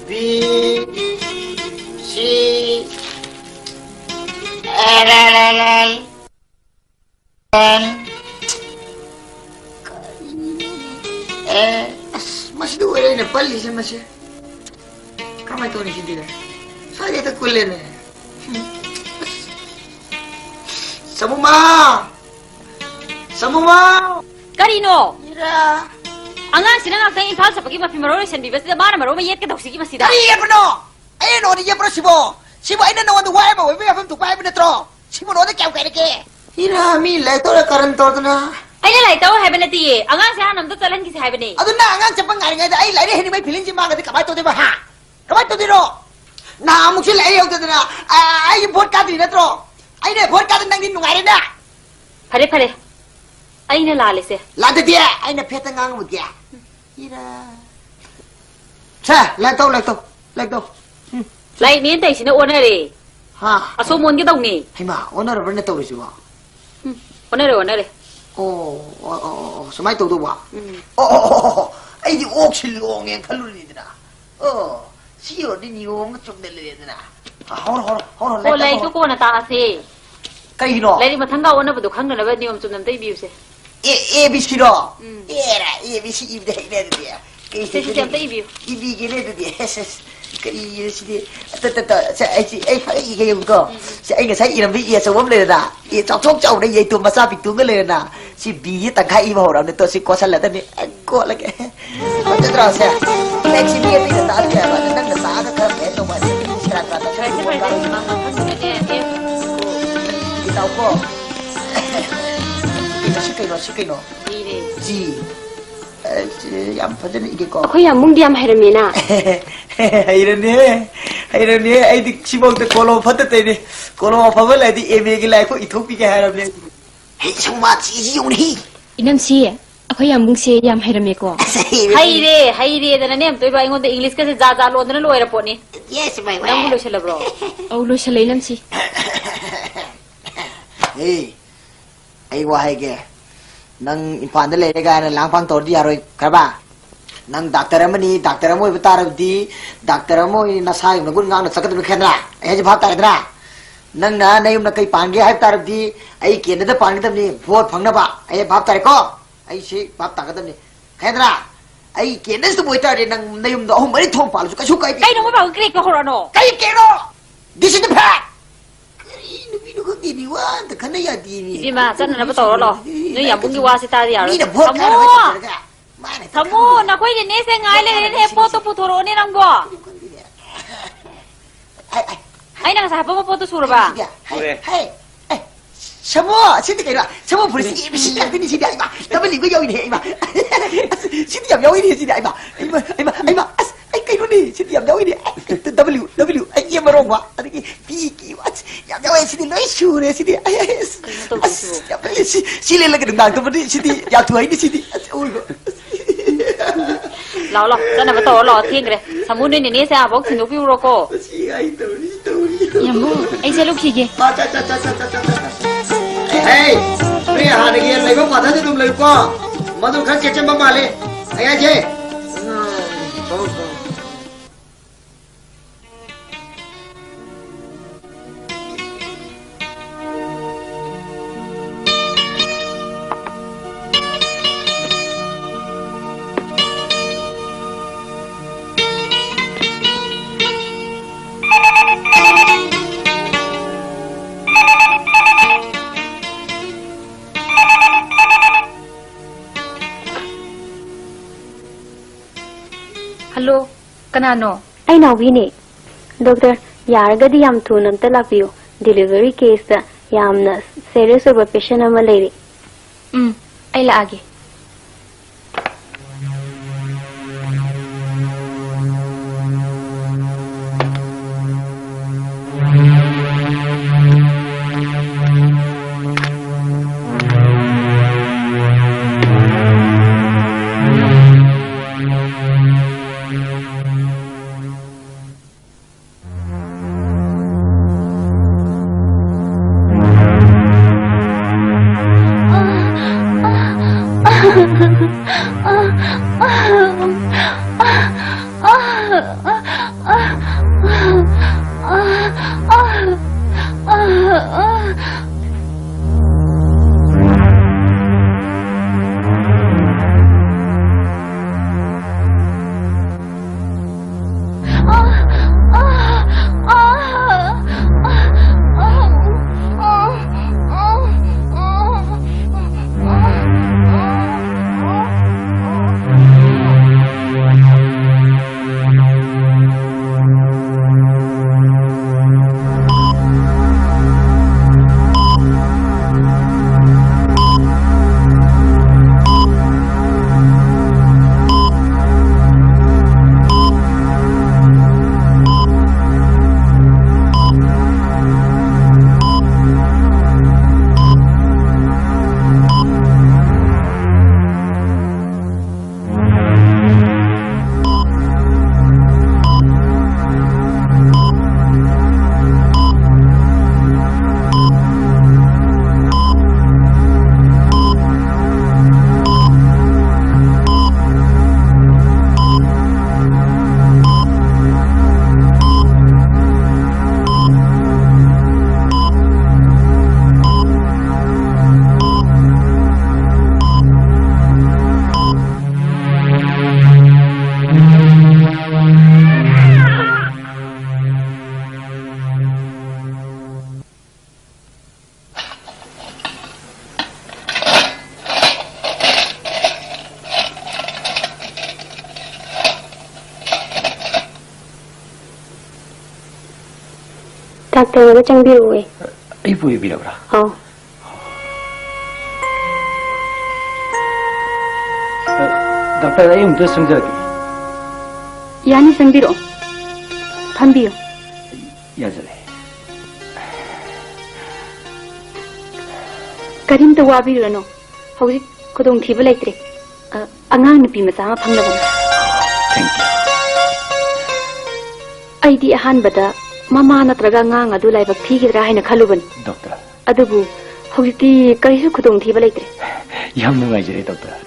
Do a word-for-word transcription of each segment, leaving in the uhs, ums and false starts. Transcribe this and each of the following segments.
B, C, L, L, L, L, N. ꯑꯦ, ꯑꯁ, ꯃꯁꯤꯗ ꯑꯣꯏꯔꯦ ꯑꯩꯅ ꯄꯜꯂꯤꯁꯦ ꯃꯁꯤ꯫ ꯀꯃꯥꯏꯅ ꯇꯧꯅꯤ ꯁꯤꯗꯤ? ꯁ꯭ꯋꯥꯏꯗ ꯍꯦꯛꯇ ꯀꯨꯜꯂꯦꯅꯦ꯫ ꯎꯝ, ꯑꯁ꯫ ꯁꯃꯨꯃꯥ! ꯁꯃꯨꯃꯥ! ꯀꯔꯤꯅꯣ? ꯏꯔꯥ! ꯑꯉꯥꯡꯁꯤꯅ ꯉꯥꯛꯇꯪ ꯏꯝꯐꯥꯜ ꯆꯠꯄꯒꯤ ꯃꯐꯤ ꯃꯔꯣꯜ ꯂꯣꯏꯁꯟꯕꯤꯕꯁꯤꯗ ꯃꯥꯅ ꯃꯔꯣꯜ ꯑꯃ ꯌꯦꯠꯀꯦ ꯇꯧꯁꯤꯒꯤ ꯃꯁꯤꯗ꯫ ꯀꯔꯤ ꯌꯦꯠꯄꯅꯣ? ꯑꯩꯅ ꯅꯉꯣꯟꯗ ꯌꯦꯠꯄ꯭ꯔꯣ ꯁꯤꯕꯣ? ꯁꯤꯕꯨ ꯑꯩꯅ ꯅꯉꯣꯟꯗ ꯋꯥ ꯑꯃ ꯑꯣꯏꯕ ꯌꯥꯐꯝ ꯊꯣꯛꯄ ꯍꯥꯏꯕ ꯅꯠꯇ꯭ꯔꯣ? ꯁꯤꯕꯨ ꯅꯉꯣꯟꯗ ꯀꯌꯥꯝ ꯀꯥꯏꯔꯒꯦ? ꯏꯔꯥ, ꯃꯤ ꯂꯥꯏꯔꯤꯛ ꯇꯧꯔ ꯀꯔꯟ ꯇꯧꯗꯅ꯫ ꯑꯩꯅ ꯂꯥꯏꯔꯤꯛ ꯇꯧ ꯍꯥꯏꯕ ꯅꯠꯇꯤꯌꯦ꯫ ꯑꯉꯥꯡꯁꯦ ꯍꯥꯟꯅ ꯑꯝꯇ ꯆꯠꯍꯟꯈꯤꯁꯦ ꯍꯥꯏꯕꯅꯦ꯫ ꯑꯗꯨ ꯅꯪ ꯑꯉꯥꯡ ꯆꯠꯄ ꯉꯥꯏꯔꯤꯉꯩꯗ ꯑꯩ ꯂꯥꯏꯔꯤꯛ ꯍꯩꯅꯤꯡꯕꯩ ꯐꯤꯂꯤꯡꯁꯤ ꯃꯥꯡꯉꯗꯤ ꯀꯃꯥꯏꯅ ꯇꯧꯗꯣꯏꯕ, ꯍꯥ? ꯀꯃꯥꯏꯅ ꯇꯧꯗꯣꯏꯅꯣ? ꯅꯍꯥꯟꯃꯨꯛꯁꯨ ꯂꯥꯏꯔꯤꯛ ꯍꯩꯍꯧꯗꯗꯅ, ꯑ, ꯑꯩꯒꯤ ꯚꯣꯠ ꯀꯥꯗ꯭ꯔꯤ ꯅꯠꯇ꯭ꯔꯣ? ꯑꯩꯅ ꯚꯣꯠ ꯀꯥꯗ ꯅꯪꯗꯤ ꯅꯨꯡꯉꯥꯏꯔꯦꯅꯦ? ꯐꯔꯦ, ꯐꯔꯦ꯫ ꯑꯩꯅ ꯂꯥꯜꯂꯦꯁꯦ꯫ ꯂꯥꯟꯗꯗꯤ ꯑꯩꯅ ꯐꯦꯠꯇ ꯉꯥꯡꯉꯝꯃꯒꯦ꯫ ꯏꯔꯥ꯫ ꯁꯦ, ꯂꯥꯏꯔꯤꯛ ꯇꯧ, ꯂꯥꯏꯔꯤꯛ ꯇꯧ, ꯂꯥꯏꯔꯤꯛ ꯇꯧ꯫ ꯎꯝ꯫ ꯂꯥꯏꯔꯤꯛꯅꯦꯅ ꯇꯧꯔꯤꯁꯤꯅ ꯑꯣꯟꯅꯔꯦ꯫ ꯍꯥ? ꯑꯁꯣꯝ ꯑꯣꯟꯒꯦ ꯇꯧꯅꯤ꯫ ꯍꯩꯃꯥ, ꯑꯣꯟꯅꯔꯕ꯭ꯔꯅꯦ ꯇꯧꯔꯤꯁꯤꯕꯣ? ꯎꯝ, ꯑꯣꯟꯅꯔꯦ, ꯑꯣꯟꯅꯔꯦ꯫ ꯑꯣ, ꯑꯣ, ꯑꯣ, ꯑꯣ, ꯑꯣ, ꯁꯨꯃꯥꯏꯅ ꯇꯧꯗꯧꯕ? ꯎꯝ꯫ ꯑꯣ, ꯑꯣ, ꯑꯣ, ꯑꯣ, ꯑꯣ, ꯑꯩꯗꯤ ꯑꯣꯛꯁꯤ ꯂꯣꯡꯉꯦꯅ ꯈꯜꯂꯨꯔꯤꯅꯤꯗꯅ꯫ ꯑꯣ, ꯁꯤ ꯑꯣꯏꯔꯗꯤ ꯅꯤꯌꯣꯝ ꯑꯃ ꯆꯨꯝꯅ ꯂꯩꯔꯦꯗꯅ꯫ ꯑ, ꯍꯧꯔꯣ, ꯍꯧꯔꯣ, ꯍꯧꯔꯣ, ꯑꯣ, ꯂꯥꯏꯔꯤꯛ ꯂꯥꯏꯔꯤꯛꯇꯣ ꯇꯧꯔꯣ꯫ ꯀꯣꯟꯅ ꯇꯥꯛꯑꯁꯦ꯫ ꯀꯩꯒꯤꯅꯣ? ꯂꯥꯏꯔꯤꯛ ꯃꯊꯪꯒ ꯑꯣꯟꯅꯕꯗꯣ ꯈꯪꯅꯅꯕ ꯅꯤꯌꯣꯝ ꯆꯨꯝꯅ ꯑꯝꯇ ꯏꯕꯤꯌꯨꯁꯦ꯫ ꯑꯦ, ꯑꯦ ꯕꯤ ꯁꯤꯔꯣ? ꯎꯝ꯫ ꯑꯦꯔꯥ, ꯑꯦ ꯕꯤ ꯁꯤ ꯏꯕꯗ ꯍꯩꯅꯗꯦ꯫ ꯀꯩ ꯁꯦ, ꯁꯤꯁꯦ ꯍꯩꯅꯗꯦ? ꯑꯝꯇ ꯏꯕꯤꯌꯨ꯫ ꯏꯕꯤꯒꯦꯅꯦ ꯑꯗꯨꯗꯤ꯫ ꯑꯁ, ꯑꯁ, ꯀꯔꯤ ꯁꯤꯗꯤ? ꯑꯇ, ꯇ, ꯇ, ꯁꯦ, ꯑꯩ, ꯁꯤ, ꯑꯩ ꯐꯔꯦ ꯏꯒꯦ ꯌꯦꯡꯉꯨꯀꯣ꯫ ꯎꯝ, ꯎꯝ꯫ ꯁꯦ, ꯑꯩ ꯉꯁꯥꯏ ꯏꯔꯝꯕ ꯏ ꯑꯆꯧꯕ ꯑꯃ ꯂꯩꯔꯦꯅ꯫ ꯏ ꯆꯥꯎꯊꯣꯛ ꯆꯥꯎꯅ ꯌꯩꯇꯣꯟ ꯃꯆꯥ ꯄꯤꯛꯇꯨ ꯑꯃꯒ ꯂꯩꯔꯦꯅ꯫ ꯎꯝ꯫ ꯁꯤ ꯕꯤꯁꯦ ꯇꯪꯈꯥꯏ ꯏꯕ ꯍꯧꯔꯕꯅꯦ꯫ ꯇꯣ, ꯁꯤ ꯀꯣꯠꯁꯜꯂꯗꯕꯅꯤ꯫ ꯑꯩ ꯀꯣꯠꯂꯒꯦ꯫ ꯐꯖꯗ꯭ꯔꯣ ꯁꯦ? ꯂꯥꯏꯔꯤꯛꯁꯤ ꯃꯤ ꯑꯇꯩꯅ ꯇꯥꯛꯑꯗꯤ ꯍꯥꯏꯕ, ꯑꯗꯣ ꯅꯪꯅ ꯇꯥꯛꯑꯒ ꯈꯔ ꯐꯖꯅ ꯇꯧꯕ ꯍꯥꯏꯁꯦ꯫ ꯁꯦꯔꯥꯟ ꯇꯨꯔꯥꯟ ꯇꯧꯁꯜꯂꯛꯄ ꯐꯔꯦꯁꯦ, ꯐꯔꯦꯁꯦ꯫ ꯀꯣꯟ ꯃꯊꯪꯗꯅꯦ, ꯑꯦ, ꯏꯇꯥꯎꯀꯣ꯫ ꯁꯤ ꯀꯩꯅꯣ, ꯁꯤ ꯀꯩꯅꯣ? ꯖꯤꯅꯦ꯫ ꯖꯤ꯫ ꯑꯦ, ꯁꯤ ꯌꯥꯝ ꯐꯖꯅ ꯏꯒꯦꯀꯣ꯫ ꯑꯩꯈꯣꯏ ꯌꯥꯝꯕꯨꯡꯗꯤ ꯌꯥꯝ ꯍꯩꯔꯝꯃꯦꯅ꯫ ꯍꯩꯔꯝꯃꯦꯍꯦ, ꯍꯩꯔꯝꯃꯦꯍꯦ꯫ ꯑꯩꯗꯤ ꯁꯤꯐꯥꯎꯗ ꯀꯣꯂꯣꯝ ꯐꯠꯇ ꯇꯩꯅꯦ꯫ ꯀꯣꯂꯣꯝ ꯑꯐꯕ ꯂꯩꯔꯗꯤ ꯑꯦꯝ ꯑꯦꯒꯤ ꯂꯥꯏꯔꯤꯛ ꯐꯥꯎ ꯏꯊꯣꯛꯄꯤꯒꯦ ꯍꯥꯏꯔꯕꯅꯦ꯫ ꯍꯦ, ꯁꯨꯝꯕ ꯆꯦꯁꯤ ꯌꯦꯡꯉꯨꯅꯦꯍꯦ꯫ ꯏꯅꯝꯁꯤ, ꯑꯩꯈꯣꯏ ꯌꯥꯝꯕꯨꯡꯁꯦ ꯌꯥꯝ ꯍꯩꯔꯝꯃꯦꯀꯣ꯫ ꯑꯁ, ꯍꯩꯔꯦ꯫ ꯍꯩꯔꯦ, ꯍꯩꯔꯦꯗꯅꯅꯦ, ꯑꯝꯇꯣꯏꯕ, ꯑꯩꯉꯣꯟꯗ ꯏꯪꯂꯤꯁꯀꯁꯦ ꯖꯥꯠ ꯖꯥꯠ ꯂꯣꯟꯗꯅ ꯂꯣꯏꯔ ꯄꯣꯠꯅꯤ꯫ Yes, my wife. ꯅꯪꯕꯨ ꯂꯣꯏꯁꯜꯂꯕ꯭ꯔꯣ? ꯑꯧ, ꯂꯣꯏꯁꯜꯂꯦ, ꯏꯅꯝꯁꯤ꯫ ꯍꯦ, ꯑꯩ ꯋꯥ ꯍꯥꯏꯒꯦ꯫ ꯅꯪ ꯏꯝꯐꯥꯜꯗ ꯂꯩꯔꯦ ꯀꯥꯏꯅ ꯂꯥꯡ ꯐꯥꯡ ꯇꯧꯔꯗꯤ ꯌꯥꯔꯣꯏ, ꯈꯪꯉꯕ? ꯅꯪ ꯗꯥꯛꯇꯔ ꯑꯃꯅꯤ, ꯗꯥꯛꯇꯔ ꯑꯃ ꯑꯣꯏꯕ ꯇꯥꯔꯕꯗꯤ, ꯗꯥꯛꯇꯔ ꯑꯃ ꯑꯣꯏꯅ ꯅꯁꯥ ꯌꯧꯅ ꯒꯨꯟ ꯉꯥꯡꯅ ꯆꯠꯀꯗꯕꯅꯤ, ꯈꯪꯉꯦꯗꯅ? ꯑꯩ ꯍꯥꯏꯁꯦ ꯚꯥꯞ ꯇꯥꯔꯦꯗꯅ? ꯅꯪꯅ ꯅꯌꯨꯝꯗ ꯀꯩ ꯄꯥꯟꯒꯦ ꯍꯥꯏꯕ ꯇꯥꯔꯕꯗꯤ, ꯑꯩ ꯀꯦꯟꯗ꯭ꯔꯗ ꯄꯥꯟꯒꯗꯕꯅꯤ, ꯚꯣꯠ ꯐꯪꯅꯕ꯫ ꯑꯩ ꯚꯥꯞ ꯇꯥꯔꯦꯀꯣ? ꯑꯩꯁꯤ ꯚꯥꯞ ꯇꯥꯒꯗꯕꯅꯤ, ꯈꯪꯉꯦꯗꯅ? ꯑꯩ ꯀꯦꯟꯗ꯭ꯔꯁꯤꯗ ꯑꯣꯏꯇꯥꯔꯗꯤ, ꯅꯪ ꯅꯌꯨꯝꯗꯣ ꯑꯍꯨꯝ ꯃꯔꯤ ꯊꯣꯡ ꯄꯥꯜꯂꯁꯨ ꯀꯩꯁꯨ ꯀꯥꯏꯗꯦ꯫ ꯀꯩꯅꯣ ꯃꯣꯏ ꯕꯥꯕꯨ ꯀ꯭ꯔꯦꯛ ꯀ꯭ꯔꯦꯛ ꯍꯧꯔꯛꯑꯅꯣ? ꯀꯩ ꯀꯦꯛꯅꯣ? This is the fact! ꯀꯔꯤ ꯅꯨꯄꯤꯅꯣ ꯈꯪꯗꯦꯅꯦ, ꯋꯥ ꯑꯝꯇ ꯈꯟꯅ ꯌꯥꯗꯦꯅꯦ꯫ ꯏꯕꯦꯝꯃ, ꯆꯠꯅꯅꯕ ꯇꯧꯔꯣ ꯂꯥꯛꯑꯣ꯫ ꯅꯣꯏ ꯌꯥꯝꯕꯨꯡꯒꯤ ꯋꯥꯁꯤ ꯇꯥꯗꯤ ꯌꯥꯔꯣꯏ꯫ ꯃꯤꯅ ꯚꯣꯠ ꯊꯥꯅꯕ ꯇꯧꯔꯒ ꯃꯥꯅ ꯍꯦꯛꯇ ꯊꯝꯃꯣ, ꯈꯪꯗꯕ꯫ ꯅꯈꯣꯏ ꯅꯦꯅꯦꯁꯦ ꯉꯥꯏ ꯂꯩꯔꯦꯅꯦ, ꯄꯣꯠꯇꯣ ꯄꯨꯊꯣꯔꯛꯑꯣꯅꯦ ꯅꯪꯕꯣ꯫ ꯑꯩ, ꯑꯩ, ꯑꯩꯅ ꯉꯁꯥꯏ ꯍꯥꯄꯝꯕ ꯄꯣꯠꯇꯣ ꯁꯨꯔꯕ? ꯁꯤꯗꯤ, ꯍꯥꯏ, ꯁꯨꯔꯦ꯫ ꯍꯥꯏ, ꯑꯦ, ꯁꯥꯃꯣ, ꯁꯤꯗꯤ ꯀꯩꯅꯣ? ꯁꯥꯃꯣ ꯐꯨꯔꯤꯠꯁꯤ A B C ꯉꯥꯛꯇꯅꯤ ꯁꯤꯗꯤ, ꯍꯥꯏꯃ, ꯗꯕꯜꯌꯨꯒ ꯌꯥꯎꯏꯅꯦ, ꯍꯥꯏꯃ꯫ ꯑꯁ, ꯁꯤꯗꯤ ꯌꯥꯝ ꯌꯥꯎꯏꯅꯦ ꯁꯤꯗꯤ, ꯍꯥꯏꯃ, ꯍꯥꯏꯃ, ꯍꯥꯏꯃ, ꯑꯁ, ꯑꯩ ꯀꯩꯅꯣꯅꯦ, ꯁꯤꯗꯤ ꯌꯥꯝ ꯌꯥꯎꯏꯅꯦ꯫ ꯑꯩ, W, W, ꯑꯩ ꯑꯃ ꯔꯣꯡꯕ, ꯑꯗꯒꯤ P Q, ꯑꯁ, ꯌꯥꯝ ꯌꯥꯎꯋꯦ ꯁꯤꯗꯤ, ꯂꯣꯏ ꯁꯨꯔꯦ ꯁꯤꯗꯤ꯫ ꯑꯩ, ꯑꯩ, ꯑꯁ, ꯀꯩꯅꯣ ꯇꯧꯗꯣꯏꯁꯤꯕꯣ? ꯑꯁ, ꯌꯥꯝ ꯐꯩ, ꯁꯤ, ꯁꯤ ꯂꯤꯠꯂꯒ ꯅꯨꯡꯗꯥꯡ ꯇꯨꯝꯕꯗꯤ ꯁꯤꯗꯤ ꯌꯥꯝ ꯊꯨ ꯍꯩꯅꯤ ꯁꯤꯗꯤ꯫ ꯑꯁ, ꯑꯋꯣꯏꯕ꯫ ꯂꯥꯛꯑꯣ, ꯂꯥꯛꯑꯣ, ꯆꯠꯅꯕ ꯇꯧꯔꯣ, ꯂꯥꯛꯑꯣ, ꯊꯦꯡꯈ꯭ꯔꯦ꯫ ꯁꯥꯃꯨ, ꯅꯣꯏ ꯅꯦꯅꯦꯁꯦ ꯑꯥꯕꯧ ꯊꯤꯟꯗꯣꯛꯄꯤꯔꯨꯔꯣꯀꯣ꯫ ꯁꯤ ꯍꯥꯏ ꯇꯧꯔꯤ, ꯇꯧꯔꯤ, ꯇꯧꯔꯤ꯫ ꯌꯥꯝꯕꯨꯡ, ꯑꯩ ꯆꯠꯂꯨꯈꯤꯒꯦ꯫ ꯑ, ꯆꯠ, ꯆꯠ, ꯆꯠ꯫ ꯍꯦ, ꯅꯣꯏ ꯍꯥꯟꯅꯒꯤ ꯂꯩꯕ ꯀ꯭ꯋꯥꯇꯔꯗ ꯑꯗꯨꯝ ꯂꯩꯌꯨꯀꯣ꯫ ꯃꯗꯨ ꯈꯔ ꯆꯦꯛꯁꯤꯟꯕ ꯃꯥꯜꯂꯦ꯫ ꯑꯩ ꯍꯥꯏꯁꯦ꯫ ꯍꯜꯂꯣ, ꯀꯅꯥꯅꯣ? ꯑꯩ ꯅꯥꯎꯕꯤꯅꯦ꯫ ꯗꯣꯛꯇꯔ, ꯌꯥꯔꯒꯗꯤ ꯌꯥꯝ ꯊꯨꯅ ꯑꯝꯇ ꯂꯥꯛꯄꯤꯌꯨ꯫ Delivery case ꯇ ꯌꯥꯝꯅ serious ꯑꯣꯏꯕ patient ꯑꯃ ꯂꯩꯔꯦ꯫ ꯎꯝ, ꯑꯩ ꯂꯥꯛꯑꯒꯦ꯫ ꯗꯥꯛꯇꯔ ꯑꯃ ꯆꯪꯕꯤꯔꯛꯑꯣꯌꯦ꯫ ꯑꯩꯕꯨ ꯑꯣꯏꯕꯤꯔꯕ꯭ꯔꯥ? ꯑꯧ꯫ ꯗꯥꯛꯇꯔ, ꯑꯩ ꯑꯃꯨꯛꯇ ꯆꯪꯖꯔꯛꯀꯦ꯫ ꯌꯥꯅꯤ, ꯆꯪꯕꯤꯔꯛꯑꯣ꯫ ꯐꯝꯕꯤꯌꯨ꯫ ꯌꯥꯖꯔꯦ꯫ ꯀꯔꯤꯝꯇ ꯋꯥꯕꯤꯔꯨꯔꯅꯨ꯫ ꯍꯧꯖꯤꯛ ꯈꯨꯗꯣꯡꯊꯤꯕ ꯂꯩꯇ꯭ꯔꯦ꯫ ꯑ, ꯑꯉꯥꯡ ꯅꯨꯄꯤ ꯃꯆꯥ ꯑꯃ ꯐꯪꯂꯕꯅꯤ꯫ Thank you꯫ ꯑꯩꯗꯤ ꯑꯍꯥꯟꯕꯗ ꯃꯃꯥ ꯅꯠꯇ꯭ꯔꯒ ꯑꯉꯥꯡ ꯑꯗꯨ ꯂꯥꯏꯕꯛ ꯊꯤꯒꯗ꯭ꯔꯥ ꯍꯥꯏꯅ ꯈꯜꯂꯨꯕꯅꯤ꯫ ꯗꯣꯛꯇꯔ꯫ ꯑꯗꯨꯕꯨ ꯍꯧꯖꯤꯛꯇꯤ ꯀꯔꯤꯁꯨ ꯈꯨꯗꯣꯡꯊꯤꯕ ꯂꯩꯇ꯭ꯔꯦ꯫ ꯌꯥꯝ ꯅꯨꯡꯉꯥꯏꯖꯔꯦ, ꯗꯣꯛꯇꯔ꯫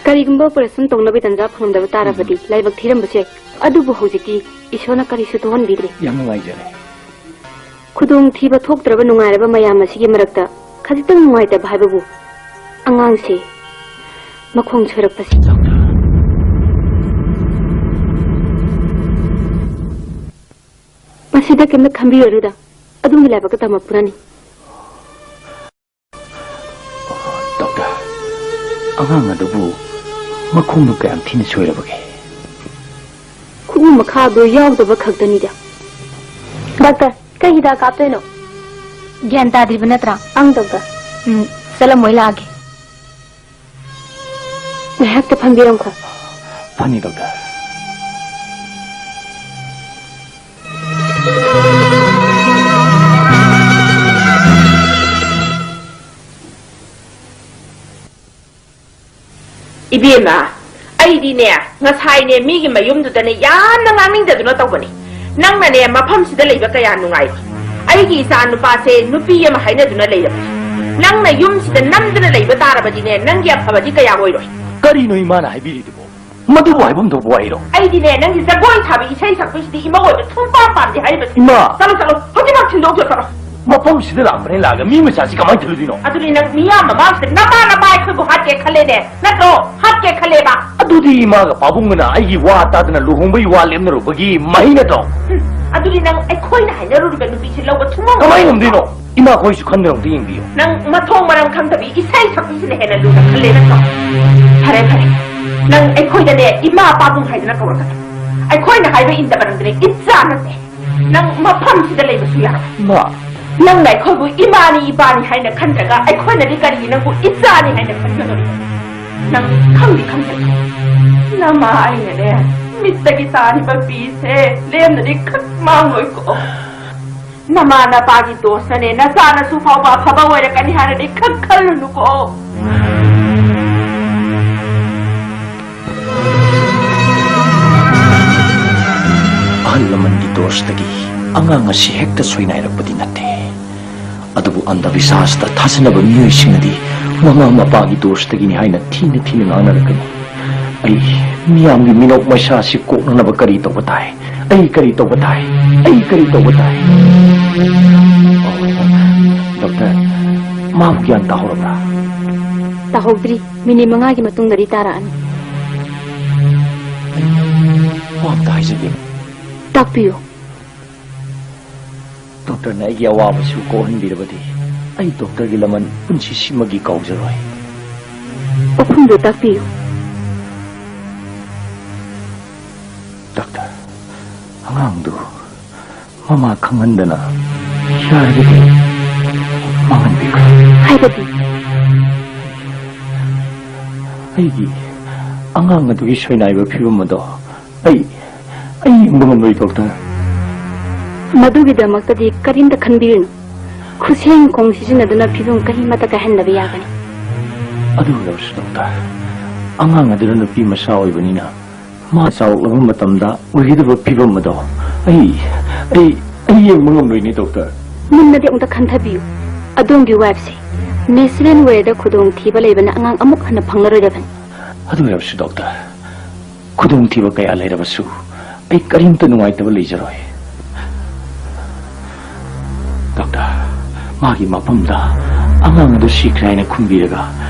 ꯀꯔꯤꯒꯨꯝꯕ operation ꯇꯧꯅꯕꯒꯤ ꯇꯥꯟꯖꯥ ꯐꯪꯂꯝꯗꯕ ꯇꯥꯔꯕꯗꯤ ꯎꯝ꯫ ꯂꯥꯏꯕꯛ ꯊꯤꯔꯝꯕꯁꯨ ꯌꯥꯏ꯫ ꯑꯗꯨꯕꯨ ꯍꯧꯖꯤꯛꯇꯤ ꯏꯁꯣꯔꯅ ꯀꯔꯤꯁꯨ ꯊꯣꯛꯍꯟꯕꯤꯗ꯭ꯔꯦ꯫ ꯌꯥꯝ ꯅꯨꯡꯉꯥꯏꯖꯔꯦ꯫ ꯈꯨꯗꯣꯡꯊꯤꯕ ꯊꯣꯛꯇ꯭ꯔꯕ ꯅꯨꯡꯉꯥꯏꯔꯕ ꯃꯌꯥꯝ ꯑꯁꯤꯒꯤ ꯃꯔꯛꯇ ꯈꯖꯤꯛꯇꯪ ꯅꯨꯡꯉꯥꯏꯇꯕ ꯍꯥꯏꯕꯕꯨ ꯑꯉꯥꯡꯁꯦ ꯃꯈꯣꯡ ꯁꯣꯏꯔꯛꯄꯁꯤ꯫ ꯃꯁꯤꯗ ꯀꯩꯝꯇ ꯈꯟꯕꯤꯔꯨꯔꯅꯨꯗ, ꯑꯗꯣꯝꯒꯤ ꯂꯥꯏꯕꯛꯇ ꯇꯝꯃꯛꯄꯅꯅꯤ꯫ ꯗꯣꯛꯇꯔ, ꯑꯉꯥꯡ ꯑꯗꯨꯕꯨ ꯃꯈꯣꯡꯗꯨ ꯀꯌꯥꯝ ꯊꯤꯅ ꯁꯣꯏꯔꯕꯒꯦ? ꯈꯨꯎ ꯃꯈꯥꯗꯣ ꯌꯥꯎꯗꯕ ꯈꯛꯇꯅꯤꯗ꯫ ꯗꯥꯛꯇꯔ, ꯀꯩ ꯍꯤꯗꯥꯛ ꯀꯥꯞꯇꯣꯏꯅꯣ? ꯒ꯭ꯌꯥꯟ ꯇꯥꯗ꯭ꯔꯤꯕ ꯅꯠꯇ꯭ꯔꯥ? ꯑꯪ, ꯗꯣꯛꯇꯔ꯫ ꯎꯝ, ꯆꯠꯂꯝꯃꯣ, ꯑꯩ ꯂꯥꯛꯑꯒꯦ꯫ ꯉꯥꯏꯍꯥꯛꯇ ꯐꯝꯕꯤꯔꯝꯈꯣ꯫ ꯐꯅꯤ, ꯗꯣꯛꯇꯔ꯫ ꯏꯕꯦꯝꯃ, ꯑꯩꯗꯤꯅꯦ, ꯉꯁꯥꯏꯅꯦ, ꯃꯤꯒꯤ ꯃꯌꯨꯝꯗꯨꯗꯅꯦ, ꯌꯥꯝꯅ ꯉꯥꯡꯅꯤꯡꯗꯗꯨꯅ ꯇꯧꯕꯅꯤ꯫ ꯅꯪꯅꯅꯦ, ꯃꯐꯝꯁꯤꯗ ꯂꯩꯕ ꯀꯌꯥ ꯅꯨꯡꯉꯥꯏꯔꯣꯏ꯫ ꯑꯩꯒꯤ ꯏꯆꯥ ꯅꯨꯄꯥꯁꯦ ꯅꯨꯄꯤ ꯑꯃ ꯍꯥꯏꯅꯗꯨꯅ ꯂꯩꯔꯕꯅꯤ꯫ ꯅꯪꯅ ꯌꯨꯝꯁꯤꯗ ꯅꯝꯗꯨꯅ ꯂꯩꯕ ꯇꯥꯔꯕꯗꯤꯅꯦ, ꯅꯪꯒꯤ ꯑꯐꯕꯗꯤ ꯀꯌꯥ ꯑꯣꯏꯔꯣꯏ꯫ ꯀꯔꯤꯅꯣ ꯏꯃꯥꯅ ꯍꯥꯏꯕꯤꯔꯤꯗꯨꯕꯣ? ꯃꯗꯨꯕꯨ ꯍꯥꯏꯐꯝ ꯊꯣꯛꯄ ꯋꯥꯍꯩꯔꯣ? ꯑꯩꯗꯤꯅꯦ, ꯅꯪꯒꯤ ꯖꯒꯣꯏ ꯁꯥꯕꯤ, ꯏꯁꯩ ꯁꯛꯄꯤꯁꯤꯗꯤ ꯏꯃꯧ ꯑꯣꯏꯕ ꯁꯨꯡꯄꯥꯝ ꯄꯥꯝꯗꯦ ꯍꯥꯏꯔꯤꯕꯅꯤ꯫ ꯏꯃꯥ! ꯆꯠꯂꯣ, ꯆꯠꯂꯣ, ꯍꯧꯖꯤꯛꯃꯛ ꯊꯤꯟꯗꯣꯛꯈ꯭ꯔꯣ, ꯆꯠꯂꯣ꯫ ꯃꯐꯝꯁꯤꯗ ꯂꯥꯛꯄꯅꯦ ꯂꯥꯛꯑꯒ ꯃꯤ ꯃꯆꯥꯁꯤ ꯀꯃꯥꯏꯅ ꯊꯤꯜꯂꯨꯗꯣꯏꯅꯣ? ꯑꯗꯨꯅꯤ ꯅꯪ ꯃꯤꯌꯥꯝ ꯃꯃꯥꯡꯁꯤꯗ ꯅꯃꯥ ꯅꯄꯥ ꯑꯩꯈꯣꯏꯕꯨ ꯍꯥꯠꯀꯦ ꯈꯜꯂꯦꯅꯦ, ꯅꯠꯇ꯭ꯔꯣ? ꯍꯥꯠꯀꯦ ꯈꯜꯂꯦꯕ꯫ ꯑꯗꯨꯗꯤ ꯏꯃꯥꯒ ꯄꯥꯕꯨꯡꯒꯅ ꯑꯩꯒꯤ ꯋꯥ ꯇꯥꯗꯅ ꯂꯨꯍꯣꯡꯕꯒꯤ ꯋꯥ ꯂꯦꯞꯅꯔꯨꯕꯒꯤ ꯃꯍꯩ ꯅꯠꯇ꯭ꯔꯣ? ꯍꯨꯝ, ꯑꯗꯨꯗꯤ ꯅꯪ ꯑꯩꯈꯣꯏꯅ ꯍꯥꯏꯅꯔꯨꯔꯤꯕ ꯅꯨꯄꯤꯁꯤ ꯂꯧꯕ ꯊꯨꯡꯉꯝꯒꯗ꯭ꯔꯣ? ꯀꯃꯥꯏꯅ ꯉꯝꯗꯣꯏꯅꯣ? ꯏꯃꯥ, ꯑꯩꯈꯣꯏꯁꯨ ꯈꯟꯗꯅ ꯑꯝꯇ ꯌꯦꯡꯕꯤꯌꯨ꯫ ꯅꯪ ꯃꯊꯣꯡ ꯃꯔꯝ ꯈꯪꯗꯕꯤ ꯏꯁꯩ ꯁꯛꯄꯤꯁꯤꯅ ꯍꯦꯟꯅ ꯂꯨꯅ ꯈꯜꯂꯦ ꯅꯠꯇ꯭ꯔꯣ? ꯐꯔꯦ, ꯐꯔꯦ꯫ ꯅꯪ ꯑꯩꯈꯣꯏꯗꯅꯦ ꯏꯃꯥ ꯄꯥꯕꯨꯡ ꯍꯥꯏꯗꯅ ꯀꯧꯔꯛꯀꯅꯨ꯫ ꯑꯩꯈꯣꯏꯅ ꯍꯥꯏꯕ ꯏꯟꯗꯕ ꯅꯪꯗꯤꯅꯦ ꯏꯆꯥ ꯅꯠꯇꯦ꯫ ꯅꯪ ꯃꯐꯝꯁꯤꯗ ꯂꯩꯕꯁꯨ ꯌꯥꯔꯣꯏ꯫ ꯃꯥ! ꯅꯪꯅ ꯑꯩꯈꯣꯏꯕꯨ ꯏꯃꯥꯅꯤ ꯏꯄꯥꯅꯤ ꯍꯥꯏꯅ ꯈꯟꯗ꯭ꯔꯒ ꯑꯩꯈꯣꯏꯅꯗꯤ ꯀꯔꯤꯒꯤ ꯅꯪꯕꯨ ꯏꯆꯥꯅꯤ ꯍꯥꯏꯅ ꯈꯟꯒꯗꯧꯔꯤꯕ? ꯅꯪ ꯈꯪꯗꯤ ꯈꯪꯗꯦ꯫ ꯅꯃꯥ ꯑꯩꯅꯅꯦ, ꯃꯤꯠꯇꯒꯤ ꯇꯥꯔꯤꯕ ꯄꯤꯁꯦ ꯂꯦꯝꯅꯗꯤ ꯈꯛ ꯃꯥꯡꯂꯣꯏꯀꯣ꯫ ꯅꯃꯥ ꯅꯄꯥꯒꯤ ꯗꯣꯁꯅꯅꯦ ꯅꯆꯥꯅꯁꯨ ꯐꯥꯎꯕ ꯑꯐꯕ ꯑꯣꯏꯔꯛꯀꯅꯤ ꯍꯥꯏꯅꯗꯤ ꯈꯛ ꯈꯜꯂꯨꯅꯨꯀꯣ꯫ ꯑꯍꯜ ꯂꯃꯟꯒꯤ ꯗꯣꯁꯇꯒꯤ ꯑꯉꯥꯡ ꯑꯁꯤ ꯍꯦꯛꯇ ꯁꯣꯏꯅꯥꯏꯔꯛꯄꯗꯤ ꯅꯠꯇꯦ꯫ ꯑꯗꯨꯕꯨ ꯑꯟꯙꯕꯤꯁ꯭ꯋꯥꯁꯇ ꯊꯥꯖꯅꯕ ꯃꯤꯑꯣꯏꯁꯤꯡꯅꯗꯤ ꯃꯃꯥ ꯃꯄꯥꯒꯤ ꯗꯣꯁꯇꯒꯤꯅꯤ ꯍꯥꯏꯅ ꯊꯤꯅ ꯊꯤꯅ ꯉꯥꯡꯅꯔꯛꯀꯅꯤ꯫ ꯑꯩ ꯃꯤꯌꯥꯝꯒꯤ ꯃꯤꯅꯣꯛ ꯃꯩꯁꯥ ꯑꯁꯤ ꯀꯣꯛꯅꯅꯕ ꯀꯔꯤ ꯇꯧꯕ ꯇꯥꯏ? ꯑꯩ ꯀꯔꯤ ꯇꯧꯕ ꯇꯥꯏ? ꯑꯩ ꯀꯔꯤ ꯇꯧꯕ ꯇꯥꯏ? ꯗꯣꯛꯇꯔ, ꯃꯥꯕꯨ ꯒ꯭ꯌꯥꯟ ꯇꯥꯍꯧꯔꯕ꯭ꯔꯥ? ꯇꯥꯍꯧꯗ꯭ꯔꯤ꯫ ꯃꯤꯅꯤꯠ ꯃꯉꯥꯒꯤ ꯃꯇꯨꯡꯗꯗꯤ ꯇꯥꯔꯛꯑꯅꯤ꯫ ꯋꯥ ꯑꯝꯇ ꯍꯥꯏꯖꯒꯦ꯫ ꯇꯥꯛꯄꯤꯌꯨ꯫ ꯗꯣꯛꯇꯔꯅ ꯑꯩꯒꯤ ꯑꯋꯥꯕꯁꯨ ꯀꯣꯛꯍꯟꯕꯤꯔꯕꯗꯤ ꯑꯩ ꯗꯣꯛꯇꯔꯒꯤ ꯂꯃꯟ ꯄꯨꯟꯁꯤꯁꯤꯃꯒꯤ ꯀꯥꯎꯖꯔꯣꯏ꯫ ꯋꯥꯐꯝꯗꯨ ꯇꯥꯛꯄꯤꯌꯨ꯫ ꯗꯣꯛꯇꯔ, ꯑꯉꯥꯡꯗꯨ ꯃꯃꯥ ꯈꯪꯍꯟꯗꯅ ꯌꯥꯔꯒꯗꯤ ꯃꯥꯡꯍꯟꯕꯤꯈ꯭ꯔꯣ꯫ ꯍꯥꯏꯕꯗꯤ? ꯑꯩꯒꯤ ꯑꯉꯥꯡ ꯑꯗꯨꯒꯤ ꯁꯣꯏꯅꯥꯏꯕ ꯐꯤꯕꯝ ꯑꯗꯣ ꯑꯩ, ꯑꯩ ꯌꯦꯡꯕ ꯉꯝꯂꯣꯏ, ꯗꯣꯛꯇꯔ꯫ ꯃꯗꯨꯒꯤꯗꯃꯛꯇꯗꯤ ꯀꯔꯤꯝꯇ ꯈꯟꯕꯤꯔꯨꯅꯨ꯫ ꯈꯨꯠꯁꯦꯝꯒꯤ ꯈꯣꯡ ꯁꯤꯖꯤꯟꯅꯗꯨꯅ ꯐꯤꯕꯝ ꯀꯔꯤꯃꯠꯇ ꯀꯥꯏꯍꯟꯗꯕ ꯌꯥꯒꯅꯤ꯫ ꯑꯗꯨ ꯑꯣꯏꯔꯕꯁꯨ, ꯗꯣꯛꯇꯔ, ꯑꯉꯥꯡ ꯑꯗꯨꯅ ꯅꯨꯄꯤ ꯃꯆꯥ ꯑꯣꯏꯕꯅꯤꯅ, ꯃꯥ ꯆꯥꯎꯔꯛꯂꯕ ꯃꯇꯝꯗ ꯑꯣꯏꯒꯗꯕ ꯐꯤꯕꯝ ꯑꯗꯣ ꯑꯩ, ꯑꯩ, ꯑꯩ ꯌꯦꯡꯕ ꯉꯝꯂꯣꯏꯅꯦ, ꯗꯣꯛꯇꯔ꯫ ꯃꯨꯟꯅꯗꯤ ꯑꯃꯨꯛꯇ ꯈꯟꯊꯕꯤꯌꯨ꯫ ꯑꯗꯣꯝꯒꯤ ꯋꯥꯏꯐꯁꯦ ꯅꯦꯆꯔꯦꯜ ꯋꯦꯗ ꯈꯨꯗꯣꯡꯊꯤꯕ ꯂꯩꯕꯅ ꯑꯉꯥꯡ ꯑꯃꯨꯛ ꯍꯟꯅ ꯐꯪꯂꯔꯣꯏꯗꯕꯅꯤ꯫ ꯑꯗꯨ ꯑꯣꯏꯔꯕꯁꯨ, ꯗꯣꯛꯇꯔ, ꯈꯨꯗꯣꯡꯊꯤꯕ ꯀꯌꯥ ꯂꯩꯔꯕꯁꯨ ꯑꯩ ꯀꯔꯤꯝꯇ ꯅꯨꯡꯉꯥꯏꯇꯕ ꯂꯩꯖꯔꯣꯏ꯫ ꯗꯣꯛꯇꯔ, ꯃꯥꯒꯤ ꯃꯐꯝꯗ ꯑꯉꯥꯡ ꯑꯗꯨ ꯁꯤꯈ꯭ꯔꯦ ꯍꯥꯏꯅ ꯈꯨꯝꯕꯤꯔꯒ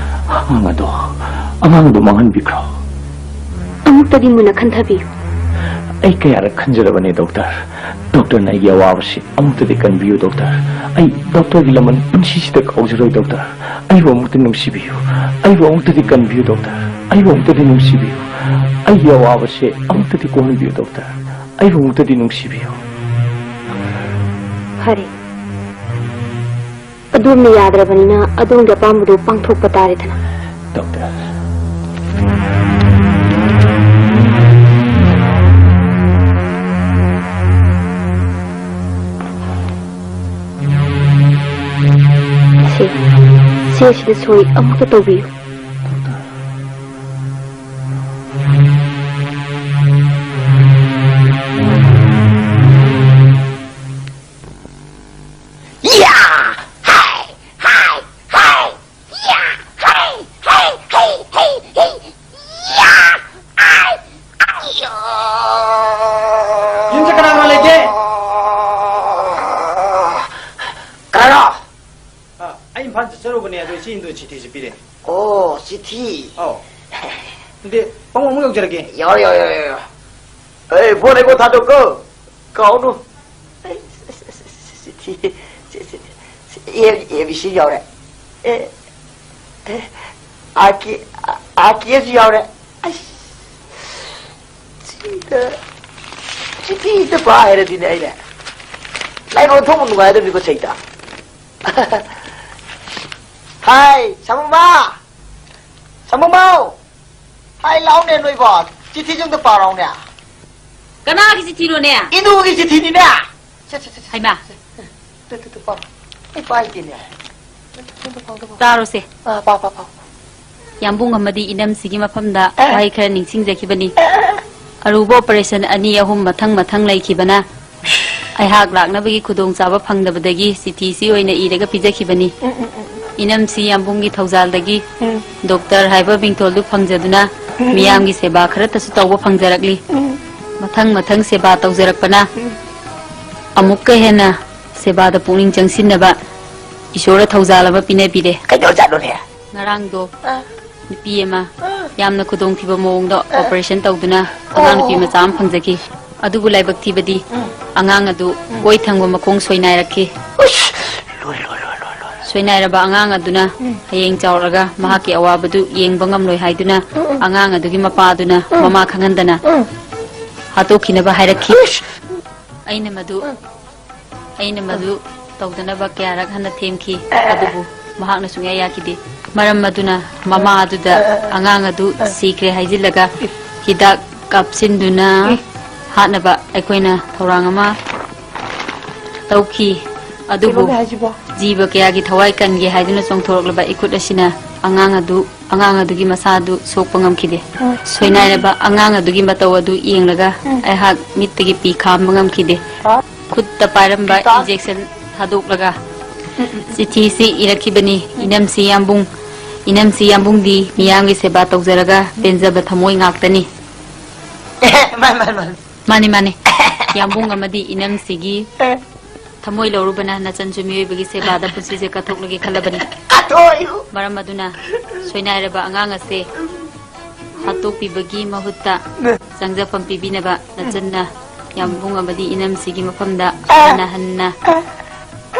ꯑꯉꯥꯡ ꯑꯗꯣ, ꯑꯉꯥꯡ ꯑꯗꯨ ꯃꯥꯡꯍꯟꯕꯤꯈ꯭ꯔꯣ꯫ ꯑꯃꯨꯛꯇꯗꯤ ꯃꯨꯟꯅ ꯈꯟꯊꯕꯤꯌꯨ꯫ ꯑꯩ ꯀꯌꯥꯔꯛ ꯈꯟꯖꯔꯕꯅꯦ, ꯗꯣꯛꯇꯔ꯫ ꯗꯣꯛꯇꯔꯅ ꯑꯩꯒꯤ ꯑꯋꯥꯕꯁꯤ ꯑꯃꯨꯛꯇꯗꯤ ꯀꯟꯕꯤꯌꯨ, ꯗꯣꯛꯇꯔ꯫ ꯑꯩ ꯗꯣꯛꯇꯔꯒꯤ ꯂꯃꯟ ꯄꯨꯟꯁꯤꯁꯤꯗ ꯀꯥꯎꯖꯔꯣꯏ, ꯗꯣꯛꯇꯔ꯫ ꯑꯩꯕꯨ ꯑꯃꯨꯛꯇ ꯅꯨꯡꯁꯤꯕꯤꯌꯨ꯫ ꯑꯩꯕꯨ ꯑꯃꯨꯛꯇꯗꯤ ꯀꯟꯕꯤꯌꯨ, ꯗꯣꯛꯇꯔ꯫ ꯑꯩꯕꯨ ꯑꯃꯨꯛꯇꯗꯤ ꯅꯨꯡꯁꯤꯕꯤꯌꯨ꯫ ꯑꯩꯒꯤ ꯑꯋꯥꯕꯁꯦ ꯑꯃꯨꯛꯇꯗꯤ ꯀꯣꯛꯍꯟꯕꯤꯌꯨ, ꯗꯣꯛꯇꯔ꯫ ꯑꯩꯕꯨ ꯑꯃꯨꯛꯇꯗꯤ ꯅꯨꯡꯁꯤꯕꯤꯌꯨ꯫ ꯐꯔꯦ꯫ ꯑꯗꯣꯝꯅ ꯌꯥꯗ꯭ꯔꯕꯅꯤꯅ ꯑꯗꯣꯝꯒꯤ ꯑꯄꯥꯝꯕꯗꯨ ꯄꯥꯡꯊꯣꯛꯄ ꯇꯥꯔꯦꯗꯅ꯫ ꯗꯣꯛꯇꯔ꯫ ꯁꯦ, ꯁꯦ ꯁꯤꯗ ꯁꯣꯏ ꯑꯃꯨꯛꯇ ꯇꯧꯕꯤꯌꯨ꯫ ꯗꯣꯛꯇꯔ꯫ ꯌꯥ! ꯍꯥꯏ! ꯍꯥꯏ! ꯍꯥꯏ! ꯌꯥ! ꯍꯥꯏ! ꯍꯥꯏ! ꯍꯥꯏ! ꯍꯥꯏ! ꯍꯥꯏ! ꯌꯥ! ꯍꯥꯏ! ꯍꯥꯏ! ꯌꯥ! ꯌꯨꯝꯁꯦ ꯀꯅꯥ ꯀꯅꯥ ꯂꯩꯒꯦ? ꯀꯅꯥꯅꯣ? ꯑ, ꯑꯩ ꯏꯝꯐꯥꯜ ꯆꯠꯆꯔꯨꯕꯅꯦ, ꯑꯗꯣ ꯏꯆꯦ ꯏꯟꯗꯨ ꯆꯤꯊꯤꯁꯦ ꯄꯤꯔꯛꯑꯦ꯫ ꯑꯣ, ꯆꯤꯊꯤ꯫ ꯑꯧ꯫ ꯑꯗꯨꯗꯤ ꯄꯥꯕꯨꯡ ꯑꯃꯨꯛ ꯌꯧꯖꯔꯒꯦ꯫ ꯌꯧꯔꯦ, ꯌꯧꯔꯦ, ꯌꯧꯔꯦ, ꯌꯧꯔꯦ꯫ ꯑꯦ, ꯐꯣꯟ ꯑꯩꯉꯣꯟ ꯊꯥꯗꯣꯛꯀꯣ꯫ ꯀꯥꯎꯅꯨ꯫ ꯑꯩ, ꯆꯤꯊꯤ, ꯆꯤ-, ꯆꯤ-, ꯆꯤ-, ꯑꯦ, ꯑꯦ ꯕꯤ ꯁꯤ ꯌꯥꯎꯔꯦ꯫ ꯑꯦ, ꯑꯦ, ꯑꯥꯔ ꯀꯦ, ꯑꯥꯔ ꯀꯦꯁꯨ ꯌꯥꯎꯔꯦ꯫ ꯑꯩꯁ, ꯆꯤꯊꯤꯗ, ꯆꯤꯊꯤꯗ ꯄꯥ ꯍꯩꯔꯗꯤꯅꯦ ꯑꯩꯅꯦ꯫ ꯂꯥꯏꯔꯣꯟ ꯊꯣꯛꯄ ꯅꯨꯡꯉꯥꯏꯗꯕꯅꯤꯀꯣ ꯁꯩꯇ꯫ ꯍꯥꯏ, ꯁꯥꯃꯨꯃꯥ! ꯁꯥꯃꯨꯃꯥꯎ! ꯍꯥꯏ, ꯂꯥꯎꯅꯦ ꯅꯣꯏꯕꯣ꯫ ꯆꯤꯊꯤꯁꯦ ꯑꯝꯇ ꯄꯥꯔꯛꯎꯅꯦ꯫ ꯀꯅꯥꯒꯤ ꯆꯤꯊꯤꯅꯣꯅꯦ? ꯏꯟꯗꯨꯒꯤ ꯆꯤꯊꯤꯅꯤꯅꯦ꯫ ꯁꯦ, ꯁꯦ, ꯁꯦ, ꯁꯦ꯫ ꯍꯩꯃꯥ꯫ ꯁꯦ, ꯁꯦ, ꯁꯦ, ꯁꯦ, ꯄꯥꯎ꯫ ꯑꯩ ꯄꯥꯏꯗꯦꯅꯦ꯫ ꯇꯥꯔꯣꯁꯦ꯫ ꯑꯥ, ꯄꯥꯎ, ꯄꯥꯎ, ꯄꯥꯎ꯫ ꯌꯥꯝꯕꯨꯡ ꯑꯃꯗꯤ ꯏꯅꯝꯁꯤꯒꯤ ꯃꯐꯝꯗ ꯑꯦ꯫ ꯋꯥꯍꯩ ꯈꯔ ꯅꯤꯡꯁꯤꯡꯖꯈꯤꯕꯅꯤ꯫ ꯑꯦ, ꯑꯦ, ꯑꯦ꯫ ꯑꯔꯨꯕ ꯑꯣꯄꯔꯦꯁꯟ ꯑꯅꯤ ꯑꯍꯨꯝ ꯃꯊꯪ ꯃꯊꯪ ꯂꯩꯈꯤꯕꯅ ꯑꯩꯍꯥꯛ ꯂꯥꯛꯅꯕꯒꯤ ꯈꯨꯗꯣꯡꯆꯥꯕ ꯐꯪꯗꯕꯗꯒꯤ ꯆꯤꯊꯤꯁꯤ ꯑꯣꯏꯅ ꯏꯔꯒ ꯄꯤꯖꯈꯤꯕꯅꯤ꯫ ꯎꯝ, ꯎꯝ, ꯎꯝ, ꯎꯝ꯫ ꯏꯅꯝꯁꯤ ꯌꯥꯝꯕꯨꯡꯒꯤ ꯊꯧꯖꯥꯜꯗꯒꯤ ꯎꯝ꯫ ꯗꯣꯛꯇꯔ ꯍꯥꯏꯕ ꯃꯤꯡꯊꯣꯜꯗꯨ ꯐꯪꯖꯗꯨꯅ ꯎꯝ, ꯎꯝ꯫ ꯃꯤꯌꯥꯝꯒꯤ ꯁꯦꯕꯥ ꯈꯔꯇꯁꯨ ꯇꯧꯕ ꯐꯪꯖꯔꯛꯂꯤ꯫ ꯎꯝ꯫ ꯃꯊꯪ ꯃꯊꯪ ꯁꯦꯕꯥ ꯇꯧꯖꯔꯛꯄꯅ ꯎꯝ꯫ ꯑꯃꯨꯛꯀ ꯍꯦꯟꯅ ꯁꯦꯕꯥꯗ ꯄꯨꯛꯅꯤꯡ ꯆꯪꯁꯤꯟꯅꯕ ꯏꯁꯣꯔꯅ ꯊꯧꯖꯥꯜ ꯑꯃ ꯄꯤꯅꯕꯤꯔꯦ꯫ ꯀꯩꯗꯧꯔꯖꯥꯠꯅꯣꯅꯦ? ꯉꯔꯥꯡꯗꯣ ꯑ꯫ ꯅꯨꯄꯤ ꯑꯃ ꯑ꯫ ꯌꯥꯝꯅ ꯈꯨꯗꯣꯡꯊꯤꯕ ꯃꯑꯣꯡꯗ ꯑ꯫ ꯑꯣꯄꯔꯦꯁꯟ ꯇꯧꯗꯨꯅ ꯑꯉꯥꯡ ꯅꯨꯄꯤ ꯑꯣ꯫ ꯃꯆꯥ ꯑꯃ ꯐꯪꯖꯈꯤ꯫ ꯑꯗꯨꯕꯨ ꯂꯥꯏꯕꯛ ꯊꯤꯕꯗꯤ ꯎꯝ꯫ ꯑꯉꯥꯡ ꯑꯗꯨ ꯎꯝ꯫ ꯑꯣꯏ ꯊꯪꯕ ꯃꯈꯣꯡ ꯁꯣꯏꯅꯥꯏꯔꯛꯈꯤ꯫ ꯎꯁ! ꯂꯣꯏ, ꯂꯣꯏ, ꯂꯣꯏ, ꯂꯣꯏ, ꯂꯣꯏ꯫ ꯁꯣꯏꯅꯥꯏꯔꯕ ꯑꯉꯥꯡ ꯑꯗꯨꯅ ꯎꯝ꯫ ꯍꯌꯦꯡ ꯆꯥꯎꯔꯛꯑꯒ ꯎꯝ꯫ ꯃꯍꯥꯛꯀꯤ ꯑꯋꯥꯕꯗꯨ ꯌꯦꯡꯕ ꯉꯝꯂꯣꯏ ꯍꯥꯏꯗꯨꯅ ꯎꯝ, ꯎꯝ꯫ ꯑꯉꯥꯡ ꯑꯗꯨꯒꯤ ꯃꯄꯥꯗꯨꯅ ꯎꯝ꯫ ꯃꯃꯥ ꯈꯪꯍꯟꯗꯅ ꯎꯝ꯫ ꯍꯥꯠꯇꯣꯛꯈꯤꯅꯕ ꯍꯥꯏꯔꯛꯈꯤ꯫ ꯎꯁ! ꯑꯩꯅ ꯃꯗꯨ ꯎꯝ꯫ ꯑꯩꯅ ꯃꯗꯨ ꯇꯧꯗꯅꯕ ꯀꯌꯥꯔꯛ ꯍꯟꯅ ꯊꯦꯝꯈꯤ, ꯑꯗꯨꯕꯨ ꯃꯍꯥꯛꯅ ꯁꯨꯡꯌꯥ ꯌꯥꯈꯤꯗꯦ꯫ ꯃꯔꯝ ꯑꯗꯨꯅ ꯃꯃꯥ ꯑꯗꯨꯗ ꯑꯉꯥꯡ ꯑꯗꯨ ꯁꯤꯈ꯭ꯔꯦ ꯍꯥꯏꯖꯤꯜꯂꯒ ꯍꯤꯗꯥꯛ ꯀꯥꯞꯁꯤꯟꯗꯨꯅ ꯍꯥꯠꯅꯕ ꯑꯩꯈꯣꯏꯅ ꯊꯧꯔꯥꯡ ꯑꯃ ꯇꯧꯈꯤ꯫ ꯑꯗꯨꯕꯨ ꯀꯩꯅꯣꯅꯦ ꯍꯥꯏꯁꯤꯕꯣ? ꯖꯤꯕ ꯀꯌꯥꯒꯤ ꯊꯋꯥꯏ ꯀꯟꯒꯦ ꯍꯥꯏꯗꯨꯅ ꯆꯣꯡꯊꯣꯔꯛꯂꯕ ꯏꯈꯨꯠ ꯑꯁꯤꯅ ꯑꯉꯥꯡ ꯑꯗꯨ, ꯑꯉꯥꯡ ꯑꯗꯨꯒꯤ ꯃꯁꯥ ꯑꯗꯨ ꯁꯣꯛꯄ ꯉꯝꯈꯤꯗꯦ꯫ ꯁꯣꯏꯅꯥꯏꯔꯕ ꯑꯉꯥꯡ ꯑꯗꯨꯒꯤ ꯃꯇꯧ ꯑꯗꯨ ꯌꯦꯡꯂꯒ ꯑꯩꯍꯥꯛ ꯃꯤꯠꯇꯒꯤ ꯄꯤ ꯈꯥꯝꯕ ꯉꯝꯈꯤꯗꯦ꯫ ꯈꯨꯠꯇ ꯄꯥꯏꯔꯝꯕ injection ꯊꯥꯗꯣꯛꯂꯒ ꯆꯤꯊꯤꯁꯤ ꯏꯔꯛꯈꯤꯕꯅꯤ꯫ ꯏꯅꯝꯁꯤ ꯌꯥꯝꯕꯨꯡ, ꯏꯅꯝꯁꯤ ꯌꯥꯝꯕꯨꯡꯗꯤ ꯃꯤꯌꯥꯝꯒꯤ ꯁꯦꯕꯥ ꯇꯧꯖꯔꯒ ꯄꯦꯟꯖꯕ ꯊꯃꯣꯏ ꯉꯥꯛꯇꯅꯤ꯫ ꯃꯥꯅꯤ, ꯃꯥꯅꯤ꯫ ꯌꯥꯝꯕꯨꯡ ꯑꯃꯗꯤ ꯏꯅꯝꯁꯤꯒꯤ ꯊꯃꯣꯏ ꯂꯧꯔꯨꯕꯅ ꯅꯆꯟꯁꯨ ꯃꯤꯑꯣꯏꯕꯒꯤ ꯁꯦꯕꯥꯗ ꯄꯨꯟꯁꯤꯁꯦ ꯀꯠꯊꯣꯛꯂꯒꯦ ꯈꯜꯂꯕꯅꯤ꯫ ꯀꯠꯊꯣꯛꯎ! ꯃꯔꯝ ꯑꯗꯨꯅ ꯁꯣꯏꯅꯥꯏꯔꯕ ꯑꯉꯥꯡ ꯑꯁꯦ ꯍꯥꯠꯇꯣꯛꯄꯤꯕꯒꯤ ꯃꯍꯨꯠꯇ ꯆꯪꯖꯐꯝ ꯄꯤꯕꯤꯅꯕ ꯅꯆꯟꯅ ꯌꯥꯝꯕꯨꯡ ꯑꯃꯗꯤ ꯏꯅꯝꯁꯤꯒꯤ ꯃꯐꯝꯗ ꯍꯟꯅ ꯍꯟꯅ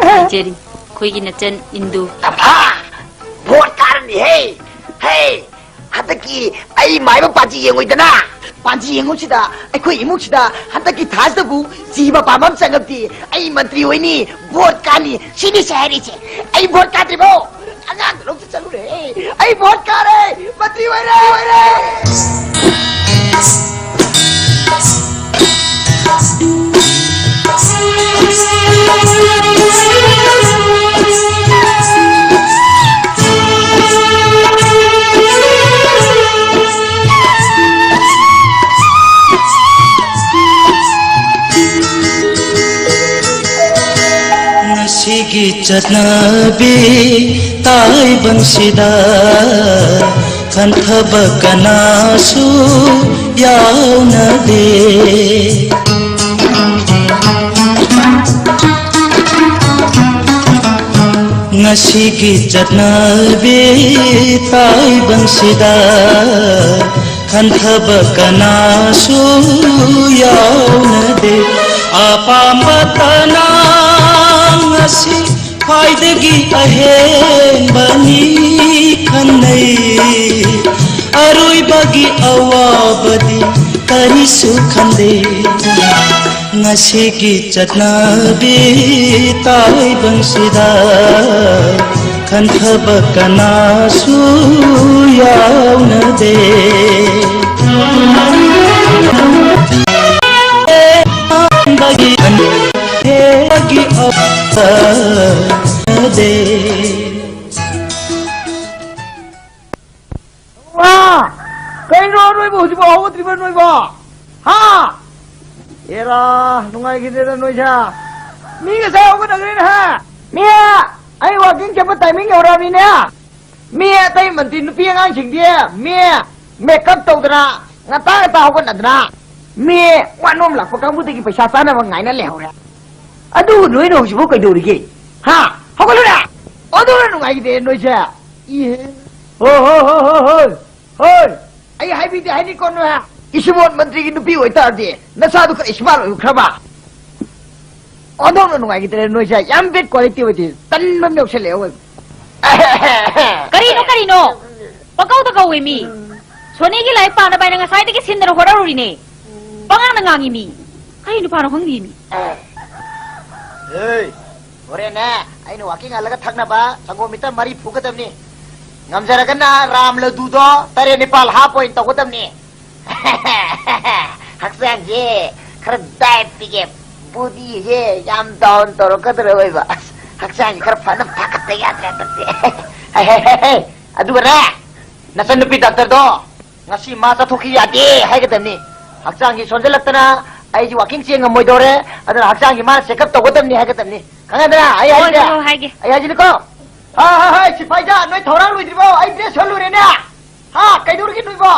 ꯍꯥꯏꯖꯔꯤ꯫ ꯑꯩꯈꯣꯏꯒꯤ ꯅꯆꯟ ꯏꯟꯗꯨ꯫ ꯇꯝꯐꯥ! ꯚꯣꯠ ꯀꯥꯔꯅꯤꯍꯦ! ꯍꯦ! ꯍꯟꯗꯛꯀꯤ ꯑꯩ ꯃꯥꯏꯕ ꯄꯥꯟꯖꯤ ꯌꯦꯡꯉꯨꯏꯗꯅ? ꯄꯥꯟꯖꯤ ꯌꯦꯡꯉꯨꯁꯤꯗ ꯑꯩꯈꯣꯏ ꯏꯃꯨꯡꯁꯤꯗ ꯍꯟꯗꯛꯀꯤ ꯊꯥꯁꯤꯗꯕꯨ ꯖꯤꯕ ꯄꯥꯟꯕ ꯑꯃ ꯆꯪꯉꯛꯇꯦ꯫ ꯑꯩ ꯃꯟꯇ꯭ꯔꯤ ꯑꯣꯏꯅꯤ, ꯚꯣꯠ ꯀꯥꯅꯤ, ꯁꯤꯅꯤꯁꯦ ꯍꯥꯏꯔꯤꯁꯦ꯫ ꯑꯩ ꯚꯣꯠ ꯀꯥꯗ꯭ꯔꯤꯕꯣ? ꯑꯉꯥꯡꯗ ꯂꯧ ꯆꯠꯂꯨꯔꯦ꯫ ꯑꯩ ꯚꯣꯠ ꯀꯥꯔꯦ, ꯃꯟꯇ꯭ꯔꯤ ꯑꯣꯏꯔꯦ, ꯑꯣꯏꯔꯦ꯫ ꯉꯁꯤꯒꯤ ꯆꯠꯅꯕꯤ ꯇꯥꯏꯕꯪꯁꯤꯗ ꯈꯟꯊꯕ ꯀꯅꯥꯁꯨ ꯌꯥꯎꯅꯗꯦ꯫ ꯉꯁꯤꯒꯤ ꯆꯠꯅꯕꯤ ꯇꯥꯏꯕꯪꯁꯤꯗ ꯈꯟꯊꯕ ꯀꯅꯥꯁꯨ ꯌꯥꯎꯅꯗꯦ꯫ ꯑꯄꯥꯝꯕꯇꯅ ꯉꯁꯤ ꯈ꯭ꯋꯥꯏꯗꯒꯤ ꯑꯍꯦꯟꯕꯅꯤ ꯈꯟꯅꯩ꯫ ꯑꯔꯣꯏꯕꯒꯤ ꯑꯋꯥꯕꯗꯤ ꯀꯔꯤꯁꯨ ꯈꯟꯗꯦ꯫ ꯉꯁꯤꯒꯤ ꯆꯠꯅꯕꯤ ꯇꯥꯏꯕꯪꯁꯤꯗ ꯈꯟꯊꯕ ꯀꯅꯥꯁꯨ ꯌꯥꯎꯅꯗꯦ꯫ ꯋꯥ! ꯀꯩꯅꯣ ꯅꯣꯏꯕꯨ ꯍꯧꯖꯤꯛꯐꯥꯎ ꯍꯧꯒꯠꯇ꯭ꯔꯤꯕ ꯅꯣꯏꯕꯣ? ꯍꯥ? ꯑꯦꯔꯥ, ꯅꯨꯡꯉꯥꯏꯈꯤꯗꯦꯗ ꯅꯣꯏꯁꯦ꯫ ꯃꯤ ꯉꯁꯥꯏ ꯍꯧꯒꯠꯅꯈ꯭ꯔꯦꯅꯦ, ꯍꯥ? ꯃꯤ, ꯑꯩ ꯋꯥꯀꯤꯡ ꯆꯠꯄ ꯇꯥꯏꯃꯤꯡ ꯌꯧꯔꯛꯑꯕꯅꯤꯅꯦ꯫ ꯃꯤ ꯑꯇꯩ ꯃꯟꯇ꯭ꯔꯤ ꯅꯨꯄꯤ ꯑꯉꯥꯡꯁꯤꯡꯗꯤ ꯃꯤ ꯃꯦꯀꯞ ꯇꯧꯗꯅ, ꯉꯟꯇꯥ ꯉꯟꯇꯥ ꯍꯧꯒꯠꯅꯗꯅ, ꯃꯤ ꯋꯥꯅꯣꯝ ꯂꯥꯛꯄ ꯀꯥꯡꯕꯨꯗꯒꯤ ꯄꯩꯁꯥ ꯆꯥꯅꯕ ꯉꯥꯏꯅ ꯂꯩꯍꯧꯔꯦ꯫ ꯑꯗꯨꯕꯨ ꯅꯣꯏꯅ ꯍꯧꯖꯤꯛꯐꯥꯎ ꯀꯩꯗꯧꯔꯤꯒꯦ? ꯍꯥ? ꯍꯧꯒꯠꯂꯨꯅꯦ! ꯑꯣꯟꯊꯣꯛꯅ ꯅꯨꯡꯉꯥꯏꯈꯤꯗꯦ ꯅꯣꯏꯁꯦ꯫ ꯏꯍꯦ꯫ ꯍꯣ, ꯍꯣ, ꯍꯣ, ꯍꯣ, ꯍꯣꯏ, ꯍꯣꯏ꯫ ꯑꯩ ꯍꯥꯏꯕꯤꯗꯦ ꯍꯥꯏꯅꯤꯀꯣ ꯅꯣꯏ꯫ ꯏꯁꯨꯕꯣꯟ ꯃꯟꯇ꯭ꯔꯤꯒꯤ ꯅꯨꯄꯤ ꯑꯣꯏꯇꯥꯔꯗꯤ ꯅꯆꯥꯗꯨ ꯈꯔ ꯏꯁꯃꯥꯔꯠ ꯑꯣꯏꯈ꯭ꯔꯕ꯫ ꯑꯣꯟꯊꯣꯛꯅ ꯅꯨꯡꯉꯥꯏꯈꯤꯗ꯭ꯔꯦ ꯅꯣꯏꯁꯦ꯫ ꯌꯥꯝ ꯕꯦꯗ ꯀ꯭ꯋꯥꯂꯤꯇꯤ ꯑꯣꯏꯗꯦ꯫ ꯇꯟꯕ ꯑꯃ ꯌꯥꯎꯁꯜꯂꯛꯑꯦ ꯑꯣꯏꯕ꯫ ꯀꯔꯤꯅꯣ, ꯀꯔꯤꯅꯣ? ꯄꯪꯀꯧꯗ ꯀꯧꯋꯦ ꯃꯤ꯫ ꯁꯣꯅꯤꯒꯤ ꯂꯥꯏꯔꯤꯛ ꯄꯥꯅꯕ ꯍꯥꯏꯅ ꯉꯁꯥꯏꯗꯒꯤ ꯁꯤꯟꯗꯅ ꯍꯣꯠꯅꯔꯨꯔꯤꯅꯦ꯫ ꯄꯉꯥꯡꯗ ꯉꯥꯡꯉꯤ ꯃꯤ꯫ ꯀꯔꯤ ꯅꯨꯄꯥꯅꯣ ꯈꯪꯗꯦ ꯃꯤ꯫ ꯑꯦ, ꯍꯣꯔꯦꯟꯅꯦ ꯑꯩꯅ ꯋꯥꯀꯤꯡ ꯍꯜꯂꯒ ꯊꯛꯅꯕ ꯁꯪꯒꯣꯝ ꯂꯤꯇꯔ ꯃꯔꯤ ꯐꯨꯒꯗꯕꯅꯤ꯫ ꯉꯝꯖꯔꯒꯅ ꯔꯥꯝ ꯂꯗꯨꯗꯣ ꯇꯔꯦꯠ ꯅꯤꯄꯥꯜ ꯍꯥꯞ ꯑꯣꯏꯅ ꯇꯧꯒꯗꯕꯅꯤ꯫ ꯍꯛꯆꯥꯡꯁꯦ ꯈꯔ ꯗꯥꯏꯠ ꯄꯤꯒꯦ, ꯕꯣꯗꯤꯁꯦ ꯌꯥꯝ ꯗꯥꯎꯟ ꯇꯧꯔꯛꯀꯗꯧꯔ ꯑꯣꯏꯕ꯫ ꯑꯁ, ꯍꯛꯆꯥꯡꯁꯦ ꯈꯔ ꯐꯅ ꯐꯒꯠꯇ ꯌꯥꯗ꯭ꯔꯦ ꯍꯟꯗꯛꯇꯤ꯫ ꯍꯦ, ꯍꯦ, ꯍꯦ, ꯍꯦ꯫ ꯑꯗꯨꯒꯅꯦ, ꯅꯆꯟꯅꯨꯄꯤ ꯗꯥꯛꯇꯔꯗꯣ ꯉꯁꯤ ꯃꯥ ꯆꯠꯊꯣꯛꯈꯤ ꯌꯥꯗꯦ ꯍꯥꯏꯒꯗꯕꯅꯤ꯫ ꯍꯛꯆꯥꯡꯁꯤ ꯁꯣꯟꯖꯜꯂꯛꯇꯅ ꯑꯩꯁꯤ ꯋꯥꯀꯤꯡ ꯆꯦꯟ ꯉꯝꯃꯣꯏꯗꯧꯔꯦ, ꯑꯗꯨꯅ ꯍꯛꯆꯥꯡꯁꯤ ꯃꯥꯅ ꯆꯦꯛꯑꯞ ꯇꯧꯒꯗꯕꯅꯤ ꯍꯥꯏꯒꯗꯕꯅꯤ꯫ ꯈꯪꯉꯦꯗꯅ? ꯑꯩ ꯍꯣꯏ, ꯍꯥꯏꯁꯦ, ꯍꯣꯏ, ꯍꯣꯏ, ꯍꯥꯏꯒꯦ꯫ ꯑꯩ ꯍꯥꯏꯁꯤꯅꯤꯀꯣ꯫ ꯍꯥ, ꯍꯥ, ꯍꯥ, ꯁꯤꯐꯥꯏꯖꯥ, ꯅꯣꯏ ꯊꯧꯔꯥꯡ ꯂꯣꯏꯗ꯭ꯔꯤꯕꯣ? ꯑꯩ ꯗ꯭ꯔꯦꯁ ꯁꯨꯍꯜꯂꯨꯔꯦꯅꯦ꯫ ꯍꯥ, ꯀꯩꯗꯧꯔꯒꯦ ꯅꯣꯏꯕꯣ?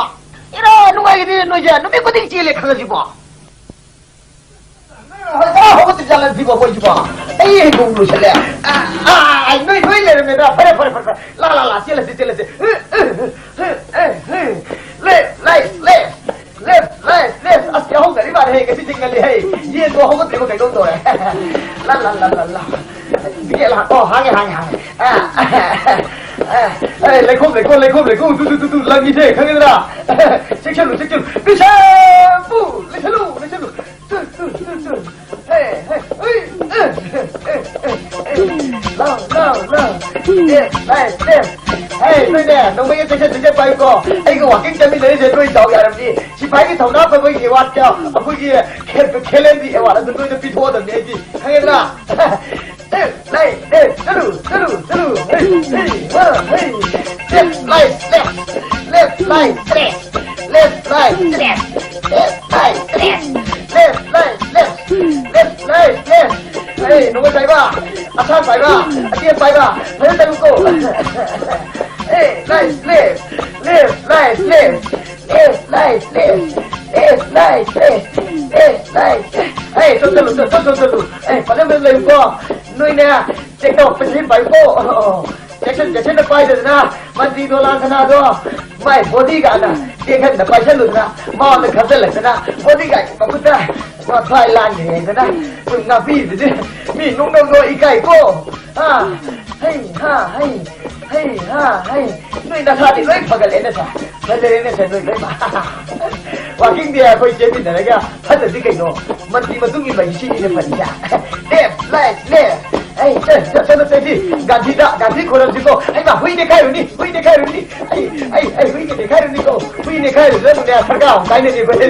ꯏꯔꯥ, ꯅꯨꯡꯉꯥꯏꯒꯗꯤ ꯅꯣꯏꯁꯦ ꯅꯨꯃꯤꯠ ꯈꯨꯗꯤꯡ ꯆꯦꯜꯂꯦ ꯈꯜꯂꯁꯤꯕꯣ꯫ ꯅꯣꯏ ꯍꯧꯖꯤꯛ ꯍꯧꯒꯠꯇ꯭ꯔꯤꯖꯥꯠꯂ ꯁꯤꯕꯣ ꯑꯩꯈꯣꯏꯁꯤꯕꯣ? ꯑꯩ ꯍꯩꯕꯨ ꯂꯣꯏꯁꯤꯜꯂꯦ꯫ ꯑꯥ, ꯑꯥ, ꯑꯥ, ꯅꯣꯏ, ꯅꯣꯏ ꯂꯩꯔꯝꯃꯦꯗ꯫ ꯐꯔꯦ, ꯐꯔꯦ, ꯐꯔꯦ, ꯐꯔꯦ꯫ ꯂꯥ, ꯂꯥ, ꯂꯥ, ꯆꯦꯜꯂꯁꯤ, ꯆꯦꯜꯂꯁꯤ꯫ Left, right, left, left, right, left. ꯑꯁ, ꯌꯥꯍꯧ ꯉꯜꯂꯤ ꯃꯥꯜꯂꯦꯍꯦ, ꯉꯁꯤꯗꯤ ꯉꯜꯂꯤꯍꯦ꯫ ꯌꯦꯟꯗꯣ ꯍꯧꯒꯠꯇ꯭ꯔꯤꯕ ꯀꯩꯅꯣꯝ ꯇꯧꯔꯦ꯫ ꯂꯥ, ꯂꯥ, ꯂꯥ, ꯂꯥ, ꯂꯥ꯫ ꯇꯤꯀꯦꯠ ꯂꯥꯛ-, ꯑꯣ, ꯍꯥꯡꯉꯦ, ꯍꯥꯡꯉꯦ, ꯍꯥꯡꯉꯦ꯫ ꯑ, ꯑ, ꯑ, ꯂꯩꯈꯣꯝ, ꯂꯩꯈꯣꯝ, ꯂꯩꯈꯣꯝ, ꯂꯩꯈꯣꯝ, ꯇꯨ, ꯇꯨ, ꯇꯨ, ꯇꯨ, ꯂꯪꯉꯤꯁꯦ, ꯈꯪꯉꯦꯗꯅ? ꯆꯦꯛꯁꯜꯂꯨ, ꯆꯦꯛꯁꯜꯂꯨ꯫ ꯕꯤꯁꯦꯝꯄꯨ! ꯂꯩꯁꯜꯂꯨ, ꯂꯩꯁꯜꯂꯨ꯫ ꯇꯨ, ꯇꯨ, ꯇꯨ, ꯇꯨ꯫ ꯍꯦ, ꯁꯦ, ꯍꯦ, ꯅꯣꯏꯅꯦ, ꯅꯣꯡꯃꯩꯒ ꯆꯦꯛꯁꯤꯟ ꯆꯦꯛꯁꯤꯟ ꯄꯥꯏꯌꯨꯀꯣ꯫ ꯑꯩꯒ ꯋꯥꯀꯤꯡ ꯆꯠꯃꯤꯟꯅꯔꯤꯁꯦ ꯅꯣꯏ ꯗꯥꯎ ꯌꯥꯔꯝꯅꯤ꯫ ꯁꯤꯐꯥꯏꯒꯤ ꯊꯧꯅꯥ ꯐꯕꯒꯤ ꯑꯦꯋꯥꯔꯗ, ꯑꯩꯈꯣꯏꯒꯤ ꯈꯦ-, ꯈꯦꯂꯦꯟꯒꯤ ꯑꯦꯋꯥꯔꯗ ꯑꯗꯨ ꯅꯣꯏꯗ ꯄꯤꯊꯣꯛꯑꯗꯕꯅꯤ ꯑꯩꯗꯤ꯫ ꯈꯪꯉꯦꯗꯅ? ꯂꯦꯐ, ꯔꯥꯏꯠ, ꯂꯦꯐ, ꯆꯠꯂꯨ, ꯆꯠꯂꯨ, ꯆꯠꯂꯨ꯫ ꯍꯩ, ꯍꯩ, ꯍꯥ, ꯍꯩ꯫ Left, right, left, left, right, left. Left, right, left, left, right, left. Left, right, left, left, right, left. ꯍꯩ, ꯅꯣꯡꯃꯩ ꯄꯥꯏꯕ, ꯑꯁꯥꯡ ꯄꯥꯏꯕ, ꯑꯇꯦꯟ ꯄꯥꯏꯕ, ꯐꯖꯅ ꯆꯠꯂꯨꯀꯣ꯫ ꯍꯦ, right, left, left, right, left. Left, right, left, left, right, left, left, right, left. ꯍꯦ, ꯁꯣꯝ ꯆꯠꯂꯨ, ꯁꯣꯝ, ꯁꯣꯝ, ꯁꯣꯝ ꯆꯠꯂꯨ꯫ ꯑꯦ, ꯐꯖ ꯐꯖꯅ ꯂꯩꯌꯨꯀꯣ꯫ ꯅꯣꯏꯅꯦ, ꯆꯦꯛ ꯇꯧꯔꯛꯄꯁꯤ ꯄꯥꯏꯌꯨꯀꯣ꯫ ꯆꯦꯛꯁꯤꯟ, ꯆꯦꯛꯁꯤꯟꯅ ꯄꯥꯏꯗꯗꯅ, ꯃꯟꯇ꯭ꯔꯤ ꯗꯣꯂꯥꯟ ꯁꯅꯥꯗꯣ ꯃꯥꯏ ꯕꯣꯗꯤꯒꯥꯔꯗꯅ ꯇꯦꯛꯍꯟꯗ ꯄꯥꯏꯁꯜꯂꯨꯗꯅ, ꯃꯉꯣꯟꯗ ꯈꯟꯖꯜꯂꯛꯇꯅ, ꯕꯣꯗꯤꯒꯥꯔꯗꯀꯤ ꯃꯈꯨꯠꯇ ꯃꯊ꯭ꯋꯥꯏ ꯂꯥꯟꯈ꯭ꯔꯦꯗꯅ, ꯁꯨꯝ ꯉꯥꯛꯄꯤꯕꯗꯨꯗꯤ ꯃꯤ ꯅꯣꯛꯅꯕꯗꯣ ꯏꯀꯥꯏꯀꯣ꯫ ꯍꯥ? ꯍꯩ, ꯍꯥ, ꯍꯩ, ꯍꯩ, ꯍꯥ, ꯍꯩ꯫ ꯅꯣꯏ ꯅꯁꯥꯗꯤ ꯂꯣꯏ ꯐꯒꯠꯂꯦꯅꯦ ꯁꯥꯔ꯫ ꯐꯖꯔꯦꯅꯦ ꯁꯥꯔ, ꯅꯣꯏ ꯂꯣꯏ ꯐ-, ꯋꯥꯀꯤꯡꯗꯤ ꯑꯩꯈꯣꯏ ꯆꯦꯟꯃꯤꯟꯅꯔꯒ ꯐꯠꯇ꯭ꯔꯗꯤ ꯀꯩꯅꯣ? ꯃꯟꯇ꯭ꯔꯤ ꯃꯇꯨꯡ ꯏꯟꯕ ꯍꯥꯏꯁꯤ ꯁꯤꯅꯤꯅꯦ ꯐꯔꯤꯁꯦ꯫ Left, right, left. ꯑꯩ, ꯆꯠ, ꯆꯠ, ꯆꯠ, ꯆꯠ, ꯁꯤ ꯒꯥꯟꯙꯤꯗ, ꯒꯥꯟꯙꯤ ꯈꯣꯏꯔꯝꯁꯤꯀꯣ꯫ ꯍꯩꯃꯥ, ꯍꯨꯏ ꯅꯦꯈꯥꯏꯔꯨꯅꯤ, ꯍꯨꯏ ꯅꯦꯈꯥꯏꯔꯨꯅꯤ꯫ ꯑꯩ, ꯑꯩ, ꯑꯩ, ꯍꯨꯏ ꯅꯦꯈꯥꯏꯔꯨꯅꯤꯀꯣ꯫ ꯍꯨꯏ ꯅꯦꯈꯥꯏꯔꯨꯅꯤ, ꯁꯔꯀꯥꯔ ꯑꯃꯨꯛ ꯀꯥꯏꯅꯅꯤ ꯑꯩꯈꯣꯏ꯫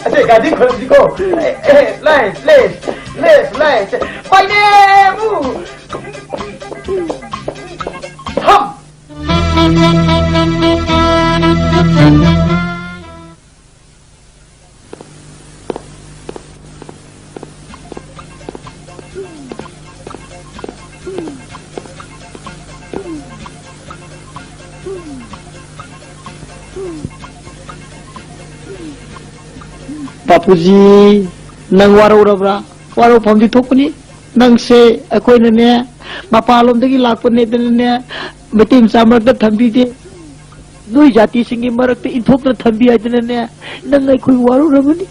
ꯑꯁꯦ ꯒꯥꯟꯙꯤ ꯈꯣꯏꯔꯝꯁꯤꯀꯣ꯫ ꯑꯦ, ꯑꯦ, ꯂꯦꯐ, ꯂꯦꯐ, ꯂꯦꯐ, ꯔꯥꯏꯠ꯫ ꯄꯥꯏꯅꯦ ꯑꯃꯨꯛ꯫ ꯊꯝ꯫ ꯕꯥꯄꯨꯖꯤ, ꯅꯪ ꯋꯥꯔꯧꯔꯕ꯭ꯔꯥ? ꯋꯥꯔꯧꯐꯝꯗꯤ ꯊꯣꯛꯄꯅꯤ꯫ ꯅꯪꯁꯦ ꯑꯩꯈꯣꯏꯅꯅꯦ, ꯃꯄꯥꯟꯂꯣꯝꯗꯒꯤ ꯂꯥꯛꯄꯅꯦꯗꯅꯅꯦ, ꯃꯩꯇꯩ ꯃꯆꯥ ꯃꯔꯛꯇ ꯊꯝꯕꯤꯗꯦ꯫ ꯅꯣꯏ ꯖꯥꯇꯤꯁꯤꯡꯒꯤ ꯃꯔꯛꯇ ꯏꯟꯊꯣꯛꯇꯅ ꯊꯝꯕꯤ ꯍꯥꯏꯗꯅꯅꯦ, ꯅꯪ ꯑꯩꯈꯣꯏ ꯋꯥꯔꯧꯔꯝꯒꯅꯤ꯫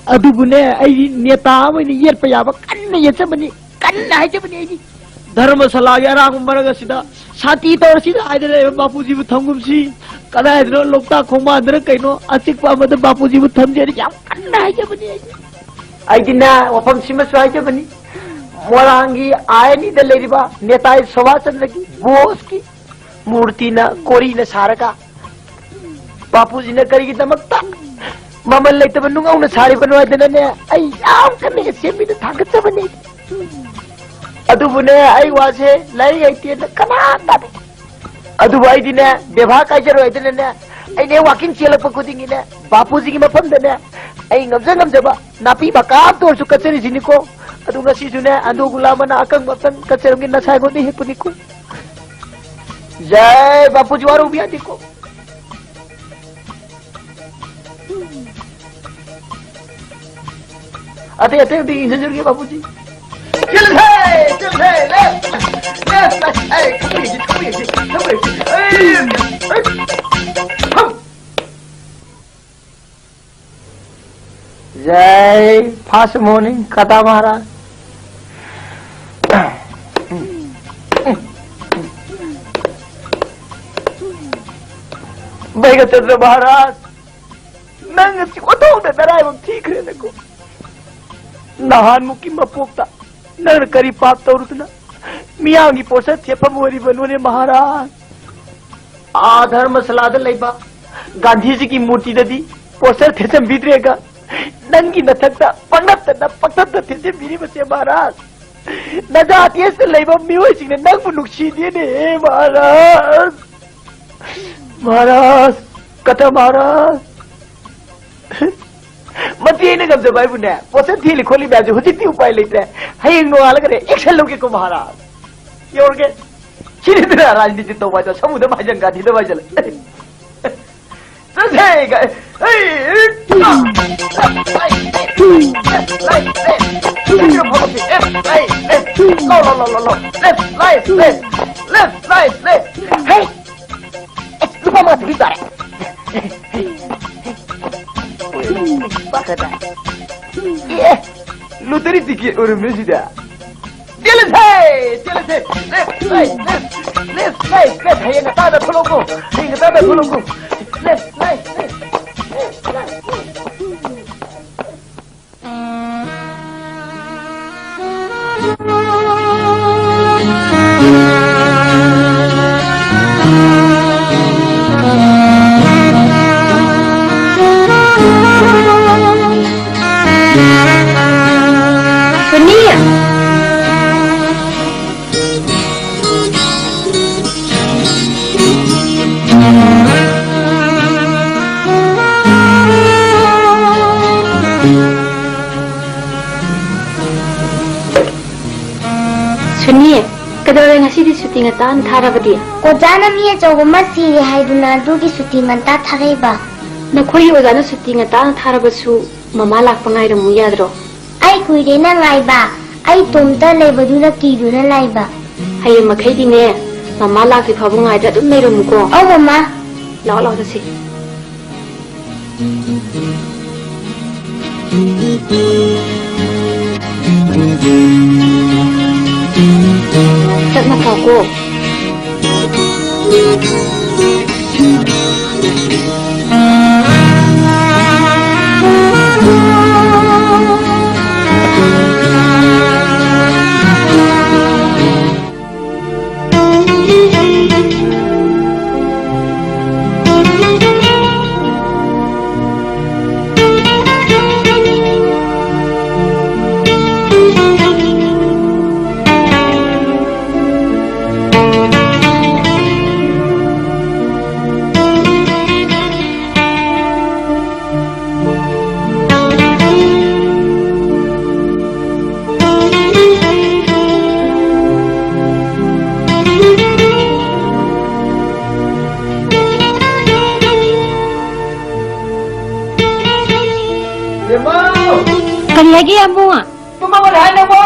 ꯑꯗꯨꯕꯨꯅꯦ, ꯑꯩꯗꯤ ꯅꯦꯇꯥ ꯑꯃ ꯑꯣꯏꯅ ꯌꯦꯠꯄ ꯌꯥꯕ ꯀꯟꯅ ꯌꯦꯠꯆꯕꯅꯤ, ꯀꯟꯅ ꯍꯥꯏꯖꯕꯅꯤ ꯑꯩꯗꯤ꯫ ꯙꯔꯃꯁꯥꯂꯥꯒꯤ ꯑꯔꯥꯡꯕ ꯃꯔꯛ ꯑꯁꯤꯗ ꯁꯥꯟꯇꯤ ꯇꯧꯔꯁꯤꯗ ꯍꯥꯏꯗꯅ ꯂꯩꯕ ꯕꯥꯄꯨꯖꯤꯕꯨ ꯊꯝꯒꯨꯝꯁꯤ꯫ ꯀꯗꯥꯏꯗꯅꯣ ꯂꯣꯛꯇꯥꯛ ꯈꯣꯡꯕꯥꯟꯗꯅ ꯀꯩꯅꯣ ꯑꯆꯤꯛꯄ ꯑꯃꯗ ꯕꯥꯄꯨꯖꯤꯕꯨ ꯊꯝꯖꯦꯅ ꯌꯥꯝ ꯀꯟꯅ ꯍꯥꯏꯖꯕꯅꯤ ꯑꯩꯗꯤ꯫ ꯑꯩꯗꯤꯅꯦ, ꯋꯥꯐꯝꯁꯤꯃꯁꯨ ꯍꯥꯏꯖꯕꯅꯤ꯫ ꯃꯣꯏꯔꯥꯡꯒꯤ ꯑꯥꯏ ꯑꯦꯟ ꯏꯗ ꯂꯩꯔꯤꯕ ꯅꯦꯇꯥꯖꯤ ꯁꯨꯚꯥꯁ ꯆꯟꯗ꯭ꯔꯒꯤ ꯕꯣꯁꯀꯤ ꯃꯨꯔꯇꯤꯅ ꯀꯣꯔꯤꯅ ꯁꯥꯔꯒ, ꯕꯥꯄꯨꯖꯤꯅ ꯀꯔꯤꯒꯤꯗꯃꯛꯇ ꯃꯃꯜ ꯂꯩꯇꯕ ꯅꯨꯡ ꯍꯧꯅ ꯁꯥꯔꯤꯕꯅꯣ ꯍꯥꯏꯗꯅꯅꯦ, ꯑꯩ ꯌꯥꯝ ꯀꯟꯅ ꯁꯦꯝꯕꯤꯗ ꯊꯥꯒꯠꯆꯕꯅꯤ꯫ ꯑꯗꯨꯕꯨꯅꯦ, ꯑꯩ ꯋꯥꯁꯦ ꯂꯥꯏꯔꯤꯛ ꯍꯩꯇꯦꯅ ꯀꯅꯥ ꯇꯥꯗꯦ꯫ ꯑꯗꯨꯕꯨ ꯑꯩꯗꯤꯅꯦ, ꯕꯦꯕꯥꯔ ꯀꯥꯏꯖꯔꯣꯏ ꯍꯥꯏꯗꯅꯅꯦ, ꯑꯩꯅꯦ walking ꯆꯦꯜꯂꯛꯄ ꯈꯨꯗꯤꯡꯒꯤꯅꯦ, ꯕꯥꯄꯨꯖꯤꯒꯤ ꯃꯐꯝꯗꯅꯦ ꯑꯩ ꯉꯝꯖ ꯉꯝꯖꯕ ꯅꯥꯄꯤ ꯃꯀꯥ ꯑꯃꯇ ꯑꯣꯏꯔꯁꯨ ꯀꯠꯆꯔꯤꯁꯤꯅꯤꯀꯣ꯫ ꯑꯗꯨ ꯉꯁꯤꯁꯨꯅꯦ, ꯑꯟꯗ꯭ꯔꯣ ꯒꯨꯂꯥ ꯃꯅꯥ ꯑꯀꯪꯕ ꯑꯝꯇꯪ ꯀꯠꯆꯔꯝꯒꯦ, ꯅꯁꯥ ꯑꯩꯉꯣꯟꯗ ꯍꯦꯛꯄꯅꯤꯀꯣ꯫ ꯖꯥꯏ ꯕꯥꯄꯨꯖꯤ, ꯋꯥꯔꯧꯕ ꯌꯥꯗꯦꯀꯣ꯫ ꯑꯇꯩ, ꯑꯇꯩ, ꯑꯇꯩ ꯏꯟꯖꯟꯖꯔꯒꯦ, ꯕꯥꯄꯨꯖꯤ꯫ ꯆꯦꯜꯂꯁꯦ! ꯆꯦꯜꯂꯁꯦ! Left! Left! Right! ꯑꯩ ꯊꯧꯕ ꯌꯦꯡꯁꯤ, ꯊꯧꯕ ꯌꯦꯡꯁꯤ, ꯊꯧꯕ ꯌꯦꯡꯁꯤ꯫ ꯑꯩ! ꯑꯩ! ꯍꯝ! ꯖꯥꯏ first morning ꯀꯇꯥ ꯃꯍꯥꯔꯥꯖ꯫ ꯕꯩꯒꯆꯟꯗ꯭ꯔ ꯃꯍꯥꯔꯥꯖ, ꯅꯪ ꯉꯁꯤ ꯑꯣꯟꯊꯣꯛꯅ ꯅꯔꯥꯏꯕꯛ ꯊꯤꯈ꯭ꯔꯦꯗꯀꯣ꯫ ꯅꯍꯥꯟꯃꯨꯛꯀꯤ ꯃꯄꯣꯛꯇ ꯅꯪꯅ ꯀꯔꯤ ꯄꯥꯞ ꯇꯧꯔꯨꯗꯅ ꯃꯤꯌꯥꯝꯒꯤ ꯄꯣꯠꯁꯛ ꯊꯦꯠꯐꯝ ꯑꯣꯏꯔꯤꯕꯅꯣꯅꯦ ꯃꯍꯥꯔꯥꯖ? ꯑꯥ ꯙꯔꯃꯁꯥꯂꯥꯗ ꯂꯩꯕ ꯒꯥꯟꯙꯤꯖꯤꯒꯤ ꯃꯨꯔꯇꯤꯗꯗꯤ ꯄꯣꯁꯇꯔ ꯊꯦꯠꯆꯟꯕꯤꯗ꯭ꯔꯦꯒ, ꯅꯪꯒꯤ ꯅꯊꯛꯇ ꯄꯪꯅꯞꯇ ꯅꯞ, ꯄꯪꯊꯝꯗ ꯊꯦꯠꯆꯟꯕꯤꯔꯤꯕꯁꯦ ꯃꯍꯥꯔꯥꯖ, ꯅꯖꯥꯇꯤ ꯑꯁꯤꯗ ꯂꯩꯕ ꯃꯤꯑꯣꯏꯁꯤꯡꯅ ꯅꯪꯕꯨ ꯅꯨꯡꯁꯤꯗꯦꯅꯦ ꯃꯍꯥꯔꯥꯖ꯫ ꯃꯍꯥꯔꯥꯖ, ꯀꯇ ꯃꯍꯥꯔꯥꯖ꯫ ꯃꯁꯤ ꯑꯩꯅ ꯉꯝꯖꯕ ꯍꯥꯏꯕꯨꯅꯦ, ꯄꯣꯠꯆꯪ ꯊꯤꯜꯂꯤ ꯈꯣꯠꯂꯤ ꯃꯌꯥꯝꯁꯦ ꯍꯧꯖꯤꯛꯇꯤ ꯎꯄꯥꯏ ꯂꯩꯇ꯭ꯔꯦ꯫ ꯍꯌꯦꯡ ꯅꯣꯡꯉꯥꯜꯂꯒꯅꯦ, ꯌꯦꯛꯁꯜꯂꯨꯒꯦꯀꯣ ꯃꯍꯥꯔꯥꯖ꯫ ꯌꯧꯔꯒꯦ꯫ ꯁꯤꯅꯤꯗꯅ ꯔꯥꯖꯅꯤꯇꯤ ꯇꯧꯕ ꯍꯥꯏꯗꯣ, ꯁꯃꯨꯗ꯭ꯔ ꯃꯍꯥꯖꯟ ꯒꯥꯟꯙꯤꯗ ꯃꯥꯏꯖꯜꯂꯦ꯫ ꯆꯠꯁꯦ! ꯍꯩ! Left right left. ꯁꯤꯗ ꯐꯝꯃꯁꯤ꯫ Left right left. ꯂꯣ, ꯂꯣ, ꯂꯣ, ꯂꯣ, ꯂꯣ꯫ Left right left. Left right left. ꯍꯩ! ꯑꯦ, ꯂꯨꯄꯥ ꯃꯉꯥ ꯄꯤꯕꯤ ꯇꯥꯔꯦ꯫ ꯄꯥꯈꯠꯂꯦ꯫ ꯑꯦ, ꯂꯣꯇꯔꯤ ꯇꯤꯀꯦꯠ ꯑꯣꯏꯔꯝꯃꯦ ꯁꯤꯗ꯫ ꯆꯦꯜꯂꯁꯦ! ꯆꯦꯜꯂꯁꯦ! Left, right, left, left, right, left. ꯍꯌꯦꯡ ꯉꯟꯇꯥꯗ ꯊꯣꯛꯂꯛꯎꯀꯣ꯫ ꯍꯌꯦꯡ ꯉꯟꯇꯥꯗ ꯊꯣꯛꯂꯛꯎꯀꯣ꯫ Left, right, left, left, right, left. ꯁꯨꯇꯤ ꯉꯟꯇꯥꯅ ꯊꯥꯔꯕꯗꯤ? ꯑꯣꯖꯥꯅ ꯃꯤ ꯑꯆꯧꯕ ꯑꯃ ꯁꯤꯔꯦ ꯍꯥꯏꯗꯨꯅ ꯑꯗꯨꯒꯤ ꯁꯨꯇꯤ ꯉꯟꯇꯥ ꯊꯥꯔꯛꯏꯕ꯫ ꯅꯈꯣꯏꯒꯤ ꯑꯣꯖꯥꯅ ꯁꯨꯇꯤ ꯉꯟꯇꯥꯅ ꯊꯥꯔꯕꯁꯨ ꯃꯃꯥ ꯂꯥꯛꯄ ꯉꯥꯏꯔꯝꯃꯨ ꯌꯥꯗ꯭ꯔꯣ? ꯑꯩ ꯀꯨꯏꯔꯦꯅ ꯉꯥꯏꯕ꯫ ꯑꯩ ꯏꯇꯣꯝꯇ ꯂꯩꯕꯗꯨꯗ ꯀꯤꯗꯨꯅ ꯂꯥꯛꯏꯕ꯫ ꯍꯌꯦꯡ ꯃꯈꯩꯗꯤꯅꯦ, ꯃꯃꯥ ꯂꯥꯛꯇ꯭ꯔꯤ ꯐꯥꯎꯕ ꯉꯥꯏꯗ ꯑꯗꯨꯝ ꯂꯩꯔꯝꯃꯨꯀꯣ꯫ ꯑꯧ, ꯃꯃꯥ꯫ ꯂꯥꯛꯑꯣ, ꯂꯥꯛꯑꯣ, ꯆꯠꯁꯤ꯫ ꯇꯞꯅ ꯀꯥꯎꯀꯣ꯫ ꯕꯦꯝꯃꯧ! ꯀꯔꯤ ꯍꯥꯏꯒꯦ, ꯌꯥꯝꯕꯨꯡ? ꯇꯨꯝꯃꯕꯅꯦ ꯍꯥꯏ ꯅꯪꯕꯣ?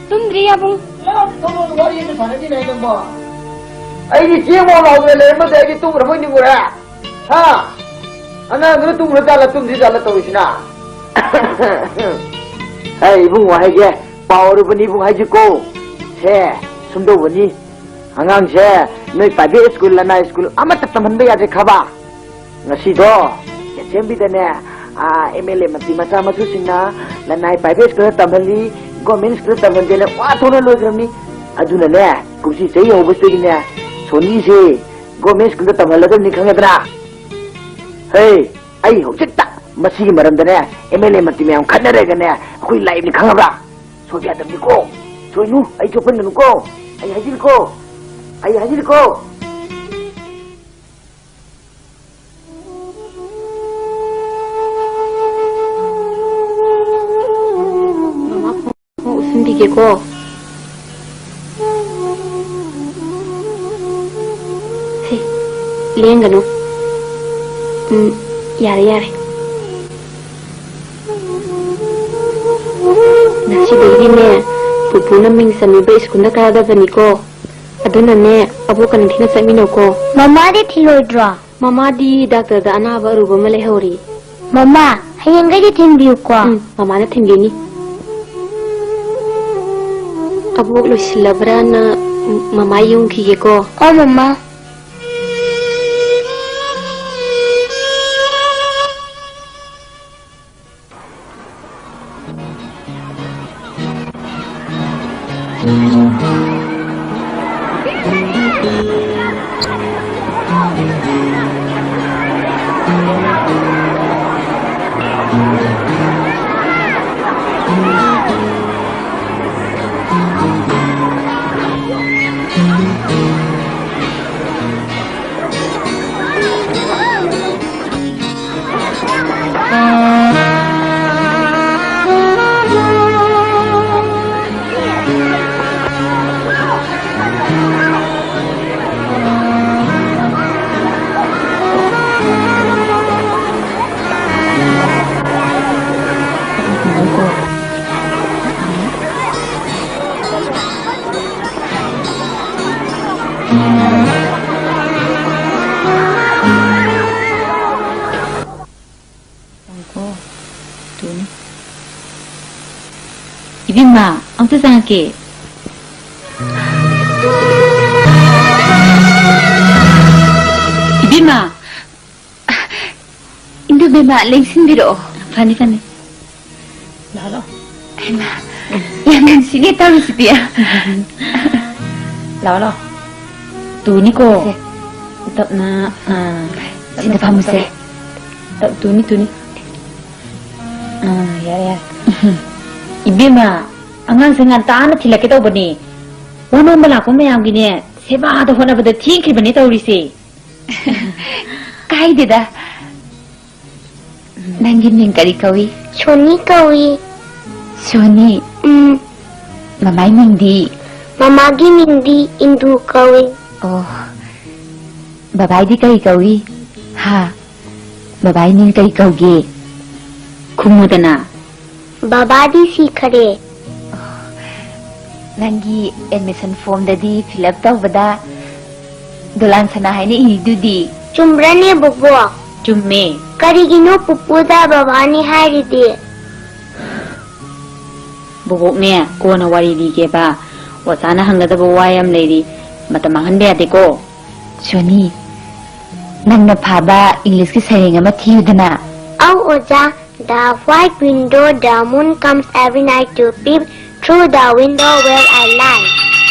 ꯇꯨꯝꯗ꯭ꯔꯤ, ꯌꯥꯕꯨꯡ꯫ ꯂꯥꯎ, ꯊꯣꯛꯂꯛꯑꯣ, ꯋꯥꯔꯤ ꯑꯝꯇ ꯁꯥꯟꯅꯈꯤꯅꯦ ꯍꯥꯏ ꯅꯪꯕꯣ? ꯑꯩꯗꯤ ꯆꯦꯡ ꯃꯣꯟ ꯂꯥꯎꯗꯅ ꯂꯩꯔꯝꯕꯗꯩ ꯑꯩꯗꯤ ꯇꯨꯝꯈ꯭ꯔꯕꯣꯏ ꯅꯤꯡꯉꯨꯔꯦ꯫ ꯍꯥ? ꯑꯉꯥꯡꯗꯨꯅ ꯇꯨꯝꯈ꯭ꯔ ꯖꯥꯠꯂ, ꯇꯨꯝꯗ꯭ꯔꯤ ꯖꯥꯠꯂ ꯇꯧꯔꯤꯁꯤꯅ? ꯑꯩ ꯏꯕꯨꯡꯉꯣ ꯍꯥꯏꯒꯦ, ꯄꯥꯎ ꯑꯔꯨꯕꯅꯤ ꯏꯕꯨꯡ ꯍꯥꯏꯁꯤꯀꯣ꯫ ꯁꯦ, ꯁꯨꯝꯗꯧꯕꯅꯤ꯫ ꯑꯉꯥꯡꯁꯦ ꯅꯣꯏ private school, ꯂꯅꯥꯏ school ꯑꯃꯠꯇ ꯇꯝꯍꯟꯕ ꯌꯥꯗ꯭ꯔꯦ ꯈꯕ꯫ ꯉꯁꯤꯗꯣ ꯑꯦꯁꯦꯝꯕ꯭ꯂꯤꯗꯅꯦ, ꯑꯥ, ꯑꯦꯝ ꯑꯦꯜ ꯑꯦ ꯃꯟꯇ꯭ꯔꯤ ꯃꯆꯥ ꯃꯁꯨꯁꯤꯡꯅ ꯂꯅꯥꯏ private schoolꯗ ꯇꯝꯍꯜꯂꯤ, government schoolꯗ ꯇꯝꯍꯟꯗꯦꯅ ꯋꯥ ꯊꯣꯛꯅ ꯂꯣꯏꯈ꯭ꯔꯕꯅꯤ꯫ ꯑꯗꯨꯅꯅꯦ, ꯀꯨꯝꯁꯤ ꯆꯍꯤ ꯍꯧꯕꯁꯤꯗꯒꯤꯅꯦ, ꯁꯣꯅꯤꯁꯦ government schoolꯗ ꯇꯝꯍꯜꯂꯗꯕꯅꯤ, ꯈꯪꯉꯦꯗꯅ? ꯍꯦ, ꯑꯩ ꯍꯧꯖꯤꯛꯇ ꯃꯁꯤꯒꯤ ꯃꯔꯝꯗꯅꯦ ꯑꯦꯝ ꯑꯦꯜ ꯑꯦ ꯃꯟꯇ꯭ꯔꯤ ꯃꯌꯥꯝ ꯈꯠꯅꯔꯒꯅꯦ ꯑꯩꯈꯣꯏ ꯂꯥꯛꯏꯕꯅꯤ, ꯈꯪꯉꯕ꯭ꯔꯥ? ꯁꯣꯏꯕ ꯌꯥꯗꯕꯅꯤꯀꯣ꯫ ꯁꯣꯏꯅꯨ, ꯑꯩ ꯆꯣꯞꯍꯟꯒꯅꯨꯀꯣ꯫ ꯑꯩ ꯍꯥꯏꯖꯤꯜꯂꯤꯀꯣ꯫ ꯑꯩ ꯍꯥꯏꯖꯤꯜꯂꯤꯀꯣ꯫ ꯃꯃꯥ ꯐꯣꯟ ꯎꯠꯁꯤꯟꯕꯤꯒꯦꯀꯣ꯫ ꯂꯦꯡꯒꯅꯨ꯫ ꯎꯝ, ꯌꯥꯔꯦ, ꯌꯥꯔꯦ꯫ ꯉꯁꯤꯗꯒꯤꯗꯤꯅꯦ, ꯄꯨꯄꯨꯅ ꯃꯤꯡ ꯆꯟꯕꯤꯕ ꯁ꯭ꯀꯨꯜꯗ ꯀꯥꯗꯕꯅꯤꯀꯣ꯫ ꯑꯗꯨꯅꯅꯦ, ꯑꯕꯣꯛꯀ ꯅꯤꯡꯊꯤꯅ ꯆꯠꯃꯤꯟꯅꯧꯀꯣ꯫ ꯃꯃꯥꯗꯤ ꯊꯤꯜꯂꯣꯏꯗ꯭ꯔꯣ? ꯃꯃꯥꯗꯤ ꯗꯥꯛꯇꯔꯗ ꯑꯅꯥꯕ ꯑꯔꯨꯕ ꯑꯃ ꯂꯩꯍꯧꯔꯤ꯫ ꯃꯃꯥ, ꯍꯌꯦꯡꯈꯩꯗꯤ ꯊꯤꯟꯕꯤꯌꯨꯀꯣ꯫ ꯎꯝ, ꯃꯃꯥꯅ ꯊꯤꯟꯕꯤꯅꯤ꯫ ꯑꯕꯣꯛ ꯂꯣꯏꯁꯤꯜꯂꯕ꯭ꯔꯥꯅ ꯃꯃꯥ ꯌꯨꯝꯈꯤꯒꯦꯀꯣ꯫ ꯑꯣ, ꯃꯃꯥ꯫ ꯉꯥꯏꯈꯣ, ꯇꯨꯅꯤ꯫ ꯏꯕꯦꯝꯃ, ꯑꯝꯇ ꯆꯪꯉꯛꯀꯦ꯫ ꯏꯕꯦꯝꯃ! ꯏꯟꯗꯨ ꯕꯦꯝꯃ, ꯂꯦꯡꯁꯤꯟꯕꯤꯔꯛꯑꯣ꯫ ꯐꯅꯤ, ꯐꯅꯤ꯫ ꯂꯥꯛꯑꯣ, ꯂꯥꯛꯑꯣ꯫ ꯍꯩꯃꯥ, ꯌꯥꯝ ꯅꯨꯡꯁꯤꯅꯦ ꯇꯧꯔꯤꯁꯤꯗꯤ꯫ ꯂꯥꯛꯑꯣ, ꯂꯥꯛꯑꯣ꯫ ꯇꯨꯅꯤꯀꯣ꯫ ꯁꯦ꯫ ꯇꯞꯅ, ꯑꯥ, ꯁꯤꯗ ꯐꯝꯃꯨꯁꯦ꯫ ꯇꯞ-, ꯇꯨꯅꯤ, ꯇꯨꯅꯤ꯫ ꯑꯥ, ꯌꯥꯔꯦ, ꯌꯥꯔꯦ꯫ ꯏꯕꯦꯝꯃ, ꯑꯉꯥꯡꯁꯦ ꯉꯟꯇꯥꯅ ꯊꯤꯜꯂꯛꯀꯦ ꯇꯧꯕꯅꯦ꯫ ꯋꯥ ꯅꯣꯝꯕ ꯂꯥꯛꯄ ꯃꯌꯥꯝꯒꯤꯅꯦ, ꯁꯦꯕꯥꯗ ꯍꯣꯠꯅꯕꯗ ꯊꯦꯡꯈ꯭ꯔꯤꯕꯅꯦ ꯇꯧꯔꯤꯁꯦ꯫ ꯀꯥꯏꯗꯦꯗ꯫ ꯅꯪꯒꯤ ꯃꯤꯡ ꯀꯔꯤ ꯀꯧꯏ? ꯁꯣꯅꯤ ꯀꯧꯏ꯫ ꯁꯣꯅꯤ? ꯎꯝ꯫ ꯃꯃꯥꯏ ꯃꯤꯡꯗꯤ? ꯃꯃꯥꯒꯤ ꯃꯤꯡꯗꯤ ꯏꯟꯗꯨ ꯀꯧꯏ꯫ ꯑꯣ꯫ ꯕꯕꯥꯏꯗꯤ ꯀꯔꯤ ꯀꯧꯏ? ꯍꯥ? ꯕꯕꯥꯏ ꯃꯤꯡ ꯀꯔꯤ ꯀꯧꯒꯦ? ꯈꯨꯝꯃꯨꯗꯅ꯫ ꯕꯕꯥꯗꯤ ꯁꯤꯈꯔꯦ꯫ ꯅꯪꯒꯤ admission formꯗꯗꯤ fill up ꯇꯧꯕꯗ ꯗꯣꯂꯥꯟ ꯁꯅꯥ ꯍꯥꯏꯅ ꯏꯔꯤꯗꯨꯗꯤ꯫ ꯆꯨꯝꯕ꯭ꯔꯅꯦ ꯕꯣꯕꯣꯛ? ꯆꯨꯝꯃꯦ꯫ ꯀꯔꯤꯒꯤꯅꯣ ꯄꯨꯄꯨꯗ ꯕꯕꯥꯅꯤ ꯍꯥꯏꯔꯤꯗꯤ? ꯕꯣꯕꯣꯛꯅꯦ, ꯀꯣꯟꯅ ꯋꯥꯔꯤ ꯂꯤꯒꯦꯕ꯫ ꯑꯣꯖꯥꯅ ꯍꯪꯒꯗꯕ ꯋꯥ ꯌꯥꯝ ꯂꯩꯔꯤ꯫ ꯃꯇꯝ ꯃꯥꯡꯍꯟꯕ ꯌꯥꯗꯦꯀꯣ꯫ ꯁꯣꯅꯤ, ꯅꯪꯅ ꯐꯥꯕ Englishꯀꯤ ꯁꯩꯔꯦꯡ ꯑꯃ ꯊꯤꯌꯨꯗꯅ꯫ ꯑꯧ ꯑꯣꯖꯥ, The white window, the moon comes every night to peep through the window where I lie.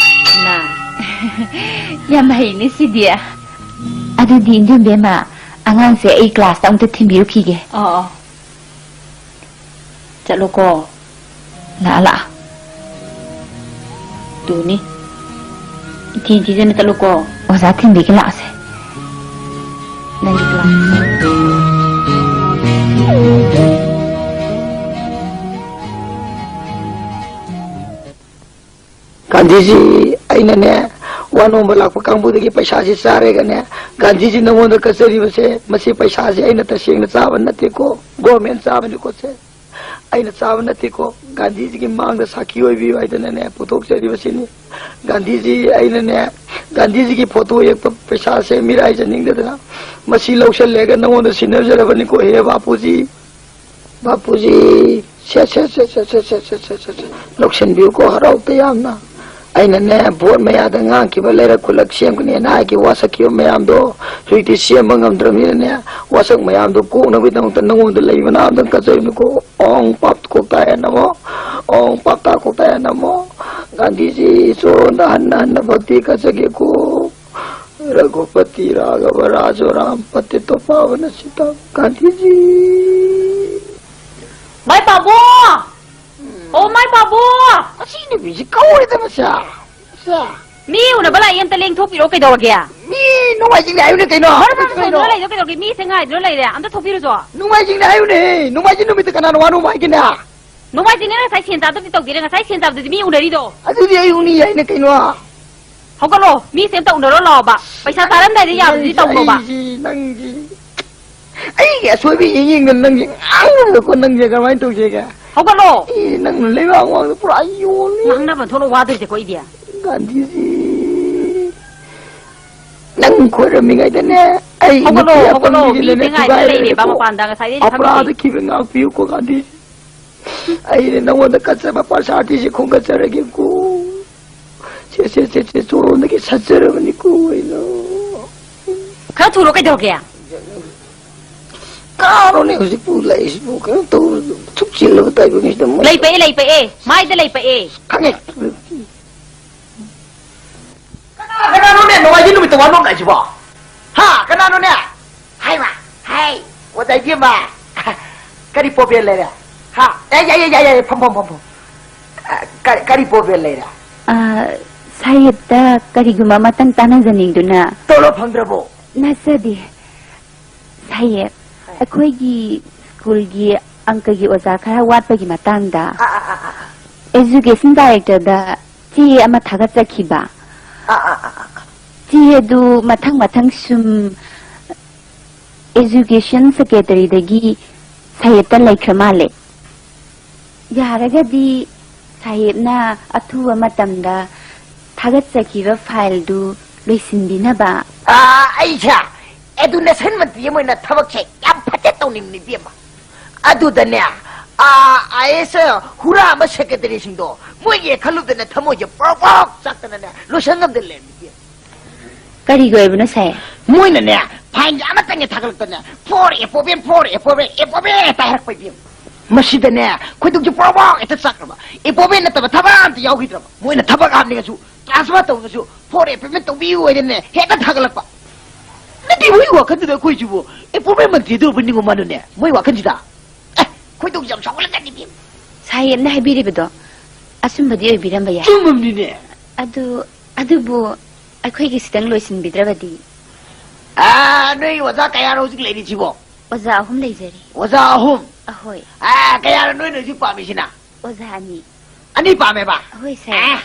ꯅ, ꯌꯥꯝ ꯍꯩꯅꯦ ꯁꯤꯗꯤ꯫ ꯑꯗꯨꯗꯤ ꯏꯟꯗꯣꯝꯕꯦꯝꯃ, ꯑꯉꯥꯡꯁꯦ ꯑꯩ classꯇ ꯑꯃꯨꯛꯇ ꯊꯤꯟꯕꯤꯔꯨꯈꯤꯒꯦ꯫ ꯑꯣ, ꯑꯣ꯫ ꯆꯠꯂꯣꯀꯣ꯫ ꯂꯥꯛꯑꯣ, ꯂꯥꯛꯑꯣ꯫ ꯇꯨꯅꯤ꯫ ꯏꯊꯤ ꯊꯤꯖꯅ ꯆꯠꯂꯨꯀꯣ꯫ ꯑꯣꯖꯥ ꯊꯤꯟꯕꯤꯒꯦ ꯂꯥꯛꯑꯣꯁꯦ꯫ ꯅꯪꯒꯤ class꯫ ꯒꯥꯟꯙꯤꯖꯤ, ꯑꯩꯅꯅꯦ, ꯋꯥ ꯅꯣꯝꯕ ꯂꯥꯛꯄ ꯀꯥꯡꯕꯨꯗꯒꯤ ꯄꯩꯁꯥꯁꯤ ꯆꯥꯔꯒꯅꯦ, ꯒꯥꯟꯙꯤꯖꯤ ꯅꯉꯣꯟꯗ ꯀꯠꯆꯔꯤꯕꯁꯦ, ꯃꯁꯤ ꯄꯩꯁꯥꯁꯤ ꯑꯩꯅ ꯇꯁꯦꯡꯅ ꯆꯥꯕ ꯅꯠꯇꯦꯀꯣ, government ꯆꯥꯕꯅꯤꯀꯣ ꯁꯦ꯫ ꯑꯩꯅ ꯆꯥꯕ ꯅꯠꯇꯦꯀꯣ, ꯒꯥꯟꯙꯤꯖꯤꯒꯤ ꯃꯥꯡꯗ ꯁꯥꯈꯤ ꯑꯣꯏꯕꯤꯌꯨ ꯍꯥꯏꯗꯅꯅꯦ ꯄꯨꯊꯣꯛꯆꯔꯤꯕꯁꯤꯅꯤ꯫ ꯒꯥꯟꯙꯤꯖꯤ, ꯑꯩꯅꯅꯦ, ꯒꯥꯟꯙꯤꯖꯤꯒꯤ photo ꯌꯦꯛꯄ ꯄꯩꯁꯥꯁꯦ ꯃꯤꯔꯥꯏꯖꯅꯤꯡꯗꯗꯅ ꯃꯁꯤ ꯂꯧꯁꯜꯂꯦꯒ ꯅꯉꯣꯟꯗ ꯁꯤꯟꯅꯖꯔꯕꯅꯤꯀꯣ, ꯍꯦ ꯕꯥꯄꯨꯖꯤ꯫ ꯕꯥꯄꯨꯖꯤ, ꯁꯦ, ꯁꯦ, ꯂꯧꯁꯟꯕꯤꯌꯨꯀꯣ, ꯍꯔꯥꯎ ꯇꯌꯥꯝꯅ꯫ ꯑꯩꯅꯅꯦ, vote ꯃꯌꯥꯗ ꯉꯥꯡꯈꯤꯕ ꯂꯩꯔꯛ ꯈꯨꯜꯂꯛ ꯁꯦꯝꯒꯅꯦꯅ ꯍꯥꯏꯈꯤꯕ ꯋꯥꯁꯛꯈꯤꯕ ꯃꯌꯥꯝꯗꯣ ꯍꯧꯖꯤꯛꯇꯤ ꯁꯦꯝꯕ ꯉꯝꯗ꯭ꯔꯕꯅꯤꯅꯅꯦ, ꯋꯥꯁꯛ ꯃꯌꯥꯝꯗꯣ ꯀꯣꯛꯅꯕꯒꯤꯗꯃꯛꯇ ꯅꯉꯣꯟꯗ ꯂꯩ ꯃꯅꯥ ꯑꯝꯇꯪ ꯀꯠꯆꯔꯤꯕꯅꯤꯀꯣ꯫ ꯑꯣꯡ ꯄꯥꯞ ꯀꯣꯛꯇꯥꯌꯥ ꯅꯃꯣ, ꯑꯣꯡ ꯄꯥꯞꯇꯥ ꯀꯣꯛꯇꯥꯌꯥ ꯅꯃꯣ꯫ ꯒꯥꯟꯙꯤꯖꯤ ꯏꯁꯣꯔꯗ ꯍꯟꯅ ꯍꯟꯅ ꯚꯛꯇꯤ ꯀꯠꯆꯒꯦꯀꯣ꯫ ꯔꯘꯨꯄꯇꯤ ꯔꯥꯘꯕ ꯔꯥꯖꯣ ꯔꯥꯝ ꯄꯇꯤꯇꯣ ꯄꯥꯚꯅ ꯁꯤꯇꯥ ꯒꯥꯟꯙꯤꯖꯤ꯫ ꯃꯥꯏ ꯄꯥꯕꯣ! ꯑꯣ, ꯃꯥꯏ ꯄꯥꯕꯣ! ꯑꯁꯤ ꯅꯨꯄꯤꯁꯤ ꯀꯧꯔꯦꯗ ꯃꯁꯤ꯫ ꯃꯁꯤ꯫ ꯃꯤ ꯎꯅꯕ ꯂꯥꯛꯏ, ꯑꯝꯇ ꯂꯦꯡꯊꯣꯛꯄꯤꯔꯣ, ꯀꯩꯗꯧꯔꯒꯦ? ꯃꯤ ꯅꯣꯡꯃꯥꯏꯖꯤꯡꯅꯤ ꯍꯥꯏꯌꯨꯅꯦ ꯀꯩꯅꯣ꯫ ꯃꯔꯝ ꯑꯃ ꯀꯩꯅꯣ? ꯁꯣꯏꯗꯅ ꯂꯩꯗꯣ ꯀꯩꯗꯧꯒꯦ? ꯃꯤꯁꯦ ꯉꯥꯏꯗꯨꯅ ꯂꯩꯔꯦ, ꯑꯝꯇ ꯊꯣꯛꯄꯤꯔꯨꯆꯣ꯫ ꯅꯣꯡꯃꯥꯏꯖꯤꯡꯅꯤ ꯍꯥꯏꯌꯨꯅꯦ, ꯅꯣꯡꯃꯥꯏꯖꯤꯡ ꯅꯨꯃꯤꯠꯇ ꯀꯅꯥꯅ ꯋꯥꯅꯣꯝ ꯍꯥꯏꯒꯦꯅꯦ? ꯅꯣꯡꯃꯥꯏꯖꯤꯡꯅꯦ, ꯉꯁꯥꯏ ꯁꯦꯟ ꯆꯥꯕꯗꯨꯗꯤ ꯇꯧꯕꯤꯔꯦ, ꯉꯁꯥꯏ ꯁꯦꯟ ꯆꯥꯕꯗꯨꯗꯤ ꯃꯤ ꯎꯅꯔꯤꯗꯣ꯫ ꯑꯗꯨꯗꯤ ꯑꯩ ꯎꯅꯤ ꯍꯥꯏꯅꯦ ꯀꯩꯅꯣ꯫ ꯍꯧꯒꯠꯂꯣ, ꯃꯤꯁꯦ ꯑꯝꯇ ꯎꯅꯔꯣ ꯂꯥꯛꯑꯣꯕ꯫ ꯄꯩꯁꯥ ꯆꯥꯔꯝꯗꯥꯏꯗ ꯌꯥꯕꯗꯨꯗꯤ ꯇꯧꯈꯣꯕ꯫ ꯑꯩꯁꯤ ꯅꯪꯁꯤ, ꯑꯩꯒꯤ ꯑꯁꯣꯏꯕ ꯌꯦꯡ ꯌꯦꯡꯗꯅ ꯅꯪꯁꯦ ꯉꯥꯡꯉꯒꯀꯣ, ꯅꯪꯁꯦ ꯀꯃꯥꯏꯅ ꯇꯧꯁꯦꯒꯦ? ꯍꯧꯒꯠꯂꯣ꯫ ꯑꯩ ꯅꯪꯅ ꯂꯩꯕꯥꯛ ꯃꯃꯥꯡꯗ ꯄꯨꯔꯥ ꯌꯣꯜꯂꯦ꯫ ꯉꯥꯡꯅꯕ ꯊꯣꯛꯂ ꯋꯥꯗꯣꯏꯁꯦꯀꯣ ꯑꯩꯗꯤ꯫ ꯒꯥꯟꯙꯤꯖꯤ, ꯅꯪ ꯈꯣꯏꯔꯝꯃꯤꯉꯩꯗꯅꯦ, ꯑꯩ ꯍꯧꯒꯠꯂꯣ, ꯅꯨꯄꯤ ꯍꯧꯒꯠꯂꯣ, ꯑꯄꯪꯕꯤꯁꯤꯅꯅꯦ ꯃꯤꯁꯦ ꯉꯥꯏꯗ ꯂꯩꯔꯦꯕ ꯊꯨꯒꯥꯏꯔꯒꯦꯀꯣ꯫ ꯃꯄꯥꯟꯗ, ꯉꯁꯥꯏꯗꯩ ꯐꯝꯃꯤꯁꯦ꯫ ꯑꯄꯔꯥꯙ ꯈꯤꯕ ꯉꯥꯛꯄꯤꯌꯨꯀꯣ ꯒꯥꯟꯙꯤ꯫ ꯑꯩꯅ ꯅꯪꯉꯣꯟꯗ ꯀꯠꯆꯕ ꯄ꯭ꯔꯁꯥꯗꯤꯁꯦ ꯈꯣꯝꯒꯠꯆꯔꯒꯦꯀꯣ꯫ ꯁꯦ, ꯁꯦ, ꯁꯦ, ꯁꯦ, ꯆꯣꯔꯣꯟꯗꯒꯤ ꯁꯠꯆꯔꯕꯅꯤꯀꯣ ꯑꯩꯅ꯫ ꯈꯔ ꯊꯨꯔꯣ, ꯀꯩꯗꯧꯔꯒꯦ? ꯀꯅꯥꯅꯣꯅꯦ ꯍꯧꯖꯤꯛꯄꯨ ꯂꯩꯔꯤꯁꯤꯕꯨ? ꯀꯩꯅꯣ ꯇꯧ, ꯁꯨꯛ ꯆꯤꯜꯂꯕ ꯇꯥꯏꯕꯪꯁꯤꯗ ꯃꯩ- ꯂꯩ ꯄꯛꯑꯦ, ꯂꯩ ꯄꯛꯑꯦ, ꯃꯥꯏꯗ ꯂꯩ ꯄꯛꯑꯦ꯫ ꯈꯪꯉꯦ꯫ ꯀꯅꯥ, ꯀꯅꯥꯅꯣꯅꯦ ꯅꯣꯡꯃꯥꯏꯖꯤꯡ ꯅꯨꯃꯤꯠꯇ ꯋꯥ ꯅꯣꯝ ꯂꯥꯛꯏꯁꯤꯕꯣ? ꯍꯥ, ꯀꯅꯥꯅꯣꯅꯦ? ꯍꯥꯏ ꯋꯥ, ꯍꯥꯏ, ꯑꯣꯖꯥ ꯏꯕꯦꯝꯃ꯫ ꯀꯔꯤ ꯄ꯭ꯔꯣꯕ꯭ꯂꯦꯝ ꯂꯩꯔꯦ? ꯍꯥ? ꯑꯦ, ꯌꯥꯏ, ꯌꯥꯏ, ꯌꯥꯏ, ꯌꯥꯏ, ꯐꯝ, ꯐꯝ, ꯐꯝ, ꯐꯝ꯫ ꯑ, ꯀꯔꯤ, ꯀꯔꯤ ꯄ꯭ꯔꯣꯕ꯭ꯂꯦꯝ ꯂꯩꯔꯦ? ꯑ, ꯁꯥꯍꯦꯕꯇ ꯀꯔꯤꯒꯨꯝꯕ ꯑꯃꯇꯪ ꯇꯥꯟꯅꯖꯅꯤꯡꯗꯨꯅ꯫ ꯇꯣꯂꯣꯞ ꯐꯪꯗ꯭ꯔꯕꯣ? ꯅꯠꯆꯗꯦ꯫ ꯁꯥꯍꯦꯕ, ꯑꯩꯈꯣꯏꯒꯤ ꯁ꯭ꯀꯨꯜꯒꯤ ꯑꯪꯀꯒꯤ ꯑꯣꯖꯥ ꯈꯔ ꯋꯥꯠꯄꯒꯤ ꯃꯇꯥꯡꯗ ꯑ, ꯑ, ꯑ, ꯑ, ꯑꯦꯖꯨꯀꯦꯁꯟ ꯗꯥꯏꯔꯦꯛꯇꯔꯗ ꯆꯦ ꯑꯃ ꯊꯥꯒꯠꯆꯈꯤꯕ꯫ ꯑ, ꯑ, ꯑ, ꯑ, ꯑ꯫ ꯆꯦ ꯑꯗꯨ ꯃꯊꯪ ꯃꯊꯪ ꯁꯨꯝ ꯑꯦꯖꯨꯀꯦꯁꯟ ꯁꯦꯀ꯭ꯔꯦꯇꯔꯤꯗꯒꯤ ꯁꯥꯍꯦꯕꯇ ꯂꯩꯈ꯭ꯔ ꯃꯥꯜꯂꯦ꯫ ꯌꯥꯔꯒꯗꯤ ꯁꯥꯍꯦꯕꯅ ꯑꯊꯨꯕ ꯃꯇꯝꯗ ꯊꯥꯒꯠꯆꯈꯤꯕ ꯐꯥꯏꯜꯗꯨ ꯂꯣꯏꯁꯤꯟꯕꯤꯅꯕ꯫ ꯑ, ꯑꯩꯁꯦ ꯑꯦꯗꯨꯀꯦꯁꯟ ꯃꯟꯇ꯭ꯔꯤ ꯑꯃ ꯑꯣꯏꯅ ꯊꯕꯛꯁꯦ ꯌꯥꯝ ꯐꯖ ꯇꯧꯅꯤꯡꯕꯅꯤ ꯏꯕꯦꯝꯃ꯫ ꯑꯗꯨꯗꯅꯦ, ꯑ, ꯑꯥꯏ ꯑꯦꯁ ꯍꯨꯔꯥ ꯑꯃ ꯁꯦꯀ꯭ꯔꯦꯇꯔꯤꯁꯤꯡꯗꯣ ꯃꯣꯏꯒꯤ ꯈꯜꯂꯨꯗꯅ ꯊꯃꯣꯏꯁꯦ ꯄ꯭ꯔꯣꯛ ꯄ꯭ꯔꯣꯛ ꯆꯥꯛꯇꯅꯅꯦ ꯂꯣꯏꯁꯟ ꯉꯝꯗ ꯂꯩꯔꯝꯃꯤ ꯏꯕꯦꯝꯃ꯫ ꯀꯔꯤꯒꯤ ꯑꯣꯏꯕꯅꯣ ꯁꯥꯍꯦꯕ? ꯃꯣꯏꯅꯅꯦ, ꯐꯥꯏꯟꯁꯦ ꯑꯃꯇꯪꯒ ꯊꯥꯒꯠꯂꯛꯇꯅ, "For a problem, for a problem, a problem" ꯍꯦꯛꯇ ꯍꯥꯏꯔꯛꯄ ꯏꯕꯦꯝꯃ꯫ ꯃꯁꯤꯗꯅꯦ, ꯈꯣꯏꯗꯧꯁꯦ ꯄ꯭ꯔꯣꯛ ꯄ꯭ꯔꯣꯛ ꯍꯦꯛꯇ ꯆꯥꯛꯈ꯭ꯔꯕ꯫ ꯑꯦ ꯄ꯭ꯔꯣꯕ꯭ꯂꯦꯝ ꯅꯠꯇꯕ ꯊꯕꯛ ꯑꯝꯇ ꯌꯥꯎꯈꯤꯗ꯭ꯔꯕ꯫ ꯃꯣꯏꯅ ꯊꯕꯛ ꯍꯥꯞꯅꯤꯡꯉꯁꯨ, ꯇ꯭ꯔꯥꯟꯁꯐꯔ ꯇꯧꯅꯤꯡꯉꯁꯨ, "For a problem ꯇꯧꯕꯤꯌꯨ" ꯍꯥꯏꯗꯅꯅꯦ ꯍꯦꯛꯇ ꯊꯥꯒꯠꯂꯛꯄ꯫ ꯅꯠꯇꯦ, ꯃꯣꯏꯒꯤ ꯋꯥꯈꯜꯗꯨꯗ ꯑꯩꯈꯣꯏꯁꯤꯕꯨ ꯑꯦ ꯄ꯭ꯔꯣꯕ꯭ꯂꯦꯝ ꯃꯟꯇ꯭ꯔꯤꯗ ꯑꯣꯏꯕ ꯅꯤꯡꯉꯨ ꯃꯥꯅꯨꯅꯦ, ꯃꯣꯏ ꯋꯥꯈꯜꯁꯤꯗ꯫ ꯑꯦ, ꯈꯣꯏꯗꯧꯁꯦ ꯌꯥꯝ ꯁꯥꯎꯒꯠꯂꯛꯀꯅꯤ ꯏꯕꯦꯝꯃ꯫ ꯁꯥꯍꯦꯕꯅ ꯍꯥꯏꯕꯤꯔꯤꯕꯗꯣ ꯑꯆꯨꯝꯕꯗꯤ ꯑꯣꯏꯕꯤꯔꯝꯕ ꯌꯥꯏ꯫ ꯆꯨꯝꯃꯕꯅꯤꯅꯦ꯫ ꯑꯗꯨ, ꯑꯗꯨꯕꯨ ꯑꯩꯈꯣꯏꯒꯤ ꯈꯤꯇꯪ ꯂꯣꯏꯁꯤꯟꯕꯤꯗ꯭ꯔꯕꯗꯤ? ꯑꯥ, ꯅꯣꯏ ꯑꯣꯖꯥ ꯀꯌꯥꯅꯣ ꯍꯧꯖꯤꯛ ꯂꯩꯔꯤꯁꯤꯕꯣ? ꯑꯣꯖꯥ ꯑꯍꯨꯝ ꯂꯩꯖꯔꯤ꯫ ꯑꯣꯖꯥ ꯑꯍꯨꯝ? ꯑꯍꯣꯏ꯫ ꯑꯥ, ꯀꯌꯥꯅꯣ ꯅꯣꯏꯅ ꯍꯧꯖꯤꯛ ꯄꯥꯝꯃꯤꯁꯤꯅ? ꯑꯣꯖꯥ ꯑꯅꯤ꯫ ꯑꯅꯤ ꯄꯥꯝꯃꯦꯕ? ꯑꯍꯣꯏ, ꯁꯥꯔ꯫ ꯑꯥ,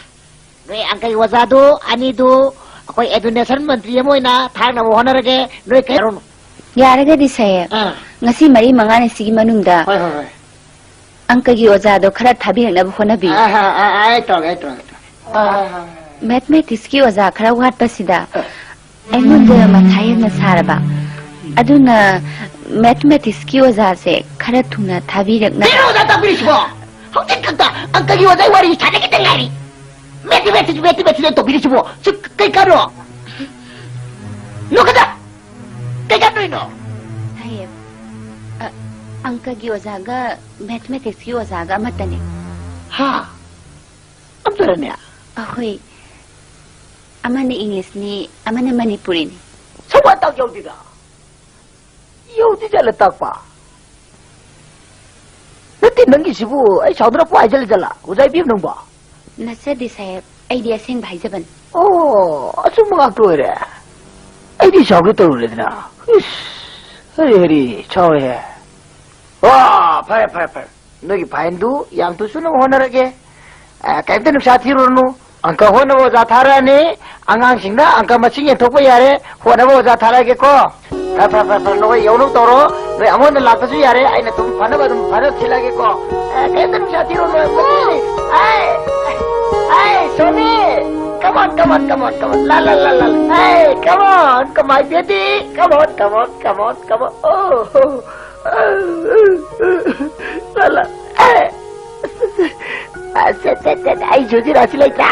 ꯅꯣꯏ ꯑꯪꯀꯒꯤ ꯑꯣꯖꯥꯗꯨ ꯑꯅꯤꯗꯨ ꯑꯩꯈꯣꯏ ꯑꯦꯗꯨꯅꯦꯁꯟ ꯃꯟꯇ꯭ꯔꯤ ꯑꯃ ꯑꯣꯏꯅ ꯊꯥꯔꯛꯅꯕ ꯍꯣꯠꯅꯔꯒꯦ꯫ ꯅꯣꯏ ꯀꯩ ꯌꯥꯔꯣꯅꯣ? ꯌꯥꯔꯒꯗꯤ ꯁꯥꯍꯦꯕ, ꯑꯥ꯫ ꯉꯁꯤ ꯃꯔꯤ ꯃꯉꯥꯅꯤꯁꯤꯒꯤ ꯃꯅꯨꯡꯗ ꯍꯣꯏ, ꯍꯣꯏ, ꯍꯣꯏ꯫ ꯑꯪꯀꯒꯤ ꯑꯣꯖꯥꯗꯣ ꯈꯔ ꯊꯥꯕꯤꯔꯛꯅꯕ ꯍꯣꯠꯅꯕꯤꯌꯨ꯫ ꯑꯥ, ꯑꯥ, ꯑꯥ, ꯑꯩ ꯇꯧꯔꯒꯦ, ꯑꯩ ꯇꯧꯔꯒꯦ, ꯑꯩ ꯇꯧꯔꯒꯦ꯫ ꯑꯥ, ꯑꯥ, ꯑꯥ, ꯑꯥ꯫ ꯃꯦꯊꯃꯦꯇꯤꯛꯁꯀꯤ ꯑꯣꯖꯥ ꯈꯔ ꯋꯥꯠꯄꯁꯤꯗ ꯑꯥ꯫ ꯑꯩꯉꯣꯟꯗ ꯃꯊꯥ ꯌꯥꯝꯅ ꯁꯥꯔꯕ꯫ ꯑꯗꯨꯅ ꯃꯦꯊꯃꯦꯇꯤꯛꯁꯀꯤ ꯑꯣꯖꯥꯁꯦ ꯈꯔ ꯊꯨꯅ ꯊꯥꯕꯤꯔꯛꯅꯕ꯫ ꯀꯩꯅꯣ ꯑꯣꯖꯥ ꯇꯥꯛꯄꯤꯔꯤꯁꯤꯕꯣ? ꯍꯧꯖꯤꯛ ꯈꯛꯇ ꯑꯪꯀꯒꯤ ꯑꯣꯖꯥꯒꯤ ꯋꯥꯔꯤ ꯁꯥꯟꯅꯈꯤꯗ ꯉꯥꯏꯔꯤ꯫ ꯃꯦꯊꯃꯦꯇꯤꯛꯁ, ꯃꯦꯊꯃꯦꯇꯤꯛꯁ ꯇꯧꯕꯤꯔꯤꯁꯤꯕꯣ? ꯁꯤ ꯀꯩ ꯀꯥꯟꯅꯣ? ꯅꯣꯛꯀꯗ! ꯀꯩ ꯀꯥꯟꯅꯣꯏꯅꯣ? ꯁꯥꯍꯦꯕ, ꯑ, ꯑꯪꯀꯒꯤ ꯑꯣꯖꯥꯒ ꯃꯦꯊꯃꯦꯇꯤꯛꯁꯀꯤ ꯑꯣꯖꯥꯒ ꯑꯃꯠꯇꯅꯦ꯫ ꯍꯥ? ꯑꯝꯇꯔꯅꯦ? ꯑꯍꯣꯏ꯫ ꯑꯃꯅ ꯏꯪꯂꯤꯁꯅꯤ, ꯑꯃꯅ ꯃꯅꯤꯄꯨꯔꯤꯅꯤ꯫ ꯁꯧꯕꯥꯟ ꯇꯥꯛ ꯌꯧꯗꯦꯗ꯫ ꯌꯧꯗꯦ ꯖꯥꯠꯂ ꯇꯥꯛꯄ? ꯅꯠꯇꯦ, ꯅꯪꯒꯤꯁꯤꯕꯨ ꯑꯩ ꯁꯥꯎꯗꯅ ꯄꯣ ꯍꯥꯏꯖꯜꯂ ꯖꯥꯠꯂ? ꯑꯣꯖꯥ ꯏꯕꯦꯝ ꯅꯪꯕꯣ? ꯅꯠꯆꯗꯦ ꯁꯥꯍꯦꯕ, ꯑꯩꯗꯤ ꯑꯁꯦꯡꯕ ꯍꯥꯏꯖꯕꯅꯤ꯫ ꯑꯣ, ꯑꯆꯨꯝꯕ ꯉꯥꯛꯇ ꯑꯣꯏꯔꯦ꯫ ꯑꯩꯗꯤ ꯁꯥꯎꯒꯦ ꯇꯧꯔꯨꯔꯦꯗꯅ꯫ ꯏꯁ, ꯍꯔꯤ ꯍꯔꯤ, ꯁꯥꯎꯔꯦꯍꯦ꯫ ꯑꯣ, ꯐꯔꯦ, ꯐꯔꯦ, ꯐꯔꯦ꯫ ꯅꯣꯏꯒꯤ ꯐꯥꯏꯟꯗꯨ ꯌꯥꯝ ꯊꯨꯁꯨꯅ ꯍꯣꯠꯅꯔꯒꯦ꯫ ꯑ, ꯀꯩꯝꯇ ꯅꯨꯡꯁꯥ ꯊꯤꯔꯨꯔꯅꯨ꯫ ꯑꯪꯀ ꯍꯣꯠꯅꯕ ꯑꯣꯖꯥ ꯊꯥꯔꯛꯑꯅꯤ꯫ ꯑꯉꯥꯡꯁꯤꯡꯅ ꯑꯪꯀ ꯃꯁꯤꯡ ꯌꯦꯟꯊꯣꯛꯄ ꯌꯥꯔꯦ꯫ ꯍꯣꯠꯅꯕ ꯑꯣꯖꯥ ꯊꯥꯔꯛꯑꯒꯦꯀꯣ꯫ ꯐꯔꯦ, ꯐꯔꯦ, ꯐꯔꯦ, ꯐꯔꯦ, ꯅꯈꯣꯏ ꯌꯧꯅꯕ ꯇꯧꯔꯣ꯫ ꯅꯣꯏ ꯑꯃꯨꯛ ꯍꯟꯅ ꯂꯥꯛꯇꯁꯨ ꯌꯥꯔꯦ꯫ ꯑꯩꯅ ꯑꯗꯨꯝ ꯐꯅꯕ ꯑꯗꯨꯝ ꯐꯅꯕ ꯁꯤꯜꯂꯒꯦꯀꯣ꯫ ꯑꯦ, ꯀꯩꯝꯇ ꯅꯨꯡꯁꯥ ꯊꯤꯔꯨꯔꯅꯨ꯫ ꯑꯩ, ꯑꯩ, Sony! Come on, come on, come on, come on. La, la, la, la. Hey, come on, come on, baby. Come on, come on, come on, come on. Oh, oh, oh, oh, oh. La, la. Hey. ꯑꯁ, ꯑꯁ, ꯑꯁ, ꯑꯁ, ꯑꯩ ꯁꯨꯖꯤ ꯔꯥꯁꯤ ꯂꯩꯇ꯭ꯔꯥ?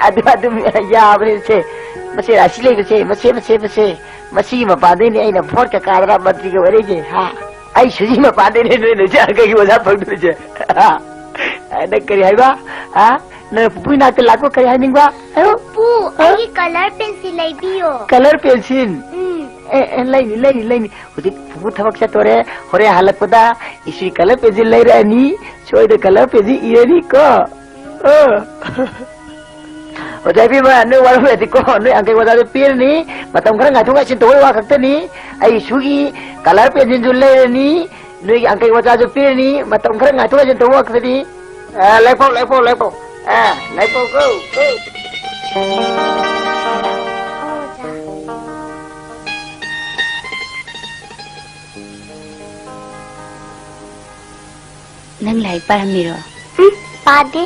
ꯑꯗꯨ ꯑꯗꯨꯝ ꯌꯥꯕꯅꯤ ꯁꯦ꯫ ꯃꯁꯦ ꯔꯥꯁꯤ ꯂꯩꯕꯁꯦ, ꯃꯁꯦ, ꯃꯁꯦ, ꯃꯁꯦ꯫ ꯃꯁꯤꯒꯤ ꯃꯄꯥꯟꯗꯩꯅꯦ ꯑꯩꯅ ꯚꯣꯠꯀ ꯀꯥꯗꯅ ꯃꯟꯇ꯭ꯔꯤꯒ ꯑꯣꯏꯔꯛꯏꯁꯦ, ꯍꯥ? ꯑꯩ ꯁꯨꯖꯤ ꯃꯄꯥꯟꯗꯩꯅꯦ ꯅꯣꯏꯅ ꯍꯧꯖꯤꯛ ꯑꯪꯀꯒꯤ ꯑꯣꯖꯥ ꯐꯪꯗꯣꯏꯁꯦ꯫ ꯍꯥ? ꯅꯪ ꯀꯔꯤ ꯍꯥꯏꯕ? ꯍꯥ? ꯅꯪ ꯄꯨꯄꯨ ꯏꯅꯥꯛꯇ ꯂꯥꯛꯄ ꯀꯔꯤ ꯍꯥꯏꯅꯤꯡꯕ? ꯍꯥꯏꯔꯣ? ꯄꯨ, ꯍꯥ? ꯑꯩꯒꯤ ꯀꯂꯔ ꯄꯦꯟꯁꯤꯜ ꯂꯩꯕꯤꯌꯣ꯫ Colour pencil? ꯎꯝ꯫ ꯑꯦ, ꯑꯦ, ꯂꯩꯅꯤ, ꯂꯩꯅꯤ, ꯂꯩꯅꯤ꯫ ꯍꯧꯖꯤꯛ ꯄꯨꯄꯨ ꯊꯕꯛ ꯆꯠꯇꯣꯔꯦ꯫ ꯍꯣꯔꯦꯟ ꯍꯜꯂꯛꯄꯗ ꯏꯁꯨꯒꯤ ꯀꯂꯔ ꯄꯦꯟꯁꯤꯜ ꯂꯩꯔꯛꯑꯅꯤ꯫ ꯁꯣꯏꯗ ꯀꯂꯔ ꯄꯦꯟꯁꯤꯜ ꯏꯔꯅꯤꯀꯣ꯫ ꯑ꯫ ꯑꯣꯖꯥ ꯏꯕꯦꯝꯃ, ꯅꯣꯏ ꯋꯥꯔꯧꯔꯗꯤꯀꯣ, ꯅꯣꯏ ꯑꯪꯀꯩ ꯑꯣꯖꯥꯗꯣ ꯄꯤꯔꯅꯤ꯫ ꯃꯇꯝ ꯈꯔ ꯉꯥꯏꯊꯣꯛ ꯉꯥꯏꯁꯤꯟ ꯇꯧꯕꯩ ꯋꯥ ꯈꯛꯇꯅꯤ꯫ ꯑꯩ ꯏꯁꯨꯒꯤ ꯀꯂꯔ ꯄꯦꯟꯁꯤꯜꯁꯨ ꯂꯩꯔꯅꯤ, ꯅꯣꯏꯒꯤ ꯑꯪꯀꯩ ꯑꯣꯖꯥꯁꯨ ꯄꯤꯔꯅꯤ꯫ ꯃꯇꯝ ꯈꯔ ꯉꯥꯏꯊꯣꯛ ꯉꯥꯏꯁꯤꯟ ꯇꯧꯕꯩ ꯋꯥ ꯈꯛꯇꯅꯤ꯫ ꯑ, ꯂꯩꯄꯥꯎ, ꯂꯩꯄꯥꯎ, ꯂꯩꯄꯥꯎ꯫ ꯑꯥ, ꯂꯥꯏꯄꯥꯎ ꯀꯧ, ꯀꯧ꯫ ꯅꯪ ꯂꯥꯏꯔꯤꯛ ꯄꯥꯔꯝꯃꯤꯔꯣ? ꯎꯝ, ꯄꯥꯗꯦ꯫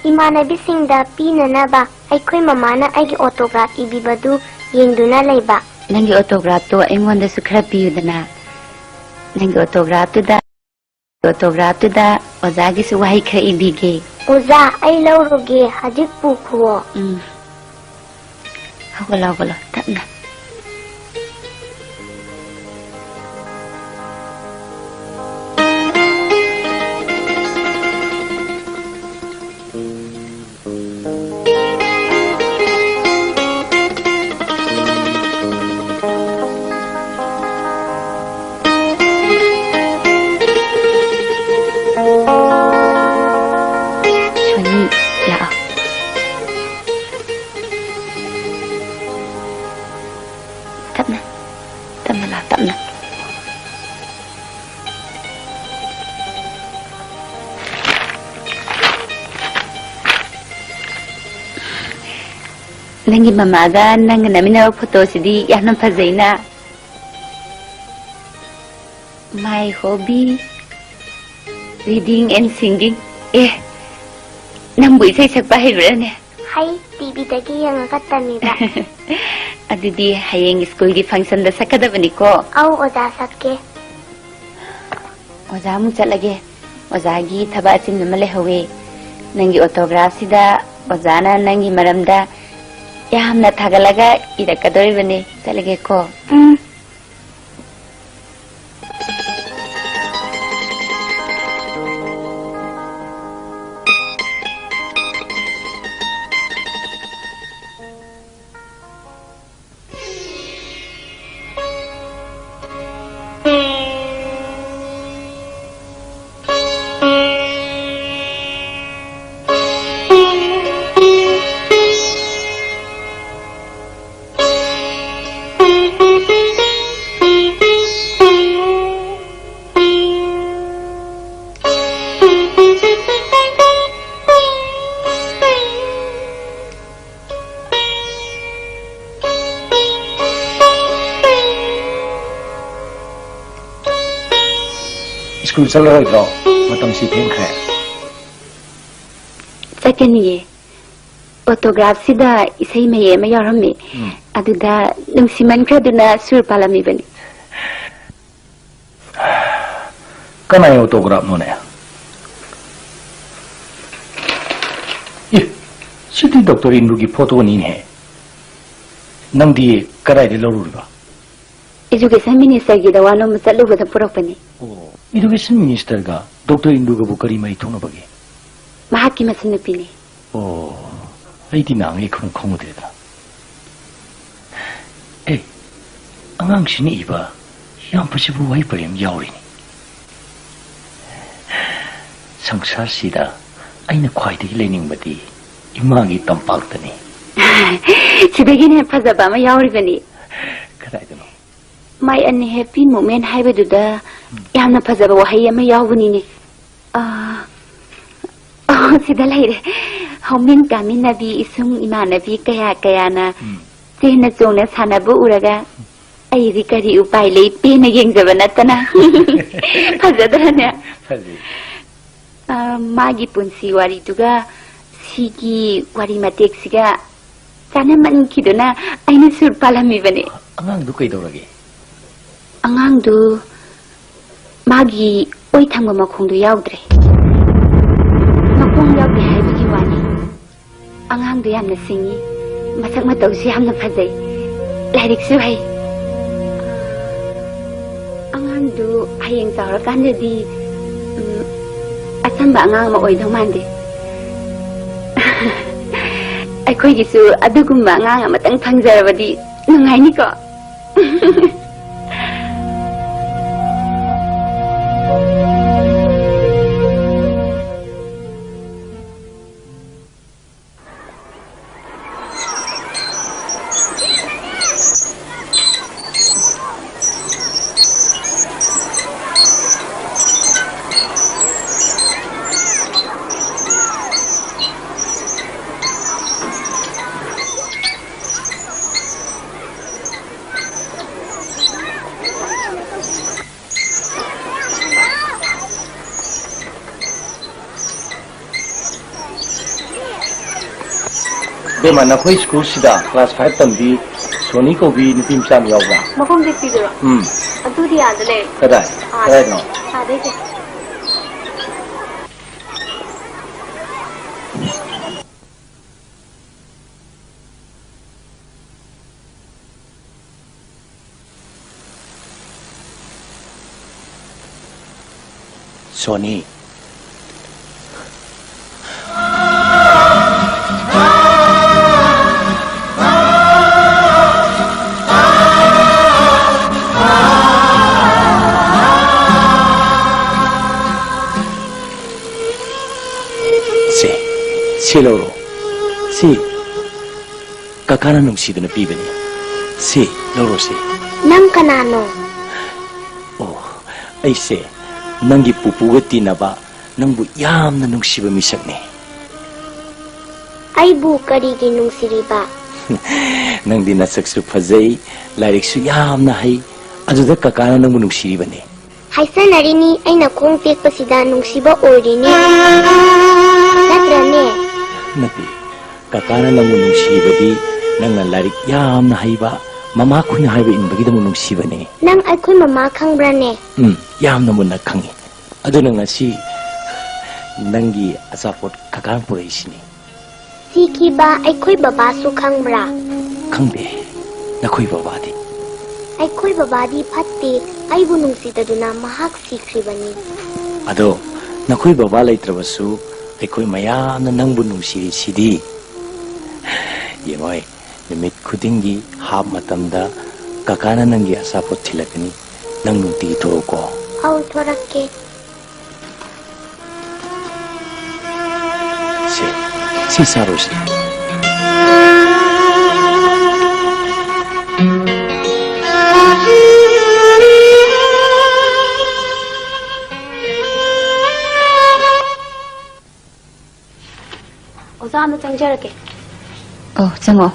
ꯏꯃꯥꯟꯅꯕꯤꯁꯤꯡꯗ ꯄꯤꯅꯅꯕ ꯑꯩꯈꯣꯏ ꯃꯃꯥꯅ ꯑꯩꯒꯤ autograph ꯏꯕꯤꯕꯗꯨ ꯌꯦꯡꯗꯨꯅ ꯂꯩꯕ꯫ ꯅꯪꯒꯤ autographꯇꯣ ꯑꯩꯉꯣꯟꯗꯁꯨ ꯈꯔ ꯄꯤꯌꯨꯗꯅ꯫ ꯅꯪꯒꯤ autographꯇꯨꯗ, autographꯇꯨꯗ ꯑꯣꯖꯥꯒꯤꯁꯨ ꯋꯥꯍꯩ ꯈꯔ ꯏꯕꯤꯒꯦ꯫ ꯑꯣꯖꯥ, ꯑꯩ ꯂꯧꯔꯨꯒꯦ, ꯍꯧꯖꯤꯛ ꯄꯨꯈꯣ꯫ ꯎꯝ꯫ ꯍꯧꯒꯠꯂꯣ, ꯍꯧꯒꯠꯂꯣ, ꯇꯞꯅ꯫ ꯁꯣꯅꯤ, ꯂꯥꯛꯑꯣ꯫ ꯇꯞꯅ, ꯇꯞꯅ ꯂꯥꯛꯑꯣ, ꯇꯞꯅ꯫ ꯅꯪꯒꯤ ꯃꯃꯥꯒ ꯅꯪꯒ ꯅꯝꯃꯤꯟꯅꯕ photoꯁꯤꯗꯤ ꯌꯥꯝꯅ ꯐꯖꯩꯅ꯫ My hobby, reading and singing. ꯑꯦ, ꯅꯪꯕꯨ ꯏꯁꯩ ꯁꯛꯄ ꯍꯩꯕ꯭ꯔꯥꯅꯦ? ꯍꯩ, TVꯗꯒꯤ ꯌꯦꯡꯉꯒ ꯇꯝꯃꯤꯕ꯫ ꯑꯗꯨꯗꯤ ꯍꯌꯦꯡ schoolꯒꯤ functionꯗ ꯁꯛꯀꯗꯕꯅꯤꯀꯣ? ꯑꯧ, ꯑꯣꯖꯥ, ꯁꯛꯀꯦ꯫ ꯑꯣꯖꯥ ꯑꯃꯨꯛ ꯆꯠꯂꯒꯦ꯫ ꯑꯣꯖꯥꯒꯤ ꯊꯕꯛ ꯑꯆꯤꯟꯕ ꯑꯃ ꯂꯩꯍꯧꯋꯦ꯫ ꯅꯪꯒꯤ autographꯁꯤꯗ ꯑꯣꯖꯥꯅ ꯅꯪꯒꯤ ꯃꯔꯝꯗ ꯌꯥꯝꯅ ꯊꯥꯒꯠꯂꯒ ꯏꯔꯛꯀꯗꯧꯔꯤꯕꯅꯦ꯫ ꯆꯠꯂꯒꯦꯀꯣ꯫ ꯎꯝ꯫ ꯁ꯭ꯀꯨꯜ ꯆꯠꯂꯔꯣꯏꯗ꯭ꯔꯣ? ꯃꯇꯝꯁꯤ ꯊꯦꯡꯈ꯭ꯔꯦ꯫ ꯆꯠꯀꯅꯤꯌꯦ꯫ ꯑꯣꯇꯣꯒ꯭ꯔꯥꯐꯁꯤꯗ ꯏꯁꯩ ꯃꯌꯦꯛ ꯑꯃ ꯌꯥꯎꯔꯝꯃꯤ꯫ ꯎꯝ꯫ ꯑꯗꯨꯗ ꯅꯨꯡꯁꯤꯃꯟꯈ꯭ꯔꯗꯨꯅ ꯁꯨꯔ ꯄꯥꯜꯂꯝꯃꯤꯕꯅꯤ꯫ ꯀꯅꯥꯏ ꯑꯣꯇꯣꯒ꯭ꯔꯥꯐꯅꯣꯅꯦ? ꯑꯦ, ꯁꯤꯗꯤ ꯗꯣꯛꯇꯔ ꯏꯟꯗꯨꯒꯤ ꯐꯣꯇꯣꯅꯤꯅꯦ꯫ ꯅꯪꯗꯤ ꯀꯗꯥꯏꯗ ꯂꯧꯔꯨꯔꯤꯕ? ꯏꯖꯨꯀꯦꯁꯟ ꯃꯤꯅꯤꯁꯇꯔꯒꯤꯗ ꯋꯥ ꯅꯣꯝꯕ ꯆꯠꯂꯨꯕꯗ ꯄꯨꯔꯛꯄꯅꯤ꯫ ꯑꯣ, ꯏꯗꯨꯀꯦꯁꯟ ꯃꯤꯅꯤꯁꯇꯔꯒ ꯗꯣꯛꯇꯔ ꯏꯟꯗꯨꯒꯕꯨ ꯀꯔꯤ ꯃꯔꯤ ꯊꯣꯛꯅꯕꯒꯦ? ꯃꯍꯥꯛꯀꯤ ꯃꯆꯟꯅꯨꯄꯤꯅꯤ꯫ ꯑꯣ, ꯑꯩꯗꯤ ꯅꯍꯥꯟꯉꯩ ꯈꯪ-, ꯈꯪꯉꯨꯗ꯭ꯔꯦꯗ꯫ ꯑꯦ, ꯑꯉꯥꯡꯁꯤꯅ ꯏꯕ ꯌꯥꯝ ꯐꯖꯕ ꯋꯥꯍꯩ ꯄꯔꯦꯡ ꯑꯃ ꯌꯥꯎꯔꯤꯅꯤ꯫ "ꯁꯪꯁꯥꯔꯁꯤꯗ ꯑꯩꯅ ꯈ꯭ꯋꯥꯏꯗꯒꯤ ꯂꯩꯅꯤꯡꯕꯗꯤ ꯏꯃꯥꯒꯤ ꯇꯝꯄꯥꯛꯇꯅꯤ"꯫ ꯁꯤꯗꯒꯤꯅꯦ ꯐꯖꯕ ꯑꯃ ꯌꯥꯎꯔꯤꯕꯅꯤ꯫ ꯀꯗꯥꯏꯗꯅꯣ? "My unhappy moment" ꯍꯥꯏꯕꯗꯨꯗ ꯎꯝ꯫ ꯌꯥꯝꯅ ꯐꯖꯕ ꯋꯥꯍꯩ ꯑꯃ ꯌꯥꯎꯕꯅꯤꯅꯦ꯫ ꯑꯥ, ꯑꯣ, ꯁꯤꯗ ꯂꯩꯔꯦ꯫ "ꯍꯧꯃꯤꯟ ꯀꯥꯃꯤꯟꯅꯕꯤ ꯏꯁꯨꯡ ꯏꯃꯥꯟꯅꯕꯤ ꯀꯌꯥ ꯀꯌꯥꯅ ꯎꯝ꯫ ꯆꯦꯟꯅ ꯆꯣꯡꯅ ꯁꯥꯟꯅꯕ ꯎꯔꯒ ꯑꯩꯗꯤ ꯀꯔꯤ ꯎꯄꯥꯏ ꯂꯩ, ꯄꯦꯟꯅ ꯌꯦꯡꯖꯕ ꯅꯠꯇꯅ"꯫ ꯐꯖꯗ꯭ꯔꯅꯦ? ꯐꯖꯩ꯫ ꯑ, ꯃꯥꯒꯤ ꯄꯨꯟꯁꯤ ꯋꯥꯔꯤꯗꯨꯒ ꯁꯤꯒꯤ ꯋꯥꯔꯤ ꯃꯇꯦꯛꯁꯤꯒ ꯆꯥꯟꯅꯃꯟꯈꯤꯗꯨꯅ ꯑꯩꯅ ꯁꯨꯔ ꯄꯥꯜꯂꯝꯃꯤꯕꯅꯦ꯫ ꯑꯉꯥꯡꯗꯨ ꯀꯩꯗꯧꯔꯒꯦ? ꯑꯉꯥꯡꯗꯨ ꯃꯥꯒꯤ ꯑꯣꯏ ꯊꯪꯕ ꯃꯈꯣꯡꯗꯨ ꯌꯥꯎꯗ꯭ꯔꯦ꯫ ꯃꯈꯣꯡ ꯌꯥꯎꯗꯦ ꯍꯥꯏꯕꯒꯤ ꯋꯥꯅꯤ꯫ ꯑꯉꯥꯡꯗꯨ ꯌꯥꯝꯅ ꯁꯤꯡꯉꯤ, ꯃꯁꯛ ꯃꯇꯧꯁꯨ ꯌꯥꯝꯅ ꯐꯖꯩ, ꯂꯥꯏꯔꯤꯛꯁꯨ ꯍꯩ꯫ ꯑꯉꯥꯡꯗꯨ ꯍꯌꯦꯡ ꯆꯥꯎꯔꯀꯥꯟꯗꯗꯤ, ꯎꯝ, ꯑꯆꯝꯕ ꯑꯉꯥꯡ ꯑꯃ ꯑꯣꯏꯗꯧ ꯃꯥꯟꯗꯦ꯫ ꯑꯩꯈꯣꯏꯒꯤꯁꯨ ꯑꯗꯨꯒꯨꯝꯕ ꯑꯉꯥꯡ ꯑꯃꯇꯪ ꯐꯪꯖꯔꯕꯗꯤ ꯅꯨꯡꯉꯥꯏꯅꯤꯀꯣ꯫ ꯏꯃꯥ, ꯅꯈꯣꯏ ꯁ꯭ꯀꯨꯜꯁꯤꯗ ꯀ꯭ꯂꯥꯁ ꯐꯥꯏꯚ ꯇꯝꯕꯤ ꯁꯣꯅꯤ ꯀꯧꯕꯤ ꯅꯨꯄꯤ ꯃꯆꯥ ꯑꯃ ꯌꯥꯎꯕ꯭ꯔꯥ? ꯃꯈꯣꯡ ꯇꯦꯛꯄꯤꯗꯨꯔꯣ? ꯎꯝ꯫ ꯑꯗꯨꯗꯤ ꯑꯥꯗ ꯂꯩ꯫ ꯀꯗꯥꯏ? ꯑꯥꯗ꯫ ꯀꯗꯥꯏꯅꯣ? ꯑꯥꯗꯩ ꯆꯦ꯫ ꯁꯣꯅꯤ꯫ ꯁꯦ, ꯁꯤ ꯂꯧꯔꯣ꯫ ꯁꯤ ꯀꯀꯥꯅ ꯅꯨꯡꯁꯤꯗꯅ ꯄꯤꯕꯅꯤ꯫ ꯁꯤ ꯂꯧꯔꯣ ꯁꯤ꯫ ꯅꯪ ꯀꯅꯥꯅꯣ? ꯑꯣ, ꯑꯩꯁꯦ ꯅꯪꯒꯤ ꯄꯨꯄꯨꯒ ꯇꯤꯟꯅꯕ, ꯅꯪꯕꯨ ꯌꯥꯝꯅ ꯅꯨꯡꯁꯤꯕ ꯃꯤꯁꯛꯅꯤ꯫ ꯑꯩꯕꯨ ꯀꯔꯤꯒꯤ ꯅꯨꯡꯁꯤꯔꯤꯕ? ꯅꯪꯗꯤ ꯅꯁꯛꯁꯨ ꯐꯖꯩ, ꯂꯥꯏꯔꯤꯛꯁꯨ ꯌꯥꯝꯅ ꯍꯩ, ꯑꯗꯨꯗ ꯀꯀꯥꯅ ꯅꯪꯕꯨ ꯅꯨꯡꯁꯤꯔꯤꯕꯅꯤ꯫ ꯍꯥꯏꯁꯟꯅꯔꯤꯅꯤ ꯑꯩꯅ ꯈꯣꯡ ꯇꯦꯛꯄꯁꯤꯗ ꯅꯨꯡꯁꯤꯕ ꯑꯣꯏꯔꯤꯅꯤ꯫ ꯅꯠꯇ꯭ꯔꯅꯦ? ꯅꯠꯇꯦ, ꯀꯀꯥꯅ ꯅꯪꯕꯨ ꯅꯨꯡꯁꯤꯔꯤꯕꯗꯤ ꯅꯪꯅ ꯂꯥꯏꯔꯤꯛ ꯌꯥꯝꯅ ꯍꯩꯕ, ꯃꯃꯥ ꯈꯣꯏꯅ ꯍꯥꯏꯕ ꯏꯟꯕꯒꯤꯗꯃꯛ ꯅꯨꯡꯁꯤꯕꯅꯦ꯫ ꯅꯪ ꯑꯩꯈꯣꯏ ꯃꯃꯥ ꯈꯪꯕ꯭ꯔꯅꯦ? ꯎꯝ, ꯌꯥꯝꯅ ꯃꯨꯟꯅ ꯈꯪꯉꯤ꯫ ꯑꯗꯨꯅ ꯉꯁꯤ ꯅꯪꯒꯤ ꯑꯆꯥꯄꯣꯠ ꯀꯀꯥꯅ ꯄꯨꯔꯛꯏꯁꯤꯅꯤ꯫ ꯁꯤꯈꯤꯕ ꯑꯩꯈꯣꯏ ꯕꯕꯥꯁꯨ ꯈꯪꯕ꯭ꯔꯥ? ꯈꯪꯗꯦ꯫ ꯅꯈꯣꯏ ꯕꯕꯥꯗꯤ? ꯑꯩꯈꯣꯏ ꯕꯕꯥꯗꯤ ꯐꯠꯇꯦ꯫ ꯑꯩꯕꯨ ꯅꯨꯡꯁꯤꯗꯗꯨꯅ ꯃꯍꯥꯛ ꯁꯤꯈ꯭ꯔꯤꯕꯅꯤ꯫ ꯑꯗꯣ ꯅꯈꯣꯏ ꯕꯕꯥ ꯂꯩꯇ꯭ꯔꯕꯁꯨ ꯑꯩꯈꯣꯏ ꯃꯌꯥꯝꯅ ꯅꯪꯕꯨ ꯅꯨꯡꯁꯤꯔꯤꯁꯤꯗꯤ꯫ ꯌꯦꯡꯉꯣꯏ, ꯅꯨꯃꯤꯠ ꯈꯨꯗꯤꯡꯒꯤ ꯍꯥꯞ ꯃꯇꯝꯗ ꯀꯀꯥꯅ ꯅꯪꯒꯤ ꯑꯆꯥꯄꯣꯠ ꯊꯤꯜꯂꯛꯀꯅꯤ꯫ ꯅꯪ ꯅꯨꯡꯇꯤꯒꯤ ꯊꯣꯛꯎꯀꯣ꯫ ꯑꯧ, ꯊꯣꯔꯛꯀꯦ꯫ ꯁꯦ, ꯁꯤ ꯆꯥꯔꯣ, ꯁꯦ꯫ ꯑꯣꯖꯥ, ꯑꯃ ꯆꯪꯖꯔꯛꯀꯦ꯫ ꯑꯣ, ꯆꯪꯉꯣ꯫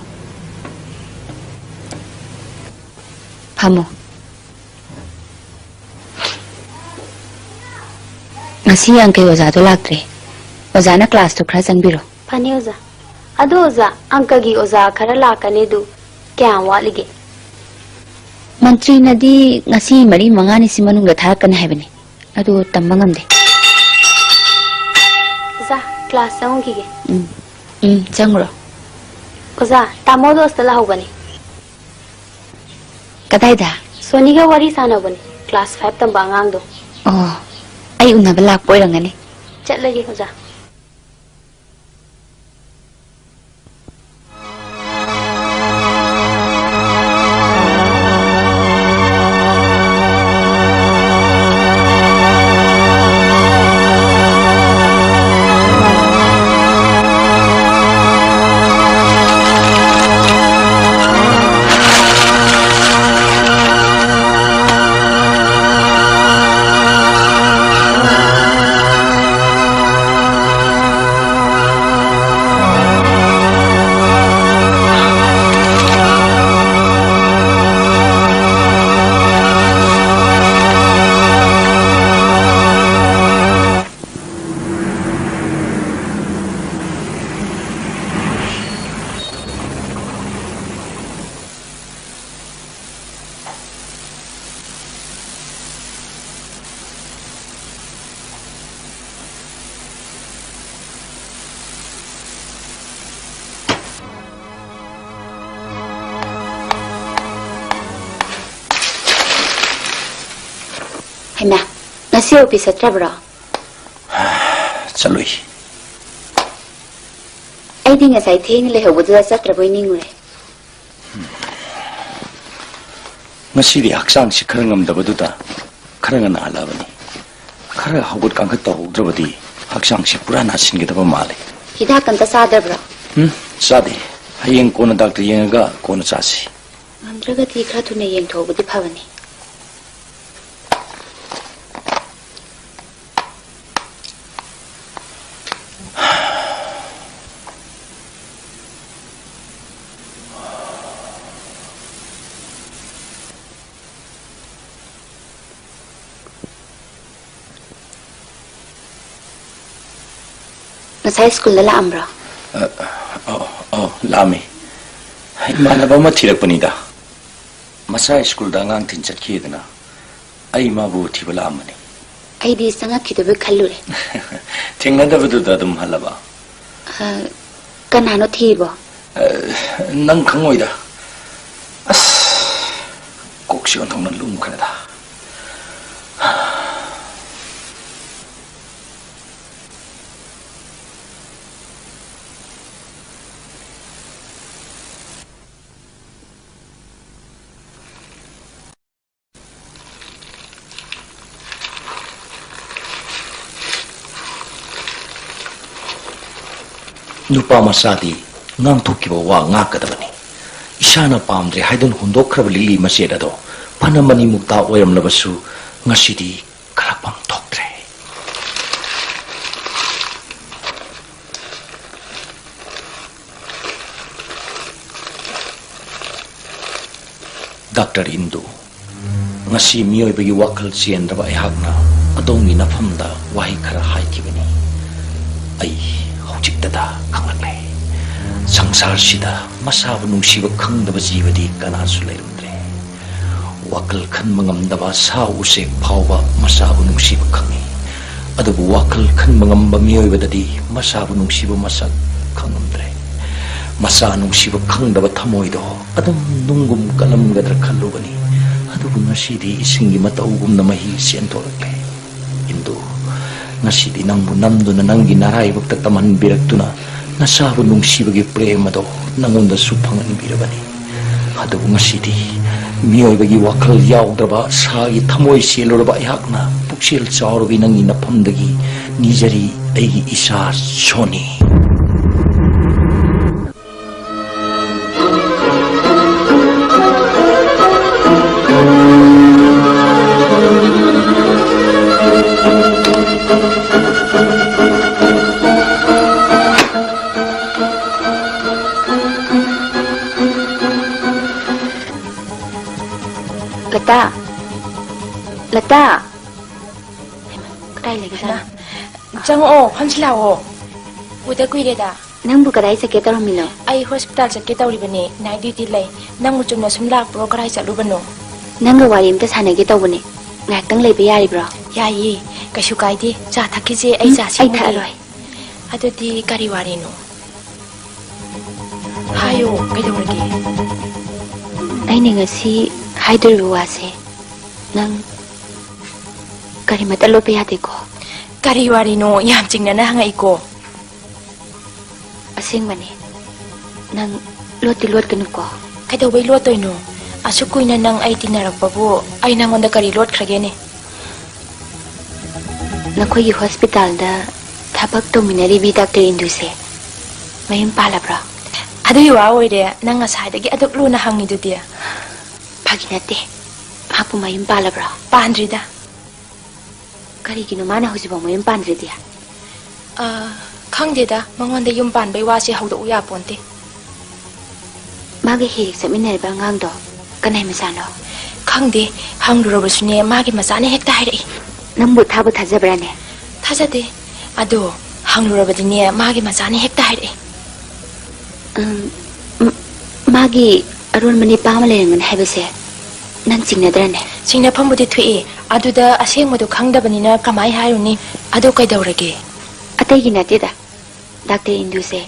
ꯐꯝꯃꯣ꯫ ꯉꯁꯤ ꯌꯥꯡꯈꯩ ꯑꯣꯖꯥꯗꯣ ꯂꯥꯛꯇ꯭ꯔꯦ꯫ ꯑꯣꯖꯥꯅ ꯀ꯭ꯂꯥꯁꯇꯨ ꯈꯔ ꯆꯪꯕꯤꯔꯣ꯫ ꯐꯅꯤ ꯑꯣꯖꯥ꯫ ꯑꯗꯣ ꯑꯣꯖꯥ, ꯑꯪꯀꯒꯤ ꯑꯣꯖꯥ ꯈꯔ ꯂꯥꯛꯀꯅꯤ, ꯑꯗꯨ ꯀꯌꯥꯝ ꯋꯥꯠꯂꯤꯒꯦ? ꯃꯟꯇ꯭ꯔꯤꯅꯗꯤ ꯉꯁꯤ ꯃꯔꯤ ꯃꯉꯥꯅꯤꯁꯤ ꯃꯅꯨꯡꯗ ꯊꯥꯔꯛꯀꯅꯤ ꯍꯥꯏꯕꯅꯤ, ꯑꯗꯨ ꯇꯝꯕ ꯉꯝꯗꯦ꯫ ꯑꯣꯖꯥ, ꯀ꯭ꯂꯥꯁ ꯆꯪꯉꯨꯈꯤꯒꯦ꯫ ꯎꯝ, ꯎꯝ, ꯆꯪꯉꯨꯔꯣ꯫ ꯑꯣꯖꯥ, ꯇꯥꯃꯣꯗꯣ ꯍꯣꯁꯇꯦꯜ ꯂꯥꯛꯍꯧꯕꯅꯤ꯫ ꯀꯗꯥꯏꯗ? ꯁꯣꯅꯤꯒ ꯋꯥꯔꯤ ꯁꯥꯟꯅꯕꯅꯤ, ꯀ꯭ꯂꯥꯁ ꯐꯥꯏꯚ ꯇꯝꯕ ꯑꯉꯥꯡꯗꯣ꯫ ꯑꯣ, ꯑꯩ ꯎꯅꯕ ꯂꯥꯛꯄ ꯑꯣꯏꯔꯝꯒꯅꯤ꯫ ꯆꯠꯂꯒꯦ, ꯑꯣꯖꯥ꯫ ꯍꯩꯃꯥ, ꯉꯁꯤ ꯑꯣꯐꯤꯁ ꯆꯠꯇ꯭ꯔꯕ꯭ꯔꯣ? ꯆꯠꯂꯨꯏ꯫ ꯑꯩꯗꯤ ꯉꯁꯥꯏ ꯊꯦꯡꯅ ꯂꯩꯍꯧꯕꯗꯨꯗ ꯆꯠꯇ꯭ꯔꯕꯣꯏ ꯅꯤꯡꯉꯨꯔꯦ꯫ ꯉꯁꯤꯗꯤ ꯍꯛꯆꯥꯡꯁꯤ ꯈꯔ ꯉꯝꯗꯕꯗꯨꯗ ꯈꯔ ꯉꯟꯅ ꯍꯜꯂꯛꯑꯕꯅꯤ꯫ ꯈꯔ ꯍꯧꯒꯠ ꯀꯥꯡꯈꯠ ꯇꯧꯍꯧꯗ꯭ꯔꯕꯗꯤ ꯍꯛꯆꯥꯡꯁꯤ ꯄꯨꯔꯥ ꯅꯥꯁꯤꯟꯒꯗꯕ ꯃꯥꯜꯂꯤ꯫ ꯍꯤꯗꯥꯛ ꯑꯝꯇ ꯆꯥꯗꯕ꯭ꯔꯣ? ꯎꯝ, ꯆꯥꯗꯦ꯫ ꯍꯌꯦꯡ ꯀꯣꯟꯅ ꯗꯥꯛꯇꯔ ꯌꯦꯡꯉꯒ ꯀꯣꯟꯅ ꯆꯥꯁꯤ꯫ ꯉꯝꯗ꯭ꯔꯒꯗꯤ ꯈꯔ ꯊꯨꯅ ꯌꯦꯡꯊꯣꯛꯍꯧꯕꯗꯤ ꯐꯕꯅꯤ꯫ ꯉꯁꯥꯏ ꯁ꯭ꯀꯨꯜꯗ ꯂꯥꯛꯑꯝꯕ꯭ꯔꯣ? ꯑ, ꯑꯣ, ꯑꯣ, ꯂꯥꯛꯑꯝꯃꯤ꯫ ꯏꯃꯥꯟꯅꯕ ꯑꯃ ꯊꯤꯔꯛꯄꯅꯤꯗ꯫ ꯃꯆꯥ ꯁ꯭ꯀꯨꯜꯗ ꯑꯉꯥꯡ ꯊꯤꯟ ꯆꯠꯈꯤꯗꯅ ꯑꯩ ꯃꯥꯕꯨ ꯊꯤꯕ ꯂꯥꯛꯑꯝꯕꯅꯤ꯫ ꯑꯩꯗꯤ ꯆꯪꯉꯛꯈꯤꯗꯕꯣꯏ ꯈꯜꯂꯨꯔꯦ꯫ ꯊꯦꯡꯅꯗꯕꯗꯨꯗ ꯑꯗꯨꯝ ꯍꯜꯂꯕ? ꯑ, ꯀꯅꯥꯅꯣ ꯊꯤꯔꯤꯕꯣ? ꯑ, ꯅꯪ ꯈꯪꯉꯣꯏꯗ꯫ ꯑꯁ, ꯀꯣꯛꯁꯤ ꯑꯣꯟꯊꯣꯛꯅ ꯂꯨꯝꯈ꯭ꯔꯦꯗ꯫ ꯅꯨꯄꯥ ꯃꯆꯥꯗꯤ ꯉꯥꯡꯊꯣꯛꯈꯤꯕ ꯋꯥ ꯉꯥꯛꯀꯗꯕꯅꯤ꯫ ꯏꯁꯥꯅ ꯄꯥꯝꯗ꯭ꯔꯦ ꯍꯥꯏꯗꯨꯅ ꯍꯨꯟꯗꯣꯛꯈ꯭ꯔꯕ ꯂꯤꯛꯂꯤ ꯃꯆꯦꯠ ꯑꯗꯣ ꯐꯅ ꯃꯅꯤꯃꯨꯛꯇ ꯑꯣꯏꯔꯝꯂꯕꯁꯨ, ꯉꯁꯤꯗꯤ ꯀꯜꯂꯛꯐꯝ ꯊꯣꯛꯇ꯭ꯔꯦ꯫ ꯗꯥꯛꯇꯔ ꯏꯟꯗꯨ, ꯉꯁꯤ ꯃꯤꯑꯣꯏꯕꯒꯤ ꯋꯥꯈꯜ ꯆꯦꯟꯗ꯭ꯔꯕ ꯑꯩꯍꯥꯛꯅ ꯑꯗꯣꯝꯒꯤ ꯅꯐꯝꯗ ꯋꯥꯍꯩ ꯈꯔ ꯍꯥꯏꯈꯤꯕꯅꯤ꯫ ꯑꯩ ꯍꯧꯖꯤꯛꯇꯗ ꯈꯪꯂꯛꯂꯦ꯫ ꯁꯪꯁꯥꯔꯁꯤꯗ ꯃꯁꯥꯕꯨ ꯅꯨꯡꯁꯤꯕ ꯈꯪꯗꯕ ꯖꯤꯕꯗꯤ ꯀꯅꯥꯁꯨ ꯂꯩꯔꯝꯗ꯭ꯔꯦ꯫ ꯋꯥꯈꯜ ꯈꯟꯕ ꯉꯝꯗꯕ ꯁꯥ ꯎꯆꯦꯛ ꯐꯥꯎꯕ ꯃꯁꯥꯕꯨ ꯅꯨꯡꯁꯤꯕ ꯈꯪꯏ꯫ ꯑꯗꯨꯕꯨ ꯋꯥꯈꯜ ꯈꯟꯕ ꯉꯝꯕ ꯃꯤꯑꯣꯏꯕꯗꯗꯤ ꯃꯁꯥꯕꯨ ꯅꯨꯡꯁꯤꯕ ꯃꯁꯛ ꯈꯪꯉꯝꯗ꯭ꯔꯦ꯫ ꯃꯁꯥ ꯅꯨꯡꯁꯤꯕ ꯈꯪꯗꯕ ꯊꯃꯣꯏꯗꯣ ꯑꯗꯨꯝ ꯅꯨꯡꯒꯨꯝ ꯀꯜꯂꯝꯒꯗ꯭ꯔꯥ ꯈꯜꯂꯨꯕꯅꯤ꯫ ꯑꯗꯨꯕꯨ ꯉꯁꯤꯗꯤ ꯏꯁꯤꯡꯒꯤ ꯃꯇꯧꯒꯨꯝꯅ ꯃꯍꯤ ꯆꯦꯟꯊꯣꯔꯛꯂꯦ꯫ ꯏꯟꯗꯨ, ꯉꯁꯤꯗꯤ ꯅꯪꯕꯨ ꯅꯝꯗꯨꯅ ꯅꯪꯒꯤ ꯅꯔꯥꯏꯕꯛꯇ ꯇꯝꯍꯟꯕꯤꯔꯛꯇꯨꯅ ꯅꯁꯥꯕꯨ ꯅꯨꯡꯁꯤꯕꯒꯤ ꯄ꯭ꯔꯦꯝ ꯑꯗꯣ ꯅꯪꯉꯣꯟꯗꯁꯨ ꯐꯪꯍꯟꯕꯤꯔꯕꯅꯤ꯫ ꯑꯗꯨꯕꯨ ꯉꯁꯤꯗꯤ ꯃꯤꯑꯣꯏꯕꯒꯤ ꯋꯥꯈꯜ ꯌꯥꯎꯗ꯭ꯔꯕ ꯁꯥꯒꯤ ꯊꯃꯣꯏ ꯆꯦꯜꯂꯨꯔꯕ ꯑꯩꯍꯥꯛꯅ ꯄꯨꯛꯆꯦꯜ ꯆꯥꯎꯔꯕꯤ ꯅꯪꯒꯤ ꯅꯐꯝꯗꯒꯤ ꯅꯤꯖꯔꯤ, ꯑꯩꯒꯤ ꯏꯆꯥ ꯁꯣꯅꯤ꯫ ꯂꯇꯥ! ꯂꯇꯥ! ꯍꯩꯃꯥ, ꯀꯗꯥꯏ ꯂꯩꯒꯖꯥꯠꯅꯣ? ꯍꯩꯃꯥ, ꯆꯪꯉꯛꯑꯣ, ꯐꯝꯁꯤ ꯂꯥꯛꯑꯣ꯫ ꯎꯗ ꯀꯨꯏꯔꯦꯗ꯫ ꯅꯪꯕꯨ ꯀꯗꯥꯏ ꯆꯠꯀꯦ ꯇꯧꯔꯝꯃꯤꯅꯣ? ꯑꯩ ꯍꯣꯁꯄꯤꯇꯥꯜ ꯆꯠꯀꯦ ꯇꯧꯔꯤꯕꯅꯦ꯫ ꯅꯥꯏꯠ ꯗ꯭ꯌꯨꯇꯤ ꯂꯩ꯫ ꯅꯪꯕꯨ ꯆꯨꯝꯅ ꯁꯨꯝ ꯂꯥꯛꯄ꯭ꯔꯣ? ꯀꯗꯥꯏ ꯆꯠꯂꯨꯕꯅꯣ? ꯅꯪꯒ ꯋꯥꯔꯤ ꯑꯝꯇ ꯁꯥꯟꯅꯒꯦ ꯇꯧꯕꯅꯦ꯫ ꯉꯥꯏꯍꯥꯛꯇꯪ ꯂꯩꯕ ꯌꯥꯔꯤꯕ꯭ꯔꯣ? ꯌꯥꯏꯌꯦ, ꯀꯩꯁꯨ ꯀꯥꯏꯗꯦ꯫ ꯆꯥ ꯊꯛꯈꯤꯁꯦ, ꯑꯩ ꯎꯝ, ꯆꯥ ꯑꯩ ꯁꯦꯝꯃꯒꯦ꯫ ꯊꯛꯑꯔꯣꯏ꯫ ꯑꯗꯨꯗꯤ ꯀꯔꯤ ꯋꯥꯔꯤꯅꯣ? ꯍꯥꯏꯌꯣ, ꯀꯩꯗꯧꯔꯒꯦ? ꯑꯩꯅ ꯉꯁꯤ ꯍꯥꯏꯗꯣꯔꯤꯕ ꯋꯥꯁꯦ ꯅꯪ ꯀꯔꯤꯃꯠꯇ ꯂꯣꯠꯄ ꯌꯥꯗꯦꯀꯣ? ꯀꯔꯤ ꯋꯥꯔꯤꯅꯣ? ꯌꯥꯝ ꯆꯤꯡꯅꯅ ꯍꯪꯉꯛꯏꯀꯣ꯫ ꯑꯁꯦꯡꯕꯅꯦ꯫ ꯅꯪ ꯂꯣꯠꯇꯤ ꯂꯣꯠꯀꯅꯨꯀꯣ꯫ ꯀꯩꯗꯧꯕꯩ ꯂꯣꯠꯇꯣꯏꯅꯣ? ꯑꯁꯨꯛ ꯀꯨꯏꯅ ꯅꯪ ꯑꯩ ꯇꯤꯟꯅꯔꯛꯄꯕꯨ ꯑꯩ ꯅꯪꯉꯣꯟꯗ ꯀꯔꯤ ꯂꯣꯠꯈ꯭ꯔꯒꯦꯅꯦ? ꯅꯈꯣꯏꯒꯤ ꯍꯣꯁꯄꯤꯇꯥꯜꯗ ꯊꯕꯛ ꯇꯧꯃꯤꯟꯅꯔꯤꯕꯤ ꯗꯥꯛꯇꯔ ꯏꯟꯗꯨꯁꯦ ꯃꯌꯨꯝ ꯄꯥꯜꯂꯕ꯭ꯔꯣ? ꯑꯗꯨꯒꯤ ꯋꯥ ꯑꯣꯏꯔꯦ ꯅꯪ ꯉꯁꯥꯏꯗꯒꯤ ꯑꯗꯨꯛ ꯂꯨꯅ ꯍꯪꯉꯤꯗꯨꯗꯤ? ꯐꯥꯒꯤ ꯅꯠꯇꯦ꯫ ꯃꯍꯥꯛꯄꯨ ꯃꯌꯨꯝ ꯄꯥꯜꯂꯕ꯭ꯔꯣ? ꯄꯥꯟꯗ꯭ꯔꯤꯗ꯫ ꯀꯔꯤꯒꯤꯅꯣ ꯃꯥꯅ ꯍꯧꯖꯤꯛꯐꯥꯎ ꯃꯌꯨꯝ ꯄꯥꯟꯗ꯭ꯔꯤꯗꯤ? ꯑ, ꯈꯪꯗꯦꯗ, ꯃꯉꯣꯟꯗ ꯌꯨꯝ ꯄꯥꯟꯕꯩ ꯋꯥꯁꯦ ꯍꯧꯗꯣꯛꯎ ꯌꯥꯄꯣꯟꯇꯦ꯫ ꯃꯥꯒ ꯍꯦꯛ ꯍꯦꯛ ꯆꯠꯃꯤꯟꯅꯔꯤꯕ ꯑꯉꯥꯡꯗꯣ ꯀꯅꯥꯏ ꯃꯆꯥꯅꯣ? ꯈꯪꯗꯦ, ꯍꯪꯂꯨꯔꯕꯁꯨꯅꯦ, ꯃꯥꯒꯤ ꯃꯆꯥꯅ ꯍꯦꯛꯇ ꯍꯥꯏꯔꯛꯏ꯫ ꯅꯪꯕꯨ ꯊꯥꯕꯨ ꯊꯥꯖꯕ꯭ꯔꯥꯅꯦ? ꯊꯥꯖꯗꯦ, ꯑꯗꯣ ꯍꯪꯂꯨꯔꯕꯗꯤꯅꯦ, ꯃꯥꯒꯤ ꯃꯆꯥꯅ ꯍꯦꯛꯇ ꯍꯥꯏꯔꯛꯏ꯫ ꯎꯝ, ꯎꯝ, ꯃꯥꯒꯤ ꯑꯔꯣꯟꯕ ꯅꯤꯄꯥ ꯑꯃ ꯂꯩꯔꯝꯒꯅꯤ ꯍꯥꯏꯕꯁꯦ ꯅꯪ ꯆꯤꯡꯅꯗ꯭ꯔꯅꯦ? ꯆꯤꯡꯅꯐꯝꯕꯨꯗꯤ ꯊꯣꯛꯏ, ꯑꯗꯨꯗ ꯑꯁꯦꯡꯕꯗꯣ ꯈꯪꯗꯕꯅꯤꯅ ꯀꯃꯥꯏ ꯍꯥꯏꯔꯨꯅꯤ? ꯑꯗꯣ ꯀꯩꯗꯧꯔꯒꯦ? ꯑꯇꯩꯒꯤ ꯅꯠꯇꯦꯗ, ꯗꯥꯛꯇꯔ ꯏꯟꯗꯨꯁꯦ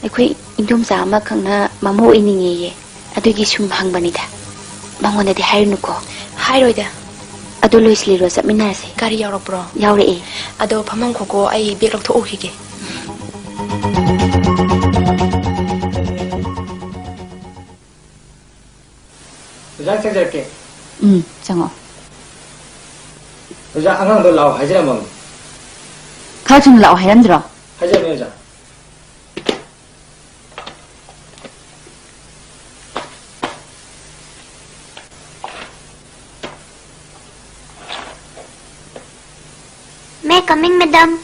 ꯑꯩꯈꯣꯏ ꯏꯟꯗꯣꯝꯆꯥ ꯑꯃꯈꯛꯅ ꯃꯃꯧ ꯑꯣꯏꯅꯤꯡꯉꯦꯌꯦ, ꯑꯗꯨꯒꯤ ꯁꯨꯝ ꯍꯪꯕꯅꯤꯗ꯫ ꯃꯉꯣꯟꯗꯗꯤ ꯍꯥꯏꯔꯨꯅꯨꯀꯣ꯫ ꯍꯥꯏꯔꯣꯏꯗ꯫ ꯑꯗꯣ ꯂꯣꯏꯁꯤꯜꯂꯤꯔꯣ, ꯆꯠꯃꯤꯟꯅꯔꯁꯦ꯫ ꯒꯥꯔꯤ ꯌꯥꯎꯔꯛꯄ꯭ꯔꯣ? ꯌꯥꯎꯔꯛꯑꯦ꯫ ꯑꯗꯣ ꯐꯝꯐꯝ ꯈꯣꯀꯣ, ꯑꯩ ꯕꯦꯛ ꯂꯧꯊꯣꯛꯎꯈꯤꯒꯦ꯫ ꯑꯣꯖꯥ, ꯆꯪꯖꯔꯛꯀꯦ꯫ ꯎꯝ, ꯆꯪꯉꯛꯑꯣ꯫ ꯑꯣꯖꯥ, ꯑꯉꯥꯡꯗꯣ ꯂꯥꯛꯑꯣ ꯍꯥꯏꯖꯔꯝꯃꯕꯅꯤ꯫ ꯈꯔ ꯊꯨꯅ ꯂꯥꯛꯑꯣ ꯍꯥꯏꯔꯝꯗ꯭ꯔꯣ? ꯍꯥꯏꯖꯔꯝꯃꯦ, ꯑꯣꯖꯥ꯫ May I coming, madam?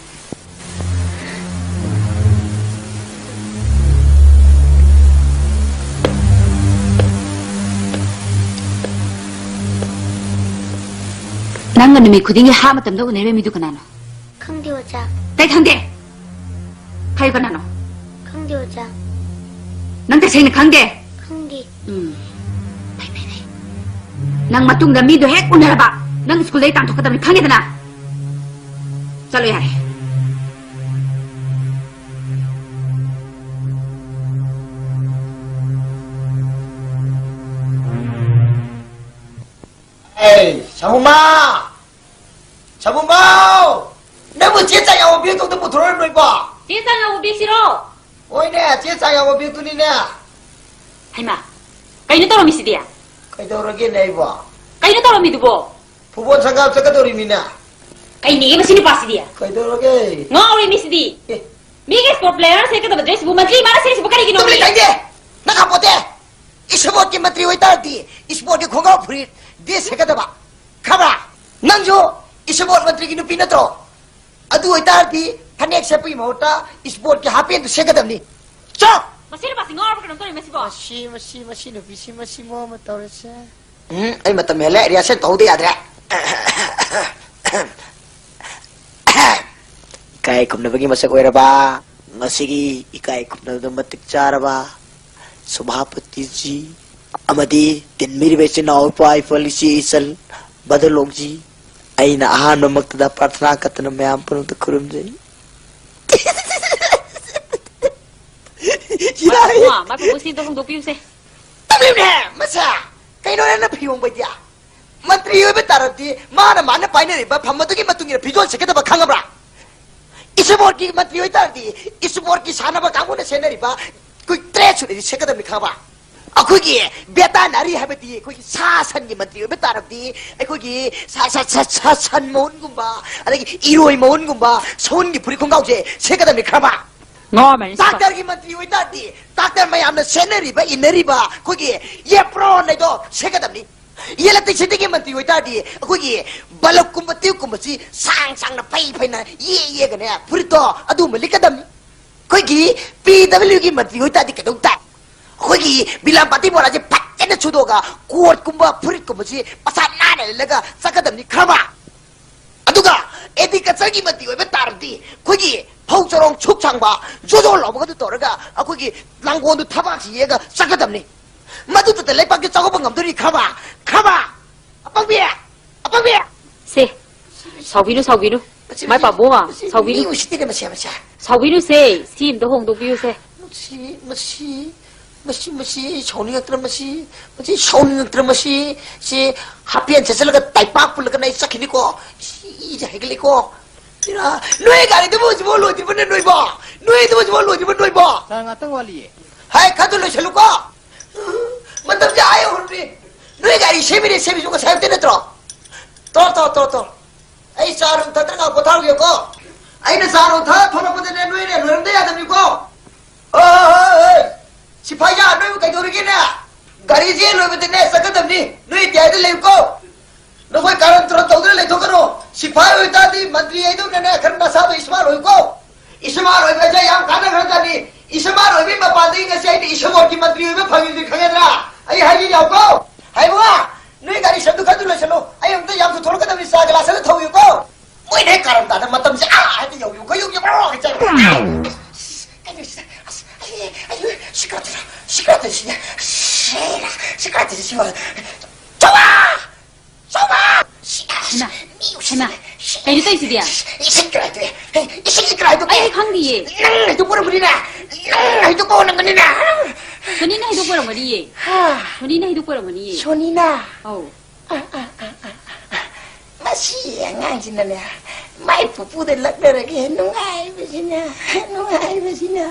ꯅꯪꯒ ꯅꯨꯃꯤꯠ ꯈꯨꯗꯤꯡꯒꯤ ꯍꯥ ꯃꯇꯝꯗ ꯎꯅꯔꯤꯕ ꯃꯤꯗꯨ ꯀꯅꯥꯅꯣ? ꯈꯪꯗꯦ, ꯑꯣꯖꯥ꯫ ꯀꯩ ꯈꯪꯗꯦ? ꯍꯥꯏꯌꯨ, ꯀꯅꯥꯅꯣ? ꯅꯪ ꯇꯁꯦꯡꯅ ꯈꯪꯗꯦ? ꯈꯪꯗꯦ꯫ ꯎꯝ꯫ ꯐꯩ, ꯐꯩ, ꯐꯩ꯫ ꯅꯪ ꯃꯇꯨꯡꯗ ꯃꯤꯗꯣ ꯍꯦꯛ ꯎꯅꯔꯕ, ꯅꯪ ꯁ꯭ꯀꯨꯜꯗꯩ ꯇꯥꯟꯊꯣꯛꯀꯗꯕꯅꯤ, ꯈꯪꯉꯦꯗꯅ? ꯆꯠꯂꯣ ꯌꯥꯔꯦ꯫ ꯑꯦ, ꯁꯥꯃꯨꯃꯥ! ꯁꯥꯃꯨꯃꯥꯎ! ꯅꯪꯕꯨ ꯆꯦ ꯆꯥꯡ ꯌꯥꯎꯕ ꯕꯦꯒꯇꯣ ꯑꯝꯇ ꯄꯨꯊꯣꯔꯛꯎ ꯅꯣꯏꯕꯣ꯫ ꯆꯦ ꯆꯥꯡ ꯌꯥꯎꯕ ꯕꯦꯒꯁꯤꯔꯣ? ꯍꯣꯏꯅꯦ, ꯆꯦ ꯆꯥꯡ ꯌꯥꯎꯕ ꯕꯦꯒꯇꯨꯅꯤꯅꯦ꯫ ꯍꯩꯃꯥ, ꯀꯩꯅꯣ ꯇꯧꯔꯝꯃꯤꯁꯤꯗꯤ? ꯀꯩꯗꯧꯔꯒꯦꯅꯦ ꯑꯩꯕꯣ? ꯀꯩꯅꯣ ꯇꯧꯔꯝꯃꯤꯗꯨꯕꯣ? ꯐꯨꯠꯕꯣꯜ ꯁꯪꯒꯥꯕ ꯆꯠꯀꯗꯧꯔꯤꯃꯤꯅꯦ꯫ ꯀꯩꯅꯦꯒꯦ ꯃꯁꯤ ꯅꯨꯄꯥꯁꯤꯗꯤ? ꯀꯩꯗꯧꯔꯒꯦ? ꯉꯥꯎꯔꯦ ꯃꯤꯁꯤꯗꯤ꯫ ꯑꯦ꯫ ꯃꯤꯒꯤ ꯁ꯭ꯄꯣꯔꯠ ꯄ꯭ꯂꯦꯌꯔ ꯁꯦꯠꯀꯗꯕ ꯗ꯭ꯔꯦꯁꯁꯤꯕꯨ ꯃꯟꯇ꯭ꯔꯤ ꯃꯥꯅ ꯁꯦꯠꯂꯤꯁꯤꯕꯨ ꯀꯔꯤꯒꯤꯅꯣ? ꯇꯨꯃꯤꯟ ꯂꯩꯇꯥꯏꯅꯦ! ꯅꯪ ꯈꯪꯄꯣꯠꯇꯦ! ꯏꯁꯄꯣꯔꯠꯀꯤ ꯃꯟꯇ꯭ꯔꯤ ꯑꯣꯏꯇꯥꯔꯗꯤ ꯏꯁꯄꯣꯔꯠꯀꯤ ꯈꯣꯡꯒ꯭ꯔꯥꯎ ꯐꯨꯔꯤꯠ ꯗ꯭ꯔꯦꯁ ꯁꯦꯠꯀꯗꯕ꯫ ꯈꯪꯕ꯭ꯔꯥ? ꯅꯪꯁꯨ ꯏꯁꯄꯣꯔꯠ ꯃꯟꯇ꯭ꯔꯤꯒꯤ ꯅꯨꯄꯤ ꯅꯠꯇ꯭ꯔꯣ? ꯑꯗꯨ ꯑꯣꯏꯇꯥꯔꯗꯤ ꯐꯅꯦꯛ ꯁꯦꯠꯄꯒꯤ ꯃꯍꯨꯠꯇ ꯏꯁꯄꯣꯔꯠꯀꯤ ꯍꯥꯞ ꯄꯦꯟꯗꯨ ꯁꯦꯠꯀꯗꯕꯅꯤ꯫ ꯆꯣ! ꯃꯁꯤ ꯅꯨꯄꯥꯁꯤ ꯉꯥꯎꯔꯕ ꯀꯩꯅꯣꯝ ꯇꯧꯔꯦ ꯃꯁꯤꯕꯣ꯫ ꯃꯁꯤ, ꯃꯁꯤ, ꯃꯁꯤ ꯅꯨꯄꯤꯁꯤ ꯃꯁꯤ ꯃꯑꯣꯡ ꯑꯃ ꯇꯧꯔꯦꯁꯦ꯫ ꯎꯝ, ꯑꯩ ꯃꯇꯝ ꯍꯦꯜꯂꯦ, ꯔꯤꯍꯔꯁꯦꯜ ꯇꯧꯍꯧꯗ ꯌꯥꯗ꯭ꯔꯦ꯫ ꯏꯀꯥꯏ ꯈꯨꯝꯅꯕꯒꯤ ꯃꯁꯛ ꯑꯣꯏꯔꯕ, ꯉꯁꯤꯒꯤ ꯏꯀꯥꯏ ꯈꯨꯝꯅꯕꯗ ꯃꯇꯤꯛ ꯆꯥꯔꯕ ꯁꯚꯥꯄꯇꯤꯖꯤ ꯑꯃꯗꯤ ꯇꯤꯟꯕꯤꯔꯤꯕ ꯏꯆꯤꯟ ꯏꯅꯥꯎ ꯏꯄꯥ ꯏꯄꯨ ꯏꯆꯦ ꯏꯆꯜ ꯕꯗꯂꯣꯡꯖꯤ, ꯑꯩꯅ ꯑꯍꯥꯟꯕꯃꯛꯇꯗ ꯄ꯭ꯔꯥꯔꯊꯅꯥ ꯀꯠꯇꯅ ꯃꯌꯥꯝ ꯄꯨꯝꯅꯃꯛꯇ ꯈꯨꯔꯨꯝꯖꯩ꯫ ꯏꯃꯥ, ꯃꯥꯏ ꯄꯨꯄꯨꯁꯤꯗ ꯍꯣꯡꯗꯣꯛꯄꯤꯌꯨꯁꯦ꯫ ꯇꯞꯂꯤꯕꯅꯦ, ꯃꯁꯥ! ꯀꯩꯅꯣꯅꯦ ꯅꯪ ꯐꯤꯌꯣꯡꯕꯩꯗꯤ? ꯃꯟꯇ꯭ꯔꯤ ꯑꯣꯏꯕ ꯇꯥꯔꯕꯗꯤ ꯃꯥꯅ, ꯃꯥꯅ ꯄꯥꯏꯅꯔꯤꯕ ꯐꯝ ꯑꯗꯨꯒꯤ ꯃꯇꯨꯡ ꯏꯟꯅ ꯐꯤꯖꯣꯜ ꯁꯦꯠꯀꯗꯕ ꯈꯪꯉꯕ꯭ꯔꯥ? ꯏꯁꯄꯣꯔꯠꯀꯤ ꯃꯟꯇ꯭ꯔꯤ ꯑꯣꯏꯇꯥꯔꯗꯤ ꯏꯁꯄꯣꯔꯠꯀꯤ ꯁꯥꯟꯅꯕ ꯀꯥꯡꯕꯨꯅ ꯁꯦꯠꯅꯔꯤꯕ ꯑꯩꯈꯣꯏ ꯇ꯭ꯔꯦꯛ ꯁꯨꯠ ꯑꯁꯤ ꯁꯦꯠꯀꯗꯕꯅꯤ ꯈꯪꯉꯕ? ꯑꯩꯈꯣꯏꯒꯤ ꯕꯦꯇꯥꯅꯔꯤ ꯍꯥꯏꯕꯗꯤ ꯑꯩꯈꯣꯏꯒꯤ ꯁꯥ ꯁꯟꯒꯤ ꯃꯟꯇ꯭ꯔꯤ ꯑꯣꯏꯕ ꯇꯥꯔꯕꯗꯤ ꯑꯩꯈꯣꯏꯒꯤ ꯁꯥ, ꯁꯥ, ꯁꯥ, ꯁꯥ ꯁꯟ ꯃꯎꯟꯒꯨꯝꯕ, ꯑꯗꯒꯤ ꯏꯔꯣꯏ ꯃꯎꯟꯒꯨꯝꯕ, ꯁꯎꯟꯒꯤ ꯐꯨꯔꯤꯠ ꯈꯣꯡꯒ꯭ꯔꯥꯎꯁꯦ ꯁꯦꯠꯀꯗꯕꯅꯤ ꯈꯪꯉꯕ? ꯉꯥꯎꯔꯝꯃꯅꯤ ꯁꯤꯗ꯫ ꯗꯥꯛꯇꯔꯒꯤ ꯃꯟꯇ꯭ꯔꯤ ꯑꯣꯏꯇꯥꯔꯗꯤ ꯗꯥꯛꯇꯔ ꯃꯌꯥꯝꯅ ꯁꯦꯠꯅꯔꯤꯕ, ꯏꯟꯅꯔꯤꯕ ꯑꯩꯈꯣꯏꯒꯤ ꯑꯦꯄ꯭ꯔꯣꯟ ꯍꯥꯏꯗꯣ ꯁꯦꯠꯀꯗꯕꯅꯤ꯫ ꯏꯂꯦꯛꯇ꯭ꯔꯤꯁꯤꯇꯤꯒꯤ ꯃꯟꯇ꯭ꯔꯤ ꯑꯣꯏꯇꯥꯔꯗꯤ ꯑꯩꯈꯣꯏꯒꯤ ꯕꯜꯕꯀꯨꯝꯕ ꯇ꯭ꯌꯨꯕꯀꯨꯝꯕꯁꯤ ꯁꯥꯡ ꯁꯥꯡꯅ ꯐꯩ ꯐꯩꯅ ꯌꯦ ꯌꯦꯒꯅꯦ ꯐꯨꯔꯤꯠꯇꯣ ꯑꯗꯨꯒꯨꯝꯕ ꯂꯤꯠꯀꯗꯕꯅꯤ꯫ ꯑꯩꯈꯣꯏꯒꯤ ꯄꯤ ꯗꯕ꯭ꯂꯤꯎꯒꯤ ꯃꯟꯇ꯭ꯔꯤ ꯑꯣꯏꯇꯥꯔꯗꯤ ꯀꯩꯗꯧ ꯇꯥꯏ? ꯑꯩꯈꯣꯏꯒꯤ ꯕꯤꯂꯥꯝꯄꯥꯇꯤ ꯕꯣꯔꯥꯁꯦ ꯐꯖꯅ ꯁꯨꯗꯣꯛꯑꯒ ꯀꯣꯠꯀꯨꯝꯕ ꯐꯨꯔꯤꯠꯀꯨꯝꯕꯁꯤ ꯃꯁꯥ ꯅꯥꯟꯅ ꯂꯤꯠꯂꯒ ꯆꯠꯀꯗꯕꯅꯤ ꯈꯪꯉꯕ? ꯑꯗꯨꯒ ꯑꯦꯒ꯭ꯔꯤꯀꯜꯆꯔꯒꯤ ꯃꯟꯇ꯭ꯔꯤ ꯑꯣꯏꯕ ꯇꯥꯔꯗꯤ ꯑꯩꯈꯣꯏꯒꯤ ꯐꯧ ꯆꯔꯣꯡ ꯁꯨꯛ ꯁꯥꯡꯕ, ꯖꯣꯖꯣ ꯂꯥꯎꯕꯒꯗꯨ ꯇꯧꯔꯒ ꯑꯩꯈꯣꯏꯒꯤ ꯂꯥꯡꯒꯣꯜꯗꯨ ꯊꯕꯥꯛꯁꯤ ꯌꯦꯛꯑꯒ ꯆꯠꯀꯗꯕꯅꯤ꯫ ꯃꯗꯨꯗꯨꯗ ꯂꯩꯕꯥꯛꯀꯤ ꯆꯥꯎꯈꯠꯄ ꯉꯝꯗꯣꯔꯤ, ꯈꯪꯉꯕ? ꯈꯪꯉꯕ? ꯑꯄꯪꯕꯤ! ꯑꯄꯪꯕꯤ! ꯁꯦ, ꯁꯥꯎꯕꯤꯅꯨ, ꯁꯥꯎꯕꯤꯅꯨ꯫ ꯃꯁꯤ, ꯃꯥꯏ ꯃꯁꯤ, ꯄꯥꯕꯨꯡ, ꯃꯁꯤ ꯁꯥꯎꯕꯤꯅꯨ꯫ ꯃꯤ ꯎꯁꯤꯠꯇꯦꯅꯦ, ꯃꯁꯤ, ꯃꯁꯤ꯫ ꯁꯥꯎꯕꯤꯅꯨꯁꯦ, ꯁꯤ ꯑꯝꯇ ꯍꯣꯡꯗꯣꯛꯄꯤꯌꯨꯁꯦ꯫ ꯃꯁꯤ, ꯃꯁꯤ, ꯃꯁꯤ, ꯃꯁꯤ ꯁꯥꯎꯅꯤꯡꯉꯛꯇꯅ ꯃꯁꯤ, ꯃꯁꯤ ꯁꯥꯎꯅꯤꯡꯉꯛꯇꯅ ꯃꯁꯤ, ꯁꯤ ꯍꯥꯞꯄꯦꯟ ꯁꯦꯠꯆꯜꯂꯒ ꯇꯥꯏꯄꯥꯛ ꯄꯨꯜꯂꯒ ꯑꯩ ꯆꯠꯈꯤꯅꯤꯀꯣ꯫ ꯁꯤ ꯏꯁꯦ ꯍꯩꯒꯠꯂꯦꯀꯣ꯫ ꯁꯤꯔꯥ, ꯅꯣꯏ ꯒꯥꯔꯤꯗꯨꯕꯨ ꯍꯧꯖꯤꯛꯐꯥꯎ ꯂꯣꯏꯗ꯭ꯔꯤꯕꯅꯦ ꯅꯣꯏꯕꯣ? ꯅꯣꯏꯗꯨꯕꯨ ꯍꯧꯖꯤꯛꯐꯥꯎ ꯂꯣꯏꯗ꯭ꯔꯤꯕ ꯅꯣꯏꯕꯣ? ꯁꯥꯔ, ꯉꯥꯛꯇꯪ ꯋꯥꯠꯂꯤꯌꯦ꯫ ꯍꯥꯏ, ꯈꯔ ꯊꯨꯅ ꯂꯣꯏꯁꯜꯂꯨꯀꯣ꯫ ꯃꯇꯝꯁꯦ ꯑꯥ ꯌꯧꯍꯟꯗ꯭ꯔꯤ꯫ ꯅꯣꯏ ꯒꯥꯔꯤ ꯁꯦꯝꯃꯤꯅꯦ, ꯁꯦꯝꯃꯤꯁꯨ ꯉꯁꯥꯏ ꯍꯥꯏꯕꯗꯤ ꯅꯠꯇ꯭ꯔꯣ? ꯇꯣ, ꯇꯣ, ꯇꯣ, ꯇꯣ꯫ ꯑꯩ ꯆꯥ ꯅꯨꯡ ꯊꯛꯇꯅ ꯉꯥꯏꯍꯥꯛ ꯄꯣꯊꯥꯔꯨꯒꯦꯀꯣ꯫ ꯑꯩꯅ ꯆꯥ ꯅꯨꯡ ꯊꯛꯑ ꯊꯣꯛꯂꯛꯄꯗꯅꯦ, ꯅꯣꯏꯅꯦ ꯂꯣꯏꯔꯝꯗ ꯌꯥꯗꯕꯅꯤꯀꯣ꯫ ꯍꯣꯏ, ꯍꯣꯏ, ꯍꯣꯏ, ꯍꯣꯏ꯫ ꯁꯤꯐꯥꯏꯌꯥ, ꯅꯣꯏꯕꯨ ꯀꯩꯗꯧꯔꯒꯦꯅꯦ? ꯒꯥꯔꯤꯁꯦ ꯂꯣꯏꯕꯗꯅꯦ ꯆꯠꯀꯗꯕꯅꯤ꯫ ꯅꯣꯏ ꯏꯟꯗꯤꯌꯥꯗ ꯂꯩꯌꯨꯀꯣ꯫ ꯅꯈꯣꯏ ꯀꯥꯔꯟ ꯇꯨꯔꯟ ꯇꯧꯗꯨꯅ ꯂꯩꯊꯣꯛꯀꯅꯨ꯫ ꯁꯤꯐꯥꯏ ꯑꯣꯏꯇꯥꯔꯗꯤ ꯃꯟꯇ꯭ꯔꯤ ꯍꯥꯏꯗꯧꯅꯅꯦ ꯈꯔ ꯅꯁꯥꯗꯣ ꯏꯁꯃꯥꯔꯠ ꯑꯣꯏꯌꯨꯀꯣ꯫ ꯏꯁꯃꯥꯔꯠ ꯑꯣꯏꯕꯁꯦ ꯌꯥꯝ ꯀꯥꯟꯅꯈ꯭ꯔꯖꯥꯠꯅꯤ꯫ ꯏꯁꯃꯥꯔꯠ ꯑꯣꯏꯕꯒꯤ ꯃꯄꯥꯟꯗꯒꯤ ꯉꯁꯤ ꯑꯩꯅ ꯏꯁꯃꯣꯔꯒꯤ ꯃꯟꯇ꯭ꯔꯤ ꯑꯣꯏꯕ ꯐꯪꯉꯤꯁꯤ ꯈꯪꯒꯗ꯭ꯔꯥ? ꯑꯩ ꯍꯥꯏꯔꯤ ꯌꯥꯎꯀꯣ꯫ ꯍꯥꯏꯕ ꯅꯣꯏ ꯒꯥꯔꯤ ꯁꯦꯝꯗꯣ ꯈꯔ ꯂꯣꯏꯁꯜꯂꯣ꯫ ꯑꯩ ꯑꯝꯇ ꯌꯥꯝ ꯊꯨꯊꯣꯔꯛꯀꯗꯕꯅꯤ꯫ ꯆꯥ ꯒꯤꯂꯥꯁ ꯑꯃ ꯊꯧꯕꯤꯌꯨꯀꯣ꯫ ꯃꯣꯏꯅ ꯍꯦꯛ ꯀꯥꯔꯟ ꯇꯥꯗ ꯃꯇꯝꯁꯦ ꯑꯥ ꯍꯦꯛꯇ ꯌꯧꯕꯤꯌꯨ, ꯀꯣꯏ ꯌꯧꯕꯤꯌꯨ, ꯀꯣꯏ ꯌꯧꯕꯤꯌꯨ꯫ ꯑꯁ, ꯀꯩꯅꯣꯁꯤꯗ, ꯑꯁ, ꯑꯩ, ꯑꯩ, ꯁꯤꯀꯥꯔꯠꯇꯨꯗ, ꯁꯤꯀꯥꯔꯠꯇꯨꯗ ꯁꯤꯅꯦ, ꯁꯤꯔꯥ, ꯁꯤꯀꯥꯔꯠꯇꯨꯗ ꯁꯤꯕ꯫ ꯆꯥꯎꯕ! ꯆꯥꯎꯕ! ꯁꯤ, ꯑꯁ, ꯍꯩꯃꯥ, ꯃꯤ ꯎꯁꯤꯠꯇꯦ꯫ ꯍꯩꯃꯥ, ꯀꯩꯅꯣ ꯇꯧꯔꯤꯁꯤꯗꯤ? ꯏꯁꯤꯡ ꯀꯔꯥꯏ ꯇꯣꯛꯑꯦ? ꯏꯁꯤꯡ ꯀꯔꯥꯏ ꯇꯣꯛꯑꯦ? ꯑꯩ ꯈꯪꯗꯤꯌꯦ꯫ ꯅꯪ ꯍꯩꯗꯣꯛꯄ ꯑꯣꯏꯔꯝꯒꯅꯤꯅꯦ꯫ ꯅꯪ ꯍꯩꯗꯣꯛꯄ ꯑꯣꯏꯔꯝꯒꯅꯤꯅꯦ꯫ ꯁꯣꯅꯤꯅ ꯍꯩꯗꯣꯛꯄ ꯑꯣꯏꯔꯝꯒꯅꯤꯌꯦ꯫ ꯍꯥ? ꯁꯣꯅꯤꯅ ꯍꯩꯗꯣꯛꯄ ꯑꯣꯏꯔꯝꯒꯅꯤꯌꯦ꯫ ꯁꯣꯅꯤꯅ? ꯑꯧ꯫ ꯑ, ꯑ, ꯑ, ꯑ, ꯑ, ꯑ꯫ ꯃꯁꯤ ꯑꯉꯥꯡꯁꯤꯅꯅꯦ, ꯃꯥꯏ ꯄꯨꯄꯨꯗ ꯂꯛꯅꯔꯒꯦ꯫ ꯅꯨꯡꯉꯥꯏꯕꯁꯤꯅ, ꯅꯨꯡꯉꯥꯏꯕꯁꯤꯅ꯫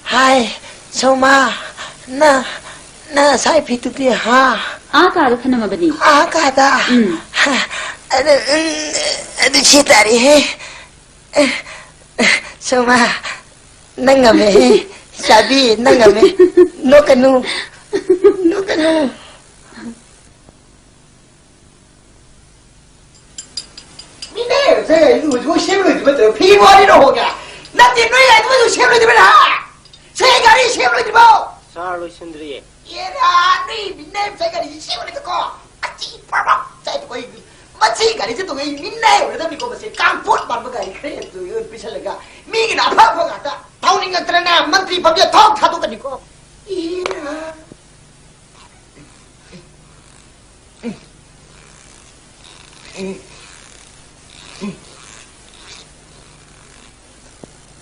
ꯍꯥꯏ, ꯁꯣꯃꯥ, ꯅ, ꯅ ꯉꯁꯥꯏ ꯐꯤꯗꯨꯗꯤ, ꯍꯥ? ꯑꯥ ꯀꯥꯗ ꯊꯅꯝꯃꯕꯅꯤ꯫ ꯑꯥ ꯀꯥꯗ? ꯎꯝ꯫ ꯑꯗꯨ, ꯎꯝ, ꯑꯗꯨ ꯁꯤ ꯇꯥꯔꯦꯍꯦ꯫ ꯁꯣꯃꯥ, ꯅꯪ ꯉꯝꯃꯦꯍꯦ꯫ ꯆꯥꯕꯤ, ꯅꯪ ꯉꯝꯃꯦ꯫ ꯅꯣꯛꯀꯅꯨ꯫ ꯅꯣꯛꯀꯅꯨ꯫ ꯃꯤꯅꯦ, ꯁꯦ, ꯍꯧꯖꯤꯛꯐꯥꯎ ꯁꯦꯝ ꯂꯣꯏꯗ꯭ꯔꯤꯕ ꯅꯠꯇ꯭ꯔꯣ? ꯐꯤ ꯋꯥꯔꯤꯔꯣ ꯍꯣꯡꯉꯦ? ꯅꯠꯇꯦ, ꯅꯣꯏ ꯂꯥꯏꯗꯨꯃꯁꯨ ꯁꯦꯝ ꯂꯣꯏꯗ꯭ꯔꯤꯕ ꯅꯍꯥ? ꯁꯦ, ꯒꯥꯔꯤ ꯁꯦꯝ ꯂꯣꯏꯗ꯭ꯔꯤꯕꯣ? ꯁꯥꯔ, ꯂꯣꯏꯁꯤꯟꯗ꯭ꯔꯤꯌꯦ꯫ ꯑꯦꯔꯥ, ꯅꯣꯏ ꯃꯤꯅꯥꯏ ꯃꯆꯥ ꯒꯥꯔꯤꯁꯤ ꯁꯤ ꯑꯣꯏꯔꯦꯗꯀꯣ꯫ ꯑꯆꯤ ꯄ꯭ꯔꯣꯛ ꯄ꯭ꯔꯣꯛ ꯆꯥꯏꯗꯀꯣ ꯑꯩ꯫ ꯃꯁꯤ ꯒꯥꯔꯤꯁꯤ ꯇꯣꯡꯉꯦ ꯑꯩ ꯃꯤꯅꯥꯏ ꯑꯣꯏꯔꯗꯕꯅꯤꯀꯣ꯫ ꯃꯁꯤ ꯀꯥꯡꯄꯣꯠ ꯃꯥꯟꯕ ꯒꯥꯔꯤ ꯈꯔ ꯍꯦꯟꯅ ꯇꯣꯡꯉꯦ ꯑꯩꯉꯣꯟꯗ ꯄꯤꯁꯜꯂꯒ꯫ ꯃꯤꯒꯤꯅ ꯑꯐ ꯑꯐ ꯉꯥꯛꯇ꯫ ꯊꯧꯅꯤꯡꯉꯛꯇ꯭ꯔꯅ ꯃꯟꯇ꯭ꯔꯤ ꯐꯝꯁꯦ ꯊꯣꯛ ꯊꯥꯗꯣꯛꯀꯅꯤꯀꯣ꯫ ꯏꯔꯥ꯫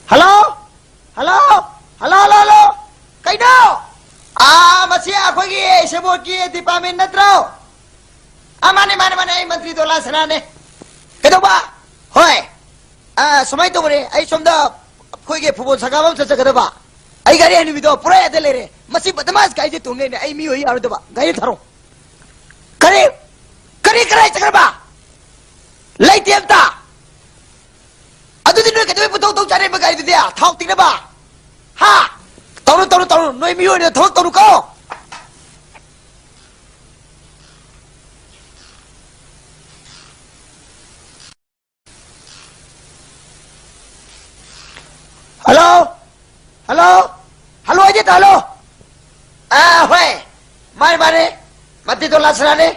Hello? Hello? Hello, hello, hello? ꯀꯩꯅꯣ? ꯑꯥ, ꯃꯁꯤ ꯑꯩꯈꯣꯏꯒꯤ ꯁꯦꯕꯣꯠꯀꯤ ꯗꯤꯄꯥꯔꯠꯃꯦꯟ ꯅꯠꯇ꯭ꯔꯣ? ꯑꯥ, ꯃꯥꯅꯦ, ꯃꯥꯅꯦ, ꯃꯥꯅꯦ, ꯑꯩ ꯃꯟꯇ꯭ꯔꯤ ꯗꯣꯂꯥ ꯁꯅꯥꯅꯦ꯫ ꯀꯩꯗꯧꯕ? ꯍꯣꯏ꯫ ꯑꯥ, ꯁꯨꯃꯥꯏꯅ ꯇꯧꯕꯅꯦ, ꯑꯩ ꯁꯣꯝꯗ ꯑꯩꯈꯣꯏꯒꯤ ꯐꯨꯠꯕꯣꯜ ꯁꯪꯒꯥꯕ ꯑꯃ ꯆꯠꯆꯒꯗꯕ꯫ ꯑꯩ ꯒꯥꯔꯤ ꯍꯅꯨꯕꯤꯗꯣ ꯄꯨꯔꯥ ꯌꯥꯗ ꯂꯩꯔꯦ꯫ ꯃꯁꯤ ꯕꯗꯃꯥꯁ ꯒꯥꯔꯤꯁꯦ ꯇꯣꯡꯉꯦꯅꯦ, ꯑꯩ ꯃꯤ ꯑꯣꯏ ꯌꯥꯔꯣꯏꯗꯕ꯫ ꯒꯥꯔꯤ ꯊꯥꯔꯣ꯫ ꯀꯔꯤ? ꯀꯔꯤ, ꯀꯔꯥꯏ ꯆꯠꯈ꯭ꯔꯕ? ꯂꯩꯇꯦ ꯑꯝꯇ꯫ ꯑꯗꯨꯗꯤ ꯅꯣꯏ ꯀꯩꯗꯧꯕꯩ ꯄꯨꯊꯣꯛ ꯊꯣꯛ ꯆꯥꯅꯩꯕ ꯒꯥꯔꯤꯗꯨꯗꯤ? ꯊꯥꯎ ꯇꯤꯡꯅꯕ? ꯍꯥ? ꯇꯧꯔꯨ, ꯇꯧꯔꯨ, ꯇꯧꯔꯨ꯫ ꯅꯣꯏ ꯃꯤꯑꯣꯏꯅ ꯊꯕꯛ ꯇꯧꯔꯨꯀꯣ꯫ ꯍꯜꯂꯣ? ꯍꯜꯂꯣ? ꯍꯜꯂꯣ, ꯑꯩꯗꯤ ꯍꯜꯂꯣ? ꯑꯥ, ꯍꯣꯏ꯫ ꯃꯥꯅꯦ, ꯃꯥꯅꯦ꯫ ꯃꯟꯇ꯭ꯔꯤ ꯗꯣꯂꯥ ꯁꯅꯥꯅꯦ꯫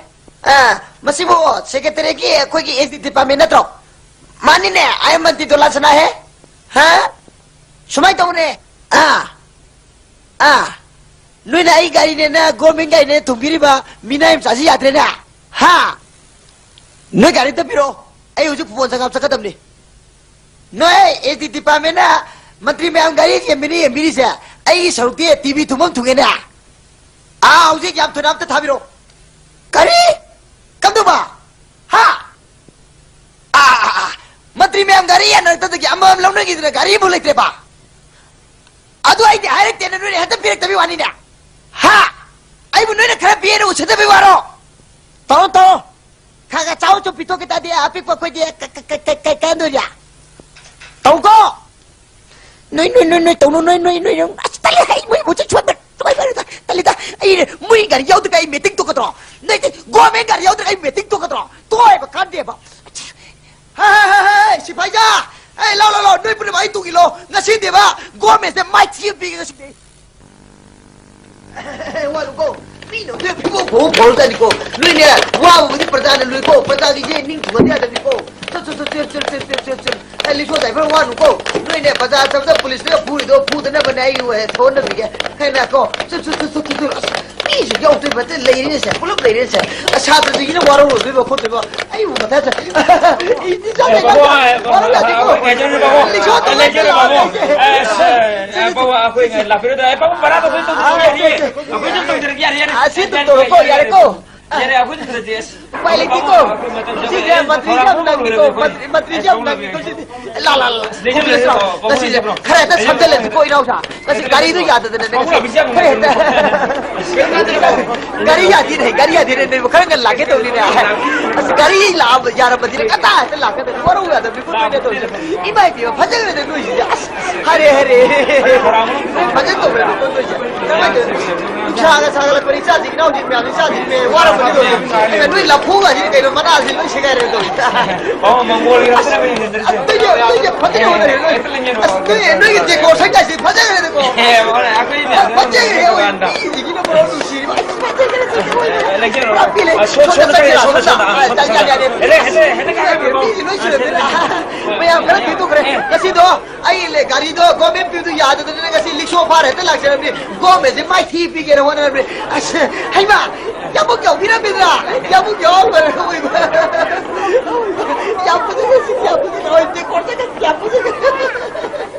ꯑꯥ, ꯃꯁꯤꯕꯨ ꯁꯦꯀ꯭ꯔꯦꯇꯔꯤꯒꯤ ꯑꯩꯈꯣꯏꯒꯤ ꯑꯦꯁ ꯗꯤ ꯗꯤꯄꯥꯔꯠꯃꯦꯟ ꯅꯠꯇ꯭ꯔꯣ? ꯃꯥꯅꯤꯅꯦ, ꯑꯩ ꯃꯟꯇ꯭ꯔꯤ ꯗꯣꯂꯥ ꯁꯅꯥ ꯍꯦ꯫ ꯍꯥ? ꯁꯨꯃꯥꯏꯅ ꯇꯧꯕꯅꯦ꯫ ꯑꯥ, ꯑꯥ꯫ ꯅꯣꯏꯅ ꯑꯩ ꯒꯥꯔꯤꯅꯦꯅ, ꯒꯣꯔꯃꯦꯟ ꯒꯥꯔꯤꯅꯦꯅ ꯊꯣꯡꯕꯤꯔꯤꯕ ꯃꯤꯅꯥꯏ ꯃꯆꯥꯁꯤ ꯌꯥꯗ꯭ꯔꯦꯅꯦ꯫ ꯍꯥ? ꯅꯣꯏ ꯒꯥꯔꯤ ꯑꯝꯇ ꯄꯤꯔꯛꯑꯣ꯫ ꯑꯩ ꯍꯧꯖꯤꯛ ꯐꯨꯠꯕꯣꯜ ꯁꯪꯒꯥꯕ ꯆꯠꯀꯗꯕꯅꯤ꯫ ꯅꯣꯏ ꯑꯦꯁ ꯗꯤ ꯗꯤꯄꯥꯔꯠꯃꯦꯟꯅ ꯃꯟꯇ꯭ꯔꯤ ꯃꯌꯥꯝ ꯒꯥꯔꯤ ꯌꯦꯟꯕꯤꯅꯤ ꯌꯦꯟꯕꯤꯔꯤꯁꯦ, ꯑꯩꯒꯤ ꯁꯔꯨꯛꯇꯤ ꯇꯤ ꯚꯤ ꯊꯨꯝꯐꯝ ꯊꯨꯡꯉꯦꯅꯦ꯫ ꯑꯥ, ꯍꯧꯖꯤꯛ ꯌꯥꯝ ꯊꯨꯅ ꯑꯝꯇ ꯊꯥꯕꯤꯔꯛꯑꯣ꯫ ꯀꯔꯤ? ꯀꯝꯗꯧꯕ? ꯍꯥ? ꯑꯥ, ꯑꯥ, ꯑꯥ꯫ ꯃꯟꯇ꯭ꯔꯤ ꯃꯌꯥꯝ ꯒꯥꯔꯤ ꯌꯥꯅꯔꯛꯇꯗꯒꯤ ꯑꯃꯃꯝ ꯂꯧꯅꯈꯤꯗꯅ ꯒꯥꯔꯤ ꯑꯃꯐꯥꯎ ꯂꯩꯇ꯭ꯔꯦꯕ꯫ ꯑꯗꯨ ꯑꯩꯗꯤ ꯍꯥꯏꯔꯛꯇꯦꯅ ꯅꯣꯏꯅ ꯍꯦꯛꯇ ꯄꯤꯔꯛꯇꯕꯤ ꯋꯥꯅꯤꯅꯦ꯫ ꯍꯥ? ꯑꯩꯕꯨ ꯅꯣꯏꯅ ꯈꯔ ꯄꯤꯑꯦꯅ ꯎꯁꯤꯠꯇꯕꯤ ꯋꯥꯔꯣ? ꯇꯧꯔꯣ, ꯇꯧꯔꯣ꯫ ꯈꯔ ꯈꯔ ꯆꯥꯎ ꯆꯨꯞ ꯄꯤꯊꯣꯛꯈꯤ ꯇꯥꯔꯗꯤ ꯑꯄꯤꯛꯄ ꯑꯩꯈꯣꯏꯗꯤ ꯀ-, ꯀ-, ꯀ-, ꯀ-, ꯀ-, ꯀꯩꯗꯧꯔꯤ? ꯇꯧꯀꯣ꯫ ꯅꯣꯏ, ꯅꯣꯏ, ꯅꯣꯏ, ꯅꯣꯏ, ꯇꯧꯅꯨ, ꯅꯣꯏ, ꯅꯣꯏ, ꯅꯣꯏ, ꯅꯣꯏ꯫ ꯑꯁ, ꯇꯜꯂꯦ, ꯑꯩ ꯃꯣꯏ ꯃꯨꯠꯁꯦ ꯁꯣꯟꯕ ꯇꯣꯏꯕ ꯇꯜꯂꯤꯗ꯫ ꯑꯩ ꯃꯣꯏ ꯒꯥꯔꯤ ꯌꯥꯎꯗ꯭ꯔꯒ ꯑꯩ ꯃꯤꯇꯤꯡ ꯇꯣꯛꯀꯗ꯭ꯔꯣ? ꯅꯣꯏꯗꯤ ꯒꯣꯔꯃꯦꯟ ꯒꯥꯔꯤ ꯌꯥꯎꯗ꯭ꯔꯒ ꯑꯩ ꯃꯤꯇꯤꯡ ꯇꯣꯛꯀꯗ꯭ꯔꯣ? ꯇꯣꯛꯑꯣꯏꯕ ꯀꯥꯟꯗꯦꯕ꯫ ꯍꯥ, ꯍꯥ, ꯍꯥ, ꯍꯥ, ꯁꯤꯐꯥꯏꯖꯥ! ꯑꯩ ꯂꯥꯎ, ꯂꯥꯎ, ꯂꯥꯎ, ꯅꯣꯏ ꯄꯨꯝꯅꯃꯛ ꯑꯩ ꯇꯨꯡ ꯏꯜꯂꯣ꯫ ꯉꯁꯤꯗꯤꯕ ꯒꯣꯔꯃꯦꯟꯁꯦ ꯃꯥꯏꯊꯤ ꯑꯃ ꯄꯤꯒꯦ ꯉꯁꯤꯗꯤ꯫ ꯋꯥꯔꯨꯀꯣ꯫ ꯃꯤꯅ ꯍꯧꯖꯤꯛ ꯐꯤꯕꯝ ꯐꯥꯎꯕ ꯐꯥꯎꯔꯖꯥꯠꯅꯤꯀꯣ꯫ ꯅꯣꯏꯅꯦ, ꯋꯥꯕꯕꯨꯗꯤ ꯄ꯭ꯔꯖꯥꯅ ꯂꯨꯏꯀꯣ, ꯄ꯭ꯔꯖꯥꯒꯤꯁꯦ ꯅꯤꯡ ꯊꯨꯡꯍꯟ ꯌꯥꯗꯕꯅꯤꯀꯣ꯫ ꯆꯠ, ꯆꯠ, ꯆꯠ, ꯆꯠ, ꯆꯠ, ꯆꯠ, ꯆꯠ, ꯆꯠ꯫ ꯑꯦ, ꯂꯤꯛꯁꯣ ꯗ꯭ꯔꯥꯏꯚꯔ ꯋꯥꯅꯨꯀꯣ꯫ ꯅꯣꯏꯅꯦ, ꯕꯖꯥꯔ ꯆꯠꯄꯗ ꯄꯨꯂꯤꯁꯅ ꯐꯨꯔꯤꯗꯣ ꯐꯨꯗꯅꯕꯅꯦ ꯑꯩ ꯊꯣꯛꯍꯟꯅꯕꯤꯒꯦ꯫ ꯈꯔꯅꯦꯀꯣ꯫ ꯆꯠ, ꯆꯠ, ꯆꯠ, ꯆꯠ, ꯆꯠ, ꯆꯠ꯫ ꯑꯁ, ꯃꯤꯁꯨ ꯌꯥꯎꯗꯣꯏꯕ, ꯑꯇꯩ ꯂꯩꯔꯤꯅꯦꯁꯦ, ꯄꯨꯂꯞ ꯂꯩꯔꯤꯅꯦꯁꯦ꯫ ꯑꯁ, ꯁꯥꯇ꯭ꯔꯁꯤꯡꯁꯤꯅ ꯋꯥꯔꯧꯔꯣꯏꯗꯣꯏꯕ ꯈꯣꯠꯇꯣꯏꯕ꯫ ꯑꯩꯕꯨ ꯃꯊꯥ ꯁꯥꯏ꯫ ꯏꯗꯤ ꯆꯥꯗꯦ, ꯑꯦ, ꯕꯥꯕꯨ, ꯀꯥꯏꯗꯦ꯫ ꯑ, ꯋꯥꯔꯧ ꯌꯥꯗꯦꯀꯣ꯫ ꯑ, ꯀꯩꯅꯣꯅꯦ, ꯕꯥꯕꯨ꯫ ꯂꯤꯛꯁꯣ ꯑ, ꯂꯩꯖꯔꯦ, ꯕꯥꯕꯨ꯫ ꯇꯧꯔꯒ ꯑ, ꯑ, ꯕꯥꯕꯨ, ꯑꯩꯈꯣꯏ ꯂꯥꯛꯄꯤꯔꯣꯗ꯫ ꯑꯦ, ꯕꯥꯕꯨ, ꯕꯔꯥꯗꯣ ꯑꯩꯈꯣꯏ ꯇꯧꯖꯔꯒꯦ, ꯌꯥꯔꯦ, ꯌꯥꯔꯦ꯫ ꯑꯩꯈꯣꯏ ꯑꯗꯨꯝ ꯇꯧꯖꯔꯒꯦ, ꯌꯥꯔꯦ, ꯌꯥꯔꯦ꯫ ꯑꯁꯤ ꯑꯗꯨꯝ ꯇꯧꯔꯣꯀꯣ, ꯌꯥꯔꯦꯀꯣ꯫ ꯌꯥꯔꯦ, ꯑꯩꯈꯣꯏ ꯅꯠꯇ꯭ꯔꯗꯤ, ꯑꯁ, ꯎꯄꯥꯏ ꯂꯩꯇꯦꯀꯣ꯫ ꯑꯩꯈꯣꯏ ꯃꯇꯝ ꯁꯤꯁꯦ ꯆꯪꯉꯦ꯫ ꯃꯟꯇ꯭ꯔꯤꯁꯦ ꯌꯥꯝ ꯊꯧꯔꯥꯡ ꯅꯪꯉꯤꯀꯣ꯫ ꯂꯣꯏꯔꯦ꯫ ꯃꯟꯇ꯭ꯔꯤ, ꯃꯟꯇ꯭ꯔꯤꯁꯦ ꯌꯥꯝ ꯅꯪꯉꯤꯀꯣ ꯁꯤꯗꯤ꯫ ꯂꯥ, ꯂꯥ, ꯂꯥ꯫ ꯂꯩꯖꯔꯦ, ꯄꯨꯂꯤꯁ ꯂꯥꯛꯑꯣ꯫ ꯂꯩꯖꯔꯦ꯫ ꯉꯁꯤꯁꯦ ꯄꯥꯕꯨꯡ ꯈꯔ ꯍꯦꯛꯇ ꯂꯩꯖꯔꯦ꯫ ꯁꯝꯖꯜꯂꯁꯤꯀꯣ, ꯏꯅꯥꯎꯁꯥ꯫ ꯉꯁꯤ ꯒꯥꯔꯤꯗꯣ ꯌꯥꯗꯗꯅꯅꯦ꯫ ꯄꯥꯕꯨꯡ ꯂꯥꯛꯄꯤꯁꯤ ꯌꯥꯝ ꯈꯔ ꯍꯦꯛꯇ꯫ ꯅꯨꯡꯉꯥꯏꯖꯔꯦ꯫ ꯒꯥꯔꯤ ꯌꯥꯗꯦꯅꯦ, ꯒꯥꯔꯤ ꯌꯥꯗꯦꯅꯦ, ꯅꯣꯏꯕꯨ ꯈꯔ ꯉꯟꯅ ꯂꯥꯛꯀꯦ ꯇꯧꯅꯤꯅꯦ꯫ ꯑꯁ, ꯒꯥꯔꯤ ꯂꯥꯛꯑꯕ, ꯌꯥꯔꯝꯕꯗꯤꯅꯦ ꯉꯟꯇꯥ ꯍꯦꯛꯇ ꯂꯥꯛꯀꯗꯕꯅꯤ꯫ ꯋꯥꯔꯧ ꯌꯥꯗꯕꯅꯤꯀꯣ, ꯅꯣꯏꯅ ꯇꯧꯔꯤꯁꯦ꯫ ꯏꯃꯥꯏ ꯄꯦꯝꯃ, ꯐꯖꯈ꯭ꯔꯦꯗ ꯅꯣꯏꯁꯤꯗꯤ꯫ ꯑꯁ, ꯍꯔꯦ, ꯍꯔꯦ꯫ ꯐꯖꯅ ꯇꯧꯈ꯭ꯔꯦ, ꯅꯣꯏꯁꯦ꯫ ꯀꯃꯥꯏꯅ ꯇꯧꯅꯤ? ꯅꯨꯡꯁꯥꯒ ꯁꯥꯒꯠꯂꯛꯄꯅꯤ, ꯏꯆꯥꯁꯤꯡ ꯏꯅꯥꯎꯁꯤꯡ ꯃꯌꯥꯝꯁꯤ, ꯏꯆꯥꯁꯤꯡ ꯃꯌꯥꯝ ꯋꯥꯔꯝꯕꯅꯤ ꯇꯧꯔꯤꯁꯦ꯫ ꯑꯗꯨꯒ ꯅꯣꯏ ꯂꯐꯨꯒꯁꯤꯗꯤ ꯀꯩꯅꯣ, ꯃꯅꯥꯁꯤ ꯂꯣꯏ ꯁꯦꯒꯥꯏꯔꯦ ꯇꯧꯔꯤꯁꯦ꯫ ꯑꯣ, ꯃꯪꯒꯣꯜꯒꯤ ꯑꯁ, ꯂꯐꯨꯅ ꯍꯦꯟꯖꯤꯟꯗ꯭ꯔꯤꯁꯦ꯫ ꯑꯁ, ꯅꯣꯏꯁꯦ, ꯅꯣꯏꯁꯦ ꯐꯖꯅ ꯍꯣꯠꯅꯔꯦ, ꯅꯣꯏ꯫ ꯍꯦꯛꯇ ꯂꯦꯡꯉꯦ ꯑꯁ, ꯅꯣꯏ, ꯅꯣꯏꯒꯤ ꯗꯦꯀꯣꯔꯦꯁꯟꯒꯥꯁꯤ ꯐꯖꯈ꯭ꯔꯦꯗꯀꯣ꯫ ꯑꯦ, ꯍꯣꯏ, ꯑꯩꯈꯣꯏꯗꯤ ꯑꯁ, ꯐꯖꯈ꯭ꯔꯦ, ꯑꯩꯈꯣꯏ ꯇꯣꯉꯥꯟꯅ꯫ ꯃꯤꯁꯤꯡꯁꯤꯅ ꯃꯔꯣꯜ ꯅꯨꯡꯁꯤꯔꯤꯕ꯫ ꯑꯁ, ꯐꯖꯈ꯭ꯔꯦ, ꯐꯖꯈ꯭ꯔꯦ꯫ ꯂꯦꯡꯁꯤꯜꯂꯣ꯫ ꯄꯨꯔꯥ ꯄꯦꯜꯂꯦ꯫ ꯑ, ꯁꯣꯝ-, ꯁꯣꯝꯗ ꯁꯣꯝꯗ ꯆꯠꯁꯤꯔꯥ, ꯆꯠꯁꯤꯔꯥ, ꯁꯣꯝꯗ, ꯁꯣꯝꯗ, ꯑ, ꯁꯣꯝꯗ, ꯌꯥꯅꯤ, ꯁꯣꯝꯗ꯫ ꯌꯥꯅꯤ, ꯌꯥꯅꯤ꯫ ꯍꯦꯔꯦ, ꯍꯦꯔꯦ, ꯍꯦꯔꯦ, ꯀꯥꯈꯠꯄꯤꯔꯣ꯫ ꯃꯤꯁꯤ ꯂꯣꯏ ꯁꯨꯔꯝꯃꯦ꯫ ꯑ, ꯃꯌꯥꯝ ꯈꯔ ꯄꯤꯊꯣꯛꯈ꯭ꯔꯦ꯫ ꯑꯦ꯫ ꯉꯁꯤꯗꯣ ꯑꯩ ꯂꯩ, ꯒꯥꯔꯤꯗꯣ ꯒꯣꯔꯃꯦꯟ ꯄꯤꯕꯗꯨ ꯌꯥꯗꯗꯅ ꯉꯁꯤ ꯂꯤꯛꯁꯣ ꯐꯥꯔ ꯍꯦꯛꯇ ꯂꯥꯛꯆꯔꯕꯅꯤ꯫ ꯒꯣꯔꯃꯦꯟꯁꯦ ꯃꯥꯏꯊꯤ ꯄꯤꯒꯦꯅ ꯍꯣꯠꯅꯔꯕꯅꯤ꯫ ꯑꯁ, ꯍꯩꯃꯥ! ꯀꯌꯥꯃꯨꯛ ꯌꯥꯎꯕꯤꯔꯝꯃꯤꯗ꯭ꯔꯥ? ꯀꯌꯥꯃꯨꯛ ꯌꯥꯎꯔꯝꯃꯔꯣꯏ? ꯀꯌꯥꯝ ꯐꯖꯩ, ꯀꯌꯥꯝ ꯐꯖꯩ, ꯀꯌꯥꯝ ꯐꯖꯩ꯫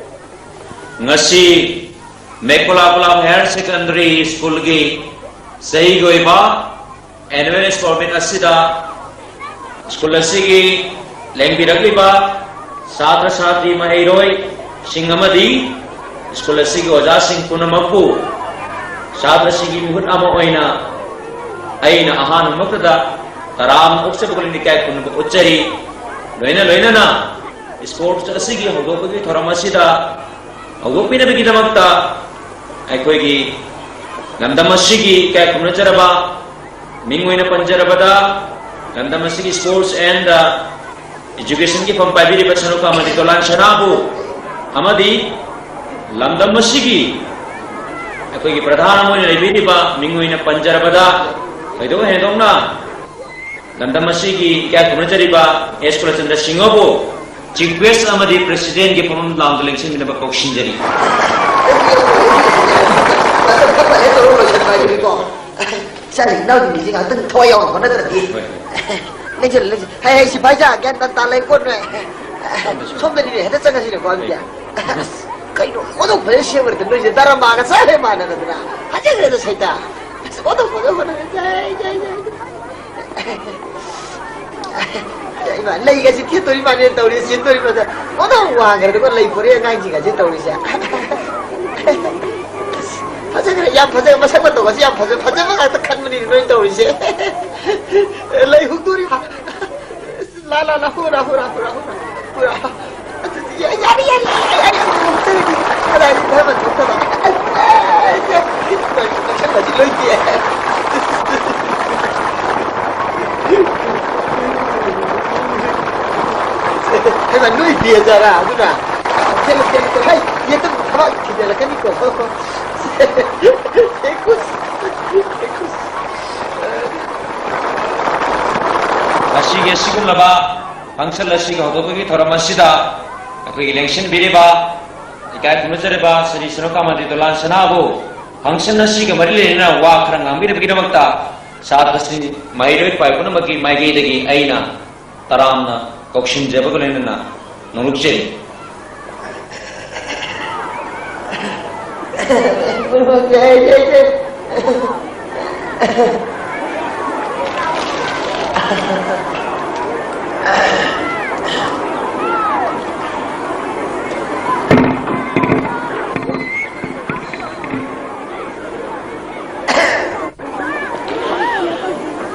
ꯉꯁꯤ ꯃꯦꯀꯣꯂꯥ ꯄꯂꯥꯝ ꯍꯥꯌꯔ ꯁꯦꯀꯦꯟꯗꯔꯤ ꯁ꯭ꯀꯨꯜꯒꯤ ꯆꯍꯤꯒꯤ ꯑꯣꯏꯕ ꯑꯦꯅꯨꯋꯦꯜ ꯏꯟꯁꯇꯣꯜꯃꯦꯟ ꯑꯁꯤꯗ ꯁ꯭ꯀꯨꯜ ꯑꯁꯤꯒꯤ ꯂꯦꯡꯕꯤꯔꯛꯂꯤꯕ ꯁꯥꯇ꯭ꯔ ꯁꯥꯇ꯭ꯔꯤ ꯃꯍꯩꯔꯣꯏꯁꯤꯡ ꯑꯃꯗꯤ ꯁ꯭ꯀꯨꯜ ꯑꯁꯤꯒꯤ ꯑꯣꯖꯥꯁꯤꯡ ꯄꯨꯝꯅꯃꯛꯄꯨ ꯁꯥꯇ꯭ꯔꯁꯤꯡꯒꯤ ꯃꯤꯍꯨꯠ ꯑꯃ ꯑꯣꯏꯅ ꯑꯩꯅ ꯑꯍꯥꯟꯕꯃꯛꯇꯗ ꯇꯔꯥꯝꯅ ꯑꯣꯛꯆꯕ ꯈꯨꯗꯤꯡ ꯏꯀꯥꯏ ꯈꯨꯝꯅꯕ ꯎꯠꯆꯔꯤ꯫ ꯂꯣꯏꯅ ꯂꯣꯏꯅꯅ ꯁ꯭ꯄꯣꯔꯠꯁ ꯑꯁꯤꯒꯤ ꯍꯧꯗꯣꯛꯄꯒꯤ ꯊꯧꯔꯝ ꯑꯁꯤꯗ ꯍꯧꯗꯣꯛꯄꯤꯅꯕꯒꯤꯗꯃꯛꯇ ꯑꯩꯈꯣꯏꯒꯤ ꯂꯝꯗꯝ ꯑꯁꯤꯒꯤ ꯏꯀꯥꯏ ꯈꯨꯝꯅꯖꯔꯕ ꯃꯤꯡ ꯑꯣꯏꯅ ꯄꯟꯖꯔꯕꯗ, ꯂꯝꯗꯝ ꯑꯁꯤꯒꯤ sports and educationꯒꯤ ꯐꯝ ꯄꯥꯏꯕꯤꯔꯤꯕ ꯁꯔꯨꯛ ꯑꯃꯗꯤ ꯗꯣꯂꯥꯟ ꯁꯅꯥꯕꯨ ꯑꯃꯗꯤ ꯂꯝꯗꯝ ꯑꯁꯤꯒꯤ ꯑꯩꯈꯣꯏꯒꯤ ꯄ꯭ꯔꯙꯥꯟ ꯑꯃ ꯑꯣꯏꯅ ꯂꯩꯕꯤꯔꯤꯕ ꯃꯤꯡ ꯑꯣꯏꯅ ꯄꯟꯖꯔꯕꯗ, ꯊꯣꯏꯗꯣꯛ ꯍꯦꯟꯗꯣꯛꯅ ꯂꯝꯗꯝ ꯑꯁꯤꯒꯤ ꯏꯀꯥꯏ ꯈꯨꯝꯅꯖꯔꯤꯕ ꯑꯦꯁ ꯀꯨꯂꯆꯟꯗ꯭ꯔ ꯁꯤꯡꯍꯕꯨ ꯆꯤꯐ ꯒꯦꯁ ꯑꯃꯗꯤ ꯄ꯭ꯔꯦꯁꯤꯗꯦꯟꯒꯤ ꯐꯝꯐꯝ ꯂꯥꯡꯗ ꯂꯦꯡꯁꯤꯟꯕꯤꯅꯕ ꯀꯧꯁꯤꯟꯖꯔꯤ꯫ ꯆꯠꯂꯤ ꯏꯅꯥꯎꯗꯤ ꯃꯤꯁꯦ ꯉꯥꯏꯍꯥꯛꯇꯪ ꯊꯋꯥꯏ ꯌꯥꯎꯅ ꯍꯣꯠꯅꯗ꯭ꯔꯗꯤ꯫ ꯂꯩꯁꯤꯜꯂꯨ, ꯂꯩꯁꯤꯜꯂꯨ꯫ ꯍꯩ, ꯍꯩ, ꯁꯤꯐꯥꯏ ꯁꯥ, ꯒ꯭ꯌꯥꯟ ꯇꯥ, ꯇꯥ ꯂꯩ ꯀꯣꯠ ꯅꯣꯏ꯫ ꯁꯣꯝꯗꯅꯤꯅꯦ, ꯍꯦꯛꯇ ꯆꯪꯉꯁꯤꯅꯦꯀꯣ, ꯑꯗꯨꯗꯤ꯫ ꯑꯁ, ꯀꯩꯅꯣ, ꯑꯣꯟꯊꯣꯛ ꯐꯖꯅ ꯁꯦꯝꯈ꯭ꯔꯦꯗ ꯅꯣꯏꯁꯦ, ꯗꯔꯃꯥꯒ ꯆꯞ ꯍꯦꯛ ꯃꯥꯟꯅꯗꯅ꯫ ꯐꯖꯈ꯭ꯔꯦꯗ ꯁꯩꯇꯥ꯫ ꯑꯁ, ꯑꯣꯟꯊꯣꯛ ꯐꯖꯅ ꯍꯣꯠꯅꯔꯦ꯫ ꯖꯥꯏ, ꯖꯥꯏ, ꯖꯥꯏ꯫ ꯏꯃꯥ, ꯂꯩꯒꯁꯤ ꯊꯦꯠꯇꯣꯔꯤ ꯃꯥꯜꯂꯦ ꯇꯧꯔꯤ, ꯆꯦꯟꯗꯣꯔꯤ ꯃꯥꯜꯂꯦ꯫ ꯑꯣꯟꯊꯣꯛ ꯋꯥꯡꯈ꯭ꯔꯦꯗꯀꯣ, ꯂꯩ ꯄꯣꯔꯛꯑꯦ ꯑꯉꯥꯡꯁꯤꯡꯒꯁꯦ ꯇꯧꯔꯤꯁꯦ꯫ ꯐꯖꯈ꯭ꯔꯦ, ꯌꯥꯝ ꯐꯖꯈ꯭ꯔꯦ, ꯃꯁꯛ ꯃꯇꯧꯒꯁꯦ ꯌꯥꯝ ꯐꯖ-, ꯐꯖꯕ ꯉꯥꯛꯇ ꯈꯟꯕꯅꯤꯅꯦ ꯅꯣꯏ ꯇꯧꯔꯤꯁꯦ꯫ ꯂꯩ ꯍꯨꯛꯇꯣꯔꯤ꯫ ꯂꯥ, ꯂꯥ, ꯂꯥ, ꯍꯨꯔꯥ, ꯍꯨꯔꯥ, ꯍꯨꯔꯥ, ꯍꯨꯔꯥ, ꯍꯨꯔꯥ꯫ ꯑꯗꯨꯗꯤ ꯌꯥ-, ꯌꯥꯔꯦ, ꯌꯥꯔꯦ, ꯌꯥꯔꯦ, ꯌꯥꯔꯦ, ꯌꯥꯔꯦ, ꯌꯥꯔꯦ, ꯊꯕꯛ ꯊꯣꯛꯇꯕ꯫ ꯅꯛꯁꯜꯂꯗꯤ ꯂꯣꯏ ꯇꯦꯛꯑꯦ꯫ ꯍꯩꯃꯥ, ꯅꯣꯏ ꯄꯦꯖꯔꯥ ꯑꯗꯨꯅ? ꯊꯦꯡꯉꯦ, ꯊꯦꯡꯉꯦ, ꯊꯦꯡꯉꯦ꯫ ꯍꯩ, ꯌꯦꯇꯨꯝ ꯊꯕꯥꯛ ꯊꯤꯟꯖꯜꯂꯛꯀꯅꯤꯀꯣ꯫ ꯊꯦꯡꯀꯨꯁ, ꯊꯦꯡꯀꯨꯁ꯫ ꯉꯁꯤꯒꯤ ꯑꯁꯤꯒꯨꯝꯂꯕ ꯐꯪꯁꯟ ꯑꯁꯤꯒꯤ ꯍꯧꯗꯣꯛꯄꯒꯤ ꯊꯧꯔꯝ ꯑꯁꯤꯗ ꯑꯩꯈꯣꯏꯒꯤ ꯂꯦꯡꯁꯤꯟꯕꯤꯔꯤꯕ ꯏꯀꯥꯏ ꯈꯨꯝꯅꯖꯔꯤꯕ ꯁ꯭ꯔꯤ ꯁꯅꯣꯀꯥꯃꯟꯗꯤ ꯗꯣꯂꯥꯟ ꯁꯅꯥꯕꯨ ꯐꯪꯁꯟ ꯑꯁꯤꯒ ꯃꯔꯤ ꯂꯩꯅꯅ ꯋꯥ ꯈꯔ ꯉꯥꯡꯕꯤꯅꯕꯒꯤꯗꯃꯛꯇ ꯁꯥꯇ꯭ꯔꯁꯤꯡ ꯃꯍꯩꯔꯣꯏ ꯄꯥꯏ ꯄꯨꯝꯅꯃꯛꯀꯤ ꯃꯥꯏꯀꯩꯗꯒꯤ ꯑꯩꯅ ꯇꯔꯥꯝꯅ ꯀꯧꯁꯤꯟꯖꯕꯒ ꯂꯣꯏꯅꯅ ꯅꯣꯡꯂꯨꯛꯆꯔꯤ꯫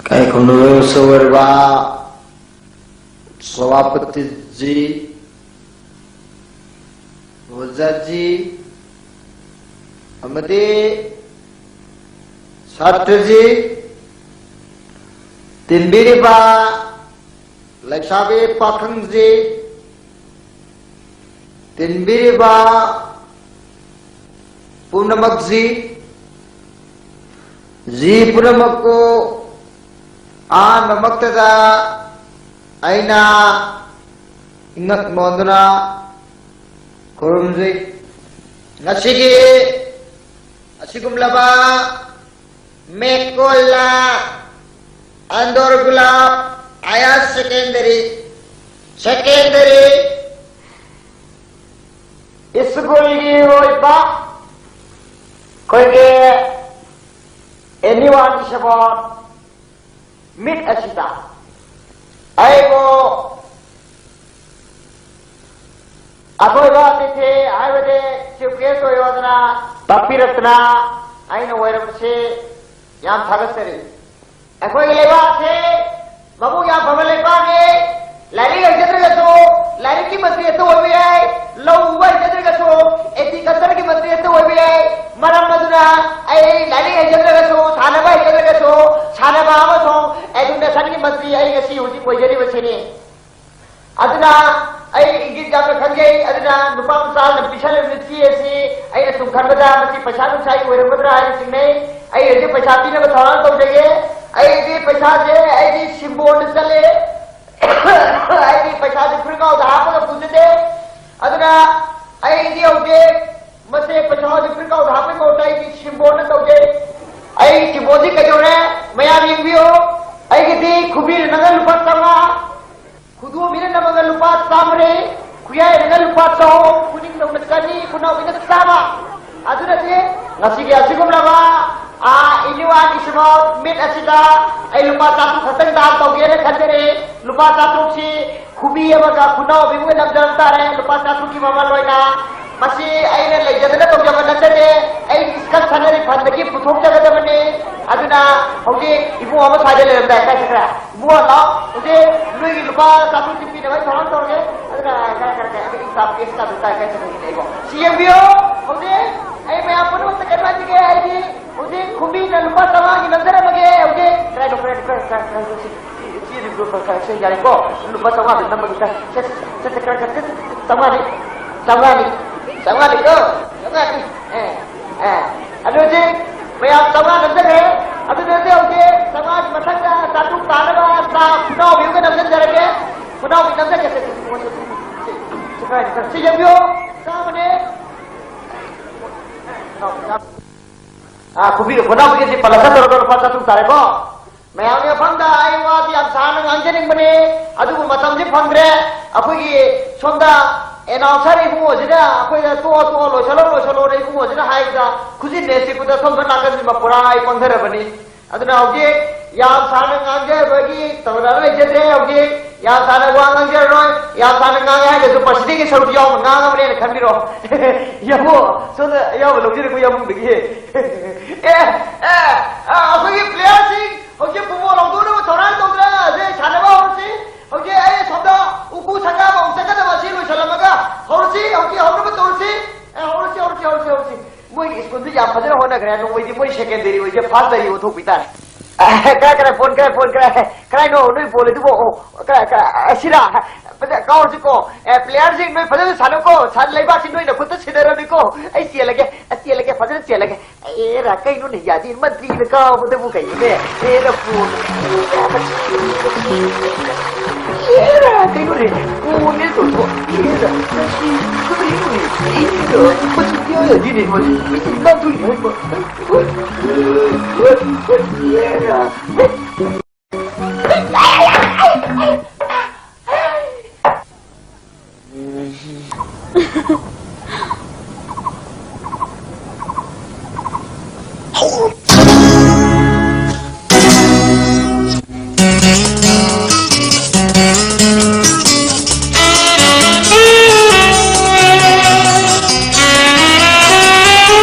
ꯀꯥꯏꯈꯨꯝꯅꯨ ꯁꯣꯏꯔꯕ ꯁꯚꯥꯄꯇꯤꯖꯤ, ꯑꯣꯖꯥꯖꯤ ꯑꯃꯗꯤ ꯁꯥꯇ꯭ꯔꯖꯤ, ꯇꯤꯟꯕꯤꯔꯤꯕ ꯂꯩꯁꯥꯕꯤ ꯄꯥꯈꯪꯖꯤ, ꯇꯤꯟꯕꯤꯔꯤꯕ ꯄꯨꯝꯅꯃꯛꯁꯤ, ꯖꯤ ꯄꯨꯝꯅꯃꯛꯄꯨ ꯑꯍꯥꯟꯕꯃꯛꯇꯗ ꯑꯩꯅ ꯏꯉꯛ ꯅꯣꯟꯗꯨꯅ ꯈꯨꯔꯨꯝꯖꯩ꯫ ꯉꯁꯤꯒꯤ ꯑꯁꯤꯒꯨꯝꯂꯕ ꯃꯦꯀꯣꯂꯥ ꯑꯟꯗꯣꯔ ꯒꯨꯂꯥꯞ ꯍꯥꯌꯔ ꯁꯦꯀꯦꯟꯗꯔꯤ, ꯁꯦꯀꯦꯟꯗꯔꯤ ꯁ꯭ꯀꯨꯜꯒꯤ ꯑꯣꯏꯕ ꯑꯩꯈꯣꯏꯒꯤ ꯑꯦꯅꯨꯋꯦꯜ ꯏꯁꯄꯣꯔꯠ ꯃꯤꯠ ꯑꯁꯤꯗ ꯑꯩꯕꯨ ꯑꯊꯣꯏꯕ ꯑꯇꯤꯊꯤ ꯍꯥꯏꯕꯗꯤ ꯆꯤꯐ ꯒꯦꯁ ꯑꯣꯏꯌꯣꯗꯅ ꯇꯥꯛꯄꯤꯔꯛꯇꯅ ꯑꯩꯅ ꯑꯣꯏꯔꯕꯁꯤ ꯌꯥꯝ ꯊꯥꯒꯠꯆꯔꯤ꯫ ꯑꯩꯈꯣꯏꯒꯤ ꯂꯩꯕꯥꯛꯁꯦ ꯃꯕꯨꯛ ꯌꯥꯝ ꯐꯕ ꯂꯩꯕꯥꯛꯅꯤ꯫ ꯂꯥꯏꯔꯤꯛ ꯍꯩꯖꯗ꯭ꯔꯒꯁꯨ ꯂꯥꯏꯔꯤꯛꯀꯤ ꯃꯟꯇ꯭ꯔꯤ ꯍꯦꯛꯇ ꯑꯣꯏꯕ ꯌꯥꯏ, ꯂꯧ ꯎꯕ ꯍꯩꯖꯗ꯭ꯔꯒꯁꯨ ꯑꯦꯒ꯭ꯔꯤꯀꯜꯆꯔꯒꯤ ꯃꯟꯇ꯭ꯔꯤ ꯍꯦꯛꯇ ꯑꯣꯏꯕ ꯌꯥꯏ꯫ ꯃꯔꯝ ꯑꯗꯨꯅ ꯑꯩ ꯂꯥꯏꯔꯤꯛ ꯍꯩꯖꯗ꯭ꯔꯒꯁꯨ, ꯁꯥꯟꯅꯕ ꯍꯩꯖꯗ꯭ꯔꯒꯁꯨ, ꯁꯥꯟꯅꯕ ꯑꯃꯁꯨꯡ ꯑꯦꯖꯨꯀꯦꯁꯟꯒꯤ ꯃꯟꯇ꯭ꯔꯤ ꯑꯩ ꯉꯁꯤ ꯍꯧꯖꯤꯛ ꯑꯣꯏꯖꯔꯤꯕꯁꯤꯅꯤ꯫ ꯑꯗꯨꯅ ꯑꯩ ꯏꯪꯂꯤꯁ ꯌꯥꯝꯅ ꯈꯪꯖꯩ, ꯑꯗꯨꯅ ꯅꯨꯄꯥ ꯃꯆꯥꯅ ꯄꯤꯁꯜꯂꯤꯕ ꯆꯦ ꯑꯁꯤ ꯑꯩꯅ ꯁꯨꯝ ꯈꯟꯕꯗ ꯃꯁꯤ ꯄꯩꯁꯥ ꯅꯨꯡꯁꯥꯒꯤ ꯑꯣꯏꯔꯝꯒꯗ꯭ꯔꯥ ꯍꯥꯏꯅ ꯆꯤꯡꯅꯩ꯫ ꯑꯩ ꯍꯧꯖꯤꯛ ꯄꯩꯁꯥ ꯄꯤꯅꯕ ꯊꯧꯔꯥꯡ ꯇꯧꯖꯒꯦ꯫ ꯑꯩꯗꯤ ꯄꯩꯁꯥꯁꯦ ꯑꯩꯗꯤ ꯁꯤꯝꯕꯣꯜꯗ ꯆꯠꯂꯦ꯫ ꯑꯩꯗꯤ ꯄꯩꯁꯥꯁꯦ ꯐꯨꯔꯤꯠꯈꯥꯎꯗ ꯍꯥꯞꯄꯒ ꯄꯨꯖꯗꯦ꯫ ꯑꯗꯨꯅ ꯑꯩꯗꯤ ꯍꯧꯖꯤꯛ ꯃꯁꯦ ꯄꯩꯁꯥ ꯍꯧꯖꯤꯛ ꯐꯨꯔꯤꯠꯈꯥꯎꯗ ꯍꯥꯞꯄꯒꯤ ꯃꯍꯨꯠꯇ ꯑꯩꯗꯤ ꯁꯤꯝꯕꯣꯜꯗ ꯇꯧꯖꯩ꯫ ꯑꯩ ꯁꯤꯝꯕꯣꯜꯁꯤ ꯀꯩꯗꯧꯔꯦ? ꯃꯌꯥꯝ ꯌꯦꯡꯕꯤꯌꯨ꯫ ꯑꯩꯒꯤꯗꯤ ꯈꯨꯕꯤꯅ ꯅꯪꯅ ꯂꯨꯄꯥ ꯆꯥꯝꯃꯉꯥ, ꯈꯨꯗꯣꯝꯕꯤꯅ ꯅꯪꯉꯒ ꯂꯨꯄꯥ ꯆꯥꯝꯃꯔꯤ, ꯈꯨꯌꯥꯏꯅꯒ ꯂꯨꯄꯥ ꯆꯍꯨꯝ, ꯈꯨꯅꯤꯡꯗꯧꯅ ꯆꯅꯤ, ꯈꯨꯅꯥꯎꯕꯤꯅ ꯆꯥꯝꯃ꯫ ꯑꯗꯨꯅꯗꯤ ꯉꯁꯤꯒꯤ ꯑꯁꯤꯒꯨꯝꯂꯕ, ꯑꯥ, ꯑꯦꯅꯨꯋꯦꯜ ꯏꯁꯄꯣꯔꯠ ꯃꯤꯠ ꯑꯁꯤꯗ ꯑꯩ ꯂꯨꯄꯥ ꯆꯥꯇ꯭ꯔꯨꯛ ꯈꯛꯇꯪ ꯗꯥꯟ ꯇꯧꯒꯦꯅ ꯈꯟꯖꯔꯦ꯫ ꯂꯨꯄꯥ ꯆꯥꯇ꯭ꯔꯨꯛꯁꯤ ꯈꯨꯕꯤ ꯑꯃꯒ ꯈꯨꯅꯥꯎꯕꯤ ꯑꯃꯒ ꯅꯝꯖꯕ ꯇꯥꯔꯦ, ꯂꯨꯄꯥ ꯆꯥꯇ꯭ꯔꯨꯛꯀꯤ ꯃꯃꯜ ꯑꯣꯏꯅ꯫ ꯃꯁꯤ ꯑꯩꯅ ꯂꯩꯖꯗꯅ ꯇꯧꯖꯕ ꯅꯠꯆꯗꯦ, ꯑꯩꯒꯤ ꯏꯁꯀꯠ ꯁꯥꯟꯅꯔꯤ ꯐꯟꯗꯒꯤ ꯄꯨꯊꯣꯛꯆꯒꯗꯕꯅꯤ꯫ ꯑꯗꯨꯅ ꯍꯧꯖꯤꯛ ꯏꯕꯨꯡ ꯑꯃ ꯁ꯭ꯋꯥꯏꯗ ꯂꯩꯔꯝꯗꯥꯏ, ꯀꯥꯏ ꯆꯠꯈ꯭ꯔꯦ? ꯏꯕꯨꯡ ꯂꯥꯛꯑꯣ, ꯍꯧꯖꯤꯛ ꯅꯣꯏꯒꯤ ꯂꯨꯄꯥ ꯆꯥꯇ꯭ꯔꯨꯛ ꯄꯤꯅꯕ ꯑꯩ ꯊꯧꯔꯥꯡ ꯇꯧꯔꯒꯦ꯫ ꯑꯗꯨꯅ ꯀꯥꯏ, ꯀꯥꯏ, ꯀꯥꯏ, ꯑꯩ ꯏꯁꯇꯥꯐ ꯀꯦꯁ ꯀꯥꯗꯨ ꯀꯥꯏ, ꯀꯥꯏ ꯆꯠꯈ꯭ꯔꯒꯦ ꯑꯩꯕꯣ? ꯁꯤ ꯌꯦꯡꯕꯤꯌꯨ, ꯍꯧꯖꯤꯛ ꯑꯩ ꯃꯌꯥꯝ ꯄꯨꯝꯅꯃꯛꯇ ꯀꯩꯅꯣ ꯍꯥꯏꯖꯒꯦ, ꯑꯩꯗꯤ ꯍꯧꯖꯤꯛ ꯈꯨꯝꯕꯤꯅ ꯂꯨꯄꯥ ꯆꯥꯝꯃꯉꯥꯒꯤ ꯂꯧꯖꯔꯝꯃꯒꯦ꯫ ꯍꯧꯖꯤꯛ ꯀꯗꯥꯏꯅꯣ? ꯈꯔ, ꯈꯔ, ꯈꯔ, ꯈꯔ, ꯁꯤ, ꯁꯤ, ꯁꯤ, ꯁꯤ, ꯈꯔ, ꯈꯔ, ꯁꯤ ꯌꯥꯔꯦꯀꯣ? ꯂꯨꯄꯥ ꯆꯥꯝꯃꯉꯥꯗ ꯅꯝꯃꯒꯦ꯫ ꯁꯦ, ꯁꯦ, ꯁꯦ, ꯁꯦ, ꯈꯔ, ꯈꯔ, ꯁꯦ, ꯁꯦ, ꯆꯥꯝꯃꯉꯥꯅꯤ, ꯆꯥꯝꯃꯉꯥꯅꯤ, ꯆꯥꯝꯃꯉꯥꯅꯤꯀꯣ, ꯆꯥꯝꯃꯉꯥꯅꯤ꯫ ꯑꯦ꯫ ꯍꯧꯖꯤꯛ ꯃꯌꯥꯝ ꯆꯥꯝꯃꯉꯥ ꯅꯝꯖꯈ꯭ꯔꯦ꯫ ꯑꯗꯨꯅ ꯍꯧꯖꯤꯛ ꯍꯧꯖꯤꯛ ꯆꯥꯝꯃꯉꯥꯒꯤ ꯃꯊꯪꯗ ꯆꯥꯇ꯭ꯔꯨꯛ ꯇꯥꯅꯕ ꯆꯥ ꯈꯨꯅꯥꯎꯕꯤꯒ ꯅꯝꯖꯟꯖꯔꯒꯦ꯫ ꯈꯨꯅꯥꯎꯕꯤ ꯅꯝꯖꯒꯦ꯫ ꯁꯤ ꯌꯦꯡꯕꯤꯌꯨ꯫ ꯆꯥꯝꯃꯅꯦ꯫ ꯑꯥ, ꯈꯨꯕꯤꯒ ꯈꯨꯅꯥꯎꯕꯤꯒꯁꯦ ꯄꯜꯂꯛꯀ ꯇꯧꯔꯒ ꯂꯨꯄꯥ ꯆꯥꯇ꯭ꯔꯨꯛ ꯇꯥꯔꯦꯀꯣ꯫ ꯃꯌꯥꯝꯒꯤ ꯃꯐꯝꯗ ꯑꯩ ꯋꯥꯗꯤ ꯌꯥꯝ ꯁꯥꯡꯅ ꯉꯥꯡꯖꯅꯤꯡꯕꯅꯤ, ꯑꯗꯨꯕꯨ ꯃꯇꯝꯁꯤ ꯐꯪꯗ꯭ꯔꯦ꯫ ꯑꯩꯈꯣꯏꯒꯤ ꯁꯣꯝꯗ announcer ꯏꯕꯨꯡꯉꯣꯁꯤꯅ ꯑꯩꯈꯣꯏꯗ "ꯇꯣꯛꯑꯣ, ꯇꯣꯛꯑꯣ, ꯂꯣꯏꯁꯜꯂꯣ, ꯂꯣꯏꯁꯜꯂꯣꯅ" ꯏꯕꯨꯡꯉꯣꯁꯤꯅ ꯍꯥꯏꯕꯗ ꯈꯨꯖꯤꯟꯅꯦ ꯆꯤꯛꯄꯗ ꯁꯣꯝꯗ ꯅꯥꯀꯟꯁꯤꯃ ꯄꯨꯔꯥ ꯑꯩ ꯄꯪꯊꯔꯕꯅꯤ꯫ ꯑꯗꯨꯅ ꯍꯧꯖꯤꯛ ꯌꯥꯝ ꯁꯥꯡꯅ ꯉꯥꯡꯖꯕꯒꯤ ꯇꯧꯅ ꯂꯩꯖꯗ꯭ꯔꯦ꯫ ꯍꯧꯖꯤꯛ ꯌꯥꯝ ꯁꯥꯡꯅ ꯋꯥ ꯉꯥꯡꯖꯔꯔꯣꯏ꯫ ꯌꯥꯝ ꯁꯥꯡꯅ ꯉꯥꯡꯉꯦ ꯍꯥꯏꯔꯒꯁꯨ ꯄꯔꯁꯤꯗꯦꯟꯒꯤ ꯁꯔꯨꯛꯇꯤ ꯌꯥꯎꯅ ꯉꯥꯡꯉꯕꯅꯦꯅ ꯈꯟꯕꯤꯔꯣ꯫ ꯌꯥꯝꯕꯨ, ꯁꯣꯝꯗ ꯑꯌꯥꯎꯕ ꯂꯧꯖꯔꯦꯀꯣ ꯌꯥꯝꯕꯨꯡꯗꯒꯤ꯫ ꯑꯦ, ꯑꯦ, ꯑ, ꯑꯩꯈꯣꯏꯒꯤ playerꯁꯤꯡ ꯍꯧꯖꯤꯛ ꯐꯨꯠꯕꯣꯜ ꯍꯧꯗꯣꯛꯅꯕ ꯊꯧꯔꯥꯡ ꯇꯧꯗꯅ ꯍꯧꯖꯤꯛ ꯁꯥꯟꯅꯕ ꯍꯧꯔꯁꯤ꯫ ꯍꯧꯖꯤꯛ ꯑꯩ ꯁꯣꯝꯗ ꯎꯀꯨ ꯁꯪꯒꯥꯕ ꯑꯃꯨꯛ ꯆꯠꯀꯗꯕ ꯑꯁꯤ ꯂꯣꯏꯁꯤꯜꯂꯝꯃꯒ ꯍꯧꯔꯁꯤ꯫ ꯍꯧꯖꯤꯛ ꯍꯧꯅꯕ ꯇꯧꯔꯁꯤ꯫ ꯑꯦ, ꯍꯧꯔꯁꯤ, ꯍꯧꯔꯁꯤ, ꯍꯧꯔꯁꯤ, ꯍꯧꯔꯁꯤ꯫ ꯃꯣꯏꯒꯤ ꯁ꯭ꯀꯨꯜꯗꯨ ꯌꯥꯝ ꯐꯖꯅ ꯍꯣꯠꯅꯈ꯭ꯔꯦ꯫ ꯅꯣꯡꯃꯩꯗꯤ ꯃꯣꯏ secondary ꯑꯣꯏꯁꯦ first ꯗꯒꯤ ꯑꯣꯟꯊꯣꯛꯄꯤ ꯇꯥꯔꯦ꯫ ꯑꯦ, ꯀꯔꯥꯏ, ꯀꯔꯥꯏ ꯐꯣꯟ, ꯀꯔꯥꯏ ꯐꯣꯟ, ꯀꯔꯥꯏ, ꯀꯔꯥꯏꯅꯣ ꯅꯣꯏ ꯐꯣꯟ ꯑꯗꯨꯕꯣ? ꯑꯣ, ꯀꯔꯥꯏ, ꯀꯔꯥꯏ, ꯑꯁꯤꯔꯥ? ꯐꯖ ꯀꯥꯎꯔꯁꯤꯀꯣ꯫ ꯑꯦ, playerꯁꯤꯡ ꯅꯣꯏ ꯐꯖꯅ ꯁꯥꯟꯅꯧꯀꯣ꯫ ꯁꯥꯟ-, ꯂꯩꯕꯥꯛꯁꯤ ꯅꯣꯏꯅ ꯈꯨꯠꯇ ꯁꯤꯟꯅꯔꯝꯃꯤꯀꯣ꯫ ꯑꯩ ꯆꯦꯜꯂꯒꯦ, ꯑꯩ ꯆꯦꯜꯂꯒꯦ, ꯐꯖꯅ ꯆꯦꯜꯂꯒꯦ꯫ ꯑꯦꯔꯥ, ꯀꯩꯅꯣꯅꯦ, ꯌꯥꯗꯦ, ꯃꯟꯇ꯭ꯔꯤꯅ ꯀꯥꯎꯕꯗꯕꯨ ꯀꯩꯅꯣꯅꯦ? ꯑꯦꯔꯥ, ꯐꯣꯟ꯫ ꯑꯦꯔꯥ, ꯀꯩꯅꯣꯅꯦ? ꯐꯣꯟꯅꯦ ꯇꯧꯊꯣꯛ꯫ ꯑꯦꯔꯥ, ꯀꯔꯤꯅꯣꯅꯦ? ꯑꯦꯔꯥ, ꯃꯁꯤ ꯌꯥꯗꯦꯅꯦ, ꯃꯁꯤ꯫ ꯃꯁꯤ ꯅꯥꯟꯊꯣꯛꯏ ꯍꯥꯏꯕ꯫ ꯑꯦꯔꯥ꯫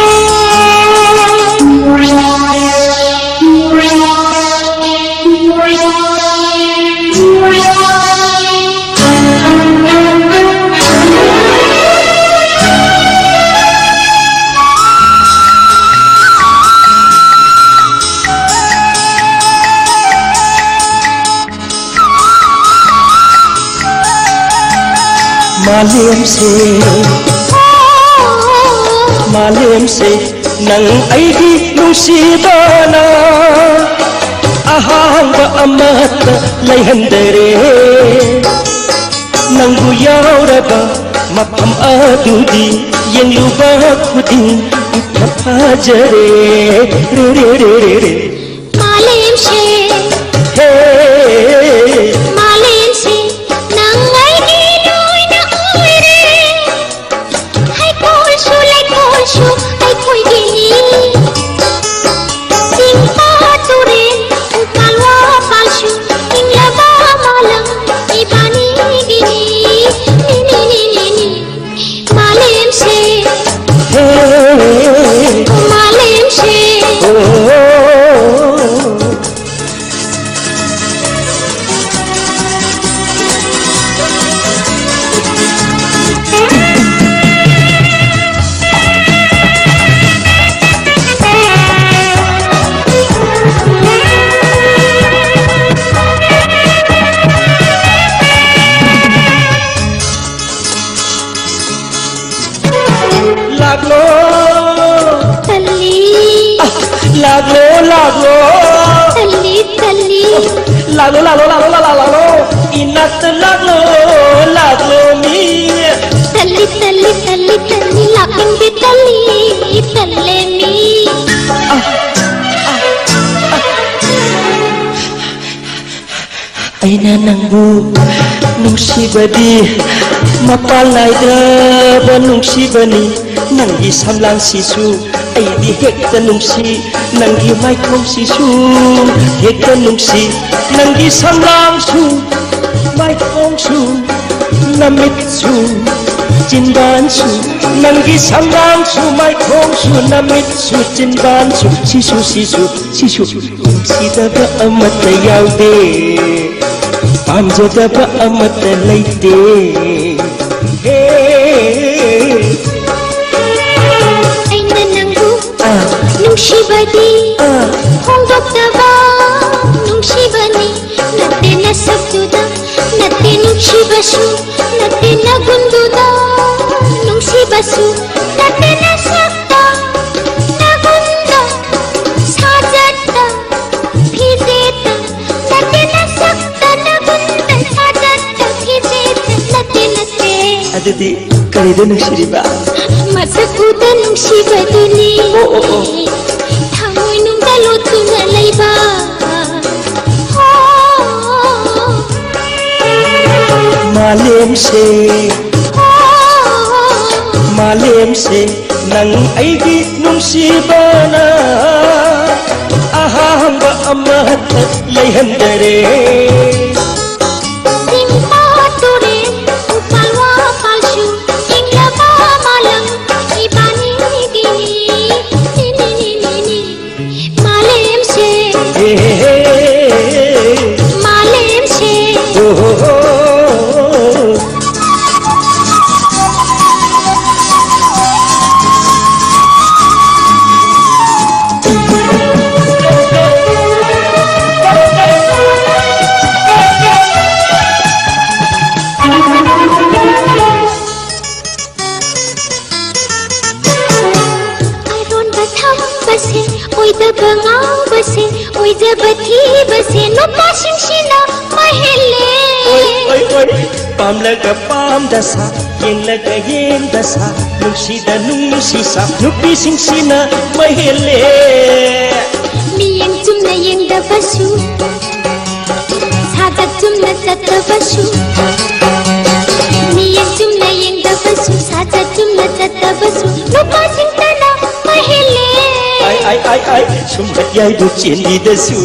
ꯃꯥꯂꯦꯝꯁꯦ ꯃꯥꯂꯦꯝꯁꯦ, ꯅꯪ ꯑꯩꯒꯤ ꯅꯨꯡꯁꯤꯕꯅ ꯑꯍꯥꯡꯕ ꯑꯃꯠꯇ ꯂꯩꯍꯟꯗꯔꯦ꯫ ꯅꯪꯕꯨ ꯌꯥꯎꯔꯕ ꯃꯐꯝ ꯑꯗꯨꯗꯤ ꯌꯦꯡꯂꯨꯕ ꯈꯨꯗꯤꯡ ꯐꯖꯔꯦ꯫ ꯔꯦ, ꯔꯦ, ꯔꯦ, ꯔꯦ, ꯔꯦ꯫ ꯃꯥꯂꯦꯝꯁꯦ, ꯍꯦ꯫ ꯃꯥꯂꯦꯝꯁꯦ, ꯅꯪ ꯑꯩꯒꯤ ꯂꯣꯏꯅ ꯑꯣꯏꯔꯦ꯫ ꯍꯩꯀꯣꯜꯁꯨ ꯂꯩꯀꯣꯜꯁꯨ ꯑꯩꯈꯣꯏꯒꯤꯅꯤ꯫ ꯆꯤꯡ ꯄꯥꯠ ꯇꯨꯔꯦꯜ, ꯎꯄꯥꯜ ꯋꯥꯄꯥꯜꯁꯨ, ꯏꯪꯂꯕ ꯃꯥꯂꯪ ꯏꯕꯥꯅꯤꯒꯤꯅꯤ꯫ ꯅꯤ, ꯅꯤ, ꯅꯤ, ꯅꯤ, ꯅꯤ꯫ ꯃꯥꯂꯦꯝꯁꯦ, ꯍꯦ꯫ ꯃꯥꯂꯦꯝꯁꯦ꯫ ꯑꯣ꯫ ꯂꯥꯛꯂꯣ꯫ ꯇꯜꯂꯤ꯫ ꯑ, ꯂꯥꯛꯂꯣ, ꯂꯥꯛꯂꯣ꯫ ꯇꯜꯂꯤ, ꯇꯜꯂꯤ꯫ ꯂꯥꯛꯂꯣ, ꯂꯥꯛꯂꯣ, ꯂꯥꯛꯂꯣ, ꯂꯥꯛꯂꯣ, ꯂꯥꯛꯂꯣ꯫ ꯏꯅꯥꯛꯇ ꯂꯥꯛꯂꯣ, ꯂꯥꯛꯂꯣ ꯃꯤ꯫ ꯇꯜꯂꯤ, ꯇꯜꯂꯤ, ꯇꯜꯂꯤ, ꯇꯜꯂꯤ, ꯂꯥꯛꯅꯤꯡꯗꯦ, ꯇꯜꯂꯤ, ꯇꯜꯂꯦ ꯃꯤ꯫ ꯑ, ꯑ, ꯑ꯫ ꯑꯩꯅ ꯅꯪꯕꯨ ꯅꯨꯡꯁꯤꯕꯗꯤ ꯃꯄꯥꯟ ꯅꯥꯏꯗ꯭ꯔꯕ ꯅꯨꯡꯁꯤꯕꯅꯤ꯫ ꯅꯪꯒꯤ ꯁꯝꯂꯥꯡꯁꯤꯁꯨ ꯑꯩꯗꯤ ꯍꯦꯛꯇ ꯅꯨꯡꯁꯤ, ꯅꯪꯒꯤ ꯃꯥꯏꯊꯣꯡꯁꯤꯁꯨ ꯍꯦꯛꯇ ꯅꯨꯡꯁꯤ, ꯅꯪꯒꯤ ꯁꯝꯂꯥꯡꯁꯨ ꯃꯥꯏꯊꯣꯡꯁꯨ ꯅꯃꯤꯠꯁꯨ ꯆꯤꯟꯕꯥꯟꯁꯨ, ꯅꯪꯒꯤ ꯁꯝꯂꯥꯡꯁꯨ ꯃꯥꯏꯊꯣꯡꯁꯨ ꯅꯃꯤꯠꯁꯨ ꯆꯤꯟꯕꯥꯟꯁꯨ, ꯁꯤꯁꯨ, ꯁꯤꯁꯨ, ꯁꯤꯁꯨ꯫ ꯅꯨꯡꯁꯤꯗꯕ ꯑꯃꯠꯇ ꯌꯥꯎꯗꯦ, ꯄꯥꯝꯖꯗꯕ ꯑꯃꯠꯇ ꯂꯩꯇꯦ꯫ ꯍꯦ꯫ ꯑꯩꯅ ꯅꯪꯕꯨ ꯑꯥ꯫ ꯅꯨꯡꯁꯤꯕꯗꯤ ꯑꯥ꯫ ꯐꯣꯡꯗꯣꯛꯇꯕ ꯅꯨꯡꯁꯤꯕꯅꯤ꯫ ꯅꯠꯇꯦ ꯅꯁꯛꯇꯨꯗ, ꯅꯠꯇꯦ ꯅꯨꯡꯁꯤꯕꯁꯨ, ꯅꯠꯇꯦ ꯅꯒꯨꯟꯗꯨꯗ ꯅꯨꯡꯁꯤꯕꯁꯨ, ꯅꯠꯇꯦ ꯅꯁꯛ ꯑꯗꯨꯗꯤ ꯀꯔꯤꯗ ꯅꯨꯡꯁꯤꯔꯤꯕ? ꯃꯁꯛ ꯎꯗ ꯅꯨꯡꯁꯤꯕꯗꯨꯅꯤ꯫ ꯑꯣ, ꯑꯣ, ꯑꯣ꯫ ꯊꯃꯣꯏꯅꯨꯡꯗ ꯂꯣꯠꯇꯨꯅ ꯂꯩꯕ꯫ ꯍꯣ꯫ ꯃꯥꯂꯦꯝꯁꯦ, ꯍꯣ꯫ ꯃꯥꯂꯦꯝꯁꯦ, ꯅꯪ ꯑꯩꯒꯤ ꯅꯨꯡꯁꯤꯕꯅ ꯑꯍꯥꯡꯕ ꯑꯃꯠꯇ ꯂꯩꯍꯟꯗꯔꯦ꯫ ꯆꯤꯡ ꯄꯥꯠ ꯇꯨꯔꯦꯜ, ꯎꯄꯥꯜ ꯋꯥꯄꯥꯜꯁꯨ, ꯏꯪꯂꯕ ꯃꯥꯂꯪ ꯏꯕꯥꯅꯤꯒꯤꯅꯤ꯫ ꯅꯤ, ꯅꯤ, ꯅꯤ, ꯅꯤ, ꯅꯤ꯫ ꯃꯥꯂꯦꯝꯁꯦ, ꯍꯦ, ꯍꯦ, ꯍꯦ꯫ ꯃꯥꯂꯦꯝꯁꯦ꯫ ꯑꯣ ꯍꯣ ꯍꯣ꯫ ꯑꯔꯣꯟꯕ ꯊꯝꯕꯁꯦ, ꯑꯣꯏꯗꯕ ꯉꯥꯡꯕꯁꯦ, ꯑꯣꯏꯖꯕ ꯊꯤꯕꯁꯦ, ꯅꯨꯄꯥꯁꯤꯡꯁꯤꯅ ꯃꯍꯦꯜꯂꯦ꯫ ꯑꯣꯏ, ꯑꯣꯏ, ꯑꯣꯏ꯫ ꯄꯥꯝꯂꯒ ꯄꯥꯝꯗ ꯁꯥ, ꯌꯦꯡꯂꯒ ꯌꯦꯡꯗ ꯁꯥ, ꯅꯨꯡꯁꯤꯗ ꯅꯨꯡꯁꯤ ꯁꯥ, ꯅꯨꯄꯤꯁꯤꯡꯁꯤꯅ ꯃꯍꯦꯜꯂꯦ꯫ ꯃꯤꯠꯌꯦꯡ ꯆꯨꯝꯅ ꯌꯦꯡꯗꯕꯁꯨ, ꯁꯥꯖꯠ ꯆꯨꯝꯅ ꯆꯠꯇꯕꯁꯨ, ꯃꯤꯠꯌꯦꯡ ꯆꯨꯝꯅ ꯌꯦꯡꯗꯕꯁꯨ, ꯁꯥꯖꯠ ꯆꯨꯝꯅ ꯆꯠꯇꯕꯁꯨ, ꯅꯨꯄꯥꯁꯤꯡꯇꯅ ꯃꯍꯦꯜꯂꯦ꯫ ꯑꯥꯏ, ꯑꯥꯏ, ꯑꯥꯏ, ꯑꯥꯏ, ꯁꯨꯝꯍꯠ ꯌꯥꯏꯕꯨ ꯆꯦꯟꯕꯤꯗꯁꯨ,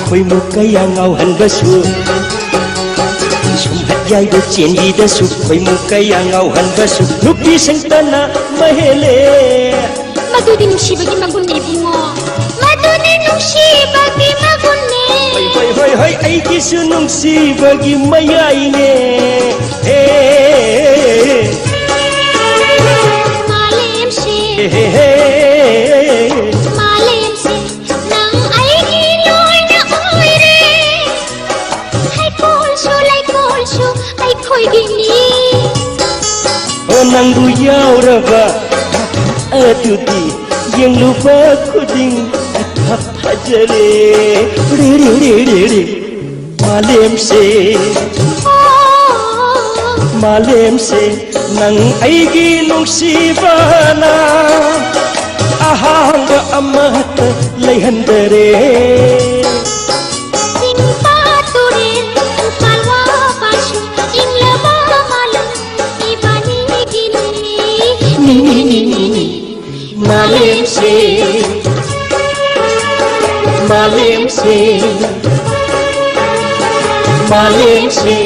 ꯈꯣꯏꯃꯨ ꯀꯌꯥ ꯉꯥꯎꯍꯟꯕꯁꯨ, ꯁꯨꯝꯍꯠ ꯌꯥꯏꯕꯨ ꯆꯦꯟꯕꯤꯗꯁꯨ, ꯈꯣꯏꯃꯨ ꯀꯌꯥ ꯉꯥꯎꯍꯟꯕꯁꯨ, ꯅꯨꯄꯤꯁꯤꯡꯇꯅ ꯃꯍꯦꯜꯂꯦ꯫ ꯃꯗꯨꯗꯤ ꯅꯨꯡꯁꯤꯕꯒꯤ ꯃꯒꯨꯟꯅꯤ ꯏꯕꯨꯡꯉꯣ꯫ ꯃꯗꯨꯗꯤ ꯅꯨꯡꯁꯤꯕꯒꯤ ꯃꯒꯨꯟꯅꯤ꯫ ꯍꯣꯏ, ꯍꯣꯏ, ꯍꯣꯏ, ꯍꯣꯏ, ꯑꯩꯒꯤꯁꯨ ꯅꯨꯡꯁꯤꯕꯒꯤ ꯃꯌꯥꯏꯅꯦ꯫ ꯍꯦ꯫ ꯃꯥꯂꯦꯝꯁꯦ꯫ ꯍꯦ, ꯍꯦ, ꯍꯦ꯫ ꯃꯥꯂꯦꯝꯁꯦ꯫ ꯅꯪ ꯑꯩꯒꯤ ꯂꯣꯏꯅ ꯑꯣꯏꯔꯦ꯫ ꯍꯩꯀꯣꯜꯁꯨ ꯂꯩꯀꯣꯜꯁꯨ ꯑꯩꯈꯣꯏꯒꯤꯅꯤ꯫ ꯑꯣ, ꯅꯪꯕꯨ ꯌꯥꯎꯔꯕ ꯑꯗꯨꯗꯤ ꯌꯦꯡꯂꯨꯕ ꯈꯨꯗꯤꯡ ꯐꯖꯔꯦ꯫ ꯔꯦ, ꯔꯦ, ꯔꯦ, ꯔꯦ, ꯔꯦ꯫ ꯃꯥꯂꯦꯝꯁꯦ꯫ ꯑꯣ, ꯃꯥꯂꯦꯝꯁꯦ, ꯅꯪ ꯑꯩꯒꯤ ꯅꯨꯡꯁꯤꯕꯅ ꯑꯍꯥꯡꯕ ꯑꯃꯠꯇ ꯂꯩꯍꯟꯗꯔꯦ꯫ ꯆꯤꯡ ꯄꯥꯠ ꯇꯨꯔꯦꯜ, ꯎꯄꯥꯜ ꯋꯥ ꯄꯥꯠꯁꯨ, ꯏꯪꯂꯕ ꯃꯥꯂꯪ ꯏꯕꯥꯅꯤꯒꯤꯅꯤ꯫ ꯅꯤ, ꯅꯤ, ꯅꯤ, ꯅꯤ, ꯅꯤ꯫ ꯃꯥꯂꯦꯝꯁꯦ, ꯃꯥꯂꯦꯝꯁꯦ, ꯃꯥꯂꯦꯝꯁꯦ꯫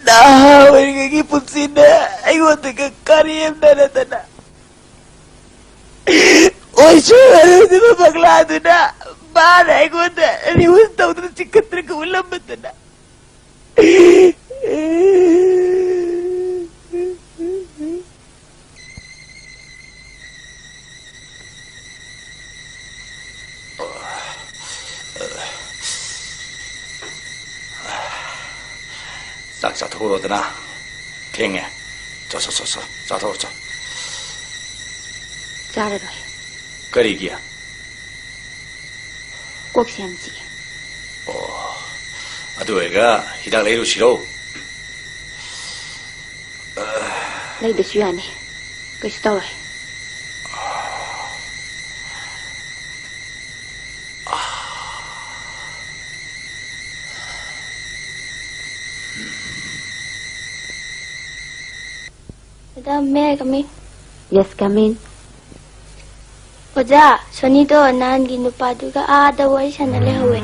ꯅꯍꯥ ꯑꯣꯏꯔꯤꯉꯩꯒꯤ ꯄꯨꯟꯁꯤꯅ ꯑꯩꯉꯣꯟꯗꯒ ꯀꯔꯦꯝꯅꯔꯗꯅ, ꯑꯣꯏꯁꯨ ꯑꯔꯣꯏꯗꯕ ꯄꯒꯂꯥꯗꯨꯅ ꯃꯥꯅ ꯑꯩꯉꯣꯟꯗ ꯔꯤꯍꯨꯟ ꯇꯧꯗꯨꯅ ꯆꯤꯡꯈꯠꯇ꯭ꯔꯒ ꯎꯠꯂꯝꯕꯗꯅ꯫ ꯆꯥꯛ ꯆꯥꯊꯣꯛꯎꯔꯣꯗꯅ꯫ ꯊꯦꯡꯉꯦ꯫ ꯆꯣ, ꯆꯣ, ꯆꯣ, ꯆꯣ꯫ ꯆꯥꯊꯣꯛꯑꯣ, ꯆꯣ꯫ ꯆꯥꯔꯔꯣꯏ꯫ ꯀꯔꯤꯒꯤ? ꯀꯣꯛꯁꯦ ꯌꯥꯝ ꯆꯤꯛꯑꯦ꯫ ꯑꯣ, ꯑꯗꯨ ꯑꯣꯏꯔꯒ ꯍꯤꯗꯥꯛ ꯂꯩꯔꯨꯁꯤꯔꯣ? ꯂꯩꯗꯁꯨ ꯌꯥꯅꯤ, ꯀꯩꯁꯨ ꯇꯧꯔꯣꯏ꯫ Madam, may I come in? Yes, come in. ꯑꯣꯖꯥ, ꯁꯣꯅꯤꯗꯣ ꯅꯍꯥꯟꯒꯤ ꯅꯨꯄꯥꯗꯨꯒ ꯑꯥꯗ ꯋꯥꯔꯤ ꯁꯥꯟꯅ ꯂꯩꯍꯧꯋꯦ꯫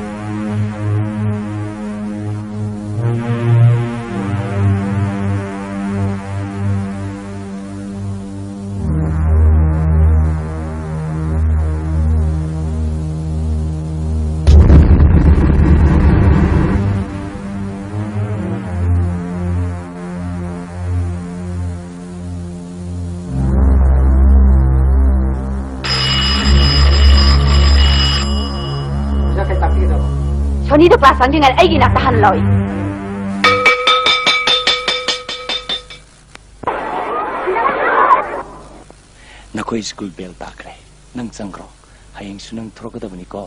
ꯁꯣꯅꯤꯗꯣ ꯀ꯭ꯂꯥꯁ ꯆꯪꯗ꯭ꯔꯤꯉꯩꯗ ꯑꯩꯒꯤ ꯏꯅꯥꯛꯇ ꯍꯟꯅ ꯂꯥꯛꯑꯣ꯫ ꯅꯈꯣꯏ ꯁ꯭ꯀꯨꯜ ꯕꯦꯜ ꯇꯥꯈ꯭ꯔꯦ꯫ ꯅꯪ ꯆꯪꯈ꯭ꯔꯣ꯫ ꯍꯌꯦꯡꯁꯨ ꯅꯪ ꯊꯣꯔꯛꯀꯗꯕꯅꯤꯀꯣ꯫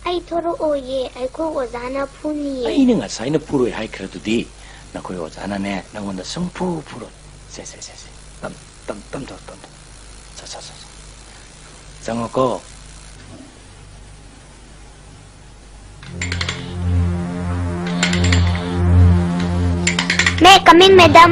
ꯑꯩ ꯊꯣꯔꯛꯑꯣꯏꯌꯦ, ꯑꯩꯈꯣꯏ ꯑꯣꯖꯥꯅ ꯐꯨꯅꯤꯌꯦ꯫ ꯑꯩꯅ ꯉꯁꯥꯏꯅ ꯐꯨꯔꯣꯏ ꯍꯥꯏꯈ꯭ꯔꯗꯨꯗꯤ꯫ ꯅꯈꯣꯏ ꯑꯣꯖꯥꯅꯅꯦ, ꯅꯪꯉꯣꯟꯗ ꯁꯨꯡꯐꯨ ꯐꯨꯔꯣꯏ꯫ ꯁꯦ, ꯁꯦ, ꯁꯦ, ꯁꯦ꯫ ꯇꯝ, ꯇꯝ, ꯇꯝ ꯇꯧ, ꯇꯝ ꯇꯧ꯫ ꯁꯦ, ꯁꯦ, ꯁꯦ, ꯁꯦ꯫ ꯆꯪꯉꯣꯀꯣ꯫ May I coming, madam?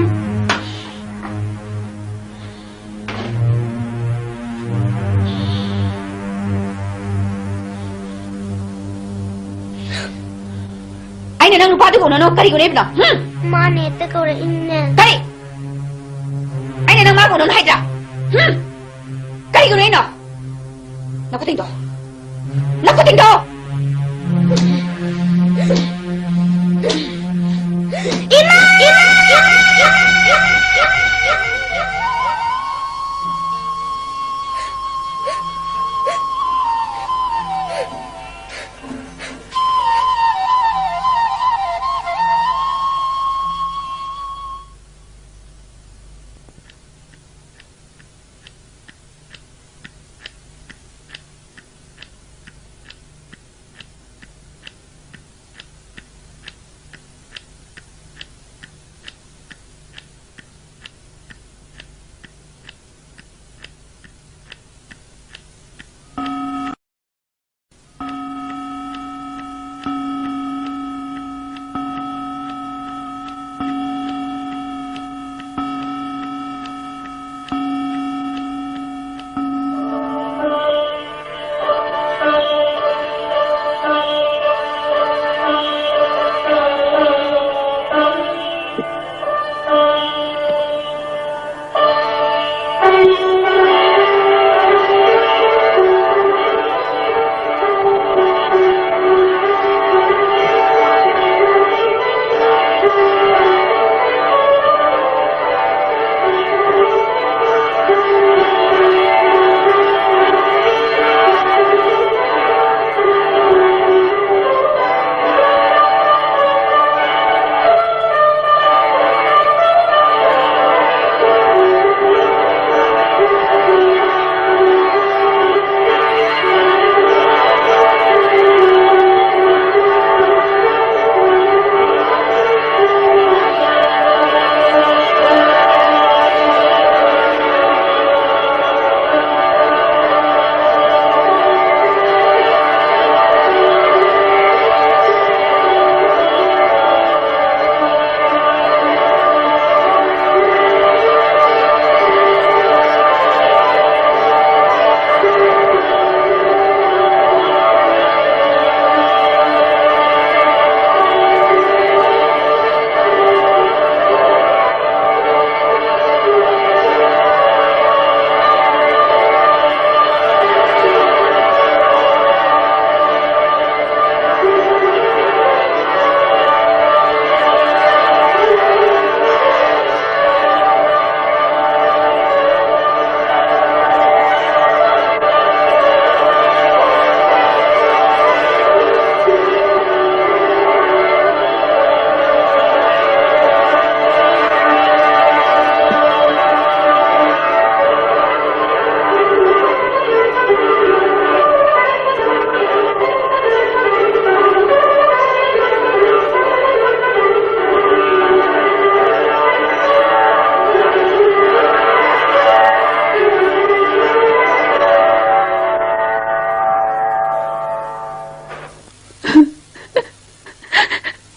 ꯑꯩꯅ ꯅꯪ ꯅꯨꯄꯥꯗꯨ ꯎꯅꯅꯣ ꯀꯔꯤꯒꯤꯅꯣ ꯍꯥꯏꯕꯅꯣ? ꯍꯨꯝ? ꯃꯥꯅ ꯍꯦꯛꯇ ꯀꯧꯔꯛꯏꯅꯦ꯫ ꯀꯔꯤ? ꯑꯩꯅ ꯅꯪ ꯃꯥꯕꯨ ꯎꯅꯅꯣ ꯍꯥꯏꯗ꯭ꯔꯥ? ꯍꯨꯝ? ꯀꯔꯤꯒꯤꯅꯣ ꯑꯩꯅꯣ? ꯅꯈꯨꯠꯇꯤꯡꯗꯣ! ꯅꯈꯨꯠꯇꯤꯡꯗꯣ! ꯏꯃꯥ! ꯏꯃꯥ! ꯏꯃꯥ! ꯏꯃꯥ!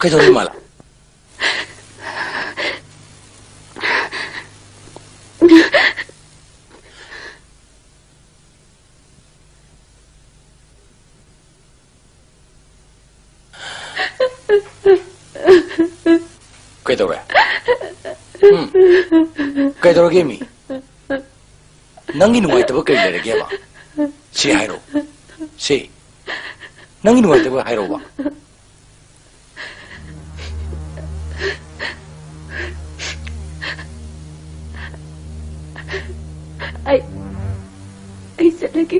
ꯀꯩꯗꯧꯔꯦ, ꯃꯥꯂꯥ? ꯀꯩꯗꯧꯔꯦ? ꯎꯝ? ꯀꯩꯗꯧꯔꯒꯦ, ꯃꯤ? ꯅꯪꯒꯤ ꯅꯨꯡꯉꯥꯏꯇꯕ ꯀꯩ ꯂꯩꯔꯒꯦꯕ? ꯁꯤ ꯍꯥꯏꯔꯣ꯫ ꯁꯤ꯫ ꯅꯪꯒꯤ ꯅꯨꯡꯉꯥꯏꯇꯕ ꯍꯥꯏꯔꯣꯕ꯫ ꯑꯩ, ꯑꯩ ꯆꯠꯂꯒꯦ꯫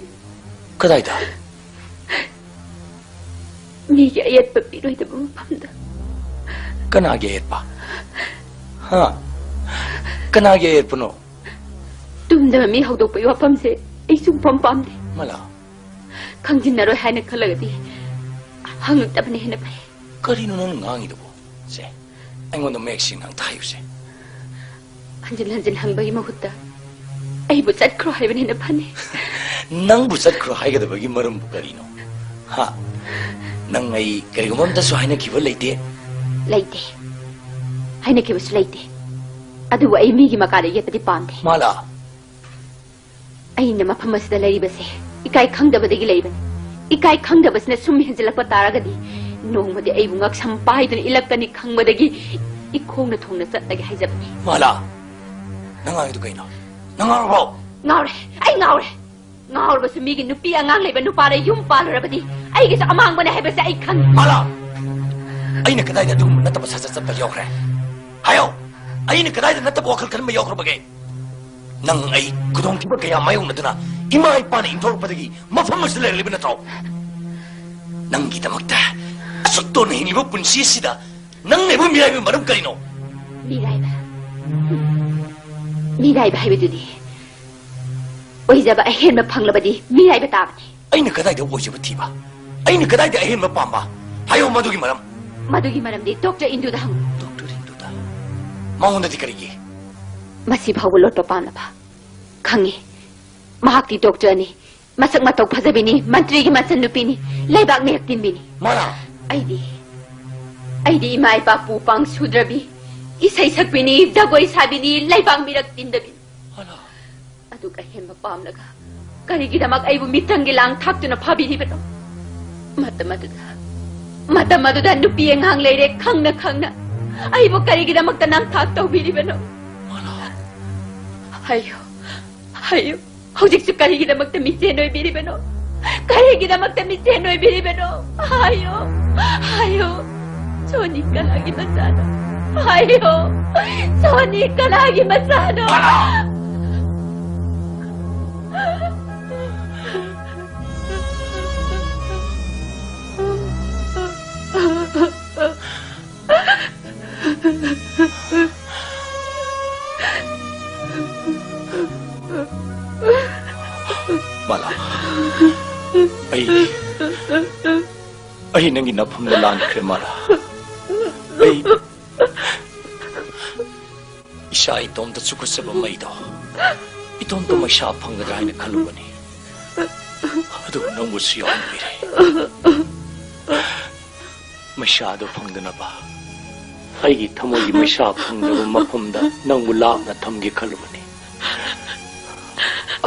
ꯀꯗꯥꯏꯗ? ꯃꯤꯒꯤ ꯑꯌꯦꯠꯄ ꯄꯤꯔꯣꯏꯗꯕ ꯃꯐꯝꯗ꯫ ꯀꯅꯥꯒꯤ ꯑꯌꯦꯠꯄ? ꯍꯥ? ꯀꯅꯥꯒꯤ ꯑꯌꯦꯠꯄꯅꯣ? ꯇꯨꯝꯗꯕ ꯃꯤ ꯍꯧꯗꯣꯛꯄꯒꯤ ꯋꯥꯐꯝꯁꯦ ꯑꯩ ꯁꯨꯡꯄꯥꯝ ꯄꯥꯝꯗꯦ꯫ ꯃꯥꯂꯥ꯫ ꯈꯪꯖꯤꯟꯅꯔꯣꯏ ꯍꯥꯏꯅ ꯈꯜꯂꯒꯗꯤ ꯍꯪꯉꯛꯇꯕꯅ ꯍꯦꯟꯅ ꯐꯩ꯫ ꯀꯔꯤꯅꯣ ꯅꯪꯅ ꯉꯥꯡꯉꯤꯗꯨꯕꯣ? ꯁꯦ, ꯑꯩꯉꯣꯟꯗ ꯃꯌꯦꯛ ꯁꯦꯡꯅ ꯑꯝꯇ ꯍꯥꯏꯌꯨꯁꯦ꯫ ꯍꯟꯖꯤꯟ ꯍꯟꯖꯤꯟ ꯍꯪꯕꯒꯤ ꯃꯍꯨꯠꯇ ꯑꯩꯕꯨ ꯆꯠꯈ꯭ꯔꯣ ꯍꯥꯏꯕꯅ ꯍꯦꯟꯅ ꯐꯅꯤ꯫ ꯅꯪꯕꯨ ꯆꯠꯈ꯭ꯔꯣ ꯍꯥꯏꯒꯗꯕꯒꯤ ꯃꯔꯝꯕꯨ ꯀꯔꯤꯅꯣ? ꯍꯥ? ꯅꯪ ꯑꯩ ꯀꯔꯤꯒꯨꯝꯕ ꯑꯝꯇꯁꯨ ꯍꯥꯏꯅꯈꯤꯕ ꯂꯩꯇꯦ? ꯂꯩꯇꯦ꯫ ꯍꯥꯏꯅꯈꯤꯕꯁꯨ ꯂꯩꯇꯦ꯫ ꯑꯗꯨꯕꯨ ꯑꯩ ꯃꯤꯒꯤ ꯃꯀꯥꯗ ꯌꯦꯠꯄꯗꯤ ꯄꯥꯝꯗꯦ꯫ ꯃꯥꯂꯥ꯫ ꯑꯩꯅ ꯃꯐꯝ ꯑꯁꯤꯗ ꯂꯩꯔꯤꯕꯁꯦ ꯏꯀꯥꯏ ꯈꯪꯗꯕꯗꯒꯤ ꯂꯩꯕꯅꯤ꯫ ꯏꯀꯥꯏ ꯈꯪꯗꯕꯁꯤꯅ ꯁꯨꯝ ꯍꯦꯟꯖꯤꯜꯂꯛꯄ ꯇꯥꯔꯒꯗꯤ ꯅꯣꯡꯃꯗꯤ ꯑꯩꯕꯨ ꯉꯛꯁꯝ ꯄꯥꯏꯗꯨꯅ ꯏꯜꯂꯛꯀꯅꯤ ꯈꯪꯕꯗꯒꯤ ꯏꯈꯣꯡꯅ ꯊꯣꯡꯅ ꯆꯠꯂꯒꯦ ꯍꯥꯏꯖꯕꯅꯤ꯫ ꯃꯥꯂꯥ, ꯅꯪ ꯉꯥꯡꯉꯤꯗꯨ ꯀꯩꯅꯣ? ꯅꯪ ꯉꯥꯎꯔꯕꯣ? ꯉꯥꯎꯔꯦ, ꯑꯩ ꯉꯥꯎꯔꯦ꯫ ꯉꯥꯎꯔꯕꯁꯨ ꯃꯤꯒꯤ ꯅꯨꯄꯤ ꯑꯉꯥꯡ ꯂꯩꯕ ꯅꯨꯄꯥꯗ ꯌꯨꯝ ꯄꯥꯜꯂꯨꯔꯕꯗꯤ ꯑꯩꯒꯤꯁꯨ ꯑꯃꯥꯡꯕꯅꯦ ꯍꯥꯏꯕꯁꯦ ꯑꯩ ꯈꯪꯉꯤ꯫ ꯃꯥꯂꯥ! ꯑꯩꯅ ꯀꯗꯥꯏꯗ ꯑꯗꯨꯒꯨꯝꯕ ꯅꯠꯇꯕ ꯁꯥꯖꯠ ꯆꯠꯄ ꯌꯥꯎꯈ꯭ꯔꯦ? ꯍꯥꯏꯌꯣ! ꯑꯩꯅ ꯀꯗꯥꯏꯗ ꯅꯠꯇꯕ ꯋꯥꯈꯜ ꯈꯟꯕ ꯌꯥꯎꯈ꯭ꯔꯕꯒꯦ? ꯅꯪ ꯑꯩ ꯈꯨꯗꯣꯡꯊꯤꯕ ꯀꯌꯥ ꯃꯥꯌꯣꯛꯅꯗꯨꯅ ꯏꯃꯥ ꯏꯄꯥꯅ ꯏꯟꯊꯣꯔꯛꯄꯗꯒꯤ ꯃꯐꯝ ꯑꯁꯤꯗ ꯂꯩꯔꯛꯂꯤꯕ ꯅꯠꯇ꯭ꯔꯣ? ꯅꯪꯒꯤꯗꯃꯛꯇ ꯑꯁꯨꯛ ꯇꯣꯟꯅ ꯍꯤꯡꯂꯤꯕ ꯄꯨꯟꯁꯤ ꯑꯁꯤꯗ ꯅꯪꯅ ꯑꯩꯕꯨ ꯃꯤꯔꯥꯏꯕ ꯃꯔꯝ ꯀꯔꯤꯅꯣ? ꯃꯤꯔꯥꯏꯕ? ꯃꯤꯔꯥꯏꯕ ꯍꯥꯏꯕꯗꯨꯗꯤ ꯑꯣꯏꯖꯕ ꯑꯍꯦꯟꯕ ꯐꯪꯂꯕꯗꯤ ꯃꯤꯔꯥꯏꯕ ꯇꯥꯕꯅꯤ꯫ ꯑꯩꯅ ꯀꯗꯥꯏꯗ ꯑꯣꯏꯖꯕ ꯊꯤꯕ? ꯑꯩꯅ ꯀꯗꯥꯏꯗ ꯑꯍꯦꯟꯕ ꯄꯥꯝꯕ? ꯍꯥꯏꯌꯣ ꯃꯗꯨꯒꯤ ꯃꯔꯝ꯫ ꯃꯗꯨꯒꯤ ꯃꯔꯝꯗꯤ ꯗꯣꯛꯇꯔ ꯏꯟꯗꯨꯗ ꯍꯪꯉꯨ꯫ ꯗꯣꯛꯇꯔ ꯏꯟꯗꯨꯗ? ꯃꯉꯣꯟꯗꯗꯤ ꯀꯔꯤꯒꯤ? ꯃꯁꯤ ꯐꯥꯎꯕ ꯂꯣꯠꯄ ꯄꯥꯝꯂꯕ? ꯈꯪꯉꯤ꯫ ꯃꯍꯥꯛꯇꯤ ꯗꯣꯛꯇꯔꯅꯤ꯫ ꯃꯁꯛ ꯃꯇꯧ ꯐꯖꯕꯤꯅꯤ꯫ ꯃꯟꯇ꯭ꯔꯤꯒꯤ ꯃꯆꯟꯅꯨꯄꯤꯅꯤ꯫ ꯂꯩꯕꯥꯛ ꯃꯤꯍꯛ ꯇꯤꯟꯕꯤꯅꯤ꯫ ꯃꯥꯂꯥ! ꯑꯩꯗꯤ ꯑꯩꯗꯤ ꯏꯃꯥ ꯏꯄꯥ ꯄꯨ ꯄꯥꯡ ꯁꯨꯗ꯭ꯔꯕꯤ, ꯏꯁꯩ ꯁꯛꯄꯤꯅꯤ, ꯖꯒꯣꯏ ꯁꯥꯕꯤꯅꯤ, ꯂꯩꯕꯥꯛ ꯃꯤꯔꯛ ꯇꯤꯟꯗꯕꯤ꯫ ꯑꯗꯨꯒ ꯑꯍꯦꯟꯕ ꯄꯥꯝꯂꯒ ꯀꯔꯤꯒꯤꯗꯃꯛ ꯑꯩꯕꯨ ꯃꯤꯇꯪꯒꯤ ꯂꯥꯡ ꯊꯥꯛꯇꯨꯅ ꯐꯥꯕꯤꯔꯤꯕꯅꯣ? ꯃꯇꯝ ꯑꯗꯨꯗ, ꯃꯇꯝ ꯑꯗꯨꯗ ꯅꯨꯄꯤ ꯑꯉꯥꯡ ꯂꯩꯔꯦ ꯈꯪꯅ ꯈꯪꯅ ꯑꯩꯕꯨ ꯀꯔꯤꯒꯤꯗꯃꯛꯇ ꯅꯪ ꯊꯥꯛ ꯇꯧꯕꯤꯔꯤꯕꯅꯣ? ꯍꯥꯏꯌꯨ, ꯍꯥꯏꯌꯨ, ꯍꯧꯖꯤꯛꯁꯨ ꯀꯔꯤꯒꯤꯗꯃꯛꯇ ꯃꯤꯆꯦꯟ ꯑꯣꯏꯕꯤꯔꯤꯕꯅꯣ? ꯀꯔꯤꯒꯤꯗꯃꯛꯇ ꯃꯤꯆꯦꯟ ꯑꯣꯏꯕꯤꯔꯤꯕꯅꯣ? ꯍꯥꯏꯌꯨ, ꯍꯥꯏꯌꯨ꯫ ꯁꯣꯅꯤ ꯀꯅꯥꯒꯤ ꯃꯆꯥꯅꯣ? ꯍꯥꯏꯌꯨ, ꯁꯣꯅꯤ ꯀꯅꯥꯒꯤ ꯃꯆꯥꯅꯣ? ꯃꯥꯂꯥ, ꯑꯩ, ꯑꯩ ꯅꯪꯒꯤ ꯅꯐꯝꯗ ꯂꯥꯟꯈ꯭ꯔꯦ, ꯃꯥꯂꯥ꯫ ꯑꯩ ꯏꯁꯥ ꯏꯇꯣꯝꯇ ꯆꯨꯈꯠꯆꯕ ꯃꯩꯗꯣ ꯏꯇꯣꯝꯇ ꯃꯩꯁꯥ ꯐꯪꯒꯗ꯭ꯔꯥ ꯍꯥꯏꯅ ꯈꯜꯂꯨꯕꯅꯤ꯫ ꯑꯗꯨꯕꯨ ꯅꯪꯕꯨꯁꯨ ꯌꯥꯎꯍꯟꯕꯤꯔꯦ꯫ ꯃꯩꯁꯥꯗꯣ ꯐꯪꯗꯅꯕ ꯑꯩꯒꯤ ꯊꯃꯣꯏꯒꯤ ꯃꯩꯁꯥ ꯐꯪꯗꯕ ꯃꯐꯝꯗ ꯅꯪꯕꯨ ꯂꯥꯞꯅ ꯊꯝꯒꯦ ꯈꯜꯂꯨꯕꯅꯤ꯫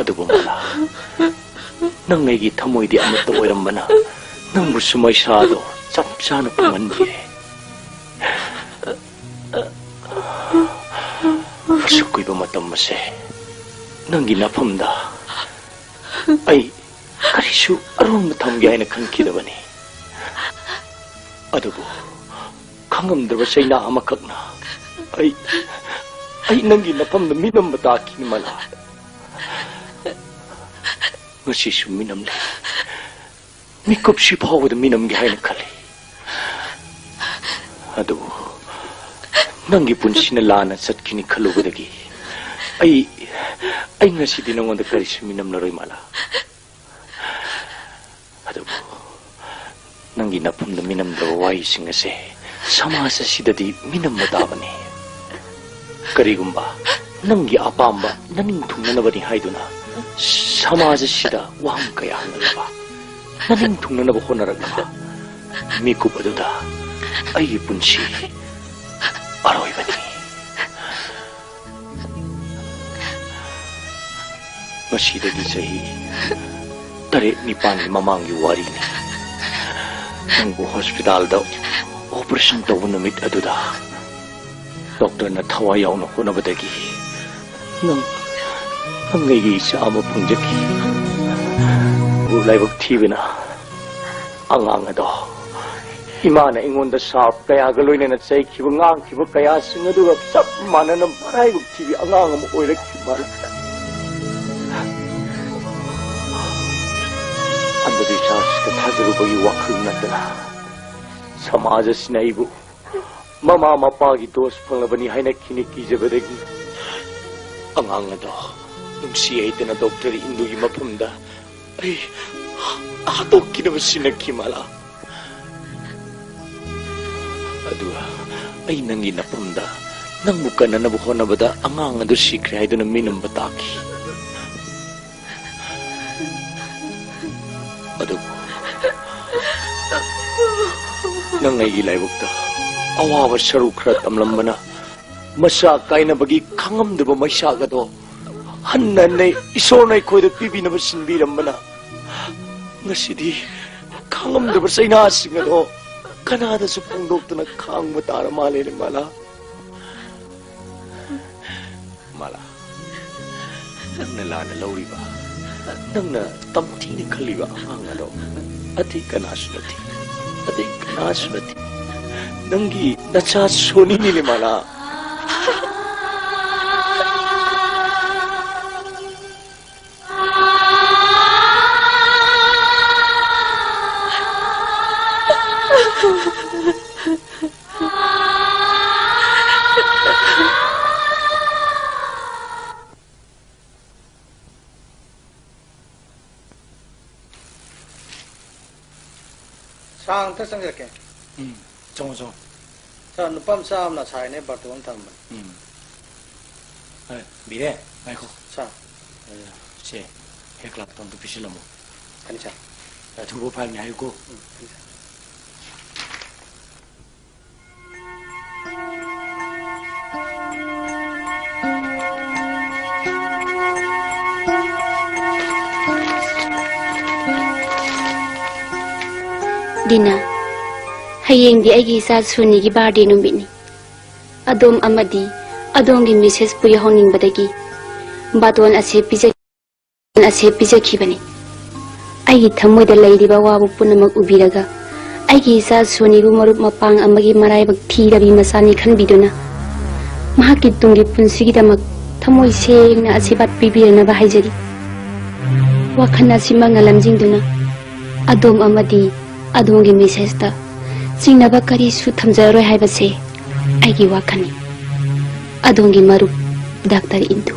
ꯑꯗꯨꯕꯨ ꯃꯥꯂꯥ, ꯅꯪ ꯑꯩꯒꯤ ꯊꯃꯣꯏꯗꯤ ꯑꯃꯠꯇ ꯑꯣꯏꯔꯝꯕꯅ ꯅꯪꯕꯨꯁꯨ ꯃꯩꯁꯥꯗꯣ ꯆꯞ ꯆꯥꯅ ꯐꯪꯍꯟꯕꯤꯔꯦ꯫ ꯑꯁꯨꯛ ꯀꯨꯏꯕ ꯃꯇꯝ ꯑꯁꯦ ꯅꯪꯒꯤ ꯅꯐꯝꯗ ꯑꯩ ꯀꯔꯤꯁꯨ ꯑꯔꯣꯟꯕ ꯊꯝꯒꯦ ꯍꯥꯏꯅ ꯈꯟꯈꯤꯗꯕꯅꯤ꯫ ꯑꯗꯨꯕꯨ ꯈꯪꯉꯝꯗ꯭ꯔꯕ ꯆꯩꯅꯥ ꯑꯃꯈꯛꯅ ꯑꯩ, ꯑꯩ ꯅꯪꯒꯤ ꯅꯐꯝꯗ ꯃꯤꯅꯝꯕ ꯇꯥꯈꯤꯅꯤ, ꯃꯥꯂꯥ꯫ ꯉꯁꯤꯁꯨ ꯃꯤꯅꯝꯂꯤ꯫ ꯃꯤꯀꯨꯞꯁꯤ ꯐꯥꯎꯕꯗ ꯃꯤꯅꯝꯒꯦ ꯍꯥꯏꯅ ꯈꯜꯂꯤ꯫ ꯑꯗꯨꯕꯨ ꯅꯪꯒꯤ ꯄꯨꯟꯁꯤꯅ ꯂꯥꯟꯅ ꯆꯠꯈꯤꯅꯤ ꯈꯜꯂꯨꯕꯗꯒꯤ ꯑꯩ, ꯑꯩ ꯉꯁꯤꯗꯤ ꯅꯉꯣꯟꯗ ꯀꯔꯤꯁꯨ ꯃꯤꯅꯝꯂꯔꯣꯏ, ꯃꯥꯂꯥ꯫ ꯑꯗꯨꯕꯨ ꯅꯪꯒꯤ ꯅꯐꯝꯗ ꯃꯤꯅꯝꯗ꯭ꯔꯕ ꯋꯥꯍꯩꯁꯤꯡ ꯑꯁꯦ ꯁꯃꯥꯖ ꯑꯁꯤꯗꯗꯤ ꯃꯤꯅꯝꯕ ꯇꯥꯕꯅꯤ꯫ ꯀꯔꯤꯒꯨꯝꯕ ꯅꯪꯒꯤ ꯑꯄꯥꯝꯕ ꯅꯅꯤꯡ ꯊꯨꯡꯅꯅꯕꯅꯤ ꯍꯥꯏꯗꯨꯅ ꯁꯃꯥꯖ ꯑꯁꯤꯗ ꯋꯥꯍꯪ ꯀꯌꯥ ꯍꯪꯂꯛꯂꯕ, ꯅꯅꯤꯡ ꯊꯨꯡꯅꯅꯕ ꯍꯣꯠꯅꯔꯛꯂꯕ ꯃꯤꯀꯨꯞ ꯑꯗꯨꯗ ꯑꯩꯒꯤ ꯄꯨꯟꯁꯤ ꯑꯔꯣꯏꯕꯅꯤ꯫ ꯉꯁꯤꯗꯒꯤ ꯆꯍꯤ ꯇꯔꯦꯠ ꯅꯤꯄꯥꯟꯒꯤ ꯃꯃꯥꯡꯒꯤ ꯋꯥꯔꯤꯅꯤ꯫ ꯅꯪꯕꯨ ꯍꯣꯁꯄꯤꯇꯥꯜꯗ ꯑꯣꯄꯔꯦꯁꯟ ꯇꯧꯕ ꯅꯨꯃꯤꯠ ꯑꯗꯨꯗ ꯗꯣꯛꯇꯔꯅ ꯊꯋꯥꯏ ꯌꯥꯎꯅ ꯍꯣꯠꯅꯕꯗꯒꯤ ꯅꯪ, ꯅꯪ ꯑꯩꯒꯤ ꯏꯆꯥ ꯑꯃ ꯐꯪꯖꯈꯤ꯫ ꯂꯥꯏꯕꯛ ꯊꯤꯕꯅ ꯑꯉꯥꯡ ꯑꯗꯣ ꯏꯃꯥꯅ ꯑꯩꯉꯣꯟꯗ ꯁꯥꯔꯞ ꯀꯌꯥꯒ ꯂꯣꯏꯅꯅ ꯆꯩꯈꯤꯕ, ꯉꯥꯡꯈꯤꯕ ꯀꯌꯥꯁꯤꯡ ꯑꯗꯨꯒ ꯆꯞ ꯃꯥꯟꯅꯅ ꯃꯔꯥꯏꯕꯛ ꯊꯤꯕꯤ ꯑꯉꯥꯡ ꯑꯃ ꯑꯣꯏꯔꯛꯈꯤ ꯃꯥꯜꯂꯦ꯫ ꯑꯟꯙꯕꯤꯁ꯭ꯋꯥꯁꯇ ꯊꯥꯖꯔꯨꯕꯒꯤ ꯋꯥꯈꯜ ꯅꯠꯇꯅ ꯁꯃꯥꯖ ꯑꯁꯤꯅ ꯑꯩꯕꯨ ꯃꯃꯥ ꯃꯄꯥꯒꯤ ꯗꯣꯁ ꯐꯪꯂꯕꯅꯤ ꯍꯥꯏꯅ ꯈꯤꯅ ꯀꯤꯖꯕꯗꯒꯤ ꯑꯉꯥꯡ ꯑꯗꯣ ꯅꯨꯡꯁꯤ ꯍꯩꯇꯅ ꯗꯣꯛꯇꯔ ꯏꯟꯗꯨꯒꯤ ꯃꯐꯝꯗ ꯑꯩ ꯍꯥꯠꯇꯣꯛꯈꯤꯅꯕ ꯁꯤꯟꯅꯈꯤ ꯃꯥꯂꯥ꯫ ꯑꯗꯨꯒ ꯑꯩ ꯅꯪꯒꯤ ꯅꯐꯝꯗ ꯅꯪꯕꯨ ꯀꯟꯅꯅꯕ ꯍꯣꯠꯅꯕꯗ ꯑꯉꯥꯡ ꯑꯗꯨ ꯁꯤꯈ꯭ꯔꯦ ꯍꯥꯏꯗꯨꯅ ꯃꯤꯅꯝꯕ ꯇꯥꯈꯤ꯫ ꯑꯗꯨꯕꯨ ꯅꯪ ꯑꯩꯒꯤ ꯂꯥꯏꯕꯛꯇ ꯑꯋꯥꯕ ꯁꯔꯨꯛ ꯈꯔ ꯇꯝꯂꯝꯕꯅ ꯃꯆꯥ ꯀꯥꯏꯅꯕꯒꯤ ꯈꯥꯡꯉꯝꯗꯕ ꯃꯩꯁꯥꯛ ꯑꯗꯣ ꯍꯟꯅ ꯍꯟꯅ ꯏꯁꯣꯔꯅ ꯑꯩꯈꯣꯏꯗ ꯄꯤꯕꯤꯅꯕ ꯁꯤꯟꯕꯤꯔꯝꯕꯅ ꯉꯁꯤꯗꯤ ꯈꯥꯡꯉꯝꯗꯕ ꯆꯩꯅꯥꯁꯤꯡ ꯑꯗꯣ ꯀꯅꯥꯗꯁꯨ ꯐꯣꯡꯗꯣꯛꯇꯅ ꯈꯥꯡꯕ ꯇꯥꯔ ꯃꯥꯜꯂꯦꯅꯦ ꯃꯥꯂꯥ꯫ ꯃꯥꯂꯥ, ꯅꯪꯅ ꯂꯥꯟꯅ ꯂꯧꯔꯤꯕ, ꯅꯪꯅ ꯇꯝꯊꯤꯅ ꯈꯜꯂꯤꯕ ꯑꯉꯥꯡ ꯑꯗꯣ ꯑꯇꯩ ꯀꯅꯥꯁꯨ ꯅꯠꯇꯦ, ꯑꯇꯩ ꯀꯅꯥꯁꯨ ꯅꯠꯇꯦ, ꯅꯪꯒꯤ ꯅꯆꯥ ꯁꯣꯅꯤꯅꯤꯅꯦ ꯃꯥꯂꯥ꯫ ꯁꯥꯔ, ꯑꯝꯇ ꯆꯪꯖꯔꯛꯀꯦ꯫ ꯎꯝ, ꯆꯪꯉꯣ, ꯆꯪꯉꯣ꯫ ꯁꯥꯔ, ꯅꯨꯄꯥ ꯃꯆꯥ ꯑꯃꯅ ꯁꯥꯔ ꯍꯣꯏꯅ ꯕꯥꯔꯇꯣꯟ ꯑꯃ ꯊꯝꯕꯅꯤ꯫ ꯎꯝ꯫ ꯑꯦ, ꯕꯤꯔꯦꯟ, ꯉꯥꯏꯈꯣ꯫ ꯁꯥꯔ꯫ ꯑꯦ, ꯁꯦ, ꯍꯦꯗ ꯀ꯭ꯂꯥꯔꯛꯇ ꯑꯝꯇ ꯄꯤꯁꯤꯜꯂꯝꯃꯣ꯫ ꯐꯅꯤ, ꯁꯥꯔ꯫ ꯑꯊꯨꯕ ꯐꯥꯏꯜꯅꯤ ꯍꯥꯏꯌꯨꯀꯣ꯫ ꯎꯝ, ꯐꯅꯤ, ꯁꯥꯔ꯫ ꯗꯤꯅꯥ, ꯍꯌꯦꯡꯗꯤ ꯑꯩꯒꯤ ꯏꯆꯥ ꯁꯣꯅꯤꯒꯤ birthday ꯅꯨꯃꯤꯠꯅꯤ꯫ ꯑꯗꯣꯝ ꯑꯃꯗꯤ ꯑꯗꯣꯝꯒꯤ ꯃꯤꯁꯦꯁꯄꯨ ꯌꯥꯎꯍꯟꯅꯤꯡꯕꯗꯒꯤ ꯕꯥꯇꯣꯟ ꯑꯁꯤ ꯄꯤꯖ-, ꯑꯁꯤ ꯄꯤꯖꯈꯤꯕꯅꯤ꯫ ꯑꯩꯒꯤ ꯊꯃꯣꯏꯗ ꯂꯩꯔꯤꯕ ꯑꯋꯥꯕ ꯄꯨꯝꯅꯃꯛ ꯎꯕꯤꯔꯒ, ꯑꯩꯒꯤ ꯏꯆꯥ ꯁꯣꯅꯤꯕꯨ ꯃꯔꯨꯞ ꯃꯄꯥꯡ ꯑꯃꯒꯤ ꯃꯔꯥꯏꯕꯛ ꯊꯤꯔꯕꯤ ꯃꯆꯥꯅꯤ ꯈꯟꯕꯤꯗꯨꯅ, ꯃꯍꯥꯛꯀꯤ ꯇꯨꯡꯒꯤ ꯄꯨꯟꯁꯤꯒꯤꯗꯃꯛ ꯊꯃꯣꯏ ꯁꯦꯡꯅ ꯑꯁꯤꯔꯕꯥꯗ ꯄꯤꯕꯤꯔꯅꯕ ꯍꯥꯏꯖꯔꯤ꯫ ꯋꯥꯈꯜ ꯑꯁꯤꯃꯛꯅ ꯂꯝꯖꯤꯡꯗꯨꯅ, ꯑꯗꯣꯝ ꯑꯃꯗꯤ ꯑꯗꯣꯝꯒꯤ ꯃꯤꯁꯦꯁꯇ ꯆꯤꯡꯅꯕ ꯀꯔꯤꯁꯨ ꯊꯝꯖꯔꯔꯣꯏ ꯍꯥꯏꯕꯁꯦ ꯑꯩꯒꯤ ꯋꯥꯈꯜꯅꯤ꯫ ꯑꯗꯣꯝꯒꯤ ꯃꯔꯨꯞ, ꯗꯥꯛꯇꯔ ꯏꯟꯗꯨ꯫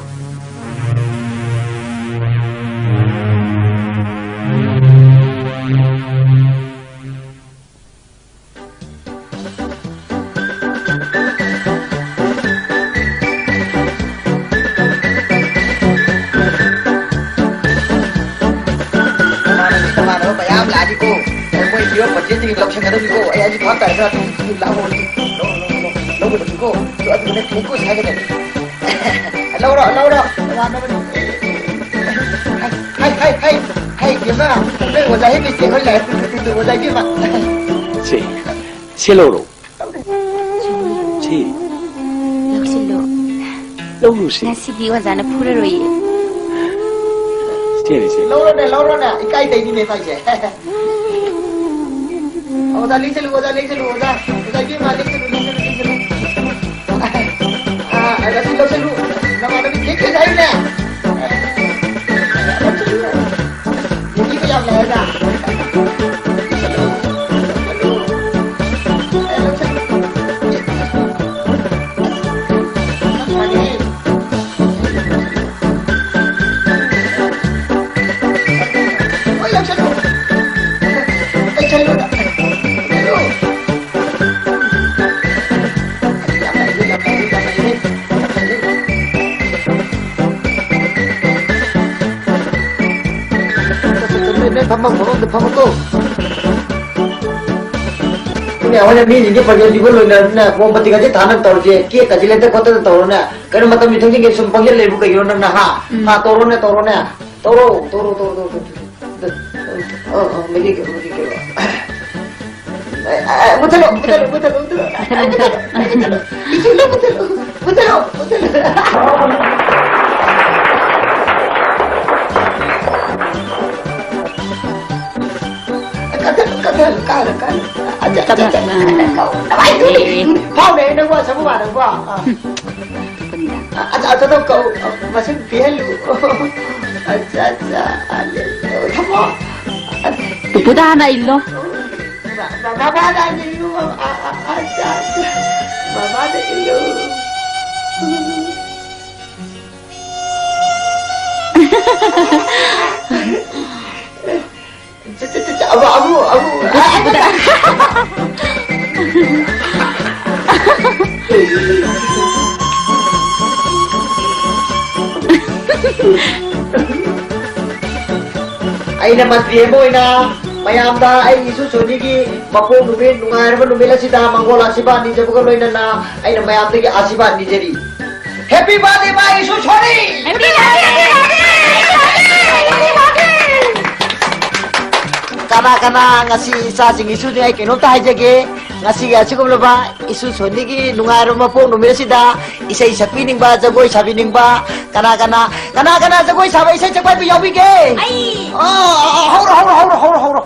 ꯅꯃꯥꯟꯅꯕꯤ ꯅꯃꯥꯟꯅꯕ ꯃꯌꯥꯝ ꯂꯥꯛꯑꯅꯤꯀꯣ꯫ ꯑꯦ, ꯃꯣꯏ ꯄꯤꯕ ꯄꯣꯠꯆꯩꯁꯤꯡ ꯂꯧꯁꯟꯒꯗꯕꯅꯤꯀꯣ꯫ ꯑꯦ, ꯑꯩꯁꯨ ꯚꯥꯞ ꯇꯥꯔꯦ, ꯈꯔ ꯂꯥꯛꯑꯣ꯫ ꯂꯧ, ꯂꯧ, ꯂꯧ, ꯂꯧꯒꯗꯕꯅꯤꯀꯣ꯫ ꯑꯗꯨ, ꯑꯗꯨꯒꯅꯦ thank you ꯍꯥꯏꯒꯗꯕꯅꯤ꯫ ꯂꯧꯔꯣ, ꯂꯧꯔꯣ꯫ ꯅꯃꯥꯟꯅꯕꯅꯤ꯫ ꯍꯥꯏ, ꯍꯥꯏ, ꯍꯥꯏ, ꯍꯥꯏ, ꯍꯥꯏ, ꯏꯕꯦꯝꯃ, ꯅꯣꯏ ꯑꯣꯖꯥ ꯍꯦꯟꯕꯤꯁꯦ ꯑꯩꯈꯣꯏ ꯂꯥꯏ ꯄꯨꯟꯕꯗꯨꯗ ꯑꯣꯖꯥ ꯏꯕꯦꯝꯃ꯫ ꯁꯦ, ꯁꯦ ꯂꯧꯔꯣ꯫ ꯁꯤ꯫ ꯂꯧꯁꯤꯜꯂꯨ꯫ ꯂꯧꯔꯨꯁꯤ꯫ ꯉꯁꯤꯗꯤ ꯑꯣꯖꯥꯅ ꯐꯨꯔꯔꯣꯏꯌꯦ꯫ ꯁꯦ, ꯁꯦ꯫ ꯂꯧꯔꯣꯅꯦ, ꯂꯧꯔꯣꯅꯦ꯫ ꯏꯀꯥꯏ ꯇꯩꯅꯤꯅꯦ ꯇꯧꯏꯁꯦ꯫ ꯑꯣꯖꯥ ꯂꯦꯡꯁꯤꯜꯂꯨ, ꯑꯣꯖꯥ ꯂꯦꯡꯁꯤꯜꯂꯨ, ꯑꯣꯖꯥ꯫ ꯑꯣꯖꯥ ꯏꯕꯦꯝꯃ ꯂꯦꯡꯁꯤꯜꯂꯨ, ꯂꯦꯡꯁꯤꯜꯂꯨ, ꯂꯦꯡꯁꯤꯜꯂꯨ꯫ ꯑ, ꯑ, ꯂꯧꯁꯤꯜꯂꯨ, ꯂꯧꯁꯤꯜꯂꯨ꯫ ꯅꯃꯥꯟꯅꯕꯤ ꯊꯦꯡ ꯊꯦꯡ ꯍꯥꯏꯌꯨꯅꯦ꯫ ꯂꯧꯁꯤꯜꯂꯨ꯫ ꯃꯤꯗꯤ ꯌꯥꯝ ꯂꯥꯛꯑꯦꯗ꯫ ꯅꯣꯏ ꯐꯝꯐꯝ ꯈꯣꯠꯐꯝꯗ ꯐꯝꯃꯨꯀꯣ꯫ ꯑꯗꯨꯅꯦ, ꯑꯩꯈꯣꯏꯅ ꯃꯤꯁꯤꯡꯁꯦ ꯄ꯭ꯔꯖꯦꯟ ꯄꯤꯕ ꯂꯣꯏꯅꯔꯕꯅꯤꯅ ꯃꯣꯝꯕꯇꯤꯒꯁꯦ ꯊꯥꯅꯕ ꯇꯧꯔꯁꯦ, ꯀꯦꯛꯀꯁꯦ ꯂꯩꯇ ꯈꯣꯠꯇꯅ ꯇꯧꯔꯣꯅꯦ꯫ ꯀꯩꯅꯣ, ꯃꯇꯝꯁꯦ ꯊꯦꯡꯖꯤꯟꯒꯦ ꯁꯨꯝ ꯄꯪꯂꯦꯞ ꯂꯩꯕ ꯀꯩꯒꯤꯅꯣ ꯅꯪꯅ, ꯍꯥ? ꯎꯝ꯫ ꯍꯥ, ꯇꯧꯔꯣꯅꯦ, ꯇꯧꯔꯣꯅꯦ꯫ ꯇꯧꯔꯣ, ꯇꯧꯔꯣ, ꯇꯧꯔꯣ, ꯇꯧꯔꯣ, ꯇꯧꯔꯣ꯫ ꯑ, ꯑ, ꯃꯩꯀꯦꯠ ꯀꯩꯅꯣ, ꯃꯩꯀꯦꯠ ꯀꯩꯅꯣ꯫ ꯑꯦ, ꯑꯦ, ꯃꯨꯊꯠꯂꯣ, ꯃꯨꯊꯠꯂꯣ, ꯃꯨꯊꯠꯂꯣ, ꯃꯨꯊꯠꯂꯣ꯫ ꯃꯨꯊꯠꯂꯣ, ꯃꯨꯊꯠꯂꯣ꯫ ꯏꯁꯩ ꯂꯣꯏ ꯃꯨꯊꯠꯂꯣ꯫ ꯃꯨꯊꯠꯂꯣ, ꯃꯨꯊꯠꯂꯣ꯫ ꯀꯠꯊꯠꯂꯨ, ꯀꯠꯊꯠꯂꯨ, ꯀꯥꯏꯅ, ꯀꯥꯏꯅ꯫ ꯑꯆꯥ, ꯑꯆꯥ, ꯑꯆꯥ꯫ ꯀꯠꯊꯠꯂꯨ, ꯑꯥ꯫ ꯀꯥꯏꯅ ꯀꯧ꯫ ꯀꯃꯥꯏ ꯇꯧꯅꯤ? ꯑꯦ꯫ ꯐꯥꯎꯅꯦ ꯅꯪꯕꯣ, ꯑꯁꯪꯕ ꯃꯥꯟꯅꯕꯀꯣ꯫ ꯑꯥ꯫ ꯀꯔꯤꯔ? ꯑ, ꯑꯆꯥ, ꯑꯆꯥ, ꯀꯧ꯫ ꯃꯁꯤꯡ ꯄꯤꯍꯜꯂꯨ꯫ ꯑꯆꯥ, ꯑꯆꯥ꯫ ꯊꯝꯃꯣ꯫ ꯄꯨꯄꯨꯗ ꯍꯥꯟꯅ ꯏꯜꯂꯣ꯫ ꯃ-, ꯃ-, ꯃꯃꯥꯗ ꯍꯥꯟꯅ ꯏꯜꯂꯨ꯫ ꯑ, ꯑ, ꯑ, ꯑꯆꯥ, ꯑꯆꯥ꯫ ꯃꯃꯥꯗ ꯏꯜꯂꯨ꯫ ꯆ-, ꯆ-, ꯆ-, ꯆ-, ꯑꯃꯨꯛ, ꯑꯃꯨꯛ, ꯑꯃꯨꯛ꯫ ꯄꯨꯄꯨꯗ꯫ ꯑꯩꯅ ꯃꯟꯇ꯭ꯔꯤ ꯑꯃ ꯑꯣꯏꯅ ꯃꯌꯥꯝꯗ ꯑꯩ ꯏꯁꯨ ꯁꯣꯅꯤꯒꯤ ꯃꯄꯣꯛ ꯅꯨꯃꯤꯠ, ꯅꯨꯡꯉꯥꯏꯔꯕ ꯅꯨꯃꯤꯠ ꯑꯁꯤꯗ ꯃꯪꯒꯣꯜ ꯑꯥꯁꯤꯔꯕꯥꯗ ꯅꯤꯖꯕꯒ ꯂꯣꯏꯅꯅ ꯑꯩꯅ ꯃꯌꯥꯝꯗꯒꯤ ꯑꯥꯁꯤꯔꯕꯥꯗ ꯅꯤꯖꯔꯤ꯫ Happy birthday, my ꯏꯁꯨ Sony! Happy birthday, happy birthday, happy birthday, happy birthday! ꯀꯅꯥ ꯀꯅꯥ ꯉꯁꯤ ꯏꯆꯥꯁꯤꯡ ꯏꯁꯨꯁꯤꯡ, ꯑꯩ ꯀꯩꯅꯣꯝꯇ ꯍꯥꯏꯖꯒꯦ꯫ ꯉꯁꯤꯒꯤ ꯑꯁꯤꯒꯨꯝꯂꯕ ꯏꯁꯨ ꯁꯣꯅꯤꯒꯤ ꯅꯨꯡꯉꯥꯏꯔꯕ ꯃꯄꯣꯛ ꯅꯨꯃꯤꯠ ꯑꯁꯤꯗ ꯏꯁꯩ ꯁꯛꯄꯤꯅꯤꯡꯕ, ꯖꯒꯣꯏ ꯁꯥꯕꯤꯅꯤꯡꯕ, ꯀꯅꯥ ꯀꯅꯥ, ꯀꯅꯥ ꯀꯅꯥ ꯖꯒꯣꯏ ꯁꯥꯕ, ꯏꯁꯩ ꯁꯛꯄ ꯍꯩꯕ ꯌꯥꯎꯕꯤꯒꯦ? ꯑꯩ꯫ ꯑꯥ, ꯑꯥ, ꯑꯥ, ꯍꯧꯔꯣ, ꯍꯧꯔꯣ, ꯍꯧꯔꯣ, ꯍꯧꯔꯣ, ꯍꯧꯔꯣ꯫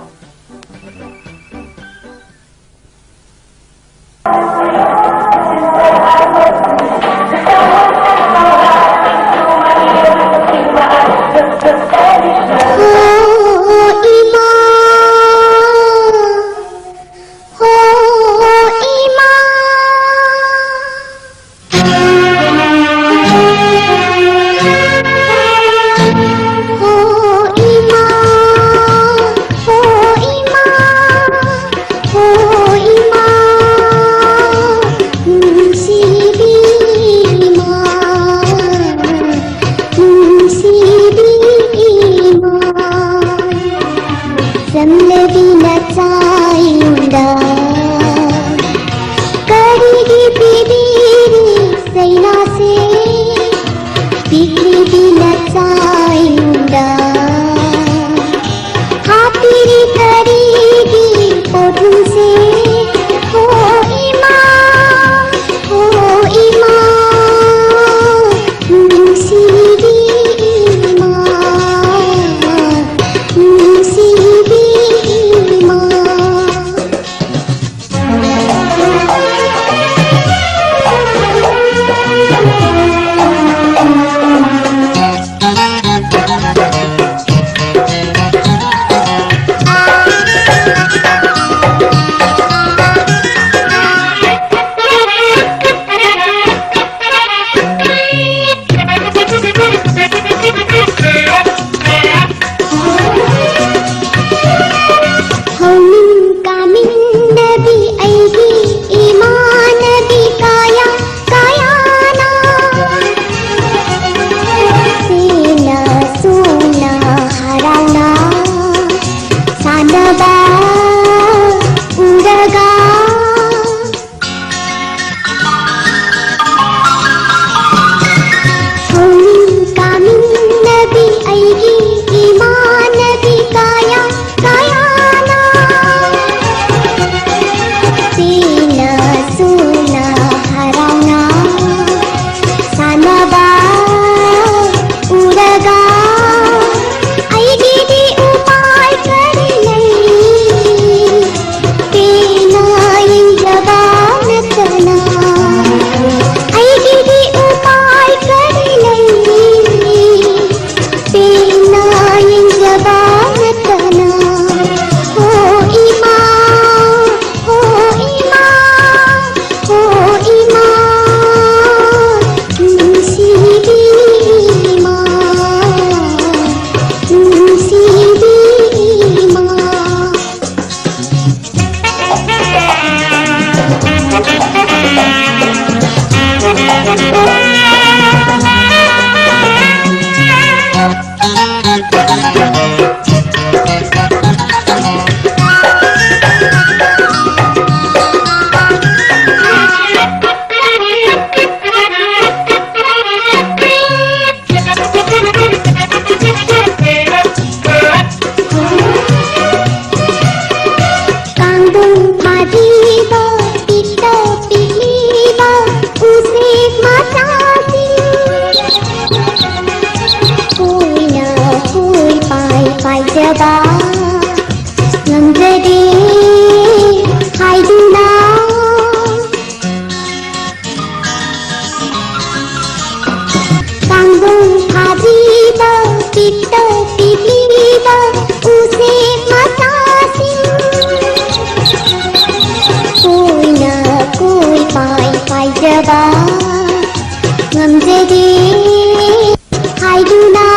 ꯉꯝꯖꯗꯦ ꯍꯥꯏꯗꯨꯅ꯫ ꯀꯥꯡꯗꯣꯟ ꯊꯥꯕꯤꯕ ꯄꯤꯛꯇ ꯄꯤꯛꯂꯤꯕ ꯎꯆꯦꯛ ꯃꯆꯥꯁꯤꯡ꯫ ꯀꯣꯏꯅ ꯀꯣꯏ ꯄꯥꯏ ꯄꯥꯏꯖꯕ ꯉꯝꯖꯗꯦ ꯍꯥꯏꯗꯨꯅ꯫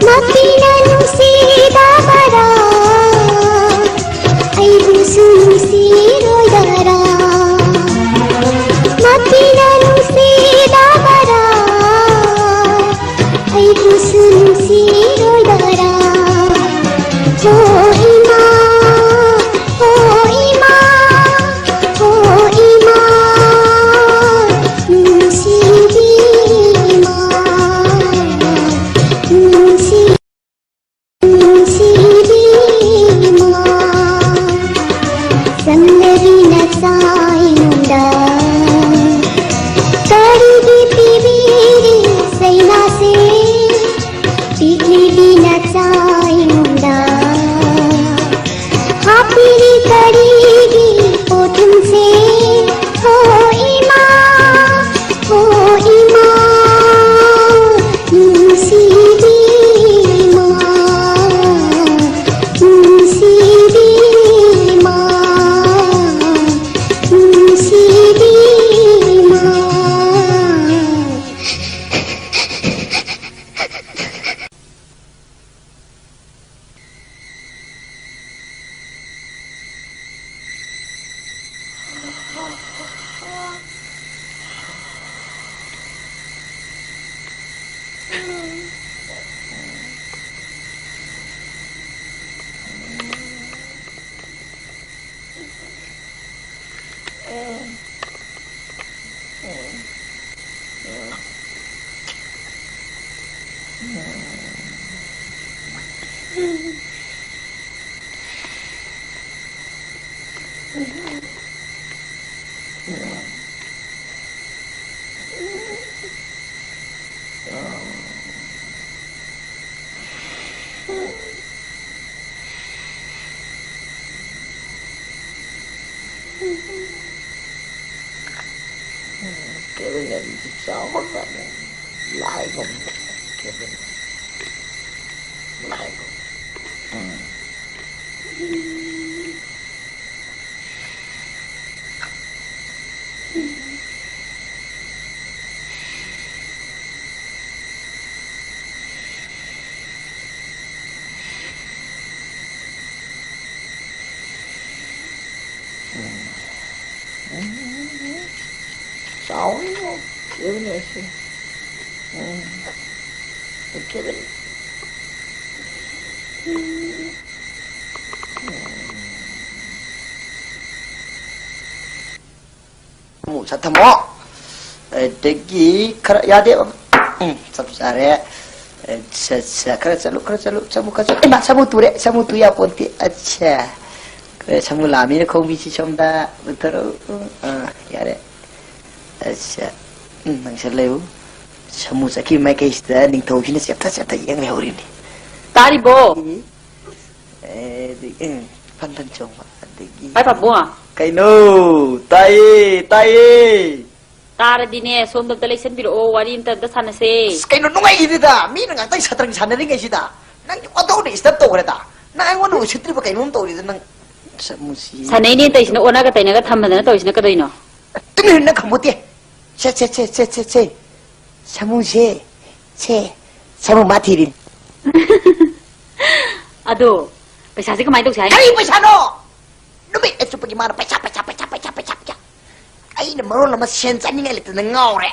ꯃꯄꯤꯅ ꯅꯨꯡꯁꯤꯗꯕꯔꯥ? ꯑꯩꯕꯨꯁꯨ ꯅꯨꯡꯁꯤꯔꯣꯏꯗꯔꯥ? ꯃꯄꯤꯅ ꯅꯨꯡꯁꯤꯗꯕꯔꯥ? ꯑꯩꯕꯨꯁꯨ ꯅꯨꯡꯁꯤꯔꯣꯏꯗꯔꯥ? ꯍꯣ ꯏꯃꯥ, ꯍꯣ ꯏꯃꯥ, ꯍꯣ ꯏꯃꯥ, ꯅꯨꯡꯁꯤꯕꯤ ꯏꯃꯥ, ꯅꯨꯡꯁꯤ ꯅꯨꯡꯁꯤꯕꯤ ꯏꯃꯥ, ꯆꯝꯂꯕꯤ ꯅꯆꯥ ꯑꯩꯉꯣꯟꯗ ꯀꯔꯤꯒꯤ ꯄꯤꯕꯤꯔꯤ ꯆꯩꯅꯥꯁꯦ? ꯄꯤꯛꯂꯤꯕꯤ ꯅꯆꯥ ꯑꯩꯉꯣꯟꯗ ꯍꯥꯞꯄꯤꯔꯤ ꯀꯔꯤꯒꯤ ꯄꯣꯠꯊꯨꯝꯁꯦ? ꯍꯣ ꯏꯃꯥ, ꯍꯣ ꯏꯃꯥ, ꯅꯨꯡꯁꯤꯕꯤ ꯏꯃꯥ, ꯅꯨꯡꯁꯤꯕꯤ ꯏꯃꯥ, ꯅꯨꯡꯁꯤꯕꯤ ꯏꯃꯥ꯫ ꯀꯦꯕꯤꯟ ꯑꯗꯨꯗꯤ ꯆꯥꯎꯈ꯭ꯔꯖꯥꯠꯅꯤ꯫ ꯂꯥꯏꯒꯨꯝ ꯀꯦꯕꯤꯟ꯫ ꯂꯥꯏꯒꯨꯝ꯫ ꯎꯝ꯫ ꯎꯝ꯫ ꯎꯝ꯫ ꯆꯥꯎꯔꯦ, ꯀꯦꯕꯤꯟ ꯑꯁꯤ꯫ ꯎꯝ꯫ ꯀꯦꯕꯤꯟ꯫ ꯎꯝ꯫ ꯑꯃꯨꯛ ꯁꯠ ꯊꯝꯃꯣ꯫ ꯑꯗꯒꯤ ꯈꯔ ꯌꯥꯗꯦ꯫ ꯎꯝ, ꯆꯞ ꯆꯥꯔꯦ꯫ ꯑꯠꯁꯥ, ꯑꯠꯁꯥ, ꯈꯔ ꯆꯠꯂꯨ, ꯈꯔ ꯆꯠꯂꯨ, ꯁꯃꯨ, ꯈꯔ ꯆꯠꯂꯨ꯫ ꯏꯃꯥ, ꯁꯃꯨ ꯇꯨꯔꯦ, ꯁꯃꯨ ꯇꯨ ꯌꯥꯄꯣꯟꯇꯦ꯫ ꯑꯠꯁꯥ꯫ ꯈꯔ ꯁꯃꯨ ꯂꯥꯝꯃꯤꯅ ꯈꯣꯡꯕꯤꯁꯤ ꯁꯣꯝꯗ ꯄꯨꯊꯔꯛꯎ꯫ ꯎꯝ, ꯑꯥ, ꯌꯥꯔꯦ꯫ ꯑꯠꯁꯥ꯫ ꯎꯝ, ꯅꯪꯁꯜ ꯂꯩꯌꯨ꯫ ꯁꯃꯨ ꯆꯠꯈꯤꯕ ꯃꯥꯏꯀꯩꯁꯤꯗ ꯅꯤꯡꯊꯧꯁꯤꯅ ꯆꯦꯞꯊ ꯆꯦꯞꯊ ꯌꯦꯡ ꯂꯩꯍꯧꯔꯤꯅꯤ꯫ ꯇꯥꯔꯤꯕꯣ? ꯑꯦ, ꯑꯗꯒꯤ, ꯎꯝ, ꯐꯟ ꯐꯟ ꯆꯣꯡꯕ꯫ ꯑꯗꯒꯤ ꯚꯥꯏ ꯄꯥꯕꯨꯡ꯫ ꯀꯩꯅꯣ? ꯇꯥꯏꯌꯦ, ꯇꯥꯏꯌꯦ꯫ ꯇꯥꯔꯗꯤꯅꯦ, ꯁꯣꯝꯗ ꯑꯝꯇ ꯂꯩꯁꯟꯕꯤꯔꯛꯑꯣ, ꯋꯥꯔꯤ ꯑꯝꯇ, ꯑꯝꯇ ꯁꯥꯟꯅꯁꯦ꯫ ꯑꯁ, ꯀꯩꯅꯣ ꯅꯨꯡꯉꯥꯏꯈꯤꯗꯦꯗ? ꯃꯤꯅ ꯉꯥꯛꯇꯪ ꯁꯇ꯭ꯔꯪ ꯁꯥꯟꯅꯔꯤꯉꯩꯁꯤꯗ ꯅꯪꯗꯤ ꯑꯣꯟꯊꯣꯛꯅ disturb ꯇꯧꯈ꯭ꯔꯦꯗ꯫ ꯅꯪ ꯑꯩꯉꯣꯟꯗ ꯎꯁꯤꯠꯇ꯭ꯔꯤꯕ ꯀꯩꯅꯣꯝ ꯇꯧꯔꯤꯗ ꯅꯪ꯫ ꯁꯃꯨꯁꯤ ꯁꯥꯟꯅꯩꯅꯦ ꯇꯧꯔꯤꯁꯤꯅ, ꯑꯣꯟꯅꯒ ꯇꯩꯅꯒ ꯊꯝꯗꯅ ꯇꯧꯔꯤꯁꯤꯅ ꯀꯩꯗꯧꯅꯣ? ꯇꯨꯃꯤꯟ ꯅꯪ ꯈꯝꯃꯨꯠꯇꯦ꯫ ꯁꯦ, ꯁꯦ, ꯁꯦ, ꯁꯦ, ꯁꯦ, ꯁꯦ꯫ ꯁꯃꯨꯁꯦ, ꯁꯦ, ꯁꯃꯨ ꯃꯥ ꯊꯤꯔꯤꯅꯤ꯫ ꯑꯗꯣ, ꯄꯩꯁꯥꯁꯦ ꯀꯃꯥꯏꯅ ꯇꯧꯁꯦ ꯍꯥꯏꯅꯣ? ꯀꯔꯤ ꯄꯩꯁꯥꯅꯣ? ꯅꯨꯃꯤꯠ ꯑꯆꯨꯞꯄꯒꯤ ꯃꯥꯅ ꯄꯩꯁꯥ, ꯄꯩꯁꯥ, ꯄꯩꯁꯥ꯫ ꯑꯩꯅ ꯃꯔꯣꯜ ꯑꯃ ꯁꯦꯟ ꯆꯥꯅꯤꯡꯉꯥꯏ ꯂꯩꯇꯅ ꯉꯥꯎꯔꯦ꯫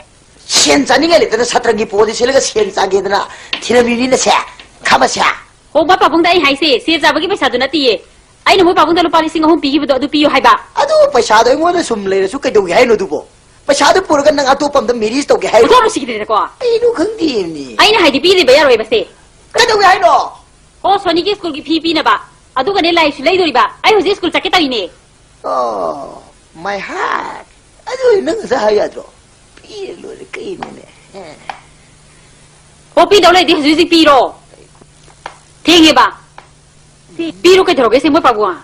ꯁꯦꯟ ꯆꯥꯅꯤꯡꯉꯥꯏ ꯂꯩꯇꯅ ꯁꯥꯇ꯭ꯔꯒꯤ ꯄꯣꯠꯁꯦ ꯁꯤꯠꯂꯒ ꯁꯦꯟ ꯆꯥꯒꯦꯗꯅ ꯊꯤꯔꯝꯃꯤꯅꯤꯅꯦ ꯁꯦ, ꯈꯥꯃꯁꯦ꯫ ꯍꯣ, ꯕꯥ ꯄꯥꯕꯨꯡꯗ ꯑꯩ ꯍꯥꯏꯁꯦ, ꯁꯦꯟ ꯆꯥꯕꯒꯤ ꯄꯩꯁꯥꯗꯨ ꯅꯠꯇꯤꯌꯦ꯫ ꯑꯩꯅ ꯃꯣꯏ ꯄꯥꯕꯨꯡꯗ ꯂꯨꯄꯥ ꯂꯤꯁꯤꯡ ꯑꯍꯨꯝ ꯄꯤꯈꯤꯕꯗꯣ ꯑꯗꯨ ꯄꯤꯌꯨ ꯍꯥꯏꯕ꯫ ꯑꯗꯨ ꯄꯩꯁꯥꯗꯣ ꯑꯩꯉꯣꯟꯗ ꯁꯨꯝ ꯂꯩꯔꯁꯨ ꯀꯩꯗꯧꯒꯦ ꯍꯥꯏꯅꯣ ꯑꯗꯨꯕꯣ? ꯄꯩꯁꯥꯗꯨ ꯄꯨꯔꯒ ꯅꯪ ꯑꯇꯣꯞꯄ ꯑꯝꯗ marriage ꯇꯧꯒꯦ ꯍꯥꯏꯔꯣ? ꯑꯣꯟꯊꯣꯛ ꯅꯨꯡꯁꯤꯈꯤꯗ꯭ꯔꯦꯗꯀꯣ꯫ ꯑꯩꯗꯣ ꯈꯪꯗꯦꯅꯦ꯫ ꯑꯩꯅ ꯍꯥꯏꯗꯤ ꯄꯤꯗꯕ ꯌꯥꯔꯣꯏꯕꯁꯦ꯫ ꯀꯩꯗꯧꯒꯦ ꯍꯥꯏꯅꯣ? ꯑꯣ, ꯁꯣꯅꯤꯒꯤ ꯁ꯭ꯀꯨꯜꯒꯤ ꯐꯤ ꯄꯤꯅꯕ꯫ ꯑꯗꯨꯒꯅꯦ ꯂꯥꯏꯔꯤꯛꯁꯨ ꯂꯩꯗꯣꯔꯤꯕ꯫ ꯑꯩ ꯍꯧꯖꯤꯛ ꯁ꯭ꯀꯨꯜ ꯆꯠꯀꯦ ꯇꯧꯔꯤꯅꯦ꯫ Oh, my heart. ꯑꯗꯨ ꯅꯪ ꯉꯁꯥꯏ ꯍꯥꯏ ꯌꯥꯗ꯭ꯔꯣ? ꯄꯤꯔ ꯂꯣꯏꯔꯦ ꯀꯩꯅꯣꯅꯦ꯫ ꯑꯦ꯫ ꯑꯣ, ꯄꯤꯗꯧ ꯂꯩꯗꯤ ꯍꯧꯖꯤꯛ ꯍꯧꯖꯤꯛ ꯄꯤꯔꯣ꯫ ꯊꯦꯡꯉꯦꯕ꯫ ꯁꯤ ꯄꯤꯔꯣ ꯀꯩꯗꯧꯔꯒꯦ, ꯁꯤ ꯃꯣꯏ ꯄꯥꯕꯨꯡ?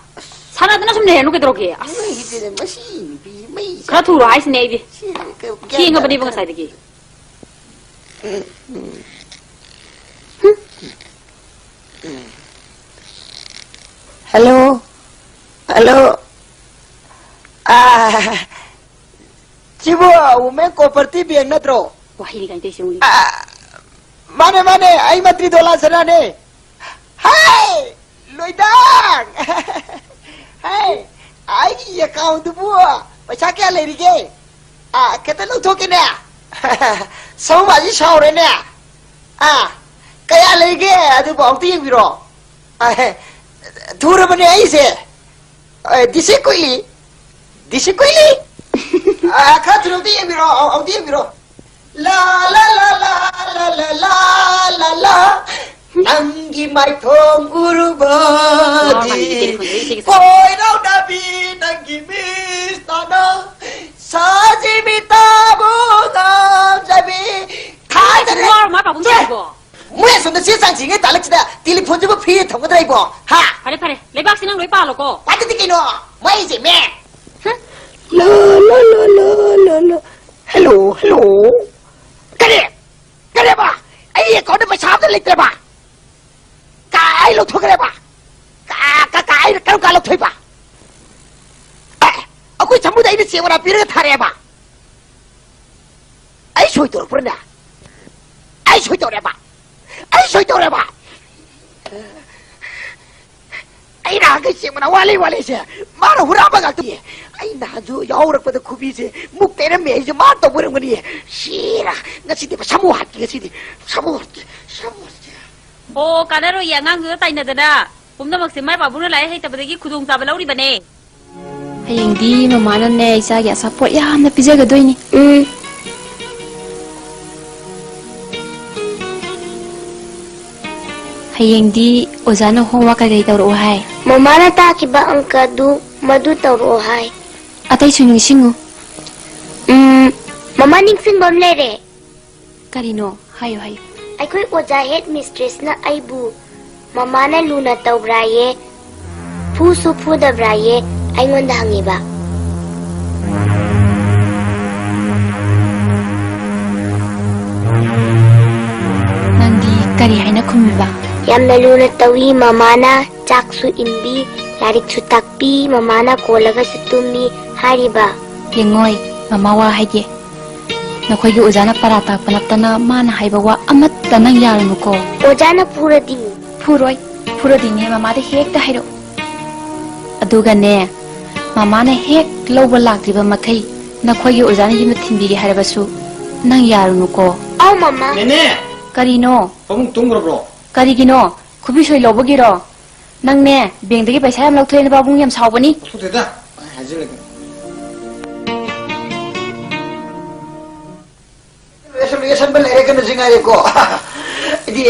ꯁꯥꯟꯅꯗꯅ ꯁꯨꯝ ꯂꯩꯔꯅꯨ ꯀꯩꯗꯧꯔꯒꯦ? ꯑꯁ, ꯃꯩꯁꯤꯗꯤ, ꯃꯁꯤ ꯅꯨꯄꯤ ꯃꯩ ꯈꯔ ꯊꯨꯔꯣ ꯍꯥꯏꯁꯤꯅꯦ ꯑꯩꯗꯤ꯫ ꯁꯤ ꯀ-, ꯒ꯭ꯌꯥꯟ ꯊꯦꯡꯉꯕꯅꯦꯕ ꯇꯥꯗꯦ꯫ ꯉꯁꯥꯏꯗꯒꯤ꯫ ꯍꯜꯂꯣ꯫ ꯍꯜꯂꯣ꯫ ꯑꯥ, ꯁꯤꯕꯨ ꯋꯨꯃꯦꯟ ꯀꯣꯑꯣꯄꯔꯦꯇꯤꯚ ꯕꯦꯡꯛ ꯅꯠꯇ꯭ꯔꯣ? ꯋꯥꯍꯩꯅꯤ ꯀꯥꯏꯅ ꯇꯧꯔꯤꯁꯦ, ꯌꯦꯡꯉꯨꯅꯦ꯫ ꯑꯥ, ꯃꯥꯅꯦ, ꯃꯥꯅꯦ, ꯑꯩ ꯃꯟꯇ꯭ꯔꯤ ꯗꯣꯂꯥ ꯁꯅꯥꯅꯦ꯫ ꯍꯥꯏ! ꯂꯣꯏꯗꯥꯡ! ꯍꯥꯏ! ꯑꯩꯒꯤ ꯑꯦꯀꯥꯎꯟꯗꯨꯕꯨ ꯄꯩꯁꯥ ꯀꯌꯥ ꯂꯩꯔꯤꯒꯦ? ꯑꯥ, ꯈꯤꯇ ꯂꯧꯊꯣꯛꯀꯦꯅꯦ꯫ ꯁꯃꯨ ꯃꯥꯖꯤ ꯁꯥꯎꯔꯦꯅꯦ꯫ ꯑꯥ, ꯀꯌꯥ ꯂꯩꯒꯦ? ꯑꯗꯨꯕꯨ ꯑꯃꯨꯛꯇ ꯌꯦꯡꯕꯤꯔꯣ꯫ ꯑꯥ, ꯊꯨꯔꯕꯅꯦ ꯑꯩꯁꯦ꯫ ꯑꯦ, ꯗꯤꯁꯤ ꯀꯨꯏꯂꯤ꯫ ꯗꯤꯁꯤ ꯀꯨꯏꯂꯤ꯫ ꯑꯥ, ꯈꯔ ꯊꯨꯅ ꯑꯃꯨꯛꯇ ꯌꯦꯡꯕꯤꯔꯣ, ꯑ-, ꯑꯃꯨꯛꯇ ꯌꯦꯡꯕꯤꯔꯣ꯫ ꯂꯥ, ꯂꯥ, ꯂꯥ, ꯂꯥ꯫ ꯅꯪꯒꯤ ꯃꯥꯏꯊꯣꯡ ꯎꯔꯨꯕꯗꯤ ꯂꯥꯎꯔꯀꯥꯟꯗꯗꯤ ꯇꯦꯂꯤꯐꯣꯟꯁꯦ ꯏꯆꯦꯒꯤ ꯁꯥꯏ꯫ ꯀꯣꯏꯔꯥꯎꯅꯕꯤ ꯅꯪꯒꯤ ꯃꯤꯁ ꯇꯥꯅ ꯁꯥꯖꯤ ꯃꯤꯇꯥꯕꯨ ꯉꯝꯖꯕꯤ ꯊꯥꯖꯔꯦ꯫ ꯂꯥꯎꯔ ꯃꯥ ꯄꯥꯕꯨꯡ ꯁꯦ! ꯇꯧꯔꯤꯕꯣ? ꯃꯣꯏ ꯑꯁꯣꯝꯗ ꯆꯦ ꯆꯥꯡ ꯆꯤꯡꯉꯩ ꯇꯥꯂꯛꯁꯤꯗ ꯇꯦꯂꯤꯐꯣꯟꯁꯤꯕꯨ ꯐ꯭ꯔꯤꯗ ꯊꯝꯒꯗ꯭ꯔꯥ ꯑꯩꯕꯣ? ꯍꯥ? ꯐꯔꯦ, ꯐꯔꯦ꯫ ꯂꯩꯕꯥꯛꯁꯤ ꯅꯪ ꯂꯣꯏ ꯄꯥꯜꯂꯣꯀꯣ꯫ ꯄꯥꯗꯗꯤ ꯀꯩꯅꯣ? ꯃꯩꯁꯦ ꯃꯦ꯫ ꯍꯨꯝ꯫ ꯂꯣ, ꯂꯣ, ꯂꯣ, ꯂꯣ, ꯂꯣ, ꯂꯣ꯫ Hello, hello. ꯀꯔꯤ? ꯀꯔꯤꯕ? ꯑꯩ ꯑꯦꯀꯥꯎꯟꯗ ꯄꯩꯁꯥ ꯑꯝꯇ ꯂꯩꯇ꯭ꯔꯕ? ꯀꯥꯏ ꯂꯧꯊꯣꯛꯈ꯭ꯔꯦꯕ? ꯀꯥ-, ꯀꯥ-, ꯀꯥꯏ, ꯀꯔꯝ ꯀꯥꯟ ꯂꯧꯊꯣꯛꯏꯕ? ꯑꯦ, ꯑꯩꯈꯣꯏ ꯁꯃꯨꯗ ꯑꯩꯅ ꯆꯦꯛ ꯃꯅꯥ ꯄꯤꯔꯒ ꯊꯥꯔꯛꯑꯦꯕ? ꯑꯩ ꯁꯣꯏ ꯇꯧꯔꯛꯄ꯭ꯔꯅꯦ? ꯑꯩ ꯁꯣꯏ ꯇꯧꯔꯦꯕ? ꯑꯩ ꯁꯣꯏ ꯇꯧꯔꯦꯕ? ꯑꯩ ꯅꯍꯥꯟꯈꯩ ꯆꯦꯛ ꯃꯅꯥ ꯋꯥꯠꯂꯤ ꯋꯥꯠꯂꯤꯁꯦ ꯃꯥꯅ ꯍꯨꯔꯥꯟꯕ ꯉꯥꯛꯇꯅꯤ꯫ ꯑꯩ ꯅꯍꯥꯟꯁꯨ ꯌꯥꯎꯔꯛꯄꯗ ꯈꯨꯕꯤꯁꯦ ꯃꯨꯛ ꯇꯩꯔꯝꯃꯦ ꯍꯥꯏꯁꯦ ꯃꯥꯅ ꯇꯧꯕ ꯑꯣꯏꯔꯝꯒꯅꯤ꯫ ꯁꯤꯔꯥ, ꯉꯁꯤꯗꯤ ꯁꯃꯨ ꯍꯥꯠꯀꯦ, ꯉꯁꯤꯗꯤ ꯁꯃꯨ ꯍꯥꯠꯀꯦ, ꯁꯃꯨ ꯍꯥꯠꯀꯦ꯫ ꯑꯣ, ꯀꯥꯟꯅꯔꯣꯏꯌꯦ, ꯑꯉꯥꯡꯗꯨꯗ ꯇꯥꯏꯅꯗꯅ꯫ ꯄꯨꯝꯅꯃꯛꯁꯦ ꯃꯥꯏ ꯄꯥꯕꯨꯡꯅ ꯂꯥꯏꯔꯤꯛ ꯍꯩꯇꯕꯗꯒꯤ ꯈꯨꯗꯣꯡꯆꯥꯕ ꯂꯧꯔꯤꯕꯅꯦ꯫ ꯍꯌꯦꯡꯗꯤ ꯃꯃꯥꯅꯅꯦ ꯏꯆꯥꯒꯤ ꯑꯆꯥꯄꯣꯠ ꯌꯥꯝꯅ ꯄꯤꯖꯒꯗꯣꯏꯅꯤ꯫ ꯎꯝ꯫ ꯍꯌꯦꯡꯗꯤ ꯑꯣꯖꯥꯅ homework ꯀꯩꯀꯩ ꯇꯧꯔꯛꯑꯣ ꯍꯥꯏ? ꯃꯃꯥꯅ ꯇꯥꯛꯈꯤꯕ ꯑꯪꯀꯗꯨ ꯃꯗꯨ ꯇꯧꯔꯛꯑꯣ ꯍꯥꯏ꯫ ꯑꯇꯩꯁꯨ ꯅꯤꯡꯁꯤꯡꯉꯨ꯫ ꯎꯝ, ꯃꯃꯥ, ꯅꯤꯡꯁꯤꯡꯕ ꯑꯃ ꯂꯩꯔꯦ꯫ ꯀꯔꯤꯅꯣ? ꯍꯥꯏꯌꯨ, ꯍꯥꯏꯌꯨ꯫ ꯑꯩꯈꯣꯏ ꯑꯣꯖꯥ head mistressꯅ ꯑꯩꯕꯨ ꯃꯃꯥꯅ ꯂꯨꯅ ꯇꯧꯕ꯭ꯔꯥꯌꯦ? ꯐꯨꯁꯨ ꯐꯨꯗꯕ꯭ꯔꯥꯌꯦ? ꯑꯩꯉꯣꯟꯗ ꯍꯪꯉꯤꯕ꯫ ꯅꯪꯗꯤ ꯀꯔꯤ ꯍꯥꯏꯅ ꯈꯨꯝꯃꯤꯕ? ꯌꯥꯝꯅ ꯂꯨꯅ ꯇꯧꯏ ꯃꯃꯥꯅ, ꯆꯥꯛꯁꯨ ꯏꯟꯕꯤ, ꯂꯥꯏꯔꯤꯛꯁꯨ ꯇꯥꯛꯄꯤ, ꯃꯃꯥꯅ ꯀꯣꯜꯂꯒꯁꯨ ꯇꯨꯝꯃꯤ ꯍꯥꯏꯔꯤꯕ꯫ ꯌꯦꯡꯉꯣꯏ, ꯃꯃꯥ ꯋꯥ ꯍꯥꯏꯒꯦ꯫ ꯅꯈꯣꯏꯒꯤ ꯑꯣꯖꯥꯅ ꯄꯔꯥ ꯇꯥꯛꯄ ꯅꯠꯇꯅ ꯃꯥꯅ ꯍꯥꯏꯕ ꯋꯥ ꯑꯃꯠꯇ ꯅꯪ ꯌꯥꯔꯨꯅꯨꯀꯣ꯫ ꯑꯣꯖꯥꯅ ꯐꯨꯔꯗꯤ? ꯐꯨꯔꯣꯏ꯫ ꯐꯨꯔꯗꯤꯅꯦ ꯃꯃꯥꯗ ꯍꯦꯛꯇ ꯍꯥꯏꯔꯛꯎ꯫ ꯑꯗꯨꯒꯅꯦ, ꯃꯃꯥꯅ ꯍꯦꯛ ꯂꯧꯕ ꯂꯥꯛꯇ꯭ꯔꯤꯕ ꯃꯈꯩ ꯅꯈꯣꯏꯒꯤ ꯑꯣꯖꯥꯅ ꯌꯨꯝꯗ ꯊꯤꯟꯕꯤꯒꯦ ꯍꯥꯏꯔꯕꯁꯨ ꯅꯪ ꯌꯥꯔꯨꯅꯨꯀꯣ꯫ ꯑꯧ, ꯃꯃꯥ꯫ ꯅꯦꯅꯦ! ꯀꯔꯤꯅꯣ? ꯄꯥꯕꯨꯡ ꯇꯨꯝꯈ꯭ꯔꯕ꯭ꯔꯣ? ꯀꯔꯤꯒꯤꯅꯣ? ꯈꯨꯕꯤ ꯁꯣꯏ ꯂꯧꯕꯒꯤꯔꯣ? ꯅꯪꯅꯦ, ꯕꯦꯡꯗꯒꯤ ꯄꯩꯁꯥ ꯌꯥꯝ ꯂꯧꯊꯣꯛꯑꯦꯅ ꯄꯥꯕꯨꯡ ꯌꯥꯝ ꯁꯥꯎꯕꯅꯤ꯫ ꯂꯧꯊꯣꯛꯇꯦꯗ, ꯑꯩ ꯍꯥꯏꯖꯤꯜꯂꯒꯦ꯫ ꯂꯣꯏꯁꯟꯕ ꯂꯩꯔꯦ, ꯀꯩꯅꯣꯁꯤ ꯉꯥꯏꯔꯦꯀꯣ꯫ ꯑꯩꯗꯤ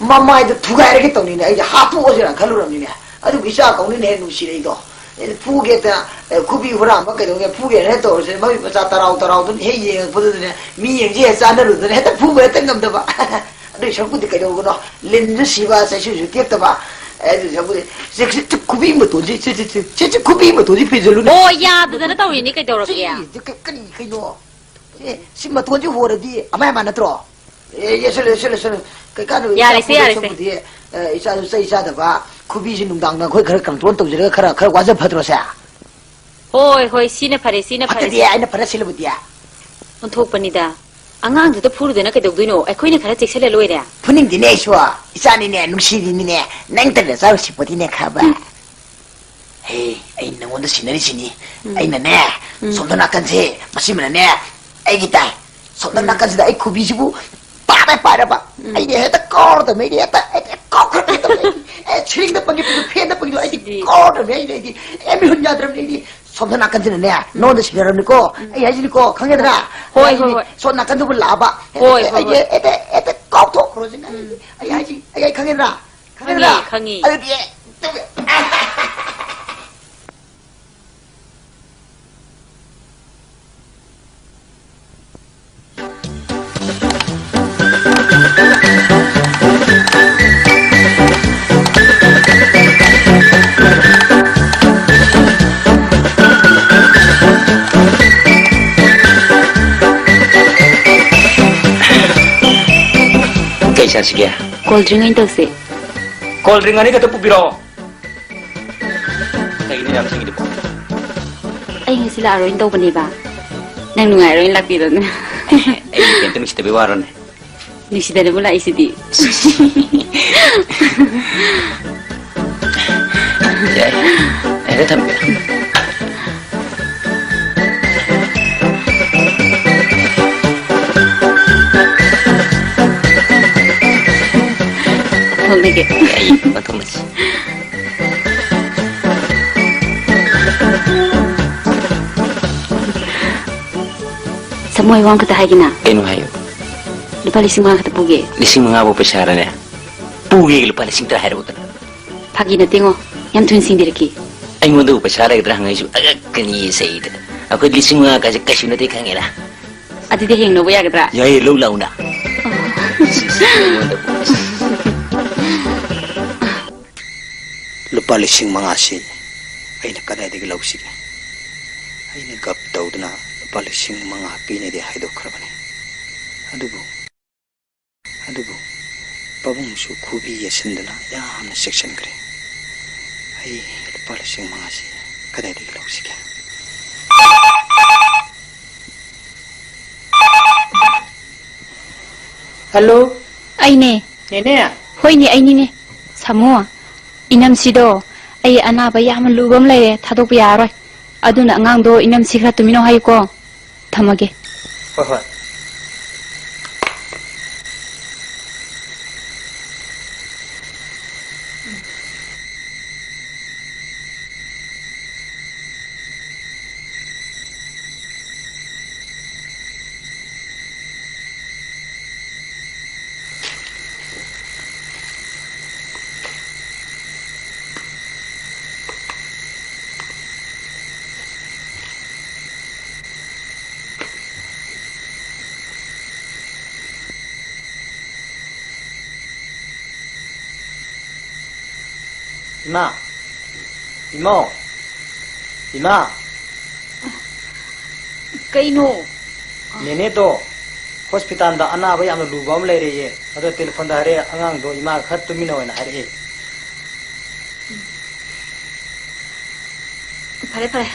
ꯃꯃꯥꯏꯗꯣ ꯊꯨꯒꯥꯏꯔꯒꯦ ꯇꯧꯅꯤꯅꯦ, ꯑꯩꯗꯤ ꯍꯥꯠꯇꯣꯛꯑꯁꯤꯔ ꯈꯜꯂꯨꯔꯕꯅꯤꯅꯦ꯫ ꯑꯗꯨꯕꯨ ꯏꯆꯥ ꯀꯧꯅꯤꯅ ꯍꯦꯛ ꯅꯨꯡꯁꯤꯔꯛꯏꯗꯣ꯫ ꯑꯩꯗꯤ ꯐꯨꯒꯦ ꯍꯦꯛꯇ, ꯑꯦ, ꯈꯨꯕꯤ ꯍꯨꯔꯥꯟꯕ ꯀꯩꯗꯧꯒꯦ ꯐꯨꯒꯦꯅ ꯍꯦꯛ ꯇꯧꯔꯁꯦ, ꯃꯃꯤꯠ ꯃꯆꯥ ꯇꯔꯥꯎ ꯇꯔꯥꯎꯗꯨꯅ ꯍꯦꯛ ꯌꯦꯡꯉꯛꯄꯗꯨꯗꯅꯦ, ꯃꯤ ꯌꯦꯡꯁꯤ ꯍꯦꯛ ꯆꯥꯟꯅꯔꯨꯗꯅ ꯍꯦꯛꯇ ꯐꯨꯕ ꯍꯦꯛꯇ ꯉꯝꯗꯕ꯫ ꯑꯗꯨꯏ ꯁꯔꯨꯛꯄꯨꯗꯤ ꯀꯩꯗꯧꯒꯅꯣ, ꯂꯤꯟꯁꯨ ꯁꯤꯕ, ꯆꯩꯁꯨꯁꯨ ꯇꯦꯛꯇꯕ꯫ ꯑꯦ, ꯑꯗꯨꯏ ꯁꯔꯨꯛꯄꯨꯗꯤ ꯁꯦ, ꯁꯦ, ꯁꯦ, ꯈꯨꯕꯤ ꯃꯇꯣꯟꯁꯤ, ꯁꯦ, ꯁꯦ, ꯁꯦ, ꯁꯦ, ꯁꯦ, ꯈꯨꯕꯤ ꯃꯇꯣꯟꯁꯤ ꯐꯤꯖꯜꯂꯨꯅꯦ꯫ ꯑꯣ, ꯌꯥꯗꯗꯅ ꯇꯧꯔꯤꯅꯤ, ꯀꯩꯗꯧꯔꯒꯦ? ꯁꯤ, ꯀ-, ꯀꯔꯤ, ꯀꯩꯅꯣ? ꯑꯦ, ꯁꯤ ꯃꯇꯣꯟꯁꯤ ꯍꯣꯔꯗꯤ ꯑꯃꯥꯏ ꯑꯃꯥꯟ ꯅꯠꯇ꯭ꯔꯣ? ꯑꯦ, ꯌꯦꯁꯜꯂꯨ, ꯌꯦꯁꯜꯂꯨ, ꯌꯦꯁꯜꯂꯨ꯫ ꯀꯩ ꯀꯥꯟꯅꯕ? ꯌꯥꯔꯦꯁꯦ, ꯏꯆꯥ ꯐꯨꯗꯣꯏ ꯌꯥꯔꯦꯁꯦ꯫ ꯁꯔꯨꯛꯄꯨꯗꯤ, ꯑꯦ, ꯏꯆꯥꯁꯨ ꯆꯩ ꯆꯥꯗꯕ, ꯈꯨꯕꯤꯁꯤ ꯅꯨꯡꯗꯥꯡꯗ ꯑꯩꯈꯣꯏ ꯈꯔ control ꯇꯧꯖꯔꯒ ꯈꯔ, ꯈꯔ ꯋꯥꯖ ꯐꯠꯇ꯭ꯔꯣ ꯁꯦ? ꯍꯣꯏ, ꯍꯣꯏ, ꯁꯤꯅ ꯐꯔꯦ, ꯁꯤꯅ ꯐꯔꯦ꯫ ꯐꯠꯇꯗꯤ ꯑꯩꯅ ꯐꯔ ꯁꯤꯜꯂꯕꯗꯤ? ꯑꯣꯟꯊꯣꯛꯄꯅꯤꯗ꯫ ꯑꯉꯥꯡꯗꯨꯗ ꯐꯨꯔꯨꯗꯅ ꯀꯩꯗꯧꯗꯣꯏꯅꯣ? ꯑꯩꯈꯣꯏꯅ ꯈꯔ ꯆꯦꯛꯁꯤꯜꯂ ꯂꯣꯏꯔꯦ꯫ ꯐꯨꯅꯤꯡꯗꯦꯅꯦ ꯑꯩꯁꯨ꯫ ꯏꯆꯥꯅꯤꯅꯦ, ꯅꯨꯡꯁꯤꯔꯤꯅꯤꯅꯦ꯫ ꯅꯪꯇ ꯅꯆꯥ ꯎꯁꯤꯠꯄꯣꯠꯇꯤꯅꯦ ꯈꯕ꯫ ꯎꯝ꯫ ꯍꯦ, ꯑꯩ ꯅꯉꯣꯟꯗ ꯁꯤꯟꯅꯔꯤꯁꯤꯅꯤ꯫ ꯎꯝ꯫ ꯑꯩꯅꯅꯦ, ꯎꯝ꯫ ꯁꯣꯝꯗ ꯅꯥꯀꯟꯁꯦ, ꯃꯁꯤꯃꯅꯅꯦ, ꯑꯩꯒꯤ ꯇꯥꯏ꯫ ꯁꯣꯝꯗ ꯎꯝ꯫ ꯅꯥꯀꯟꯁꯤꯗ ꯑꯩ ꯈꯨꯕꯤꯁꯤꯕꯨ ꯄꯥꯏꯔ ꯄꯥꯏꯔꯕ꯫ ꯎꯝ꯫ ꯑꯩꯗꯤ ꯍꯦꯛꯇ ꯀꯥꯎꯔꯗꯕꯅꯤ, ꯑꯩꯗꯤ ꯍꯦꯛꯇ, ꯍꯦꯛꯇ ꯀꯥꯎꯈꯠꯈꯤꯗꯕꯅꯤ ꯑꯩꯗꯤ꯫ ꯑꯦ, ꯁꯤꯂꯤꯡꯗ ꯄꯪꯒꯦ ꯄꯪꯒꯦ, ꯐꯦꯟꯗ ꯄꯪꯒꯦ, ꯑꯩꯗꯤ ꯁꯤꯗꯤ꯫ ꯀꯥꯎꯔꯗꯕꯅꯤ ꯑꯩꯗꯤ, ꯑꯩꯗꯤ꯫ ꯑꯦ, ꯃꯤꯍꯨꯟ ꯌꯥꯗ꯭ꯔꯕꯅꯤ ꯑꯩꯗꯤ꯫ ꯁꯣꯝꯗ ꯅꯥꯀꯟꯁꯤꯅꯅꯦ, ꯎꯝ꯫ ꯅꯉꯣꯟꯗ ꯁꯤꯟꯅꯔꯕꯅꯤꯀꯣ꯫ ꯎꯝ꯫ ꯑꯩ ꯍꯥꯏꯁꯤꯅꯤꯀꯣ, ꯈꯪꯉꯦꯗꯅ? ꯍꯣꯏ, ꯑꯩ ꯍꯣꯏ, ꯍꯥꯏꯁꯤꯅꯤ, ꯍꯣꯏ꯫ ꯁꯣꯝ ꯅꯥꯀꯟꯗꯕꯨ ꯂꯥꯛꯑꯕ꯫ ꯍꯦꯛꯇ, ꯍꯣꯏ, ꯍꯣꯏ, ꯍꯦꯛꯇ, ꯍꯣꯏ꯫ ꯍꯦꯛꯇ, ꯍꯦꯛꯇ ꯀꯥꯎꯊꯣꯛꯈ꯭ꯔꯣꯁꯤꯅ꯫ ꯎꯝ꯫ ꯑꯩ ꯍꯥꯏꯁꯤ, ꯑꯩ, ꯑꯩ ꯈꯪꯉꯦꯗꯅ? ꯈꯪꯉꯦ, ꯈꯪꯉꯦꯗꯅ? ꯈꯪꯉꯦ꯫ ꯑꯗꯨꯗꯤ ꯑꯦ, ꯆꯥꯁꯤꯒꯦ? Cold drink ꯑꯣꯏꯅ ꯇꯧꯁꯦ꯫ Cold drink ꯑꯅꯤ ꯈꯛꯇ ꯄꯨꯕꯤꯔꯛꯑꯣ꯫ ꯀꯩꯒꯤꯅꯣ ꯌꯥꯝ ꯊꯦꯡꯉꯤꯗꯨꯕꯣ? ꯑꯩ ꯉꯁꯤ ꯂꯥꯛꯑꯔꯣꯏꯅ ꯇꯧꯕꯅꯦꯕ꯫ ꯅꯪ ꯅꯨꯡꯉꯥꯏꯔꯣꯏꯅ ꯂꯥꯛꯄꯤꯔꯣꯅꯦ꯫ ꯑꯩ ꯀꯩꯝꯇ ꯅꯨꯡꯁꯤꯗꯕꯩ ꯋꯥꯔꯣꯅꯦ? ꯅꯨꯡꯁꯤꯗꯅꯕꯨ ꯂꯥꯛꯏꯁꯤꯗꯤ꯫ ꯌꯥꯏ꯫ ꯌꯥꯔꯦ, ꯊꯝꯃꯦ꯫ ꯊꯣꯛꯂꯒꯦ꯫ ꯌꯥꯏ, ꯃꯊꯪ ꯃꯁꯤ꯫ ꯁꯥꯃꯨ, ꯑꯩ ꯋꯥ ꯑꯃꯈꯛꯇ ꯍꯥꯏꯒꯦꯅ꯫ ꯀꯩꯅꯣ ꯍꯥꯏꯌꯨ꯫ ꯂꯨꯄꯥ ꯂꯤꯁꯤꯡ ꯃꯉꯥ ꯈꯛꯇ ꯄꯨꯒꯦ꯫ ꯂꯤꯁꯤꯡ ꯃꯉꯥꯕꯨ ꯄꯩꯁꯥꯔꯅꯦ? ꯄꯨꯒꯦꯒ ꯂꯨꯄꯥ ꯂꯤꯁꯤꯡ ꯇꯔꯥ ꯍꯥꯏꯔꯛꯎꯗꯅ꯫ ꯐꯥꯒꯤ ꯅꯠꯇꯦꯉꯣ꯫ ꯌꯥꯝ ꯊꯨꯅ ꯁꯤꯡꯕꯤꯔꯛꯀꯦ꯫ ꯑꯩꯉꯣꯟꯗꯕꯨ ꯄꯩꯁꯥ ꯂꯩꯒꯗ꯭ꯔꯥ ꯍꯪꯉꯛꯏꯁꯨ ꯑꯉꯛꯀꯅꯤ ꯁꯩꯗ꯫ ꯑꯩꯈꯣꯏ ꯂꯤꯁꯤꯡ ꯃꯉꯥ ꯀꯥꯏꯁꯦ ꯀꯩꯁꯨ ꯅꯠꯇꯦ ꯈꯪꯉꯦꯅ꯫ ꯑꯗꯨꯗꯤ ꯍꯌꯦꯡ ꯂꯧꯕ ꯌꯥꯒꯗ꯭ꯔꯥ? ꯌꯥꯏꯌꯦ, ꯂꯧ ꯂꯥꯛꯎꯅ꯫ ꯂꯨꯄꯥ ꯂꯤꯁꯤꯡ ꯃꯉꯥꯁꯤ ꯑꯩꯅ ꯀꯗꯥꯏꯗꯒꯤ ꯂꯧꯁꯤꯒꯦ? ꯑꯩꯅ ꯒꯞ ꯇꯧꯗꯨꯅ ꯂꯨꯄꯥ ꯂꯤꯁꯤꯡ ꯃꯉꯥ ꯄꯤꯅꯦꯗꯤ ꯍꯥꯏꯗꯣꯛꯈ꯭ꯔꯕꯅꯤ꯫ ꯑꯗꯨꯕꯨ, ꯑꯗꯨꯕꯨ ꯄꯥꯕꯨꯡꯁꯨ ꯈꯨꯕꯤ ꯌꯦꯠꯁꯤꯟꯗꯨꯅ ꯌꯥꯝꯅ ꯆꯦꯛꯁꯤꯟꯈ꯭ꯔꯦ꯫ ꯑꯩ ꯂꯨꯄꯥ ꯂꯤꯁꯤꯡ ꯃꯉꯥꯁꯤ ꯀꯗꯥꯏꯗꯒꯤ ꯂꯧꯁꯤꯒꯦ? ꯍꯜꯂꯣ꯫ ꯑꯩꯅꯦ꯫ ꯅꯦꯅꯦ꯫ ꯍꯣꯏꯅꯦ, ꯑꯩꯅꯤꯅꯦ꯫ ꯁꯥꯃꯨ, ꯏꯅꯝꯁꯤꯗꯣ ꯑꯩ ꯑꯅꯥꯕ ꯌꯥꯝꯅ ꯂꯨꯕ ꯑꯃ ꯂꯩꯔꯦ, ꯊꯥꯗꯣꯛꯄ ꯌꯥꯔꯔꯣꯏ꯫ ꯑꯗꯨꯅ ꯑꯉꯥꯡꯗꯣ ꯏꯅꯝꯁꯤ ꯈꯔ ꯇꯨꯃꯤꯟꯅꯧ ꯍꯥꯏꯌꯨꯀꯣ꯫ ꯊꯝꯃꯒꯦ꯫ ꯍꯣꯏ, ꯍꯣꯏ꯫ ꯏꯃꯥ! ꯏꯃꯧ! ꯏꯃꯥ! ꯀꯩꯅꯣ? ꯅꯦꯅꯦꯗꯣ ꯍꯣꯁꯄꯤꯇꯥꯜꯗ ꯑꯅꯥꯕ ꯌꯥꯝꯅ ꯂꯨꯕ ꯑꯃ ꯂꯩꯔꯦꯌꯦ꯫ ꯑꯗꯣ ꯇꯦꯂꯤꯐꯣꯟꯗ ꯍꯥꯏꯔꯛꯑꯦ, ꯑꯉꯥꯡꯗꯣ ꯏꯃꯥꯒ ꯈꯔ ꯇꯨꯝꯃꯤꯟꯅꯧ ꯍꯥꯏꯅ ꯍꯥꯏꯔꯛꯑꯦ꯫ ꯐꯔꯦ, ꯐꯔꯦ꯫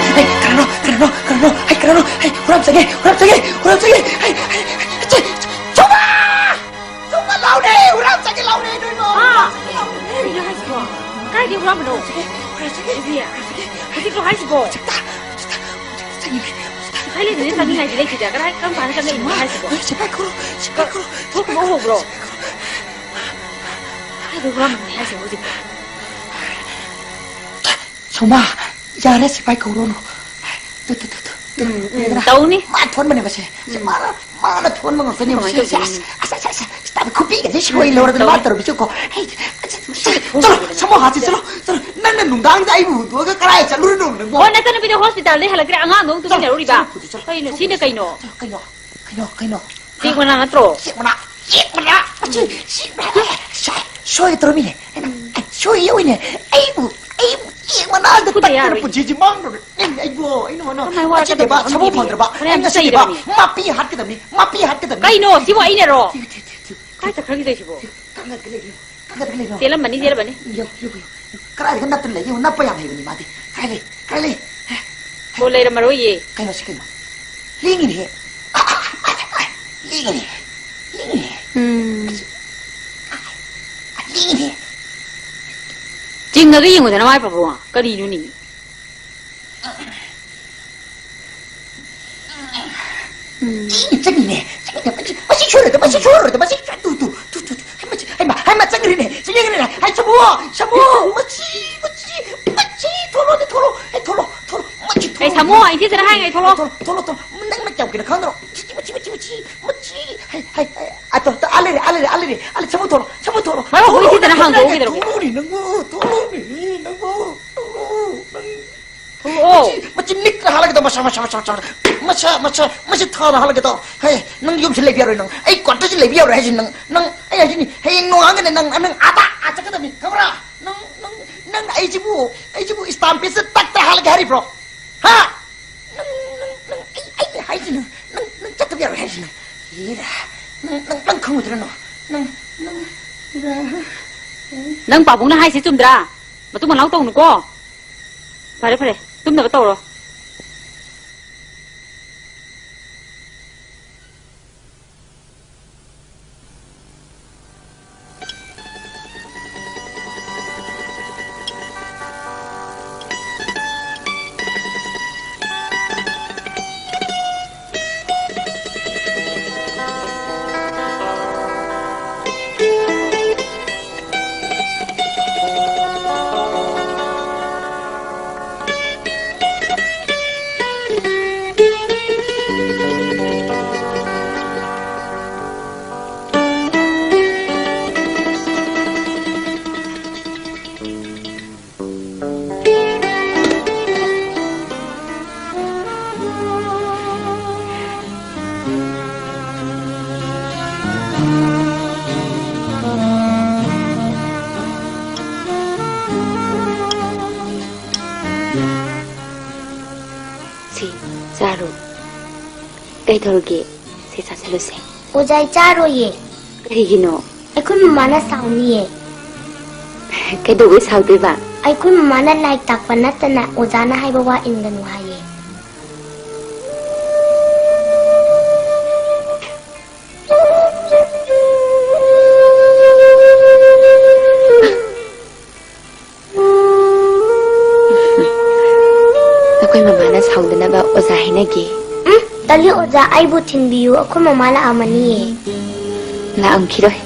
ꯍꯩ, ꯀꯅꯥꯅꯣ, ꯀꯅꯥꯅꯣ, ꯀꯅꯥꯅꯣ? ꯍꯩ, ꯀꯅꯥꯅꯣ? ꯍꯩ, ꯍꯨꯔꯥꯟꯕ ꯆꯪꯉꯦ, ꯍꯨꯔꯥꯟꯕ ꯆꯪꯉꯦ, ꯍꯨꯔꯥꯟꯕ ꯆꯪꯉꯦ! ꯍꯩ, ꯍꯩ, ꯍꯩ, ꯆꯦ, ꯆꯦ, ꯆꯨꯝꯕ! ꯆꯨꯝꯕ ꯂꯥꯎꯔꯦ! ꯍꯨꯔꯥꯟꯕ ꯆꯪꯉꯦ ꯂꯥꯎꯔꯦ, ꯅꯣꯏꯕꯣ! ꯍꯥ? ꯀꯩꯅꯣ ꯍꯥꯏꯁꯤꯕꯣ? ꯀꯥꯏꯗꯩ ꯍꯨꯔꯥꯟꯕꯅꯣ? ꯍꯨꯔꯥꯟꯕ ꯆꯪꯉꯦ, ꯍꯨꯔꯥꯟꯕ ꯆꯪꯉꯦ, ꯏꯕꯤ, ꯍꯨꯔꯥꯟꯕ ꯆꯪꯉꯦ! ꯍꯧꯖꯤꯛꯂꯣ ꯍꯥꯏꯁꯤꯕꯣ? ꯍꯧꯖꯤꯛꯇ, ꯍꯧꯖꯤꯛꯇ, ꯍꯧꯖꯤꯛꯇ ꯆꯪꯉꯤꯅꯦ, ꯍꯧꯖꯤꯛꯇ! ꯉꯁꯥꯏ ꯂꯩꯕꯗꯩ ꯆꯪꯉꯤꯅꯦ꯫ ꯆꯪꯅꯤꯡꯉꯥꯏꯗꯤ ꯂꯩꯇꯦꯗ꯫ ꯀꯗꯥꯏ, ꯀꯔꯝ ꯀꯥꯟꯗ ꯆꯪꯉꯛꯏꯅꯣ ꯍꯥꯏꯁꯤꯕꯣ? ꯁꯤꯐꯥꯏ ꯀꯧꯔꯣ, ꯁꯤꯐꯥꯏ ꯀꯧꯔꯣ, ꯊꯣꯛꯈꯤꯕ ꯎꯍꯧꯕ꯭ꯔꯣ? ꯀꯥꯏꯗ ꯍꯨꯔꯥꯟꯕꯅꯣ ꯍꯥꯏꯁꯤꯕꯣ ꯍꯧꯖꯤꯛ? ꯁꯣꯃꯥ, ꯌꯥꯔꯦ, ꯁꯤꯐꯥꯏ ꯀꯧꯔꯨꯅꯨ꯫ ꯇꯨ, ꯇꯨ, ꯇꯨ, ꯇꯨ, ꯇꯨ꯫ ꯎꯝ, ꯎꯝ, ꯌꯦꯡꯉꯨꯗꯅ꯫ ꯇꯧꯅꯤ꯫ ꯃꯥ ꯊꯣꯟꯕꯅꯦꯕ ꯁꯦ꯫ ꯁꯤ ꯎꯝ꯫ ꯃꯥꯅ, ꯃꯥꯅ ꯊꯣꯟꯕ ꯉꯥꯛꯇꯅꯦꯕ꯫ ꯀꯃꯥꯏꯅ ꯁꯦ, ꯁꯦ, ꯇꯧꯗꯣꯏꯅꯣ? ꯑꯁ, ꯑꯁ, ꯑꯁ, ꯑꯁ, ꯑꯁ, ꯈꯨꯕꯤꯒꯁꯦ ꯁꯣꯏ ꯂꯧꯔꯗꯅ ꯃꯥ ꯇꯧꯔꯤꯁꯦ꯫ ꯇꯧꯔꯤꯕꯁꯦ ꯀꯣ꯫ ꯍꯩ, ꯆꯠꯂꯣ, ꯁꯃꯣ ꯍꯥꯠꯁꯤ, ꯆꯠꯂꯣ, ꯆꯠꯂꯣ꯫ ꯅꯪꯅ ꯅꯨꯡꯗꯥꯡꯗ ꯑꯩꯕꯨ ꯍꯨꯟꯗꯣꯛꯑꯒ ꯀꯗꯥꯏ ꯆꯠꯂꯨꯔꯤꯅꯣ ꯅꯪꯕꯣ? ꯑꯣ, ꯅꯆꯟꯅꯨꯄꯤꯗꯣ ꯍꯣꯁꯄꯤꯇꯥꯜꯗ ꯍꯜꯂꯛꯇ꯭ꯔꯦ, ꯑꯉꯥꯡꯗꯣ ꯑꯃꯨꯛ ꯆꯠꯂꯣ, ꯇꯨꯃꯤꯟꯅꯔꯨꯔꯤꯕ? ꯆꯠꯂꯣ, ꯆꯠꯂꯣ, ꯆꯠꯂꯣ, ꯀꯩꯅꯣ, ꯆꯠꯂꯣ, ꯁꯤꯅ ꯆꯠꯂꯣ, ꯀꯩꯅꯣ? ꯆꯠꯂꯣ, ꯀꯩꯅꯣ, ꯀꯩꯅꯣ, ꯀꯩꯅꯣ? ꯎꯆꯦꯛ ꯃꯅꯥ ꯅꯠꯇ꯭ꯔꯣ? ꯎꯆꯦꯛ ꯃꯅꯥ, ꯎꯆꯦꯛ ꯃꯅꯥ꯫ ꯑꯁꯤ, ꯁꯤ, ꯁꯣꯏ, ꯁꯣꯏ ꯌꯧꯏꯅꯦ꯫ ꯑꯩꯕꯨ, ꯑꯩꯕꯨ ꯎꯆꯦꯛ ꯃꯅꯥꯗ ꯐꯨꯗ ꯇꯠꯇꯅ ꯌꯥꯔꯣꯏꯅꯦ꯫ ꯄꯨꯟꯁꯤꯁꯤ ꯃꯥꯡꯗꯧꯔꯦ꯫ ꯑꯦ, ꯑꯩꯕꯣ, ꯑꯩꯅ ꯍꯣꯠꯅ-, ꯀꯃꯥꯏ ꯋꯥꯔꯛꯀꯗꯕꯅꯣ ꯃꯁꯤꯗꯤꯕ, ꯈꯪꯗꯦꯅꯦ꯫ ꯁꯥꯃꯨ ꯐꯪꯗ꯭ꯔꯕ꯫ ꯍꯣꯔꯦꯟ ꯑꯩ ꯉꯁꯤꯗꯤꯕ, ꯆꯩꯔꯕꯅꯦ꯫ ꯃꯥꯄꯤ ꯍꯥꯠꯀꯗꯕꯅꯤ, ꯃꯥꯄꯤ ꯍꯥꯠꯀꯗꯕꯅꯤ꯫ ꯀꯩꯅꯣ, ꯁꯤꯕꯨ ꯑꯩꯅꯔꯣ? ꯊꯤꯌꯨ, ꯊꯤꯌꯨ, ꯊꯤꯌꯨ, ꯊꯤꯌꯨ, ꯊꯤꯌꯨ꯫ ꯀꯥꯏ ꯆꯠꯈ꯭ꯔꯒꯦ ꯇꯧꯔꯤꯁꯤꯕꯣ? ꯊꯤꯌꯨ, ꯀꯥꯡꯒꯟꯗ ꯂꯩꯔꯦ꯫ ꯀꯥꯡꯒꯟꯗ ꯂꯩꯔꯦ꯫ ꯆꯦꯜꯂꯝꯃꯅꯤ, ꯆꯦꯜꯂꯝꯃꯅꯤ꯫ ꯌꯧ, ꯌꯧ, ꯌꯧ꯫ ꯀꯗꯥꯏꯗꯒ ꯅꯞꯇꯅ ꯂꯩꯒꯦ? ꯅꯞꯄ ꯌꯥꯝ ꯍꯩꯕꯅꯤ ꯃꯥꯗꯤ꯫ ꯀꯥꯏ ꯂꯩ? ꯀꯥꯏ ꯂꯩ? ꯍꯦ? ꯍꯣ, ꯂꯩꯔꯝꯃꯔꯣꯏꯌꯦ꯫ ꯀꯩꯅꯣ ꯁꯤ ꯀꯩꯅꯣ? ꯂꯦꯡꯉꯤꯅꯦꯍꯦ꯫ ꯑ, ꯑ, ꯑ, ꯑ, ꯂꯦꯡꯉꯤꯅꯦ꯫ ꯂꯦꯡꯉꯤꯅꯦ꯫ ꯎꯝ꯫ ꯂꯦꯡꯉꯤꯅꯦ꯫ ꯆꯤꯡꯉꯒ ꯌꯦꯡꯉꯨꯗꯅ ꯃꯥꯏ ꯄꯥꯕꯨꯡ꯫ ꯀꯔꯤꯅꯣꯅꯦ? ꯎꯝ꯫ ꯆꯪꯉꯤꯅꯦ, ꯆꯪꯉꯤꯅꯦ, ꯃꯁꯤ, ꯃꯁꯤ ꯁꯣꯏꯔꯣꯏꯗ, ꯃꯁꯤ ꯁꯣꯏꯔꯣꯏꯗ, ꯃꯁꯤ, ꯇꯨ, ꯇꯨ, ꯇꯨ, ꯇꯨ, ꯇꯨ, ꯍꯩꯃꯥ, ꯍꯩꯃꯥ, ꯍꯩꯃꯥ, ꯆꯪꯈ꯭ꯔꯦꯅꯦ, ꯆꯪꯈ꯭ꯔꯦꯅꯦ, ꯍꯩ, ꯁꯥꯃꯨ, ꯁꯥꯃꯨ, ꯃꯁꯤ, ꯃꯁꯤ, ꯃꯁꯤ, ꯊꯣꯛꯂꯛꯑꯣꯅꯦ, ꯊꯣꯛꯂꯛꯑꯣ, ꯍꯩ, ꯊꯣꯛꯂꯛꯑꯣ, ꯊꯣꯛꯂꯛꯑꯣ, ꯃꯁꯤ, ꯑꯩ ꯊꯣꯛꯂꯛꯑꯣ, ꯁꯥꯃꯨ, ꯑꯩ ꯁꯤꯗꯅ ꯍꯥꯏ, ꯑꯩ ꯊꯣꯛꯂꯛꯑꯣ꯫ ꯊꯣꯛꯂꯛꯑꯣ, ꯊꯣꯛꯂꯛꯑꯣ, ꯊꯣꯛꯂꯛꯑꯣ, ꯅꯪ, ꯅꯪ ꯀꯌꯥꯝ ꯀꯨꯏꯅ ꯈꯪꯗ꯭ꯔꯣ? ꯃꯁꯤ, ꯃꯁꯤ, ꯃꯁꯤ, ꯃꯁꯤ, ꯃꯁꯤ, ꯍꯩ, ꯍꯩ, ꯍꯩ, ꯑ, ꯇꯣ, ꯇꯣ, ꯑꯥ ꯂꯩꯔꯦ, ꯑꯥ ꯂꯩꯔꯦ, ꯑꯥ ꯂꯩꯔꯦ, ꯑꯥ ꯂꯩꯔꯦ, ꯁꯥꯃꯨ ꯊꯣꯛꯂꯛꯑꯣ, ꯁꯥꯃꯨ ꯊꯣꯛꯂꯛꯑꯣ, ꯃꯔꯨ ꯊꯣꯛꯂꯛꯑꯣ, ꯍꯨꯏꯁꯤꯗꯅ ꯍꯥꯡꯗꯣꯛꯑꯣ ꯊꯣꯛꯂꯛꯑꯣꯅꯦ, ꯀꯩꯗꯧꯔꯒꯦ? ꯊꯣꯛꯂꯛꯑꯣꯅꯦ, ꯅꯪꯕꯨ, ꯊꯣꯛꯂꯛꯑꯣꯅꯦ, ꯅꯪꯕꯨ, ꯊꯣꯛꯂꯛꯑꯣ, ꯅꯪ꯫ ꯊꯣꯛꯂꯛꯑꯣ꯫ ꯃꯆꯤꯟ, ꯃꯆꯤꯟ ꯅꯤꯛꯇꯅ ꯍꯥꯠꯂꯒꯦ ꯇꯧ, ꯃꯁꯥ, ꯃꯁꯥ, ꯃꯁꯥ, ꯃꯁꯥ, ꯃꯁꯥ, ꯃꯁꯤ ꯊꯥꯅ ꯍꯥꯠꯂꯒꯦ ꯇꯧ꯫ ꯍꯦ, ꯅꯪ ꯌꯨꯝꯁꯤ ꯂꯩꯕ ꯌꯥꯔꯣꯏ ꯅꯪ꯫ ꯑꯩ ꯀ꯭ꯋꯥꯇꯔꯁꯤ ꯂꯩꯕ ꯌꯥꯔꯣꯏ ꯍꯥꯏꯁꯤ ꯅꯪ, ꯅꯪ, ꯑꯩ ꯍꯥꯏꯁꯤꯅꯤ, ꯍꯌꯦꯡ ꯅꯣꯡꯉꯥꯟꯒꯅꯦ ꯅꯪ, ꯅꯪ ꯑꯥꯗ, ꯑꯥ ꯆꯠꯀꯗꯕꯅꯤ, ꯈꯪꯕ꯭ꯔꯥ? ꯅꯪ, ꯅꯪ, ꯅꯪ ꯑꯩꯁꯤꯕꯨ, ꯑꯩꯁꯤꯕꯨ ꯏꯁꯇꯥꯝꯄꯦꯁꯇ ꯇꯛꯇ ꯍꯥꯠꯂꯒꯦ ꯍꯥꯏꯔꯤꯕ꯭ꯔꯣ? ꯍꯥ? ꯅꯪ, ꯅꯪ, ꯅꯪ, ꯑꯩ, ꯑꯩꯅ ꯍꯥꯏꯁꯤꯅ, ꯅꯪ, ꯅꯪ ꯆꯠꯇꯕ ꯌꯥꯔꯣꯏ ꯍꯥꯏꯁꯤꯅ꯫ ꯏꯔꯥ, ꯅꯪ, ꯅꯪ, ꯅꯪ ꯈꯪꯉꯣꯏꯗ꯭ꯔꯥ ꯅꯪ? ꯅꯪ, ꯅꯪ, ꯏꯔꯥ꯫ ꯅꯪ ꯄꯥꯕꯨꯡꯅ ꯍꯥꯏꯁꯤ ꯆꯨꯝꯗ꯭ꯔꯥ? ꯃꯇꯨꯡ ꯃꯅꯥꯎ ꯇꯧꯅꯨꯀꯣ꯫ ꯐꯔꯦ, ꯐꯔꯦ, ꯇꯨꯝꯅꯕ ꯇꯧꯔꯣ꯫ ꯆꯥꯔꯣ꯫ ꯀꯩꯗꯧꯔꯒꯦ? ꯁꯦ, ꯆꯥꯁꯤꯜꯂꯨꯁꯦ꯫ ꯑꯣꯖꯥ, ꯑꯩ ꯆꯥꯔꯣꯏꯌꯦ꯫ ꯀꯔꯤꯒꯤꯅꯣ? ꯑꯩꯈꯣꯏ ꯃꯃꯥꯅ ꯁꯥꯎꯅꯤꯌꯦ꯫ ꯀꯩꯗꯧꯕꯩ ꯁꯥꯎꯗꯣꯏꯕ? ꯑꯩꯈꯣꯏ ꯃꯃꯥꯅ ꯂꯥꯏꯔꯤꯛ ꯇꯥꯛꯄ ꯅꯠꯇꯅ ꯑꯣꯖꯥꯅ ꯍꯥꯏꯕ ꯋꯥ ꯏꯟꯒꯅꯨ ꯍꯥꯏꯌꯦ꯫ ꯅꯈꯣꯏ ꯃꯃꯥꯅ ꯁꯥꯎꯗꯅꯕ ꯑꯣꯖꯥ ꯍꯥꯏꯅꯒꯦ꯫ ꯎꯝ, ꯇꯜꯂꯤ ꯑꯣꯖꯥ, ꯑꯩꯕꯨ ꯊꯤꯟꯕꯤꯌꯨ, ꯑꯩꯈꯣꯏ ꯃꯃꯥ ꯂꯥꯛꯑꯝꯃꯅꯤꯌꯦ꯫ ꯂꯥꯛꯑꯝꯈꯤꯔꯣꯏ꯫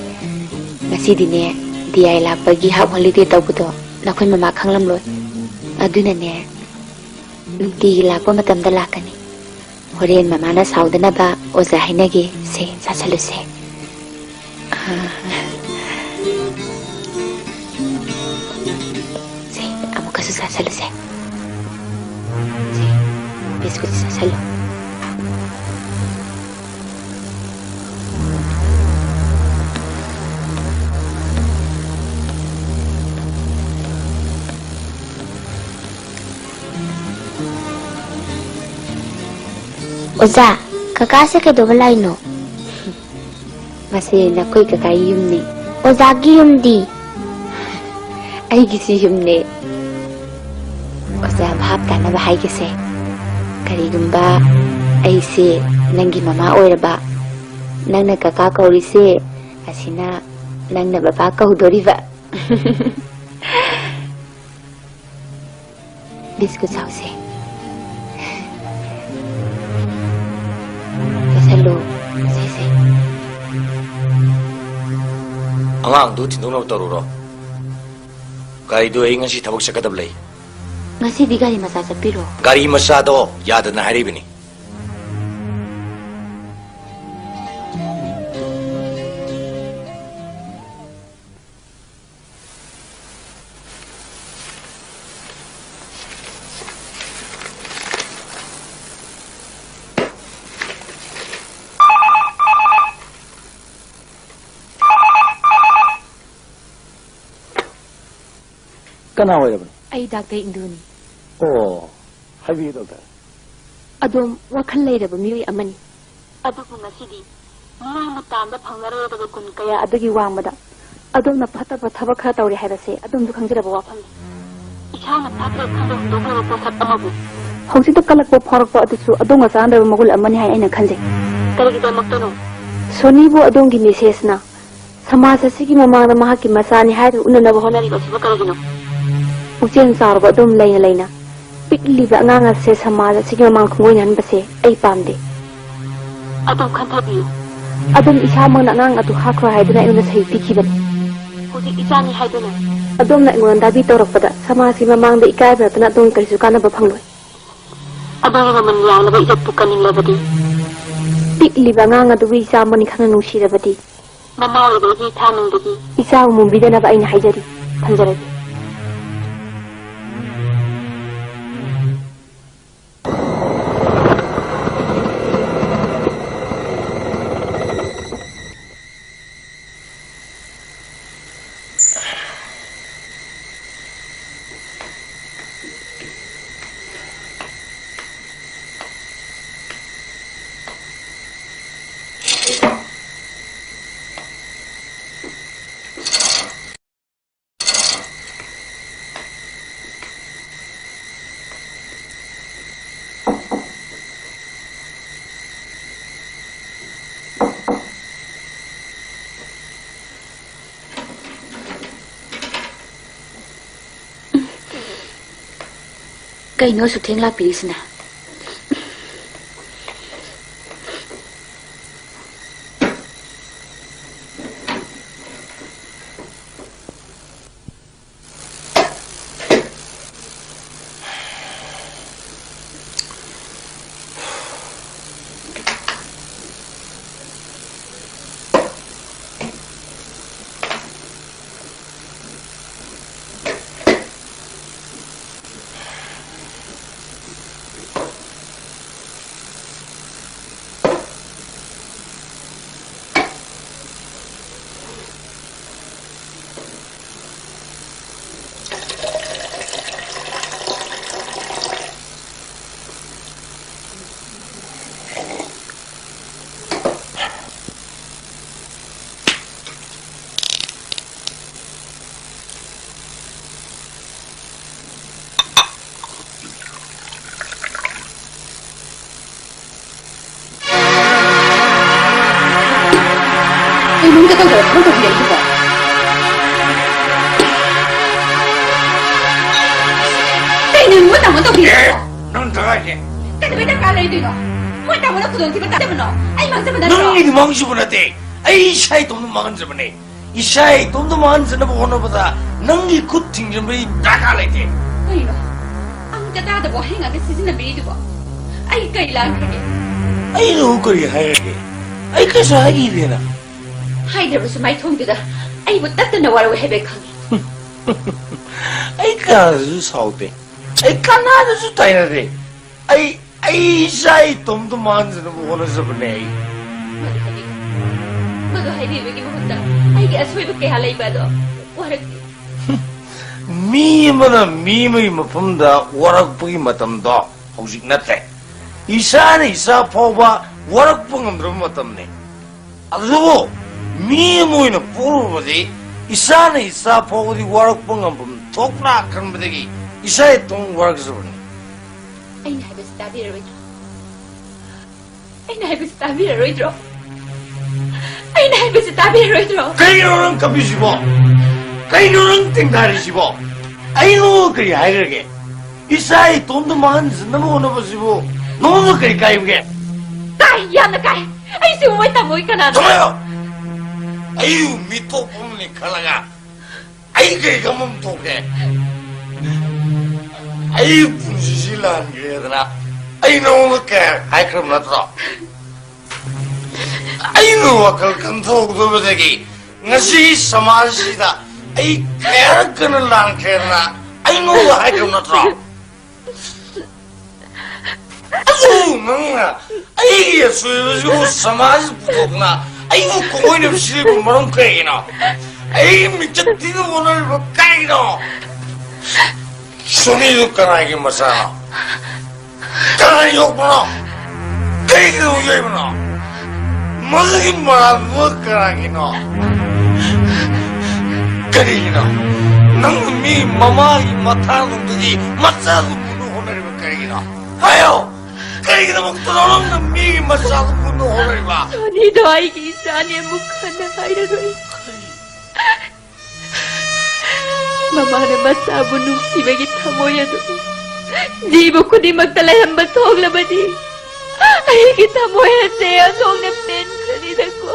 ꯉꯁꯤꯗꯤꯅꯦ, ꯗꯤ ꯑꯥꯏ ꯂꯥꯛꯄꯒꯤ half holiday ꯇꯧꯕꯗꯣ ꯅꯈꯣꯏ ꯃꯃꯥ ꯈꯪꯂꯝꯂꯣꯏ꯫ ꯑꯗꯨꯅꯅꯦ, ꯅꯨꯡꯇꯤꯒꯤ ꯂꯥꯛꯄ ꯃꯇꯝꯗ ꯂꯥꯛꯀꯅꯤ꯫ ꯍꯣꯔꯦꯟ ꯃꯃꯥꯅ ꯁꯥꯎꯗꯅꯕ ꯑꯣꯖꯥ ꯍꯥꯏꯅꯒꯦ꯫ ꯁꯦ, ꯆꯥꯁꯜꯂꯨꯁꯦ꯫ ꯁꯦ, ꯑꯃꯨꯛꯀꯁꯨ ꯆꯥꯁꯜꯂꯨꯁꯦ꯫ ꯁꯦ, ꯕꯤꯁꯀꯨꯠ ꯆꯥꯁꯜꯂꯨ꯫ ꯑꯣꯖꯥ, ꯀꯀꯥꯁꯦ ꯀꯩꯗꯧꯕ ꯂꯥꯛꯏꯅꯣ? ꯃꯁꯤ ꯅꯈꯣꯏ ꯀꯀꯥꯒꯤ ꯌꯨꯝꯅꯤ꯫ ꯑꯣꯖꯥꯒꯤ ꯌꯨꯝꯗꯤ? ꯑꯩꯒꯤꯁꯨ ꯌꯨꯝꯅꯦ꯫ ꯑꯣꯖꯥ, ꯚꯥꯞ ꯇꯥꯅꯕ ꯍꯥꯏꯒꯦꯁꯦ꯫ ꯀꯔꯤꯒꯨꯝꯕ ꯑꯩꯁꯦ ꯅꯪꯒꯤ ꯃꯃꯥ ꯑꯣꯏꯔꯕ, ꯅꯪꯅ ꯀꯀꯥ ꯀꯧꯔꯤꯁꯦ, ꯑꯁꯤꯅ ꯅꯪꯅ ꯕꯕꯥ ꯀꯧꯗꯣꯔꯤꯕ꯫ ꯕꯤꯁꯀꯨꯠ ꯆꯥꯎꯁꯦ꯫ ꯆꯥꯁꯜꯂꯨ꯫ ꯁꯦ, ꯁꯦ꯫ ꯑꯉꯥꯡꯗꯨ ꯊꯤꯟꯗꯣꯛꯅꯕ ꯇꯧꯔꯨꯔꯣ꯫ ꯒꯥꯔꯤꯗꯨ ꯑꯩ ꯉꯁꯤ ꯊꯕꯛ ꯆꯠꯀꯗꯕ ꯂꯩ꯫ ꯉꯁꯤꯗꯤ ꯒꯥꯔꯤ ꯃꯆꯥ ꯆꯠꯄꯤꯔꯣ꯫ ꯒꯥꯔꯤ ꯃꯆꯥꯗꯣ ꯌꯥꯗꯗꯅ ꯍꯥꯏꯔꯛꯏꯕꯅꯤ꯫ ꯀꯅꯥ ꯑꯣꯏꯔꯕꯅꯣ? ꯑꯩ ꯗꯥꯛꯇꯔ ꯏꯟꯗꯨꯅꯤ꯫ ꯑꯣ, ꯍꯥꯏꯕꯤꯌꯨ, ꯗꯣꯛꯇꯔ꯫ ꯑꯗꯣꯝ ꯋꯥꯈꯜ ꯂꯩꯔꯕ ꯃꯤꯑꯣꯏ ꯑꯃꯅꯤ꯫ ꯑꯗꯨꯕꯨ ꯉꯁꯤꯗꯤ ꯃꯤꯑꯣꯏꯅ ꯇꯥꯟꯕ ꯐꯪꯂꯔꯣꯏꯗꯕ ꯒꯨꯟ ꯀꯌꯥ ꯑꯗꯨꯒꯤ ꯋꯥꯡꯃꯗ ꯑꯗꯣꯝꯅ ꯐꯠꯇꯕ ꯊꯕꯛ ꯈꯔ ꯇꯧꯔꯦ ꯍꯥꯏꯕꯁꯦ ꯑꯗꯣꯝꯁꯨ ꯈꯪꯖꯔꯕ ꯋꯥꯐꯝꯅꯤ꯫ ꯏꯁꯥꯅ ꯐꯠꯇ꯭ꯔꯦ ꯈꯟꯕ ꯍꯨꯟꯗꯣꯛꯈ꯭ꯔꯕ ꯄꯣꯠꯁꯛ ꯑꯃꯕꯨ ꯍꯧꯖꯤꯛꯇ ꯀꯜꯂꯛꯄ ꯐꯥꯎꯔꯛꯄ ꯑꯗꯨꯁꯨ ꯑꯗꯣꯝꯒ ꯆꯥꯟꯅꯗꯕ ꯃꯒꯨꯟ ꯑꯃꯅꯤ ꯍꯥꯏꯅ ꯑꯩꯅ ꯈꯟꯖꯩ꯫ ꯀꯔꯤꯒꯤꯗꯃꯛꯇꯅꯣ? ꯁꯣꯅꯤꯕꯨ ꯑꯗꯣꯝꯒꯤ ꯃꯤꯁꯦꯁꯅ ꯁꯃꯥꯖ ꯑꯁꯤꯒꯤ ꯃꯃꯥꯡꯗ ꯃꯍꯥꯛꯀꯤ ꯃꯆꯥꯅꯤ ꯍꯥꯏꯗꯨꯅ ꯎꯅꯅꯕ ꯍꯣꯠꯅꯔꯤꯕ ꯑꯁꯤꯕꯨ ꯀꯔꯤꯒꯤꯅꯣ? ꯄꯨꯛꯆꯦꯜ ꯆꯥꯎꯔꯕ ꯑꯗꯨꯝ ꯂꯩꯅ ꯂꯩꯅ ꯄꯤꯛꯂꯤꯕ ꯑꯉꯥꯡ ꯑꯁꯦ ꯁꯃꯥꯖ ꯑꯁꯤꯒꯤ ꯃꯃꯥꯡ ꯈꯣꯡꯒꯣꯏꯅꯍꯟꯕꯁꯦ ꯑꯩ ꯄꯥꯝꯗꯦ꯫ ꯑꯗꯨꯝ ꯈꯟꯊꯕꯤꯌꯨ꯫ ꯑꯗꯨꯝ ꯏꯁꯥꯃꯛꯅ ꯑꯉꯥꯡ ꯑꯗꯨ ꯍꯥꯠꯈ꯭ꯔꯣ ꯍꯥꯏꯗꯨꯅ ꯑꯩꯉꯣꯟꯗ ꯁꯍꯤ ꯄꯤꯈꯤꯕꯅꯤ꯫ ꯍꯧꯖꯤꯛ ꯏꯆꯥꯅꯤ ꯍꯥꯏꯗꯨꯅ ꯑꯗꯣꯝꯅ ꯑꯩꯉꯣꯟꯗ ꯗꯥꯕꯤ ꯇꯧꯔꯛꯄꯗ ꯁꯃꯥꯖꯀꯤ ꯃꯃꯥꯡꯗ ꯏꯀꯥꯏꯕ ꯅꯠꯇꯅ ꯑꯗꯣꯝ ꯀꯔꯤꯁꯨ ꯀꯥꯟꯅꯕ ꯐꯪꯂꯣꯏ꯫ ꯑꯗꯨꯒꯤ ꯃꯃꯜ ꯌꯥꯝꯂꯕ ꯏꯖꯠꯄꯨ ꯀꯟꯅꯤꯡꯂꯕꯗꯤ? ꯄꯤꯛꯂꯤꯕ ꯑꯉꯥꯡ ꯑꯗꯨꯕꯨ ꯏꯆꯥ ꯑꯃꯅꯤ ꯈꯪꯅ ꯅꯨꯡꯁꯤꯔꯕꯗꯤ? ꯃꯃꯥ ꯑꯣꯏꯕꯒꯤ ꯏꯊꯥꯅꯨꯡꯗꯒꯤ ꯏꯆꯥꯕꯨ ꯃꯨꯟꯕꯤꯗꯅꯕ ꯑꯩꯅ ꯍꯥꯏꯖꯔꯤ꯫ ꯊꯝꯖꯔꯒꯦ꯫ ꯀꯩꯅꯣ ꯑꯁꯨꯛ ꯊꯦꯡ ꯂꯥꯛꯄꯤꯔꯤꯁꯤꯅ? ꯌꯨꯝꯗ ꯀꯧꯗꯕ ꯊꯕꯛ ꯇꯧꯕꯤꯔꯛꯏꯗꯨꯕꯣ? ꯀꯩꯅꯣ ꯏꯕꯨꯡꯉꯣ ꯇꯥꯃꯣ ꯇꯧꯕꯤꯔꯤꯗꯣ? ꯅꯪ ꯗꯔꯀꯥꯔ ꯂꯩꯇꯦ꯫ ꯀꯩꯗꯧꯕꯩ ꯗꯔꯀꯥꯔ ꯂꯩꯗꯣꯏꯅꯣ? ꯍꯣꯏ ꯇꯥꯃꯣꯅ ꯈꯨꯗꯣꯡꯊꯤꯕ ꯇꯥꯖꯕꯅꯣ? ꯑꯩ ꯃꯥꯡꯖꯕ ꯅꯠꯇ꯭ꯔꯣ? ꯅꯪꯒꯤꯗꯤ ꯃꯥꯡꯖꯕ ꯅꯠꯇꯦ꯫ ꯑꯩ ꯏꯁꯥ ꯏꯇꯣꯝꯇ ꯃꯥꯡꯍꯟꯖꯅꯕ ꯍꯣꯠꯅꯕꯗ ꯅꯪꯒꯤ ꯈꯨꯠ ꯊꯤꯡꯖꯤꯟꯕꯒꯤ ꯗꯔꯀꯥꯔ ꯂꯩꯇꯦ꯫ ꯀꯩꯅꯣ? ꯑꯃꯨꯛꯇ ꯇꯥꯗꯕ ꯋꯥꯍꯩ ꯉꯥꯛꯇ ꯁꯤꯖꯤꯟꯅꯕꯤꯔꯤꯗꯨꯕꯣ? ꯑꯩ ꯀꯩ ꯂꯥꯟꯈ꯭ꯔꯒꯦ? ꯑꯩꯅꯕꯨ ꯀꯔꯤ ꯍꯥꯏꯔꯒꯦ? ꯑꯩ ꯀꯩꯁꯨ ꯍꯥꯏꯈꯤꯗꯦꯅ꯫ ꯍꯥꯏꯗ꯭ꯔꯕꯁꯨ ꯃꯥꯏꯊꯣꯡꯗꯨꯗ ꯑꯩꯕꯨ ꯇꯠꯇꯅ ꯋꯥꯔꯧꯏ ꯍꯥꯏꯕ ꯑꯩ ꯈꯪꯉꯤ꯫ ꯑꯩ ꯀꯅꯥꯗꯁꯨ ꯁꯥꯎꯗꯦ꯫ ꯑꯩ ꯀꯅꯥꯗꯁꯨ ꯇꯥꯏꯅꯗꯦ꯫ ꯑꯩ, ꯑꯩ ꯏꯁꯥ ꯏꯇꯣꯝꯇ ꯃꯥꯡꯖꯅꯕ ꯍꯣꯠꯅꯖꯕꯅꯦ ꯑꯩ꯫ ꯃꯗꯨ ꯍꯥꯏꯕꯤꯒꯅꯨ꯫ ꯃꯗꯨ ꯍꯥꯏꯕꯤꯕꯒꯤ ꯃꯍꯨꯠꯇ ꯑꯩꯒꯤ ꯑꯁꯣꯏꯕ ꯀꯌꯥ ꯂꯩꯕ ꯑꯗꯣ ꯋꯥꯔꯛꯄꯤꯌꯨ꯫ ꯃꯤ ꯑꯃꯅ ꯃꯤ ꯑꯃꯒꯤ ꯃꯐꯝꯗ ꯋꯥꯔꯛꯄꯒꯤ ꯃꯇꯝꯗꯣ ꯍꯧꯖꯤꯛ ꯅꯠꯇ꯭ꯔꯦ꯫ ꯏꯁꯥꯅ ꯏꯁꯥ ꯐꯥꯎꯕ ꯋꯥꯔꯛꯄ ꯉꯝꯗ꯭ꯔꯕ ꯃꯇꯝꯅꯤ꯫ ꯑꯗꯨꯕꯨ ꯃꯤ ꯑꯃ ꯑꯣꯏꯅ ꯄꯣꯛꯂꯨꯕꯗꯤ ꯏꯁꯥꯅ ꯏꯁꯥ ꯐꯥꯎꯕꯗꯤ ꯋꯥꯔꯛꯄ ꯉꯝꯐꯝ ꯊꯣꯛꯄ꯭ꯔꯥ ꯈꯟꯕꯗꯒꯤ ꯏꯁꯥ ꯏꯇꯣꯝ ꯋꯥꯔꯛꯆꯕꯅꯤ꯫ ꯑꯩꯅ ꯍꯥꯏꯕꯁꯤ ꯇꯥꯕꯤꯔꯔꯣꯏꯗ꯭ꯔꯣ? ꯑꯩꯅ ꯍꯥꯏꯕꯁꯤ ꯇꯥꯕꯤꯔꯔꯣꯏꯗ꯭ꯔꯣ? ꯑꯩꯅ ꯍꯥꯏꯕꯁꯤ ꯇꯥꯕꯤꯔꯔꯣꯏꯗ꯭ꯔꯣ? ꯀꯩꯅꯣ ꯅꯪ ꯀꯞꯄꯤꯁꯤꯕꯣ? ꯀꯩꯅꯣ ꯅꯪ ꯇꯦꯡꯊꯥꯔꯤꯁꯤꯕꯣ? ꯑꯩ ꯅꯉꯣꯟꯗ ꯀꯔꯤ ꯍꯥꯏꯈ꯭ꯔꯒꯦ? ꯏꯁꯥ ꯏꯇꯣꯝꯇ ꯃꯥꯡꯍꯟꯖꯅꯕ ꯍꯣꯠꯅꯕꯁꯤꯕꯨ ꯅꯉꯣꯟꯗ ꯀꯔꯤ ꯀꯥꯏꯕꯒꯦ? ꯀꯥꯏ, ꯌꯥꯝꯅ ꯀꯥꯏ꯫ ꯑꯩꯁꯤꯕꯨ ꯃꯣꯏ ꯇꯥꯃꯣꯒꯤ ꯀꯅꯥꯅꯣ? ꯊꯝꯃꯣ! ꯑꯩꯕꯨ ꯃꯤꯇꯣꯞ ꯑꯃꯅꯤ ꯈꯜꯂꯒ ꯑꯩ ꯀꯔꯤ ꯈꯪꯐꯝ ꯊꯣꯛꯀꯦ? ꯑꯩ ꯄꯨꯟꯁꯤꯁꯤ ꯂꯥꯟꯈ꯭ꯔꯦꯗꯅ ꯑꯩ ꯅꯉꯣꯟꯗ ꯀꯌꯥ ꯍꯥꯏꯈ꯭ꯔꯕ ꯅꯠꯇ꯭ꯔꯣ? ꯑꯩꯅ ꯋꯥꯈꯜ ꯈꯟꯊꯣꯛꯍꯧꯗꯕꯗꯒꯤ ꯉꯁꯤ ꯁꯃꯥꯖꯁꯤꯗ ꯑꯩ ꯀꯌꯥꯔꯛ ꯀꯟꯅ ꯂꯥꯟꯈ꯭ꯔꯦꯗꯅ ꯑꯩ ꯅꯉꯣꯟꯗ ꯍꯥꯏꯈ꯭ꯔꯕ ꯅꯠꯇ꯭ꯔꯣ? ꯑꯗꯨ ꯅꯪꯅ ꯑꯩꯒꯤ ꯑꯁꯣꯏꯕꯁꯤꯕꯨ ꯁꯃꯥꯖ ꯄꯨꯊꯣꯛꯅ ꯑꯩꯕꯨ ꯀꯣꯏꯅꯕ ꯁꯤꯖꯤꯟꯅꯕ ꯃꯔꯝ ꯀꯔꯤꯒꯤꯅꯣ? ꯑꯩ ꯃꯤꯡꯆꯠ ꯊꯤꯅꯕ ꯍꯣꯠꯅꯔꯤꯕ ꯀꯔꯤꯒꯤꯅꯣ? ꯁꯣꯅꯤꯗꯨ ꯀꯅꯥꯒꯤ ꯃꯆꯥꯅꯣ? ꯀꯅꯥꯅ ꯌꯣꯛꯄꯅꯣ? ꯀꯩꯒꯤꯗꯃꯛ ꯌꯣꯛꯏꯕꯅꯣ? ꯃꯗꯨꯒꯤ ꯃꯔꯥꯜꯗꯨ ꯀꯅꯥꯒꯤꯅꯣ? ꯀꯔꯤꯒꯤꯅꯣ? ꯅꯪꯅ ꯃꯤ ꯃꯃꯥꯒꯤ ꯃꯊꯥꯅꯨꯡꯗꯒꯤ ꯃꯆꯥꯗꯨ ꯄꯨꯅꯕ ꯍꯣꯠꯅꯔꯤꯕ ꯀꯔꯤꯒꯤꯅꯣ? ꯍꯥꯏꯌꯣ! ꯀꯩꯒꯤꯗꯃꯛꯇꯅꯣ ꯅꯪꯅ ꯃꯤꯒꯤ ꯃꯆꯥꯗꯨ ꯄꯨꯟꯅ ꯍꯣꯠꯅꯔꯤꯕ? ꯁꯣꯅꯤꯗꯣ ꯑꯩꯒꯤ ꯏꯆꯥꯅꯦ ꯑꯃꯨꯛ ꯍꯟꯅ ꯍꯥꯏꯔꯔꯣꯏ꯫ ꯃꯃꯥꯅ ꯃꯆꯥꯕꯨ ꯅꯨꯡꯁꯤꯕꯒꯤ ꯊꯃꯣꯏ ꯑꯗꯨ ꯖꯤꯕ ꯈꯨꯗꯤꯡꯃꯛꯇ ꯂꯩꯔꯝꯕ ꯊꯣꯛꯂꯕꯗꯤ ꯑꯩꯒꯤ ꯊꯃꯣꯏ ꯑꯁꯦ ꯑꯣꯟꯊꯣꯛꯅ ꯄꯦꯟꯈ꯭ꯔꯅꯤꯗꯀꯣ꯫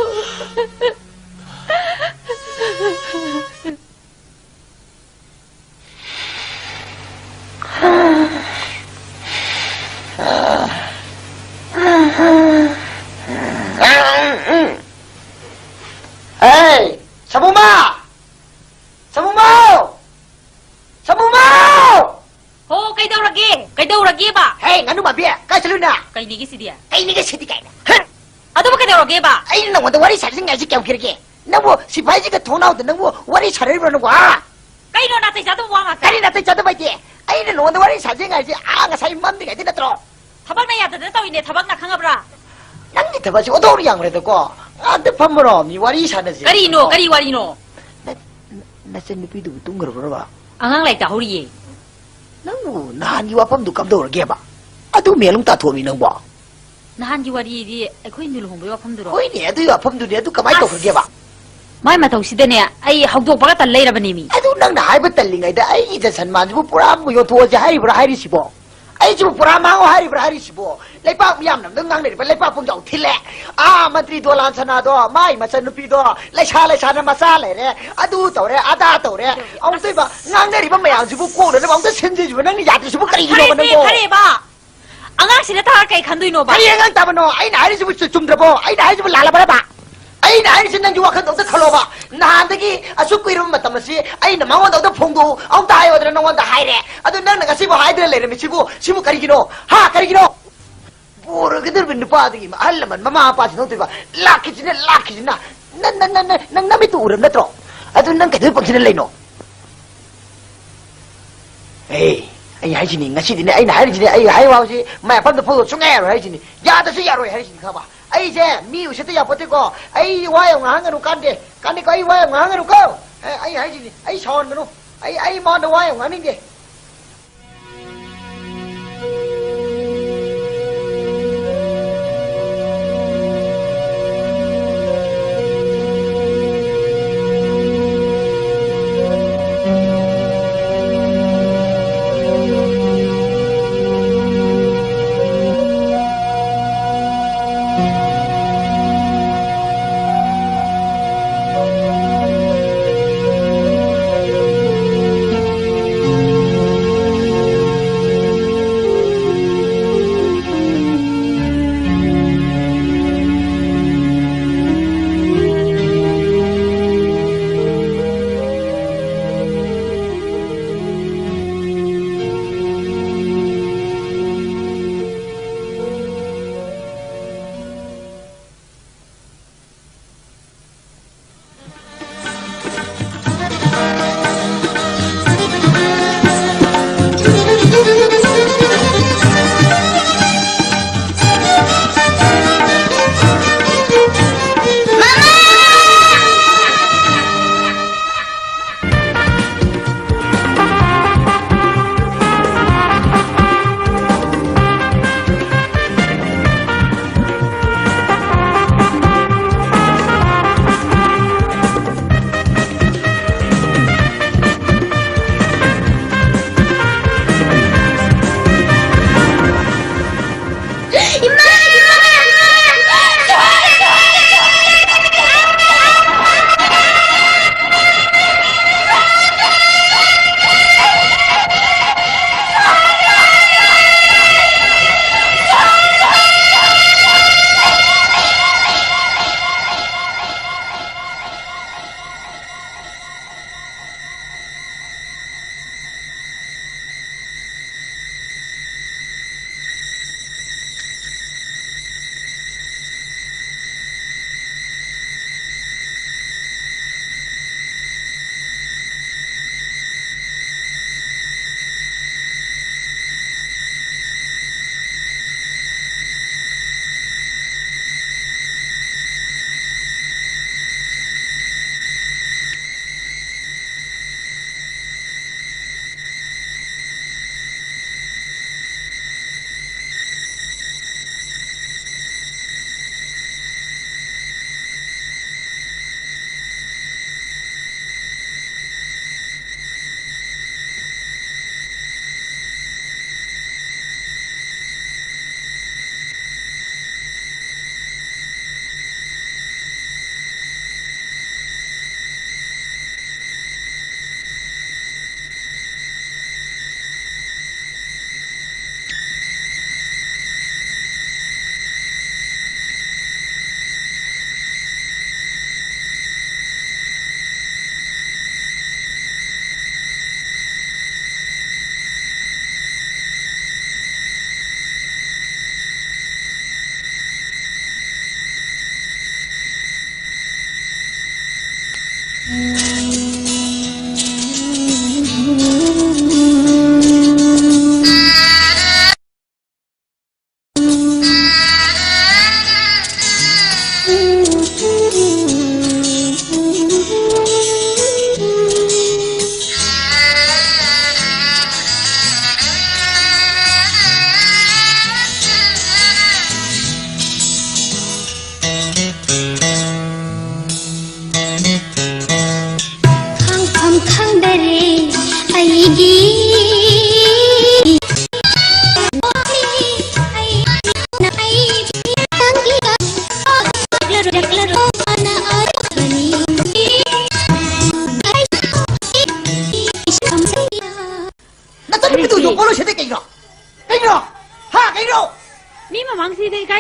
ꯍꯦ! ꯁꯥꯃꯨꯃ! ꯁꯥꯃꯨꯃꯧ! ꯁꯥꯃꯨꯃꯧ! ꯍꯣ, ꯀꯩꯗꯧꯔꯒꯦ? ꯀꯩꯗꯧꯔꯒꯦꯕ? ꯍꯦ, ꯉꯥꯅꯨ ꯃꯥꯟꯕꯤ, ꯀꯥꯏ ꯆꯠꯂꯨꯏꯅ? ꯀꯩꯅꯤꯒꯦ ꯁꯤꯗꯤ? ꯀꯩꯅꯤꯒꯦ ꯁꯤꯗꯤ ꯀꯥꯏꯅ? ꯍꯦ! ꯑꯗꯨꯕꯨ ꯀꯩꯗꯧꯔꯒꯦꯕ? ꯑꯩꯅ ꯅꯉꯣꯟꯗ ꯋꯥꯔꯤ ꯁꯥꯖꯤꯟꯉꯥꯏꯁꯤ ꯀꯌꯥꯝ ꯀꯨꯏꯔꯒꯦ? ꯅꯪꯕꯨ ꯁꯤꯐꯥꯏꯁꯤꯒ ꯊꯣꯡꯅꯥꯎꯗ ꯅꯪꯕꯨ ꯋꯥꯔꯤ ꯁꯥꯟꯅꯔꯤꯕ꯭ꯔꯣ ꯅꯪꯕꯨ, ꯍꯥ? ꯀꯩꯅꯣ ꯅꯥꯇꯩ ꯆꯥꯗꯕ ꯋꯥ ꯉꯥꯛꯇ? ꯀꯔꯤ ꯅꯥꯇꯩ ꯆꯥꯗꯕ ꯍꯥꯏꯗꯤ? ꯑꯩꯅ ꯅꯉꯣꯟꯗ ꯋꯥꯔꯤ ꯁꯥꯖꯤꯟꯉꯥꯏꯁꯤ ꯑꯥ ꯉꯁꯥꯏ ꯃꯝꯗ꯭ꯔꯤꯉꯩꯗ ꯅꯠꯇ꯭ꯔꯣ? ꯊꯕꯛꯅ ꯌꯥꯗꯗꯅ ꯇꯧꯔꯤꯅꯦ, ꯊꯕꯛꯅ ꯈꯪꯉꯕ꯭ꯔꯥ? ꯅꯪꯒꯤ ꯊꯕꯛꯁꯤ ꯑꯣꯟꯊꯣꯛꯅ ꯌꯥꯝꯈ꯭ꯔꯦꯗꯀꯣ꯫ ꯉꯥꯛꯇ ꯐꯝꯃꯔꯣ, ꯃꯤ ꯋꯥꯔꯤ ꯁꯥꯟꯅꯁꯤ꯫ ꯀꯔꯤꯅꯣ? ꯀꯔꯤ ꯋꯥꯔꯤꯅꯣ? ꯅ-, ꯅꯆꯟ ꯅꯨꯄꯤꯗꯨꯕꯨ ꯇꯨꯝꯈ꯭ꯔꯕ꯭ꯔꯕ? ꯑꯉꯥꯡ ꯂꯥꯏꯔꯤꯛ ꯇꯥꯍꯧꯔꯤꯌꯦ꯫ ꯅꯪꯕꯨ ꯅꯍꯥꯟꯒꯤ ꯋꯥꯐꯝꯗꯨ ꯀꯝꯗꯧꯔꯒꯦꯕ? ꯑꯗꯨ ꯃꯦꯂꯨꯝ ꯇꯥꯊꯣꯛꯑꯝꯃꯤ ꯅꯪꯕꯣ? ꯅꯍꯥꯟꯒꯤ ꯋꯥꯔꯤꯗꯤ ꯑꯩꯈꯣꯏ ꯑꯅꯤ ꯂꯨꯍꯣꯡꯕꯒꯤ ꯋꯥꯐꯝꯗꯨꯔꯣ? ꯍꯣꯏꯅꯦ, ꯑꯗꯨꯒꯤ ꯋꯥꯐꯝꯗꯨꯅꯦ꯫ ꯑꯗꯨ ꯀꯃꯥꯏꯅ ꯑꯁ! ꯇꯧꯈ꯭ꯔꯒꯦꯕ? ꯃꯥꯏ ꯃꯇꯧꯁꯤꯗꯅꯦ, ꯑꯩ ꯍꯧꯗꯣꯛꯄꯒ ꯇꯟ ꯂꯩꯔꯕꯅꯦꯃꯤ꯫ ꯑꯗꯨ ꯅꯪꯅ ꯍꯥꯏꯕ ꯇꯜꯂꯤꯉꯩꯗ ꯑꯩꯒꯤ ꯏꯖꯠ ꯁꯟꯃꯥꯟꯁꯤꯕꯨ ꯄꯨꯔꯥ ꯌꯣꯟꯊꯣꯛꯑꯁꯦ ꯍꯥꯏꯔꯤꯕ꯭ꯔꯥ ꯍꯥꯏꯔꯤꯁꯤꯕꯣ? ꯑꯩꯁꯤꯕꯨ ꯄꯨꯔꯥ ꯃꯥꯡꯉꯣ ꯍꯥꯏꯔꯤꯕ꯭ꯔꯥ ꯍꯥꯏꯔꯤꯁꯤꯕꯣ? ꯂꯩꯄꯥꯛ ꯃꯤꯌꯥꯝꯅ ꯑꯝꯇ ꯉꯥꯡꯅꯔꯤꯕ ꯂꯩꯄꯥꯛ ꯄꯨꯝꯖꯥꯎ ꯊꯤꯜꯂꯦ꯫ ꯑꯥ, ꯃꯟꯇ꯭ꯔꯤ ꯗꯣꯂꯥꯟ ꯁꯅꯥꯗꯣ, ꯃꯥꯏ ꯃꯆꯟꯅꯨꯄꯤꯗꯣ, ꯂꯩꯁꯥ ꯂꯩꯁꯥꯅ ꯃꯆꯥ ꯂꯩꯔꯦ, ꯑꯗꯨ ꯇꯧꯔꯦ, ꯑꯗꯥ ꯇꯧꯔꯦ꯫ ꯑꯃꯨꯛꯇꯣꯏꯕ ꯉꯥꯡꯅꯔꯤꯕ ꯃꯌꯥꯝꯁꯤꯕꯨ ꯀꯣꯛꯅꯅꯕ ꯑꯃꯨꯛꯇ ꯁꯤꯟꯗꯣꯏꯁꯤꯕꯣ? ꯅꯪꯅ ꯌꯥꯗ꯭ꯔꯤꯁꯤꯕꯨ ꯀꯔꯤꯒꯤꯅꯣꯕ ꯐꯔꯦꯁꯦ, ꯅꯪꯕꯣ? ꯐꯔꯦꯕ꯫ ꯑꯉꯥꯡꯁꯤꯅ ꯇꯥꯔ ꯀꯩ ꯈꯟꯗꯣꯏꯅꯣꯕ? ꯀꯔꯤ ꯑꯉꯥꯡ ꯇꯥꯕꯅꯣ? ꯑꯩꯅ ꯍꯥꯏꯔꯤꯁꯤꯕꯨ ꯆꯨ-, ꯆꯨꯝꯗ꯭ꯔꯕꯣ? ꯑꯩꯅ ꯍꯥꯏꯔꯤꯁꯤꯕꯨ ꯂꯥꯜꯂꯕ꯭ꯔꯕ? ꯑꯩꯅ ꯍꯥꯏꯔꯤꯁꯤ ꯅꯪꯒꯤ ꯋꯥꯈꯜꯗ ꯑꯝꯇ ꯈꯜꯂꯣꯕ꯫ ꯅꯍꯥꯟꯗꯒꯤ ꯑꯁꯨꯛ ꯀꯨꯏꯔꯕ ꯃꯇꯝ ꯑꯁꯤ ꯑꯩꯅ ꯃꯉꯣꯟꯗ ꯑꯝꯇ ꯐꯣꯡꯗꯣꯛꯎ, ꯑꯝꯇ ꯍꯥꯏꯌꯣꯗꯅ ꯅꯉꯣꯟꯗ ꯍꯥꯏꯔꯦ꯫ ꯑꯗꯨ ꯅꯪꯅ ꯉꯁꯤꯐꯥꯎ ꯍꯥꯏꯗꯅ ꯂꯩꯔꯝꯃꯤꯁꯤꯕꯨ, ꯁꯤꯕꯨ ꯀꯔꯤꯒꯤꯅꯣ? ꯍꯥ, ꯀꯔꯤꯒꯤꯅꯣ? ꯄꯣꯔꯒꯗꯧꯔꯤꯕ ꯅꯨꯄꯥꯗꯨꯒꯤ ꯑꯍꯜ ꯂꯃꯟ, ꯃꯃꯥ ꯃꯄꯥꯁꯤꯡ ꯅꯠꯇꯣꯏꯕ, ꯂꯥꯛꯈꯤꯁꯤꯅ, ꯂꯥꯛꯈꯤꯁꯤꯅ꯫ ꯅꯪ, ꯅꯪ, ꯅꯪ, ꯅꯪ ꯅꯃꯤꯠꯇꯨ ꯎꯔꯕ ꯅꯠꯇ꯭ꯔꯣ? ꯑꯗꯨ ꯅꯪ ꯀꯩꯗꯧꯕꯩ ꯄꯪꯁꯤꯟꯅ ꯂꯩꯅꯣ? ꯑꯦ, ꯑꯩ ꯍꯥꯏꯁꯤꯅꯤ, ꯉꯁꯤꯗꯤꯅꯦ, ꯑꯩꯅ ꯍꯥꯏꯔꯤꯁꯤꯅꯦ, ꯑꯩ ꯍꯥꯏ ꯋꯥꯁꯤ ꯃꯥꯏ ꯑꯄꯥꯝꯗ ꯐꯣꯡꯗꯣꯛ ꯁꯨꯡꯌꯥ ꯌꯥꯔꯣꯏ ꯍꯥꯏꯁꯤꯅꯤ꯫ ꯌꯥꯗꯁꯨ ꯌꯥꯔꯣꯏ ꯍꯥꯏꯁꯤꯅꯤ, ꯈꯪꯉꯕ? ꯑꯩꯁꯦ ꯃꯤ ꯎꯁꯤꯠꯇ ꯌꯥꯄꯣꯠꯇꯦꯀꯣ꯫ ꯑꯩ ꯋꯥ ꯌꯥꯝ ꯉꯥꯡꯍꯟꯒꯅꯨ, ꯀꯥꯟꯗꯦ꯫ ꯀꯥꯟꯗꯦꯀꯣ, ꯑꯩ ꯋꯥ ꯌꯥꯝ ꯉꯥꯡꯍꯟꯒꯅꯨꯀꯣ꯫ ꯑꯦ, ꯑꯩ ꯍꯥꯏꯁꯤꯅꯤ, ꯑꯩ ꯁꯥꯎꯍꯟꯒꯅꯨ꯫ ꯑꯩ, ꯑꯩ ꯃꯉꯣꯟꯗ ꯋꯥ ꯌꯥꯝ ꯉꯥꯡꯅꯤꯡꯗꯦ꯫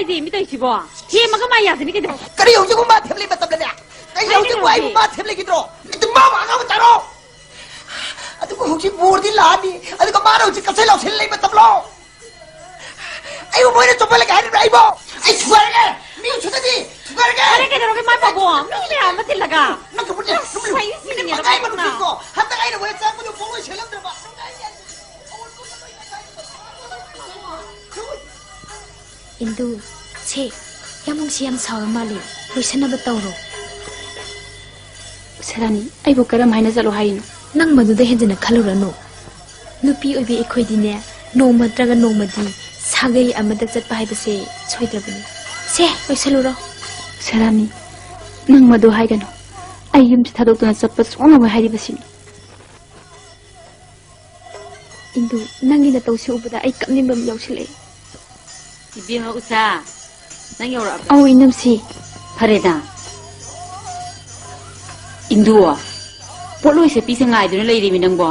ꯀꯩꯗꯤ ꯃꯤ ꯇꯧꯔꯤꯁꯤꯕꯣ? ꯊꯦꯝꯃꯒ ꯃꯥ ꯌꯥꯖꯅꯤ ꯀꯩꯗꯧ? ꯀꯔꯤ ꯍꯧꯖꯤꯛꯄꯨ ꯃꯥ ꯊꯦꯝꯂꯤ ꯃꯇꯝꯗꯅꯦ? ꯀꯩ ꯀꯩꯅꯣ ꯍꯧꯖꯤꯛꯄꯨ ꯑꯩꯕꯨ ꯍꯧꯖꯤꯛ? ꯃꯥ ꯊꯦꯝꯂꯤꯈꯤꯗ꯭ꯔꯣ? ꯃꯤꯠꯇꯨ ꯃꯥ ꯋꯥ ꯉꯥꯡꯕ ꯇꯥꯔꯣ꯫ ꯑꯗꯨꯕꯨ ꯍꯧꯖꯤꯛ ꯕꯣꯔꯗꯤ ꯂꯥꯛꯑꯅꯤ, ꯑꯗꯨꯒ ꯃꯥꯅ ꯍꯧꯖꯤꯛ ꯀꯛꯆꯦꯜ ꯂꯥꯎꯁꯦꯜ ꯂꯩ ꯃꯇꯝꯂꯣ? ꯑꯩꯕꯨ ꯃꯣꯏꯅ ꯆꯣꯞꯍꯜꯂꯒꯦ ꯍꯥꯏꯔꯤꯕ꯭ꯔꯥ ꯑꯩꯕꯣ? ꯑꯩ ꯊꯨꯒꯥꯏꯔꯒꯦ! ꯃꯤ ꯎꯁꯤꯠꯇꯗꯤ ꯊꯨꯒꯥꯏꯔꯒꯦ! ꯐꯔꯦ, ꯀꯩꯗꯧꯔꯒꯦ ꯃꯥꯏ ꯄꯥꯕꯣ? ꯃꯤ ꯃꯌꯥꯝ ꯑꯃ ꯇꯤꯜꯂꯒ꯫ ꯅꯪ ꯊꯣꯛꯄꯅꯦ! ꯑꯁ, ꯑꯩ ꯁꯤꯅꯤꯡꯉꯦꯗ ꯅꯪ ꯄꯥꯏꯕ ꯅꯪ꯫ ꯅꯨꯄꯤꯀꯣ! ꯍꯟꯗꯛ ꯑꯩꯅ ꯃꯣꯏ ꯆꯥꯛꯄꯗꯣ ꯄꯣꯠꯂꯣꯏ ꯁꯦꯠꯂꯝꯗ꯭ꯔꯕ! ꯅꯪ ꯑꯩ ꯏꯟꯗꯨ, ꯁꯦ, ꯌꯥꯝꯕꯨꯡꯁꯤ ꯌꯥꯝ ꯁꯥꯎꯔ ꯃꯥꯜꯂꯦ꯫ ꯂꯣꯏꯁꯟꯅꯕ ꯇꯧꯔꯣ꯫ ꯎꯁꯥꯔꯥꯅꯤ, ꯑꯩꯕꯨ ꯀꯔꯝ ꯍꯥꯏꯅ ꯆꯠꯂꯣ ꯍꯥꯏꯔꯤꯅꯣ? ꯅꯪ ꯃꯗꯨꯗ ꯍꯦꯟꯖꯤꯟꯅ ꯈꯜꯂꯨꯔꯅꯨ꯫ ꯅꯨꯄꯤ ꯑꯣꯏꯕꯤ ꯑꯩꯈꯣꯏꯗꯤꯅꯦ, ꯅꯣꯡꯃ ꯅꯠꯇ꯭ꯔꯒ ꯅꯣꯡꯃꯗꯤ ꯁꯥꯒꯩ ꯑꯃꯗ ꯆꯠꯄ ꯍꯥꯏꯕꯁꯦ ꯁꯣꯏꯗ꯭ꯔꯕꯅꯤ꯫ ꯁꯦ, ꯂꯣꯏꯁꯜꯂꯨꯔꯣ꯫ ꯎꯁꯥꯔꯥꯅꯤ, ꯅꯪ ꯃꯗꯨ ꯍꯥꯏꯒꯅꯨ꯫ ꯑꯩ ꯌꯨꯝꯁꯤ ꯊꯥꯗꯣꯛꯇꯨꯅ ꯆꯠꯄ ꯁꯨꯡꯉꯝꯃꯣꯏ ꯍꯥꯏꯔꯤꯕꯁꯤꯅꯤ꯫ ꯏꯟꯗꯨ, ꯅꯪꯒꯤ ꯅꯇꯧꯁꯤ ꯎꯕꯗ ꯑꯩ ꯀꯞꯅꯤꯡꯕ ꯑꯃ ꯌꯥꯎꯁꯤꯜꯂꯛꯑꯦ꯫ ꯏꯕꯦꯝꯃ ꯎꯁꯥ, ꯅꯪ ꯌꯧꯔꯛꯑꯕ꯭ꯔꯥ? ꯑꯧ, ꯏꯅꯝꯁꯤ꯫ ꯐꯔꯦꯗ꯫ ꯏꯟꯗꯨ, ꯄꯣꯠꯂꯣꯏ ꯁꯦꯠꯄꯤꯁꯦ ꯉꯥꯏꯗꯨꯅ ꯂꯩꯔꯤꯃꯤ ꯅꯪꯕꯣ꯫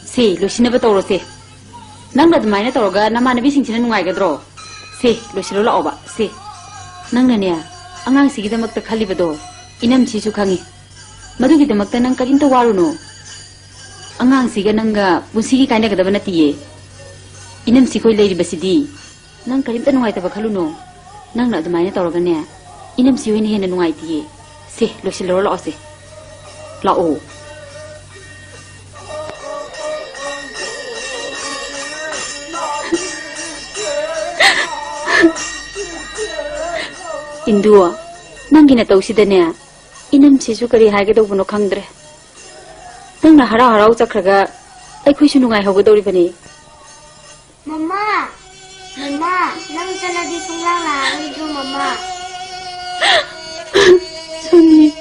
ꯁꯦ, ꯂꯣꯏꯁꯤꯟꯅꯕ ꯇꯧꯔꯣꯁꯦ꯫ ꯅꯪꯅ ꯑꯗꯨꯃꯥꯏꯅ ꯇꯧꯔꯒ ꯅꯃꯥꯟꯅꯕꯤꯁꯤꯡꯁꯤꯅ ꯅꯨꯡꯉꯥꯏꯒꯗ꯭ꯔꯣ? ꯁꯦ, ꯂꯣꯏꯁꯤꯜꯂꯣ ꯂꯥꯛꯑꯣꯕ꯫ ꯁꯦ, ꯅꯪꯅꯅꯦ, ꯑꯉꯥꯡꯁꯤꯒꯤꯗꯃꯛꯇ ꯈꯜꯂꯤꯕꯗꯣ ꯏꯅꯝꯁꯤꯁꯨ ꯈꯪꯉꯤ꯫ ꯃꯗꯨꯒꯤꯗꯃꯛꯇ ꯅꯪ ꯀꯔꯤꯝꯇ ꯋꯥꯔꯨꯅꯨ꯫ ꯑꯉꯥꯡꯁꯤꯒ ꯅꯪꯒ ꯄꯨꯟꯁꯤꯒꯤ ꯀꯥꯏꯅꯒꯗꯕ ꯅꯠꯇꯤꯌꯦ꯫ ꯏꯅꯝꯁꯤꯈꯣꯏ ꯂꯩꯔꯤꯕꯁꯤꯗꯤ꯫ ꯅꯪ ꯀꯔꯤꯝꯇ ꯅꯨꯡꯉꯥꯏꯇꯕ ꯈꯜꯂꯨꯅꯨ꯫ ꯅꯪꯅ ꯑꯗꯨꯃꯥꯏꯅ ꯇꯧꯔꯒꯅꯦ, ꯏꯅꯝꯁꯤ ꯍꯣꯏꯅ ꯍꯦꯟꯅ ꯅꯨꯡꯉꯥꯏꯇꯤꯌꯦ꯫ ꯁꯦ, ꯂꯣꯏꯁꯤꯜꯂꯨꯔꯣ ꯂꯥꯛꯑꯣꯁꯦ꯫ ꯂꯥꯛꯑꯣ꯫ ꯏꯟꯗꯨ, ꯅꯪꯒꯤ ꯅꯇꯧꯁꯤꯗꯅꯦ, ꯏꯅꯝꯁꯤꯁꯨ ꯀꯔꯤ ꯍꯥꯏꯒꯗꯧꯕꯅꯣ ꯈꯪꯗ꯭ꯔꯦ꯫ ꯅꯪꯅ ꯍꯔꯥꯎ ꯍꯔꯥꯎ ꯆꯠꯈ꯭ꯔꯒ ꯑꯩꯈꯣꯏꯁꯨ ꯅꯨꯡꯉꯥꯏꯍꯧꯒꯗꯧꯔꯤꯕꯅꯤ꯫ ꯃꯃꯥ! ꯃꯃꯥ! ꯅꯪ ꯆꯠꯂꯗꯤ ꯁꯨꯡꯂꯥꯛ ꯂꯥꯛꯑꯔꯣꯏꯗ꯭ꯔꯣ, ꯃꯃꯥ? ꯁꯣꯅꯤ꯫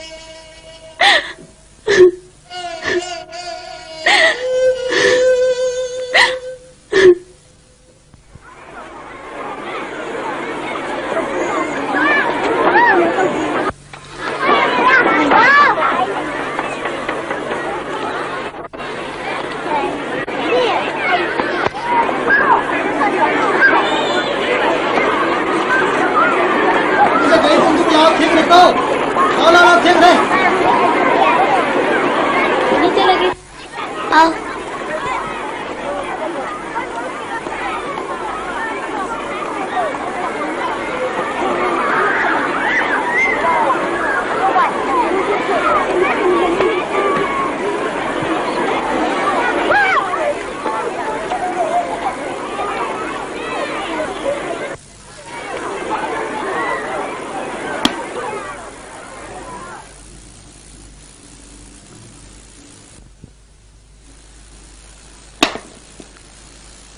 ꯂꯥꯛꯑꯣ, ꯂꯥꯛꯑꯣ, ꯂꯥꯛꯑꯣ, ꯊꯦꯡꯈ꯭ꯔꯦ꯫ ꯑꯥꯎ꯫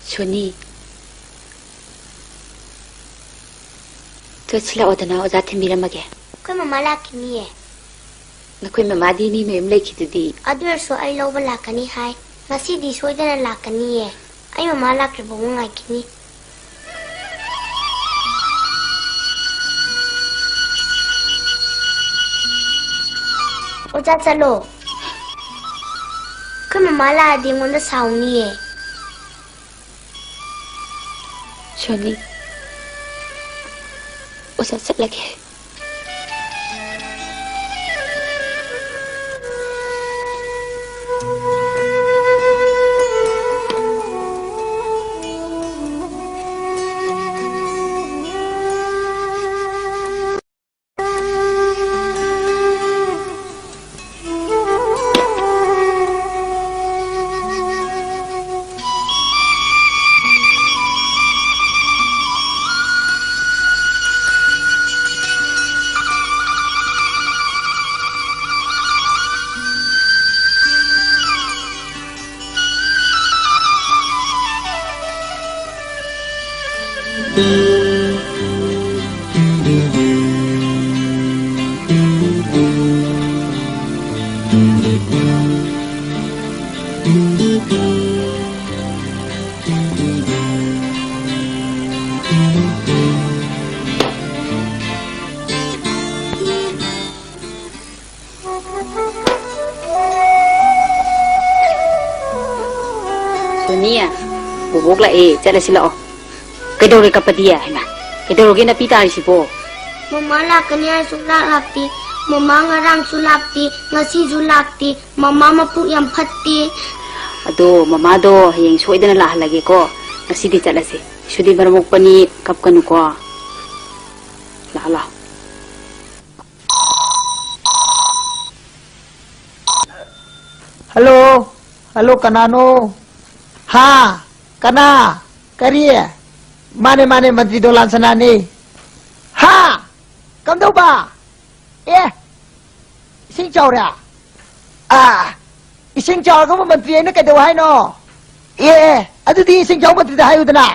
ꯁꯣꯅꯤ, ꯆꯠꯁꯤꯜꯂꯛꯑꯣꯗꯅ, ꯑꯣꯖꯥ ꯊꯤꯟꯕꯤꯔꯝꯃꯒꯦ꯫ ꯑꯩꯈꯣꯏ ꯃꯃꯥ ꯂꯥꯛꯈꯤꯅꯤꯌꯦ꯫ ꯅꯈꯣꯏ ꯃꯃꯥꯗꯤ ꯃꯤ ꯃꯌꯨꯝ ꯂꯩꯈꯤꯗꯨꯗꯤ꯫ ꯑꯗꯨ ꯑꯣꯏꯔꯁꯨ ꯑꯩ ꯂꯧꯕ ꯂꯥꯛꯀꯅꯤ ꯍꯥꯏ꯫ ꯉꯁꯤꯗꯤ ꯁꯣꯏꯗꯅ ꯂꯥꯛꯀꯅꯤꯌꯦ꯫ ꯑꯩ ꯃꯃꯥ ꯂꯥꯛꯇ꯭ꯔꯤꯐꯥꯎꯕ ꯉꯥꯏꯈꯤꯅꯤ꯫ ꯑꯣꯖꯥ, ꯆꯠꯂꯣ꯫ ꯑꯩꯈꯣꯏ ꯃꯃꯥ ꯂꯥꯛꯑꯗꯤ ꯑꯩꯉꯣꯟꯗ ꯁꯥꯎꯅꯤꯌꯦ꯫ ꯁꯣꯅꯤ, ꯑꯣꯖꯥ ꯆꯠꯂꯒꯦ꯫ ꯁꯣꯅꯤ, ꯕꯣꯕꯣꯛ ꯂꯥꯛꯑꯦ, ꯆꯠꯂꯁꯤ ꯂꯥꯛꯑꯣ꯫ ꯀꯩꯗꯧꯔꯦ ꯀꯞꯄꯗꯤ? ꯍꯩꯃꯥ, ꯀꯩꯗꯧꯔꯒꯦ ꯅꯄꯤ ꯇꯥꯔꯤꯁꯤꯕꯣ? ꯃꯃꯥ ꯂꯥꯛꯀꯅꯤ ꯍꯥꯏꯔꯁꯨ ꯂꯥꯛ ꯂꯥꯛꯇꯦ꯫ ꯃꯃꯥ ꯉꯔꯥꯡꯁꯨ ꯂꯥꯛꯇꯦ, ꯉꯁꯤꯁꯨ ꯂꯥꯛꯇꯦ꯫ ꯃꯃꯥ ꯃꯄꯨꯛ ꯌꯥꯝ ꯐꯠꯇꯦ꯫ ꯑꯗꯣ ꯃꯃꯥꯗꯣ ꯍꯌꯦꯡ ꯁꯣꯏꯗꯅ ꯂꯥꯛꯍꯜꯂꯒꯦꯀꯣ꯫ ꯉꯁꯤꯗꯤ ꯆꯠꯂꯁꯤ꯫ ꯏꯁꯨꯗꯤ ꯃꯔꯝ ꯃꯣꯛꯄꯅꯤ, ꯀꯞꯀꯅꯨꯀꯣ꯫ ꯂꯥꯛꯑꯣ, ꯂꯥꯛꯑꯣ꯫ ꯍꯜꯂꯣ, ꯍꯜꯂꯣ, ꯀꯅꯥꯅꯣ? ꯍꯥ? ꯀꯅꯥ? ꯀꯔꯤ? ꯃꯥꯅꯦ, ꯃꯥꯅꯦ, ꯃꯟꯇ꯭ꯔꯤ ꯗꯣꯂꯥꯟ ꯁꯅꯥꯅꯤ꯫ ꯍꯥ? ꯀꯝꯗꯧꯕ? ꯑꯦ, ꯏꯁꯤꯡ ꯆꯥꯎꯔꯦ? ꯑꯥ, ꯏꯁꯤꯡ ꯆꯥꯎꯔꯒꯕꯨ ꯃꯟꯇ꯭ꯔꯤ ꯑꯩꯅ ꯀꯩꯗꯧ ꯍꯥꯏꯅꯣ? ꯑꯦ, ꯑꯗꯨꯗꯤ ꯏꯁꯤꯡ ꯆꯥꯎ ꯃꯟꯇ꯭ꯔꯤꯗ ꯍꯥꯏꯌꯨꯗꯅ꯫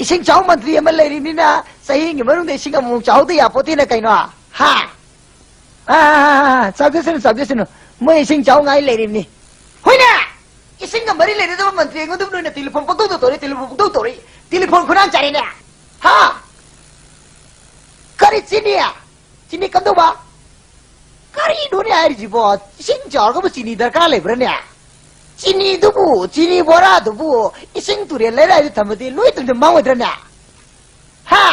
ꯏꯁꯤꯡ ꯆꯥꯎ ꯃꯟꯇ꯭ꯔꯤ ꯑꯃ ꯂꯩꯔꯤꯕꯅꯤꯅ ꯆꯍꯤ ꯑꯃꯒꯤ ꯃꯅꯨꯡꯗ ꯏꯁꯤꯡ ꯑꯃꯨꯛ ꯆꯥꯎꯍꯧꯗ ꯌꯥꯄꯣꯠꯇꯦꯅ ꯀꯩꯅꯣ? ꯍꯥ? ꯑꯥ, ꯑꯥ, ꯑꯥ, ꯑꯥ, ꯆꯥꯎꯖꯁꯅꯨ, ꯆꯥꯎꯖꯁꯅꯨ꯫ ꯃꯣꯏ ꯏꯁꯤꯡ ꯆꯥꯎ ꯉꯥꯏ ꯂꯩꯔꯤꯕꯅꯤ꯫ ꯍꯣꯏꯅꯦ! ꯏꯁꯤꯡꯒ ꯃꯔꯤ ꯂꯩꯅꯗꯕ ꯃꯟꯇ꯭ꯔꯤ ꯑꯩꯉꯣꯟꯗ ꯅꯣꯏꯅ ꯇꯦꯂꯤꯐꯣꯟ ꯄꯪꯇꯧꯗ ꯇꯧꯔꯤ, ꯇꯦꯂꯤꯐꯣꯟ ꯄꯪꯇꯧ ꯇꯧꯔꯤ꯫ ꯇꯦꯂꯤꯐꯣꯟ ꯈꯨꯟꯅꯥꯟ ꯆꯥꯔꯦꯅꯦ꯫ ꯍꯥ? ꯀꯔꯤ ꯆꯤꯅꯤ? ꯆꯤꯅꯤ ꯀꯝꯗꯧꯕ? ꯀꯔꯤꯅꯣꯅꯦ ꯍꯥꯏꯔꯤꯁꯤꯕꯣ? ꯏꯁꯤꯡ ꯆꯥꯎꯔꯒꯕꯨ ꯆꯤꯅꯤ ꯗꯔꯀꯥꯔ ꯂꯩꯕ꯭ꯔꯥꯅꯦ? ꯆꯤꯅꯤꯗꯨꯕꯨ, ꯆꯤꯅꯤ ꯕꯣꯔꯥꯗꯨꯕꯨ ꯏꯁꯤꯡ ꯇꯨꯔꯦꯜ ꯂꯩꯔꯥꯏꯗ ꯊꯝꯃꯗꯤ ꯂꯣꯏ ꯇꯨꯝꯗ ꯃꯥꯡꯉꯣꯏꯗ꯭ꯔꯅꯦ? ꯍꯥ?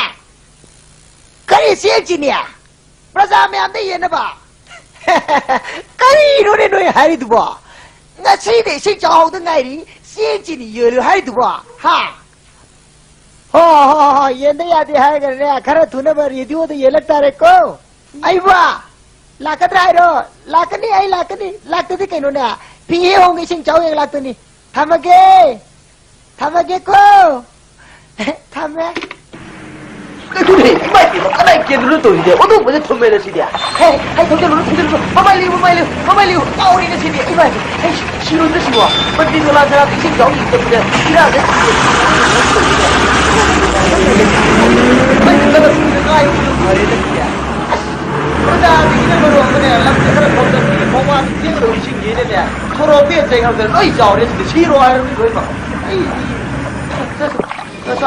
ꯀꯔꯤ ꯆꯦꯡ ꯆꯤꯅꯤ? ꯄ꯭ꯔꯖꯥ ꯃꯌꯥꯝꯗ ꯌꯦꯟꯅꯕ? ꯀꯔꯤꯅꯣꯅꯦ ꯅꯣꯏ ꯍꯥꯏꯔꯤꯗꯨꯕꯣ? ꯉꯁꯤꯗ ꯏꯁꯤꯡ ꯆꯥꯎꯍꯧꯗ ꯉꯥꯏꯔꯤ, ꯆꯦꯡ ꯆꯤꯅꯤ ꯌꯣꯜꯂꯨ ꯍꯥꯏꯔꯤꯗꯨꯕꯣ? ꯍꯥ? ꯍꯣ, ꯍꯣ, ꯍꯣ, ꯌꯦꯟꯗ ꯌꯥꯗꯦ ꯍꯥꯏꯔꯒꯅꯦ, ꯈꯔ ꯊꯨꯅꯕ ꯔꯦꯗꯤꯑꯣꯗ ꯌꯦꯜꯂꯛ ꯇꯥꯔꯦꯀꯣ꯫ ꯑꯩꯕꯣ? ꯂꯥꯛꯀꯗ꯭ꯔꯥ ꯍꯥꯏꯔꯣ? ꯂꯥꯛꯀꯅꯤ, ꯑꯩ ꯂꯥꯛꯀꯅꯤ꯫ ꯂꯥꯛꯇꯗꯤ ꯀꯩꯅꯣꯅꯦ? ꯐꯤ ꯍꯦꯛ ꯍꯣꯡꯒꯦ ꯏꯁꯤꯡ ꯆꯥꯎ ꯌꯦꯡ ꯂꯥꯛꯇꯣꯏꯅꯤ꯫ ꯊꯝꯃꯒꯦ꯫ ꯊꯝꯃꯒꯦꯀꯣ꯫ ꯊꯝꯃꯦ꯫ ꯀꯩꯅꯣꯅꯦ, ꯏꯃꯥ ꯏꯕꯦꯝꯃ, ꯀꯗꯥꯏ ꯀꯦꯟꯗ꯭ꯔꯣ ꯇꯧꯔꯤꯁꯦ? ꯑꯣꯟꯊꯣꯛꯄꯁꯦ ꯊꯨꯝꯃꯦꯗ ꯁꯤꯗꯤ꯫ ꯍꯦ, ꯍꯦ, ꯊꯧꯖꯜꯂꯨꯅꯨ, ꯊꯧꯖꯜꯂꯨꯅꯨ꯫ ꯃꯃꯥꯏ ꯂꯩꯌꯨ, ꯃꯃꯥꯏ ꯂꯩꯌꯨ, ꯃꯃꯥꯏ ꯂꯩꯌꯨ꯫ ꯀꯥꯎꯔꯦꯅꯦ ꯁꯤꯗꯤ꯫ ꯏꯃꯥ ꯏꯕꯦꯝꯃ, ꯑꯩ ꯁꯤꯔꯣꯏꯗ꯭ꯔꯣ ꯁꯤꯕꯣ? ꯃꯟꯇ꯭ꯔꯤ ꯗꯣꯂꯥꯟ ꯁꯅꯥꯗ ꯏꯁꯤꯡ ꯆꯥꯎ ꯌꯦꯡꯗꯕꯤꯗ ꯏꯔꯥꯡꯗ ꯁꯤꯔꯦ꯫ ꯃꯩ ꯃꯨꯠꯂꯒ ꯁꯤꯗ ꯉꯥꯏꯕꯗꯨꯅ ꯐꯔꯦꯗ ꯁꯤꯗꯤ꯫ ꯑꯁ, ꯄ꯭ꯔꯖꯥꯁꯤꯡꯁꯤꯅ ꯃꯔꯣꯜ ꯑꯃꯅꯦ, ꯂꯝꯁꯦ ꯈꯔ ꯐꯕꯗ ꯈꯣꯡꯕꯥꯟ ꯆꯦꯟꯒꯗꯧꯕ ꯏꯁꯤꯡꯁꯤꯅꯅꯦ, ꯁꯣꯔꯣꯛ ꯄꯦꯟ ꯆꯦꯟꯈ꯭ꯔꯕꯗ ꯂꯣꯏ ꯆꯥꯎꯔꯦ ꯁꯤꯗꯤ꯫ ꯁꯤꯔꯣ ꯍꯥꯏꯔꯕꯅꯤ ꯂꯣꯏꯅꯃꯛ꯫ ꯑꯩ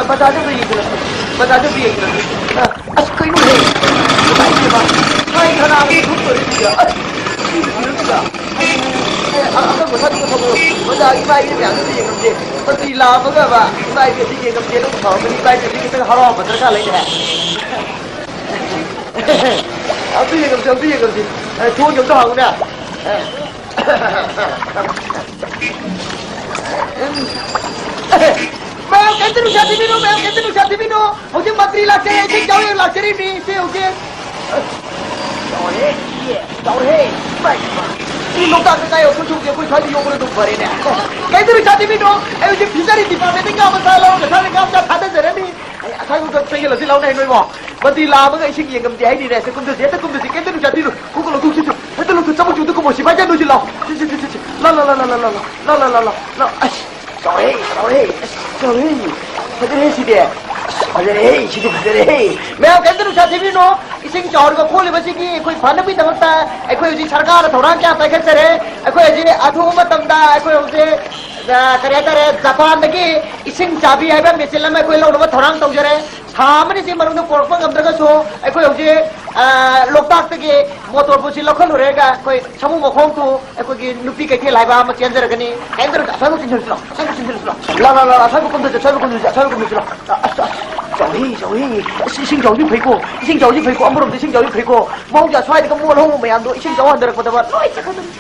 ꯕꯖꯥꯔꯗ ꯑꯝꯇ ꯌꯦꯡꯁꯤꯜꯂꯛꯀꯦ꯫ ꯕꯖꯥꯔꯗ ꯑꯝꯇ ꯌꯦꯡꯁꯤꯜꯂꯛꯀꯦ꯫ ꯑ, ꯑꯁ, ꯀꯩꯅꯣꯍꯦ? ꯏꯃꯥꯏ ꯄꯦꯝꯃ꯫ ꯁꯥꯏ ꯈꯅꯥꯎꯁꯦ ꯊꯨꯞꯇꯣꯔꯦ ꯁꯤꯗꯤ꯫ ꯑꯁ, ꯁꯤꯕꯨ ꯁꯤꯔꯣꯏ ꯁꯤꯗ꯫ ꯑꯩ, ꯑꯩ, ꯑ-, ꯑꯀꯪꯕ ꯁꯥꯏꯗꯨꯒ ꯊꯝꯃꯣ꯫ ꯕꯖꯥꯔꯒꯤ ꯏꯃꯥ ꯏꯕꯦꯟ ꯃꯌꯥꯝꯗꯨ ꯑꯝꯇ ꯌꯦꯡꯉꯝꯗꯦ꯫ ꯃꯟꯇ꯭ꯔꯤ ꯂꯥꯛꯑꯝꯃꯒꯕ ꯏꯃꯥ ꯏꯕꯦꯟꯁꯤ ꯌꯦꯡꯉꯝꯗꯦ꯫ ꯅꯪ ꯁꯥꯎꯔꯝꯒꯅꯤ꯫ ꯏꯃꯥ ꯏꯕꯦꯟꯁꯤ ꯈꯤꯇꯪ ꯍꯔꯥꯎꯕ ꯗꯔꯀꯥꯔ ꯂꯩꯅꯦ꯫ ꯑꯝꯇ ꯌꯦꯡꯉꯝꯁꯤ, ꯑꯝꯇ ꯌꯦꯡꯉꯝꯁꯤ꯫ ꯑꯦ, ꯊꯣꯡꯁꯦ ꯑꯝꯇ ꯍꯥꯡꯉꯨꯅꯦ꯫ ꯑꯦ꯫ ꯃꯌꯥꯝ ꯀꯩꯝꯇ ꯅꯨꯡꯁꯥ ꯊꯤꯕꯤꯅꯨ, ꯃꯌꯥꯝ ꯀꯩꯝꯇ ꯅꯨꯡꯁꯥ ꯊꯤꯕꯤꯅꯨ꯫ ꯍꯧꯖꯤꯛ ꯃꯟꯇ꯭ꯔꯤ ꯂꯥꯛꯆꯔꯤ, ꯏꯁꯤꯡ ꯆꯥꯎꯔꯦ, ꯂꯥꯛꯆꯔꯤꯕꯅꯤ, ꯏꯆꯦ ꯍꯧꯖꯤꯛ꯫ ꯆꯥꯎꯔꯦ, ꯏꯆꯦ, ꯆꯥꯎꯔꯦ꯫ ꯏꯃꯥ, ꯏꯃꯥ꯫ ꯁꯤ ꯂꯣꯛꯇꯥꯛꯇ ꯀꯥꯏ ꯌꯧ, ꯑꯩꯈꯣꯏ ꯁꯣꯝꯒꯤ ꯑꯩꯈꯣꯏ ꯁ꯭ꯋꯥꯏꯗ ꯌꯣꯛꯄꯅ ꯑꯗꯨꯝ ꯐꯔꯦꯅꯦ꯫ ꯀꯩꯝꯇ ꯅꯨꯡꯁꯥ ꯊꯤꯕꯤꯅꯨ꯫ ꯑꯩ ꯍꯧꯖꯤꯛ ꯐꯤꯁꯔꯤ ꯗꯤꯄꯥꯔꯠꯃꯦꯟꯇ ꯉꯥ ꯃꯆꯥ ꯂꯧꯔꯒ ꯁ꯭ꯋꯥꯏꯗ ꯉꯥ ꯃꯆꯥ ꯊꯥꯗꯖꯔꯅꯤ꯫ ꯑꯩ ꯑꯁ꯭ꯋꯥꯏꯐꯥꯎꯗ ꯆꯦꯟꯁꯤꯜꯂꯁꯤ ꯂꯥꯎꯅꯦ ꯅꯣꯏꯕꯣ꯫ ꯃꯟꯇ꯭ꯔꯤ ꯂꯥꯛꯑꯃꯒ ꯏꯁꯤꯡ ꯌꯦꯡꯉꯝꯗꯦ ꯍꯥꯏꯅꯤꯅꯦ꯫ ꯁꯦ, ꯀꯨꯝꯗꯁꯤ, ꯍꯦꯛꯇ ꯀꯨꯝꯗꯁꯤ, ꯀꯩꯝꯇ ꯅꯨꯡꯁꯥ ꯊꯤꯔꯨ꯫ ꯈꯨꯠꯀ ꯂꯧꯊꯣꯛꯁꯤ ꯆꯨ꯫ ꯍꯦꯛꯇ ꯂꯧꯊꯣꯛ, ꯆꯃꯨꯛ ꯆꯨꯗ ꯀꯨꯝꯃꯣ꯫ ꯁꯤꯐꯥꯏ ꯆꯪꯗꯣꯏꯁꯤ ꯂꯥꯎ꯫ ꯁꯤ, ꯁꯤ, ꯁꯤ, ꯁꯤ, ꯁꯤ꯫ ꯂꯥꯎ, ꯂꯥꯎ, ꯂꯥꯎ꯫ ꯑꯁ, ꯆꯥꯎꯔꯦ, ꯆꯥꯎꯔꯦ꯫ ꯑꯁ, ꯆꯥꯎꯔꯦ꯫ ꯐꯖꯔꯦ ꯁꯤꯗꯤ꯫ ꯑꯁ, ꯐꯖꯔꯦ, ꯁꯤꯗꯤ ꯐꯖꯔꯦ꯫ ꯃꯌꯥꯝ ꯀꯩꯝꯇ ꯅꯨꯡꯁꯥ ꯊꯤꯕꯤꯅꯨ꯫ ꯏꯁꯤꯡ ꯆꯥꯎꯔꯒ ꯈꯣꯠꯂꯤꯕꯁꯤꯒꯤ ꯑꯩꯈꯣꯏ ꯐꯅꯕꯒꯤꯗꯃꯛꯇ ꯑꯩꯈꯣꯏ ꯍꯧꯖꯤꯛ ꯁꯔꯀꯥꯔꯅ ꯊꯧꯔꯥꯡ ꯀꯌꯥ ꯄꯥꯏꯈꯠꯆꯔꯦ꯫ ꯑꯩꯈꯣꯏ ꯍꯧꯖꯤꯛ ꯑꯊꯨꯕ ꯃꯇꯝꯗ ꯑꯩꯈꯣꯏ ꯍꯧꯖꯤꯛ, ꯑ, ꯀꯔꯤ ꯍꯥꯏꯇꯥꯔꯦ, ꯖꯄꯥꯟꯗꯒꯤ ꯏꯁꯤꯡ ꯆꯥꯕꯤ ꯍꯥꯏꯕ ꯃꯦꯆꯤꯟ ꯑꯃ ꯑꯩꯈꯣꯏ ꯂꯧꯅꯕ ꯊꯧꯔꯥꯡ ꯇꯧꯖꯔꯦ꯫ ꯊꯥ ꯑꯃꯅꯤꯁꯤ ꯃꯅꯨꯡꯗ ꯄꯨꯔꯛꯄ ꯉꯝꯗ꯭ꯔꯒꯁꯨ ꯑꯩꯈꯣꯏ ꯍꯧꯖꯤꯛ, ꯑ, ꯂꯣꯛꯇꯥꯛꯇꯒꯤ ꯃꯣꯇꯣꯔ ꯕꯣꯠꯁꯤ ꯂꯧꯈꯠꯂꯨꯔꯦꯒ ꯑꯩꯈꯣꯏ ꯁꯃꯨ ꯃꯈꯣꯡ ꯇꯨ ꯑꯩꯈꯣꯏꯒꯤ ꯅꯨꯄꯤ ꯀꯩꯊꯦꯜ ꯍꯥꯏꯕ ꯑꯃ ꯆꯦꯟꯖꯔꯒꯅꯤ꯫ ꯀꯩꯝꯇ ꯅꯠꯇꯦ, ꯑꯁ꯭ꯋꯥꯏꯕꯨ ꯆꯦꯟꯁꯤꯜꯂꯨꯁꯤ ꯂꯥꯎ, ꯑꯁ꯭ꯋꯥꯏꯕꯨ ꯆꯦꯟꯁꯤꯜꯂꯨꯁꯤ ꯂꯥꯎ꯫ ꯂꯥ, ꯂꯥ, ꯂꯥ, ꯂꯥ, ꯑꯁ꯭ꯋꯥꯏꯕꯨ ꯀꯨꯝꯗꯁꯤ, ꯑꯁ꯭ꯋꯥꯏꯕꯨ ꯀꯨꯝꯗꯁꯤ, ꯑꯁ꯭ꯋꯥꯏꯕꯨ ꯀꯨꯝꯗꯁꯤ ꯂꯥꯎ꯫ ꯑ, ꯑꯁ, ꯑꯁ, ꯆꯥꯎꯍꯤ, ꯆꯥꯎꯍꯤ꯫ ꯑꯁ, ꯏꯁꯤꯡ ꯆꯥꯎꯗꯤ ꯐꯩꯀꯣ, ꯏꯁꯤꯡ ꯆꯥꯎꯗꯤ ꯐꯩꯀꯣ, ꯑꯃꯔꯣꯝꯗ ꯏꯁꯤꯡ ꯆꯥꯎꯗꯤ ꯐꯩꯀꯣ꯫ ꯃꯍꯧꯁꯥ ꯁ꯭ꯋꯥꯏꯗꯒ ꯃꯣꯠ ꯍꯧꯕ ꯃꯌꯥꯝꯗꯣ ꯏꯁꯤꯡ ꯆꯥꯎ ꯍꯟꯊꯔꯛꯄꯗꯕ ꯂꯣꯏ ꯆꯠꯈ꯭ꯔꯗꯕꯅꯤ꯫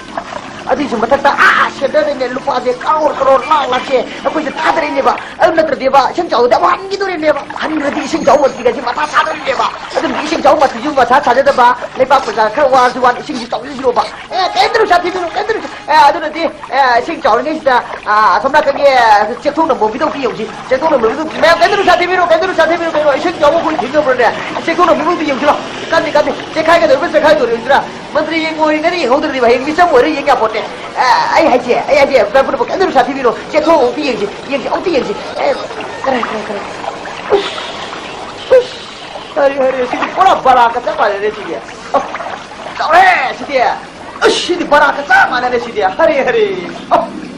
ꯑꯗꯨꯏꯁꯨ ꯃꯊꯛꯇ, ꯑꯥ, ꯁꯦꯟꯇꯔꯗꯩꯅꯦ ꯂꯨꯄꯥꯁꯦ ꯀꯔꯣꯔ ꯀꯔꯣꯔ ꯂꯥꯛ ꯂꯥꯛꯁꯦ ꯑꯩꯈꯣꯏꯗ ꯊꯥꯗꯔꯛꯏꯅꯦꯕ꯫ ꯑꯗꯨ ꯅꯠꯇ꯭ꯔꯗꯤꯕ ꯏꯁꯤꯡ ꯆꯥꯎꯕꯗꯤ ꯑꯃꯨꯛ ꯍꯟꯈꯤꯗꯣꯔꯤꯅꯦꯕ꯫ ꯍꯟꯈ꯭ꯔꯗꯤ ꯏꯁꯤꯡ ꯆꯥꯎꯕ ꯃꯊꯤꯒꯁꯦ ꯃꯊꯥ ꯁꯥꯗꯣꯔꯤꯅꯦꯕ꯫ ꯑꯗꯨꯅ ꯏꯁꯤꯡ ꯆꯥꯎꯕ ꯃꯊꯤꯁꯨ ꯃꯊꯥ ꯁꯥꯖꯗꯕ, ꯂꯩꯕꯥꯛ ꯄ꯭ꯔꯖꯥ ꯈꯔ ꯋꯥꯔꯁꯨ ꯋꯥꯅ ꯏꯁꯤꯡꯁꯤ ꯆꯥꯎꯖꯁꯤꯔꯣꯕ꯫ ꯑꯦ, ꯀꯩꯝꯇ ꯅꯨꯡꯁꯥ ꯊꯤꯕꯤꯅꯨ, ꯀꯩꯝꯇ ꯅꯨꯡꯁꯥ-, ꯑꯦ, ꯑꯗꯨꯅꯗꯤ, ꯑꯦ, ꯏꯁꯤꯡ ꯆꯥꯎꯔꯤꯉꯩꯁꯤꯗ, ꯑꯥ, ꯑꯁꯣꯝ ꯅꯥꯀꯟꯒꯤ, ꯑꯦ, ꯆꯦꯛꯊꯣꯛꯅꯕ ꯃꯤꯗꯣ ꯑꯝꯇ ꯌꯦꯡꯁꯤ꯫ ꯆꯦꯛꯊꯣꯛꯅꯕ ꯃꯤꯗꯣ, ꯃꯌꯥꯝ ꯀꯩꯝꯇ ꯅꯨꯡꯁꯥ ꯊꯤꯕꯤꯅꯨ, ꯀꯩꯝꯇ ꯅꯨꯡꯁꯥ ꯊꯤꯕꯤꯅꯨ, ꯀꯩꯅꯣ, ꯏꯁꯤꯡ ꯆꯥꯎꯕ ꯑꯩꯈꯣꯏ ꯊꯤꯡꯅꯕ꯭ꯔꯅꯦ? ꯆꯦꯛꯊꯣꯛꯅꯕ ꯃꯤꯗꯣ ꯑꯝꯇ ꯌꯦꯡꯁꯤꯔꯣ? ꯀꯥꯟꯗꯦ, ꯀꯥꯟꯗꯦ, ꯆꯦꯈꯥꯏꯒꯗꯧꯔꯤꯕ꯭ꯔꯥ, ꯆꯦꯈꯥꯏꯗꯧꯔꯤꯕ꯭ꯔꯥ? ꯃꯟꯇ꯭ꯔꯤ ꯌꯦꯡꯉꯣꯏꯅꯗꯤ ꯌꯦꯡꯍꯧꯗ꯭ꯔꯗꯤ ꯍꯌꯦꯡ ꯃꯤꯆꯝ ꯑꯣꯏꯔ ꯌꯦꯡ ꯌꯥꯄꯣꯠꯇꯦ꯫ ꯑ, ꯑꯩ ꯍꯥꯏꯁꯦ, ꯑꯩ ꯍꯥꯏꯁꯦ, ꯄꯨꯝꯅꯃꯛ ꯀꯩꯝꯇ ꯅꯨꯡꯁꯥ ꯊꯤꯕꯤꯔꯣ꯫ ꯆꯦꯟꯊꯣꯛꯑꯣ, ꯑꯝꯇ ꯌꯦꯡꯁꯤ, ꯌꯦꯡꯁꯤ, ꯑꯝꯇ ꯌꯦꯡꯁꯤ꯫ ꯑꯦ, ꯀꯔꯥꯏ, ꯀꯔꯥꯏ, ꯀꯔꯥꯏ? ꯎꯁ, ꯎꯁ, ꯍꯔꯦ, ꯍꯔꯦ, ꯁꯤꯗꯤ ꯄꯨꯔꯥ ꯕꯔꯥꯒ ꯆꯞ ꯃꯥꯟꯅꯔꯦ ꯁꯤꯗꯤ꯫ ꯑ, ꯆꯥꯎꯔꯦ ꯁꯤꯗꯤ꯫ ꯑꯁ, ꯁꯤꯗꯤ ꯕꯔꯥꯒ ꯆꯞ ꯃꯥꯟꯅꯔꯦ ꯁꯤꯗꯤ꯫ ꯍꯔꯦ, ꯍꯔꯦ꯫ ꯑ,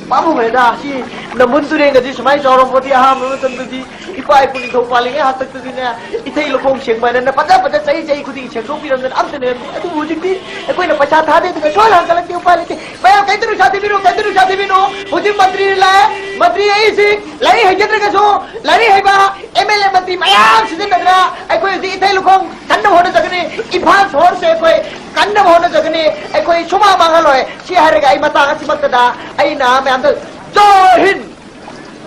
ꯄꯥꯝꯃꯨꯈ꯭ꯔꯦꯗ꯫ ꯁꯤ ꯅꯝꯕꯨꯜ ꯇꯨꯔꯦꯜꯒꯗꯤ ꯁꯨꯃꯥꯏꯅ ꯆꯥꯎꯔꯝꯄꯣꯠꯇꯦ ꯑꯍꯥꯟꯕ ꯃꯇꯝꯗꯗꯤ꯫ ꯏꯄꯥ ꯏꯄꯨ ꯅꯤꯡꯊꯧ ꯄꯥꯜꯂꯤꯉꯩ ꯍꯥꯛꯇꯛꯇꯗꯤꯅꯦ, ꯏꯊꯩ ꯂꯧꯈꯣꯡ ꯁꯦꯡꯕ ꯍꯥꯏꯅ ꯐꯖ ꯐꯖ ꯆꯍꯤ ꯆꯍꯤ ꯈꯨꯗꯤꯡꯒꯤ ꯁꯦꯡꯗꯣꯛꯄꯤꯔꯝꯗꯅ ꯑꯝꯇ ꯂꯩꯔꯝꯗꯦ꯫ ꯑꯗꯨꯕꯨ ꯍꯧꯖꯤꯛꯇꯤ ꯑꯩꯈꯣꯏꯅ ꯄꯩꯁꯥ ꯊꯥꯗꯦꯗꯅ ꯁꯣꯏꯅ ꯍꯥꯡꯒꯠꯂꯛꯇꯦ, ꯎꯄꯥꯏ ꯂꯩꯇꯦ꯫ ꯃꯌꯥꯝ ꯀꯩꯗ ꯅꯨꯡꯁꯥ ꯊꯤꯕꯤꯅꯣ, ꯀꯩꯗ ꯅꯨꯡꯁꯥ ꯊꯤꯕꯤꯅꯣ? ꯍꯧꯖꯤꯛ ꯃꯟꯇ꯭ꯔꯤ ꯂꯥꯛꯑꯦ, ꯃꯟꯇ꯭ꯔꯤ ꯑꯩꯁꯤ ꯂꯥꯏꯔꯤꯛ ꯍꯩꯖꯗ꯭ꯔꯒꯁꯨ ꯂꯥꯏꯔꯤꯛ ꯍꯩꯕ ꯑꯦꯝ ꯑꯦꯜ ꯑꯦ ꯃꯟꯇ꯭ꯔꯤ ꯃꯌꯥꯝ ꯁꯤꯖꯤꯟꯅꯗꯅ ꯑꯩꯈꯣꯏ ꯍꯧꯖꯤꯛ ꯏꯊꯩ ꯂꯧꯈꯣꯡ ꯀꯟꯅ ꯍꯣꯠꯅꯖꯒꯅꯤ꯫ ꯏꯝꯐꯥꯜ ꯁꯍꯣꯔꯁꯦ ꯑꯩꯈꯣꯏ ꯀꯟꯅꯕ ꯍꯣꯠꯅꯖꯒꯅꯤ꯫ ꯑꯩꯈꯣꯏ ꯁꯨꯃꯥꯡ ꯃꯥꯡꯍꯜꯂꯣꯏ꯫ ꯁꯤ ꯍꯥꯏꯔꯒ ꯑꯩ ꯃꯇꯥꯡ ꯑꯁꯤꯃꯛꯇꯗ ꯑꯩꯅ ꯃꯌꯥꯝꯗ ꯖꯣꯏ ꯍꯤꯟ!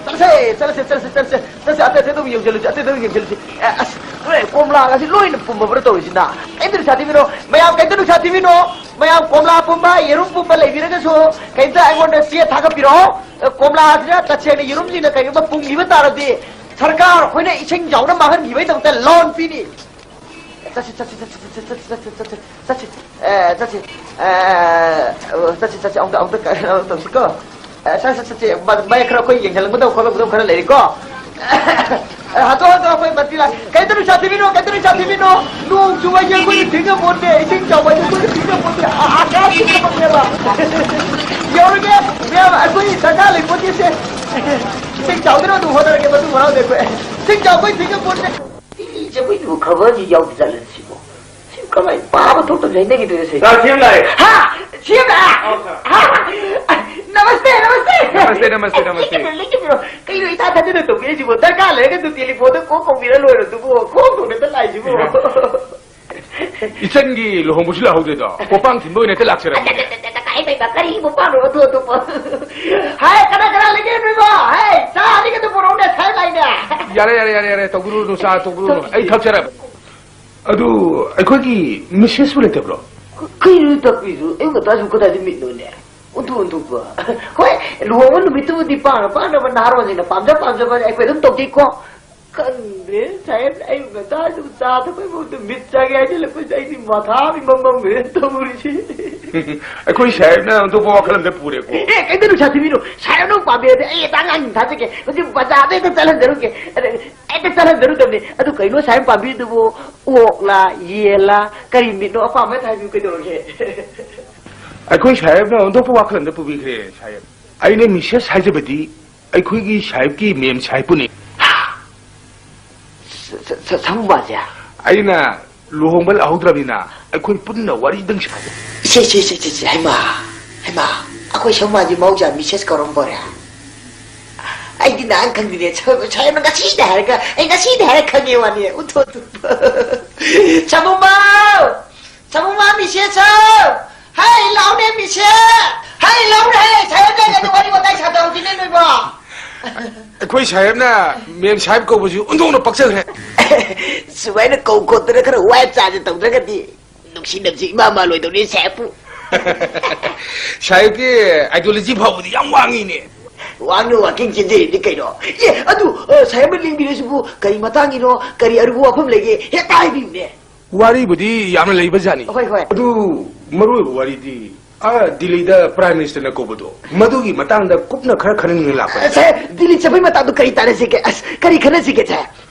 ꯆꯠꯂꯁꯦ, ꯆꯠꯂꯁꯦ, ꯆꯠꯂꯁꯦ, ꯆꯠꯂꯁꯦ, ꯆꯠꯂꯁꯦ, ꯑꯇꯩ ꯑꯇꯩ ꯑꯗꯨꯝ ꯌꯦꯡꯁꯤꯜꯂꯁꯤ, ꯑꯇꯩ ꯑꯗꯨꯝ ꯌꯦꯡꯁꯤꯜꯂꯁꯤ꯫ ꯑꯦ, ꯑꯁ, ꯂꯣꯏ ꯀꯣꯝꯂꯥꯒꯁꯤ ꯂꯣꯏꯅ ꯄꯨꯝꯃꯕ꯭ꯔꯥ ꯇꯧꯔꯤꯁꯤꯅ? ꯀꯩꯝꯇ ꯅꯨꯡꯁꯥ ꯊꯤꯕꯤꯅꯣ ꯃꯌꯥꯝ, ꯀꯩꯝꯇ ꯅꯨꯡꯁꯥ ꯊꯤꯕꯤꯅꯣ ꯃꯌꯥꯝ꯫ ꯀꯣꯝꯂꯥ ꯄꯨꯝꯕ, ꯌꯦꯔꯨꯝ ꯄꯨꯝꯕ ꯂꯩꯕꯤꯔꯒꯁꯨ ꯀꯩꯝꯇ ꯑꯩꯉꯣꯟꯗ ꯆꯦ ꯊꯥꯒꯠꯄꯤꯔꯛꯑꯣ꯫ ꯑꯦ, ꯀꯣꯝꯂꯥꯁꯤꯅ ꯇꯁꯦꯡꯅ ꯌꯦꯔꯨꯝꯁꯤꯅ ꯀꯩꯒꯨꯝꯕ ꯄꯨꯝꯈꯤꯕ ꯇꯥꯔꯗꯤ ꯁꯔꯀꯥꯔ ꯑꯩꯈꯣꯏꯅ ꯏꯁꯤꯡ ꯆꯥꯎꯅ ꯃꯥꯡꯍꯟꯈꯤꯕꯒꯤꯗꯃꯛꯇ ꯂꯣꯟ ꯄꯤꯅꯤ꯫ ꯆꯠꯁꯤ, ꯆꯠꯁꯤ, ꯆꯠꯁꯤ, ꯆꯠꯁꯤ, ꯆꯠꯁꯤ, ꯆꯠꯁꯤ, ꯆꯠꯁꯤ, ꯆꯠꯁꯤ, ꯆꯠꯁꯤ, ꯑꯦ, ꯆꯠꯁꯤ, ꯑꯦ, ꯑ, ꯆꯠꯁꯤ, ꯆꯠꯁꯤ, ꯑꯃꯨꯛꯇ, ꯑꯃꯨꯛꯇ ꯀꯩꯅꯣ ꯇꯧꯁꯤꯀꯣ꯫ ꯑꯦ, ꯆꯠꯁꯤ, ꯆꯠꯁꯤ, ꯆꯠꯁꯤ, ꯃ-, ꯃꯌꯦꯛ ꯈꯔ ꯑꯩꯈꯣꯏ ꯌꯦꯡꯁꯤꯜꯂꯝꯒꯗꯧꯕ ꯈꯣꯠꯂꯝꯒꯗꯧꯕ ꯈꯔ ꯂꯩꯔꯤꯀꯣ꯫ ꯑꯦ, ꯍꯥꯊꯨ, ꯍꯥꯊꯨ, ꯑꯩꯈꯣꯏ ꯃꯟꯇ꯭ꯔꯤ ꯂꯥꯛ-, ꯀꯩꯗꯧꯔꯤ ꯁꯥꯊꯤꯕꯤꯅꯣ, ꯀꯩꯗꯧꯔꯤ ꯁꯥꯊꯤꯕꯤꯅꯣ? ꯅꯣꯡ ꯆꯨꯕ ꯌꯦꯡꯕꯗ ꯊꯤꯡꯉ ꯄꯣꯠꯇꯦ, ꯏꯁꯤꯡ ꯆꯥꯎꯕ ꯌꯦꯡꯕꯗ ꯊꯤꯡꯉ ꯄꯣꯠꯇꯦ, ꯑ-, ꯑꯀꯥꯁ ꯊꯤꯡꯉ ꯄꯣꯠꯅꯦꯕ꯫ ꯌꯧꯔꯒꯦ, ꯃꯌꯥꯝ, ꯑꯩꯈꯣꯏ ꯗꯔꯀꯥꯔ ꯂꯩ ꯄꯣꯠꯇꯦꯁꯦ꯫ ꯏꯁꯤꯡ ꯆꯥꯎꯗꯅꯕ ꯑꯗꯨꯝ ꯍꯣꯠꯅꯔꯒꯦ, ꯃꯗꯨ ꯍꯔꯥꯎꯗꯦ ꯑꯩꯈꯣꯏ꯫ ꯏꯁꯤꯡ ꯆꯥꯎꯕꯩ ꯊꯤꯡꯉ ꯄꯣꯠꯇꯦ꯫ ꯁꯤꯒꯤ ꯖꯒꯣꯏꯗꯨꯕꯨ ꯈꯕꯔꯁꯤ ꯌꯥꯎꯗ ꯆꯠꯂꯅꯤ ꯁꯤꯕꯨ꯫ ꯁꯤ ꯀꯃꯥꯏ ꯄꯥꯕ ꯊꯣꯛꯇꯕꯁꯦ ꯍꯩꯅꯈꯤꯗ꯭ꯔꯦ ꯁꯦ꯫ ꯁꯥꯔ, ꯁꯤ ꯑꯃ ꯂꯥꯛꯑꯦ꯫ ꯍꯥ? ꯁꯤ ꯑꯃ ꯂꯥꯛꯑꯦ? ꯑꯧ, ꯁꯥꯔ꯫ ꯍꯥ? ꯅꯃꯁꯇꯦ, ꯅꯃꯁꯇꯦ꯫ ꯅꯃꯁꯇꯦ, ꯅꯃꯁꯇꯦ, ꯅꯃꯁꯇꯦ꯫ ꯂꯩꯆꯤꯟꯕꯤꯔꯣ, ꯂꯩꯆꯤꯟꯕꯤꯔꯣ꯫ ꯀꯩꯅꯣ ꯏꯊꯥ ꯊꯥꯖꯗꯅ ꯇꯧꯕꯤꯔꯤꯁꯤꯕꯨ? ꯗꯔꯀꯥꯔ ꯂꯩꯔꯒ ꯑꯗꯨ ꯇꯦꯂꯤꯐꯣꯟꯗ ꯀꯣꯛ ꯀꯧꯕꯤꯔ ꯂꯣꯏꯔꯗꯨꯕꯨ꯫ ꯈꯣꯡ ꯊꯣꯡꯗ ꯂꯥꯛꯏꯁꯤꯕꯨ꯫ ꯏꯆꯟꯒꯤ ꯂꯨꯍꯣꯡꯕꯁꯨ ꯂꯥꯛꯍꯧꯗꯦꯗꯣ꯫ ꯄꯣꯄꯥꯡ ꯊꯤꯟꯕ ꯑꯣꯏꯅ ꯍꯦꯛꯇ ꯂꯥꯛꯆꯔꯝꯃꯤꯅꯦ꯫ ꯀꯔꯤ ꯄꯣꯄꯥꯡꯅꯣ ꯑꯗꯨ ꯑꯇꯣꯞꯄ? ꯍꯥꯏ, ꯀꯅꯥ ꯀꯅꯥ ꯂꯩꯒꯦ ꯅꯣꯏꯕꯣ? ꯍꯥꯏ, ꯆꯥ ꯑꯅꯤꯒꯗ ꯄꯨꯔꯛꯎꯅꯦ, ꯁꯥꯏ ꯂꯥꯏꯅꯦ꯫ ꯌꯥꯔꯦ, ꯌꯥꯔꯦ, ꯌꯥꯔꯦ, ꯌꯥꯔꯦ, ꯇꯧꯕꯤꯔꯨꯅꯨ, ꯆꯥ ꯇꯧꯕꯤꯔꯨꯅꯨ꯫ ꯑꯩ ꯊꯛꯆꯔꯕ꯫ ꯑꯗꯨ ꯑꯩꯈꯣꯏꯒꯤ ꯃꯤꯁꯦꯁꯄꯨ ꯂꯩꯇꯕ꯭ꯔꯣ? ꯀ-, ꯀꯩꯅꯣ ꯇꯥꯛꯄꯤꯗꯨ? ꯑꯌꯨꯛ ꯉꯟꯇꯥꯁꯨ ꯀꯗꯥꯏꯗ ꯃꯤꯠꯅꯣꯅꯦ? ꯑꯣꯟꯊꯣꯛ ꯑꯣꯟꯊꯣꯛꯄ꯫ ꯍꯣꯏ, ꯂꯨꯍꯣꯡꯕ ꯅꯨꯃꯤꯠꯇꯨꯕꯨꯗꯤ ꯄꯥꯡꯅ ꯄꯥꯡꯅꯕ ꯅꯍꯥꯔꯣꯜꯁꯤꯡꯅ ꯄꯥꯝꯖ ꯄꯥꯝꯖꯕ ꯑꯩꯈꯣꯏ ꯑꯗꯨꯝ ꯇꯧꯖꯩꯀꯣ꯫ ꯈꯪꯗ꯭ꯔꯦ, ꯁꯥꯍꯦꯕ, ꯑꯌꯨꯛ ꯉꯟꯇꯥꯁꯨ ꯆꯥ ꯊꯛꯄꯩ ꯃꯍꯨꯠꯇ ꯃꯤꯠ ꯆꯥꯒꯦ ꯍꯥꯏꯖꯤꯜꯂꯛꯄꯁꯦ ꯑꯩꯗꯤ ꯃꯊꯥ ꯑꯃ ꯏꯃꯝ ꯃꯝꯈ꯭ꯔꯦ ꯇꯧꯔꯤꯁꯦ꯫ ꯑꯩꯈꯣꯏ ꯁꯥꯍꯦꯕꯅ ꯑꯇꯣꯞꯄ ꯋꯥꯈꯜ ꯑꯃꯗ ꯄꯨꯔꯦꯀꯣ꯫ ꯑꯦ, ꯀꯩꯗꯧꯅꯨ ꯁꯥꯊꯤꯕꯤꯅꯨ? ꯁꯥꯍꯦꯕꯅ ꯑꯃꯨꯛ ꯄꯥꯝꯕꯤꯔꯗꯤ ꯑꯩ ꯍꯦꯛꯇ ꯑꯉꯥꯡꯁꯤꯡ ꯊꯥꯖꯒꯦ꯫ ꯍꯧꯖꯤꯛ ꯕꯖꯥꯔꯗ ꯍꯦꯛꯇ ꯆꯠꯍꯟꯖꯔꯨꯒꯦ꯫ ꯑꯗ ꯍꯦꯛꯇ ꯆꯠꯍꯟꯖꯔꯨꯗꯕꯅꯤ꯫ ꯑꯗꯨ ꯀꯩꯅꯣ ꯁꯥꯍꯦꯕ ꯄꯥꯝꯕꯤꯗꯨꯕꯨ? ꯑꯣꯛꯂꯥ, ꯌꯦꯜꯂꯥ, ꯀꯔꯤ ꯃꯤꯠꯅꯣ? ꯑꯄꯥꯝꯕ ꯍꯦꯛꯇ ꯍꯥꯏꯕꯤꯌꯨ, ꯀꯩꯗꯧꯔꯒꯦ? ꯑꯩꯈꯣꯏ ꯁꯥꯍꯦꯕꯅ ꯑꯣꯟꯊꯣꯛꯄ ꯋꯥꯈꯜ ꯑꯃꯗ ꯄꯨꯕꯤꯈ꯭ꯔꯦ, ꯁꯥꯍꯦꯕ꯫ ꯑꯩꯅ ꯃꯤꯁꯦꯁ ꯍꯥꯏꯖꯕꯗꯤ ꯑꯩꯈꯣꯏꯒꯤ ꯁꯥꯍꯦꯕꯀꯤ ꯃꯦꯝ ꯁꯥꯍꯦꯕꯄꯨꯅꯤ꯫ ꯍꯥ? ꯁ-, ꯁ-, ꯁ-, ꯁꯃꯨꯕꯥꯁꯦ? ꯑꯩꯅ ꯂꯨꯍꯣꯡꯕ ꯂꯥꯛꯍꯧꯗ꯭ꯔꯕꯅꯤꯅ ꯑꯩꯈꯣꯏ ꯄꯨꯟꯅ ꯋꯥꯔꯤꯗꯪ ꯁꯥꯖꯩ꯫ ꯁꯦ, ꯁꯦ, ꯁꯦ, ꯁꯦ, ꯁꯦ, ꯍꯩꯃꯥ, ꯍꯩꯃꯥ, ꯑꯩꯈꯣꯏ ꯁꯃꯨꯕꯥꯁꯦ ꯃꯍꯧꯁꯥ ꯃꯤꯁꯦꯁ ꯀꯧꯔꯝꯕꯣꯔꯦ? ꯑꯩꯗꯤ ꯅꯍꯥꯟ ꯈꯪꯗꯦꯅꯦ, ꯁ-, ꯁꯥꯍꯦꯕꯅ ꯉꯁꯤꯗ ꯍꯥꯏꯔꯒ, ꯑꯩ ꯉꯁꯤꯗ ꯍꯥꯏꯔ ꯈꯪꯉꯦ ꯋꯥꯅꯤ, ꯎꯟꯊꯣꯛ ꯊꯨꯞꯄ꯫ ꯁꯃꯨꯕꯥꯎ! ꯁꯥꯃꯨꯃꯥ ꯃꯤꯁꯦ ꯁꯥꯎ! ꯍꯩ, ꯂꯥꯎꯅꯦ ꯃꯤꯁꯦ! ꯍꯩ, ꯂꯥꯎꯅꯦ, ꯍꯩ! ꯁꯥꯍꯦꯕ ꯂꯩꯔꯒ ꯋꯥꯔꯤ ꯋꯥꯇꯥꯏ ꯁꯥꯗꯍꯧꯁꯤꯅꯦ ꯅꯣꯏꯕꯣ! ꯑꯩꯈꯣꯏ ꯁꯥꯍꯦꯕꯅ ꯃꯦꯝ ꯁꯥꯍꯦꯕ ꯀꯧꯕꯁꯤ ꯑꯣꯟꯊꯣꯛꯅ ꯄꯛꯆꯈ꯭ꯔꯦ꯫ ꯁꯨꯃꯥꯏꯅ ꯀꯧ ꯈꯣꯠꯇꯅ ꯈꯔ ꯋꯥꯏꯞ ꯆꯥꯁꯦ ꯇꯧꯗ꯭ꯔꯒꯗꯤ ꯅꯨꯡꯁꯤꯅꯕꯁꯤ ꯏꯃꯥ ꯃꯥꯜꯂꯣꯏꯗꯧꯔꯤ ꯁꯥꯍꯦꯕꯄꯨ꯫ ꯁꯥꯍꯦꯕꯀꯤ ideology ꯐꯥꯎꯕꯗꯤ ꯌꯥꯝ ꯋꯥꯡꯉꯤꯅꯦ꯫ ꯋꯥꯡꯅ ꯋꯥꯀꯤꯡ ꯆꯦꯟꯖꯔꯤꯅꯤ ꯀꯩꯅꯣ꯫ ꯑꯦ, ꯑꯗꯨ, ꯑ, ꯁꯥꯍꯦꯕꯅ ꯂꯦꯡꯕꯤꯔꯁꯤꯕꯨ ꯀꯔꯤ ꯃꯇꯥꯡꯒꯤꯅꯣ, ꯀꯔꯤ ꯑꯔꯨꯕ ꯋꯥꯐꯝ ꯂꯩꯒꯦ? ꯍꯦꯛꯇ ꯍꯥꯏꯕꯤꯌꯨꯅꯦ꯫ ꯋꯥꯔꯤꯕꯨꯗꯤ ꯌꯥꯝꯅ ꯂꯩꯕꯖꯥꯠꯅꯤ꯫ ꯍꯣꯏ, ꯍꯣꯏ꯫ ꯑꯗꯨ ꯃꯔꯨꯑꯣꯏꯕ ꯋꯥꯔꯤꯗꯤ, ꯑꯥ, ꯗꯤꯜꯂꯤꯗ Prime Ministerꯅ ꯀꯧꯕꯗꯣ, ꯃꯗꯨꯒꯤ ꯃꯇꯥꯡꯗ ꯀꯨꯞꯅ ꯈꯔ ꯈꯟꯅꯅꯤꯡꯅ ꯂꯥꯛꯄꯅꯤ꯫ ꯁꯦ, ꯗꯤꯜꯂꯤ ꯆꯠꯄꯩ ꯃꯇꯥꯡꯗꯣ ꯀꯔꯤ ꯇꯥꯟꯅꯁꯤꯒꯦ? ꯑꯁ, ꯀꯔꯤ ꯈꯟꯅꯁꯤꯒꯦ, ꯁꯦ?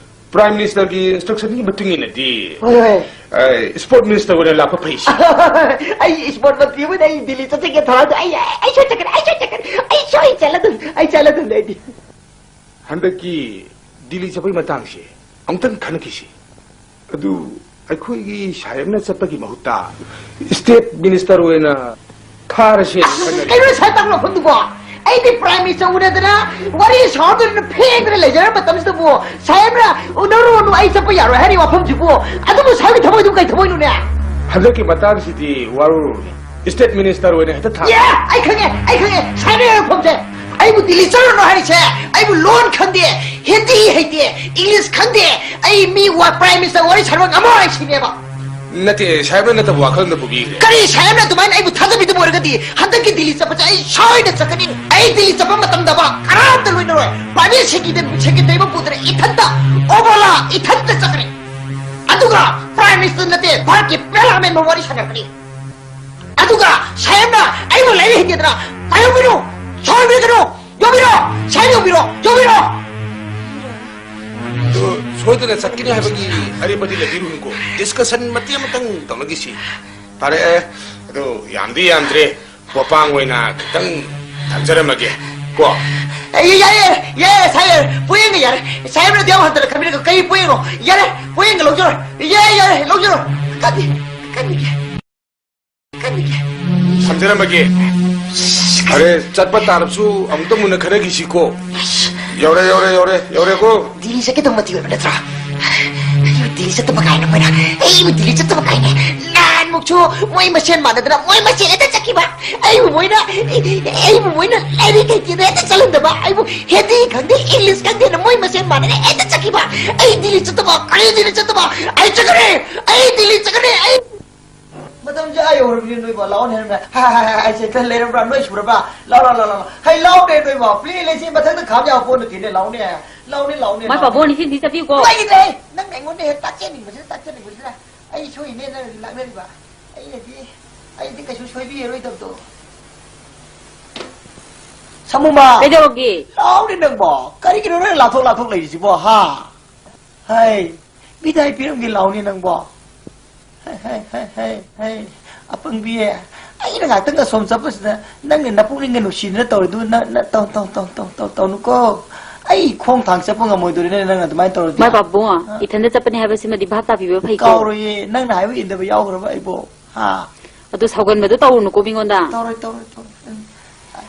Prime Ministerꯒꯤ instructionꯒꯤ ꯃꯇꯨꯡ ꯏꯟꯅꯗꯤ, ꯍꯣꯏ, ꯍꯣꯏ꯫ ꯑ, Sport Minister ꯑꯣꯏꯅ ꯂꯥꯛꯄ ꯐꯩ, ꯁꯦ꯫ ꯑꯩ sport ꯃꯟꯇ꯭ꯔꯤ ꯑꯣꯏꯅ ꯑꯩ ꯗꯤꯜꯂꯤ ꯆꯠꯆꯒꯦ ꯊꯧꯔꯥꯡꯗꯣ ꯑꯩ, ꯑꯩ ꯁꯣꯏ ꯆꯠꯀꯅꯤ, ꯑꯩ ꯁꯣꯏ ꯆꯠꯀꯅꯤ, ꯑꯩ ꯁꯣꯏ ꯆꯠꯂꯗꯝꯅꯤ, ꯑꯩ ꯆꯠꯂꯗꯝꯅꯤ ꯑꯩꯗꯤ꯫ ꯍꯟꯗꯛꯀꯤ ꯗꯤꯜꯂꯤ ꯆꯠꯄꯒꯤ ꯃꯇꯥꯡꯁꯦ ꯑꯃꯨꯛꯇꯪ ꯈꯟꯅꯈꯤꯁꯤ꯫ ꯑꯗꯨ ꯑꯩꯈꯣꯏꯒꯤ ꯁꯥꯍꯦꯕꯅ ꯆꯠꯄꯒꯤ ꯃꯍꯨꯠꯇ State Minister ꯑꯣꯏꯅ ꯊꯥꯔꯁꯦ ꯈꯟꯅꯔꯤ꯫ ꯀꯩꯅꯣ ꯁꯥꯍꯦꯕ ꯇꯥꯛꯂꯛꯐꯝꯗꯨꯕꯣ? ꯑꯩꯗꯤ Prime Minister ꯎꯅꯗꯅ ꯋꯥꯔꯤ ꯁꯥꯎꯗꯅ ꯐꯦꯡꯗꯅ ꯂꯩꯖꯔ ꯃꯇꯝꯁꯤꯗꯕꯨ ꯁꯥꯍꯦꯕꯅ ꯎꯅꯔꯨꯔꯅꯨ, ꯑꯩ ꯆꯠꯄ ꯌꯥꯔꯣꯏ ꯍꯥꯏꯔꯤ ꯋꯥꯐꯝꯁꯤꯕꯨ? ꯑꯗꯨꯕꯨ ꯁꯥꯍꯦꯕꯒꯤ ꯊꯃꯣꯏꯗꯨꯕꯨ ꯀꯩ ꯊꯃꯣꯏꯅꯣꯅꯦ? ꯍꯟꯗꯛꯀꯤ ꯃꯇꯥꯡꯁꯤꯗꯤ ꯋꯥꯔꯧꯔꯣꯏ꯫ State Minister ꯑꯣꯏꯅ ꯍꯦꯛꯇ ꯊꯥ꯫ ꯑꯦ, ꯑꯩ ꯈꯪꯉꯦ, ꯑꯩ ꯈꯪꯉꯦ, ꯁꯥꯍꯦꯕ ꯂꯩꯔꯛꯐꯝꯁꯦ꯫ ꯑꯩꯕꯨ ꯗꯤꯜꯂꯤ ꯆꯠꯂꯨꯔꯅꯨ ꯍꯥꯏꯔꯤꯁꯦ, ꯑꯩꯕꯨ ꯂꯣꯟ ꯈꯪꯗꯦ, ꯍꯤꯟꯗꯤ ꯍꯩꯇꯦ, English ꯈꯪꯗꯦ, ꯑꯩ ꯃꯤ ꯋꯥ Prime Minister ꯋꯥꯔꯤ ꯁꯥꯟꯅꯕ ꯉꯝꯃꯣꯏ ꯍꯥꯏꯁꯤꯅꯦꯕ꯫ ꯅꯠꯇꯦ, ꯁꯥꯍꯦꯕꯅ ꯅꯠꯇꯕ ꯋꯥꯈꯜ ꯑꯃꯗ ꯄꯨꯕꯤꯈ꯭ꯔꯦ꯫ ꯀꯔꯤ ꯁꯥꯍꯦꯕꯅ ꯑꯗꯨꯃꯥꯏꯅ ꯑꯩꯕꯨ ꯊꯥꯖꯕꯤꯗꯕ ꯑꯣꯏꯔꯒꯗꯤ ꯍꯟꯗꯛꯀꯤ ꯗꯤꯜꯂꯤ ꯆꯠꯄꯁꯦ ꯑꯩ ꯁꯣꯏꯗꯅ ꯆꯠꯀꯅꯤ꯫ ꯑꯩ ꯗꯤꯜꯂꯤ ꯆꯠꯄ ꯃꯇꯝꯗꯕ ꯀꯅꯥꯝꯇ ꯂꯣꯏꯅꯔꯣꯏ, Prime Minister secretary, secretary ꯑꯃ ꯄꯨꯗꯅ ꯏꯊꯟꯇ, ꯑꯣꯕꯣꯂꯥ, ꯏꯊꯟꯇ ꯆꯠꯀꯅꯤ꯫ ꯑꯗꯨꯒ Prime Minister ꯅꯠꯇꯦ, ꯚꯥꯔꯠꯀꯤ Prime Minister ꯋꯥꯔꯤ ꯁꯥꯟꯅꯔꯛꯀꯅꯤ꯫ ꯑꯗꯨꯒ ꯁꯥꯍꯦꯕꯅ ꯑꯩꯕꯨ ꯂꯥꯏꯔꯤꯛ ꯍꯩꯇꯦꯗꯅ ꯄꯥꯏꯍꯧꯕꯤꯔꯣ, ꯁꯥꯎꯍꯟꯕꯤꯒꯅꯨ, ꯌꯣꯝꯕꯤꯔꯣ, ꯁꯥꯍꯦꯕ ꯌꯣꯝꯕꯤꯔꯣ, ꯌꯣꯝꯕꯤꯔꯣ꯫ ꯑꯗꯨ ꯁꯣꯏꯗꯅ ꯆꯠꯀꯅꯤ ꯍꯥꯏꯕꯒꯤ ꯑꯔꯦꯞꯄꯗꯤ ꯂꯩꯕꯤꯔꯨꯅꯨꯀꯣ꯫ Discussion ꯃꯇꯦꯛ ꯑꯃꯇꯪ ꯇꯧꯅꯈꯤꯁꯤ꯫ ꯐꯔꯦ, ꯑꯗꯨ ꯌꯥꯝꯗꯤ ꯌꯥꯝꯗ꯭ꯔꯦ, ꯄꯣꯄꯥꯡ ꯑꯣꯏꯅ ꯈꯤꯇꯪ ꯊꯝꯖꯔꯝꯃꯒꯦ ꯀꯣ꯫ ꯑꯦ, ꯌꯥꯏꯌꯦ, ꯌꯥꯏꯌꯦ, ꯁꯥꯍꯦꯕ, ꯄꯣꯌꯦꯡꯒ ꯌꯥꯔꯦ꯫ ꯁꯥꯍꯦꯕꯅꯗꯤ ꯌꯥꯝ ꯍꯟꯊꯅ ꯈꯟꯕꯤꯔꯒ ꯀꯩ ꯄꯣꯌꯦꯡꯅꯣ? ꯌꯥꯔꯦ, ꯄꯣꯌꯦꯡꯒ ꯂꯧꯖꯔꯣ꯫ ꯌꯥꯏꯌꯦ, ꯌꯥꯏꯌꯦ, ꯂꯧꯖꯔꯣ꯫ ꯀꯥꯟꯗꯤ, ꯀꯥꯟꯗꯤꯒꯦ, ꯀꯥꯟꯗꯤꯒꯦ꯫ ꯊꯝꯖꯔꯝꯃꯒꯦ꯫ ꯑꯔꯦ, ꯆꯠꯄ ꯇꯥꯔꯕꯁꯨ ꯑꯃꯨꯛꯇ ꯃꯨꯟꯅ ꯈꯟꯅꯈꯤꯁꯤꯀꯣ꯫ ꯌꯧꯔꯦ, ꯌꯧꯔꯦ, ꯌꯧꯔꯦ, ꯌꯧꯔꯦꯀꯣ꯫ ꯗꯤꯜꯂꯤ ꯆꯠꯀꯗꯧꯕ ꯃꯇꯤꯛ ꯑꯣꯏꯕ ꯅꯠꯇ꯭ꯔꯣ? ꯑꯩꯕꯨ ꯗꯤꯜꯂꯤ ꯆꯠꯇꯕ ꯀꯥꯏꯅ ꯃꯣꯏꯅ, ꯑꯩꯕꯨ ꯗꯤꯜꯂꯤ ꯆꯠꯇꯕ ꯀꯥꯏꯅ ꯅꯍꯥꯟ ꯁꯨ ꯃꯣꯏ ꯃꯁꯦꯟ ꯃꯥꯟꯅꯗꯅ ꯃꯣꯏ ꯃꯁꯦꯟ ꯍꯦꯛꯇ ꯆꯠꯈꯤꯕ꯫ ꯑꯩꯕꯨ ꯃꯣꯏꯅ, ꯑꯩꯕꯨ ꯃꯣꯏꯅ ꯂꯥꯏꯔꯤꯛ ꯍꯩꯇꯦꯅ ꯍꯦꯛꯇ ꯆꯠꯍꯟꯗꯕ꯫ ꯑꯩꯕꯨ ꯍꯤꯟꯗꯤ ꯈꯪꯗꯦ, ꯏꯪꯂꯤꯁ ꯈꯪꯗꯦꯅ ꯃꯣꯏ ꯃꯁꯦꯟ ꯃꯥꯟꯅꯅ ꯍꯦꯛꯇ ꯆꯠꯈꯤꯕ꯫ ꯑꯩ ꯗꯤꯜꯂꯤ ꯆꯠꯇꯕ, ꯑꯩ ꯗꯤꯜꯂꯤ ꯆꯠꯇꯕ, ꯑꯩ ꯆꯠꯈ꯭ꯔꯦ, ꯑꯩ ꯗꯤꯜꯂꯤ ꯆꯠꯈ꯭ꯔꯦ, ꯑꯩ꯫ ꯃꯇꯝꯁꯦ ꯑꯥ ꯌꯧꯔꯕꯅꯤ ꯅꯣꯏꯕꯣ꯫ ꯂꯥꯛꯑꯣꯅꯦ, ꯍꯥꯏꯔꯝꯃꯦ꯫ ꯍꯥ, ꯍꯥ, ꯍꯥ, ꯍꯥ, ꯑꯩꯁꯦ ꯈꯔ ꯂꯩꯔꯝꯕ꯭ꯔꯥ? ꯅꯣꯏ ꯁꯨꯔꯕ꯭ꯔꯥ? ꯂꯥꯛꯑꯣ, ꯂꯥꯛꯑꯣ, ꯂꯥꯛꯑꯣ, ꯂꯥꯛꯑꯣ꯫ ꯍꯩ, ꯂꯥꯛꯑꯣꯅꯦ ꯅꯣꯏꯕꯣ꯫ ꯄ꯭ꯂꯦ ꯂꯩꯁꯦ ꯃꯊꯛꯇ ꯈꯥꯝ ꯌꯥꯕ ꯄꯣꯠ ꯅꯠꯇꯦꯅꯦ꯫ ꯂꯥꯛꯑꯣꯅꯦ, ꯂꯥꯛꯑꯣꯅꯦ, ꯃꯥꯏ ꯂꯥꯛꯑꯣꯅꯦ꯫ ꯄꯥꯕꯣꯅꯤ ꯁꯤꯗꯤ ꯆꯠꯄꯤꯌꯨꯀꯣ꯫ ꯂꯩꯈꯤꯗ꯭ꯔꯦ꯫ ꯅꯪ ꯑꯩꯉꯣꯟꯗ ꯍꯦꯛ ꯇꯥꯛꯆꯅꯤꯡꯕꯁꯤꯅ, ꯇꯥꯛꯆꯅꯤꯡꯕꯁꯤꯅ꯫ ꯑꯩ ꯁꯣꯏꯅꯦꯅ ꯂꯥꯛꯅꯔꯤꯕ꯫ ꯑꯩꯅꯗꯤ, ꯑꯩꯗꯤ ꯀꯩꯁꯨ ꯁꯣꯏꯕꯤꯔꯔꯣꯏꯗꯕꯗꯣ꯫ ꯁꯃꯨꯃ! ꯀꯩꯗꯧꯔꯒꯦ? ꯂꯥꯎꯅꯦ ꯅꯪꯕꯣ! ꯀꯔꯤꯒꯤꯅꯣ ꯅꯪ ꯂꯥꯊꯣꯛ ꯂꯥꯊꯣꯛ ꯂꯩꯔꯤꯁꯤꯕꯣ, ꯍꯥ? ꯍꯥꯏ, ꯕꯤꯗꯥꯏ ꯄꯤꯔꯝꯒꯦ ꯂꯥꯎꯅꯦ ꯅꯪꯕꯣ꯫ ꯍꯥꯏ, ꯍꯥꯏ, ꯍꯥꯏ, ꯍꯥꯏ, ꯍꯥꯏ, ꯑꯄꯪꯕꯤ, ꯑꯩꯅ ꯉꯥꯛꯇꯪ ꯑꯁꯣꯝ ꯆꯠꯄꯁꯤꯗ ꯅꯪꯅ ꯅꯄꯨꯛꯅꯤꯡꯒ ꯅꯨꯡꯁꯤꯗꯅ ꯇꯧꯔꯤꯗꯨ ꯅ-, ꯅ-, ꯇꯧ-, ꯇꯧ-, ꯇꯧ-, ꯇꯧ-, ꯇꯧꯅꯨꯀꯣ꯫ ꯑꯩ ꯈꯣꯡ ꯊꯥꯡ ꯆꯠꯄ ꯉꯝꯃꯣꯏꯗꯧꯔꯤꯅꯦ ꯅꯪ ꯑꯗꯨꯃꯥꯏꯅ ꯇꯧꯔꯗꯤ꯫ ꯃꯥꯏ ꯄꯥꯕꯨꯡ, ꯑ? ꯏꯊꯟꯗ ꯆꯠꯄꯅꯦ ꯍꯥꯏꯕꯁꯤꯃꯗꯤ ꯚꯥꯞ ꯇꯥꯕꯤꯕ ꯐꯩꯀꯣ꯫ ꯀꯥꯎꯔꯣꯏꯌꯦ, ꯅꯪꯅ ꯍꯥꯏꯕ ꯏꯟꯗꯕ ꯌꯥꯎꯈ꯭ꯔꯕ ꯑꯩꯕꯣ? ꯍꯥ? ꯑꯗꯨ ꯁꯥꯎꯒꯟꯕꯗꯣ ꯇꯧꯔꯨꯅꯨꯀꯣ ꯃꯤꯉꯣꯟꯗ꯫ ꯇꯧꯔꯣꯏ, ꯇꯧꯔꯣꯏ, ꯇꯧꯔꯣꯏ꯫ ꯎꯝ꯫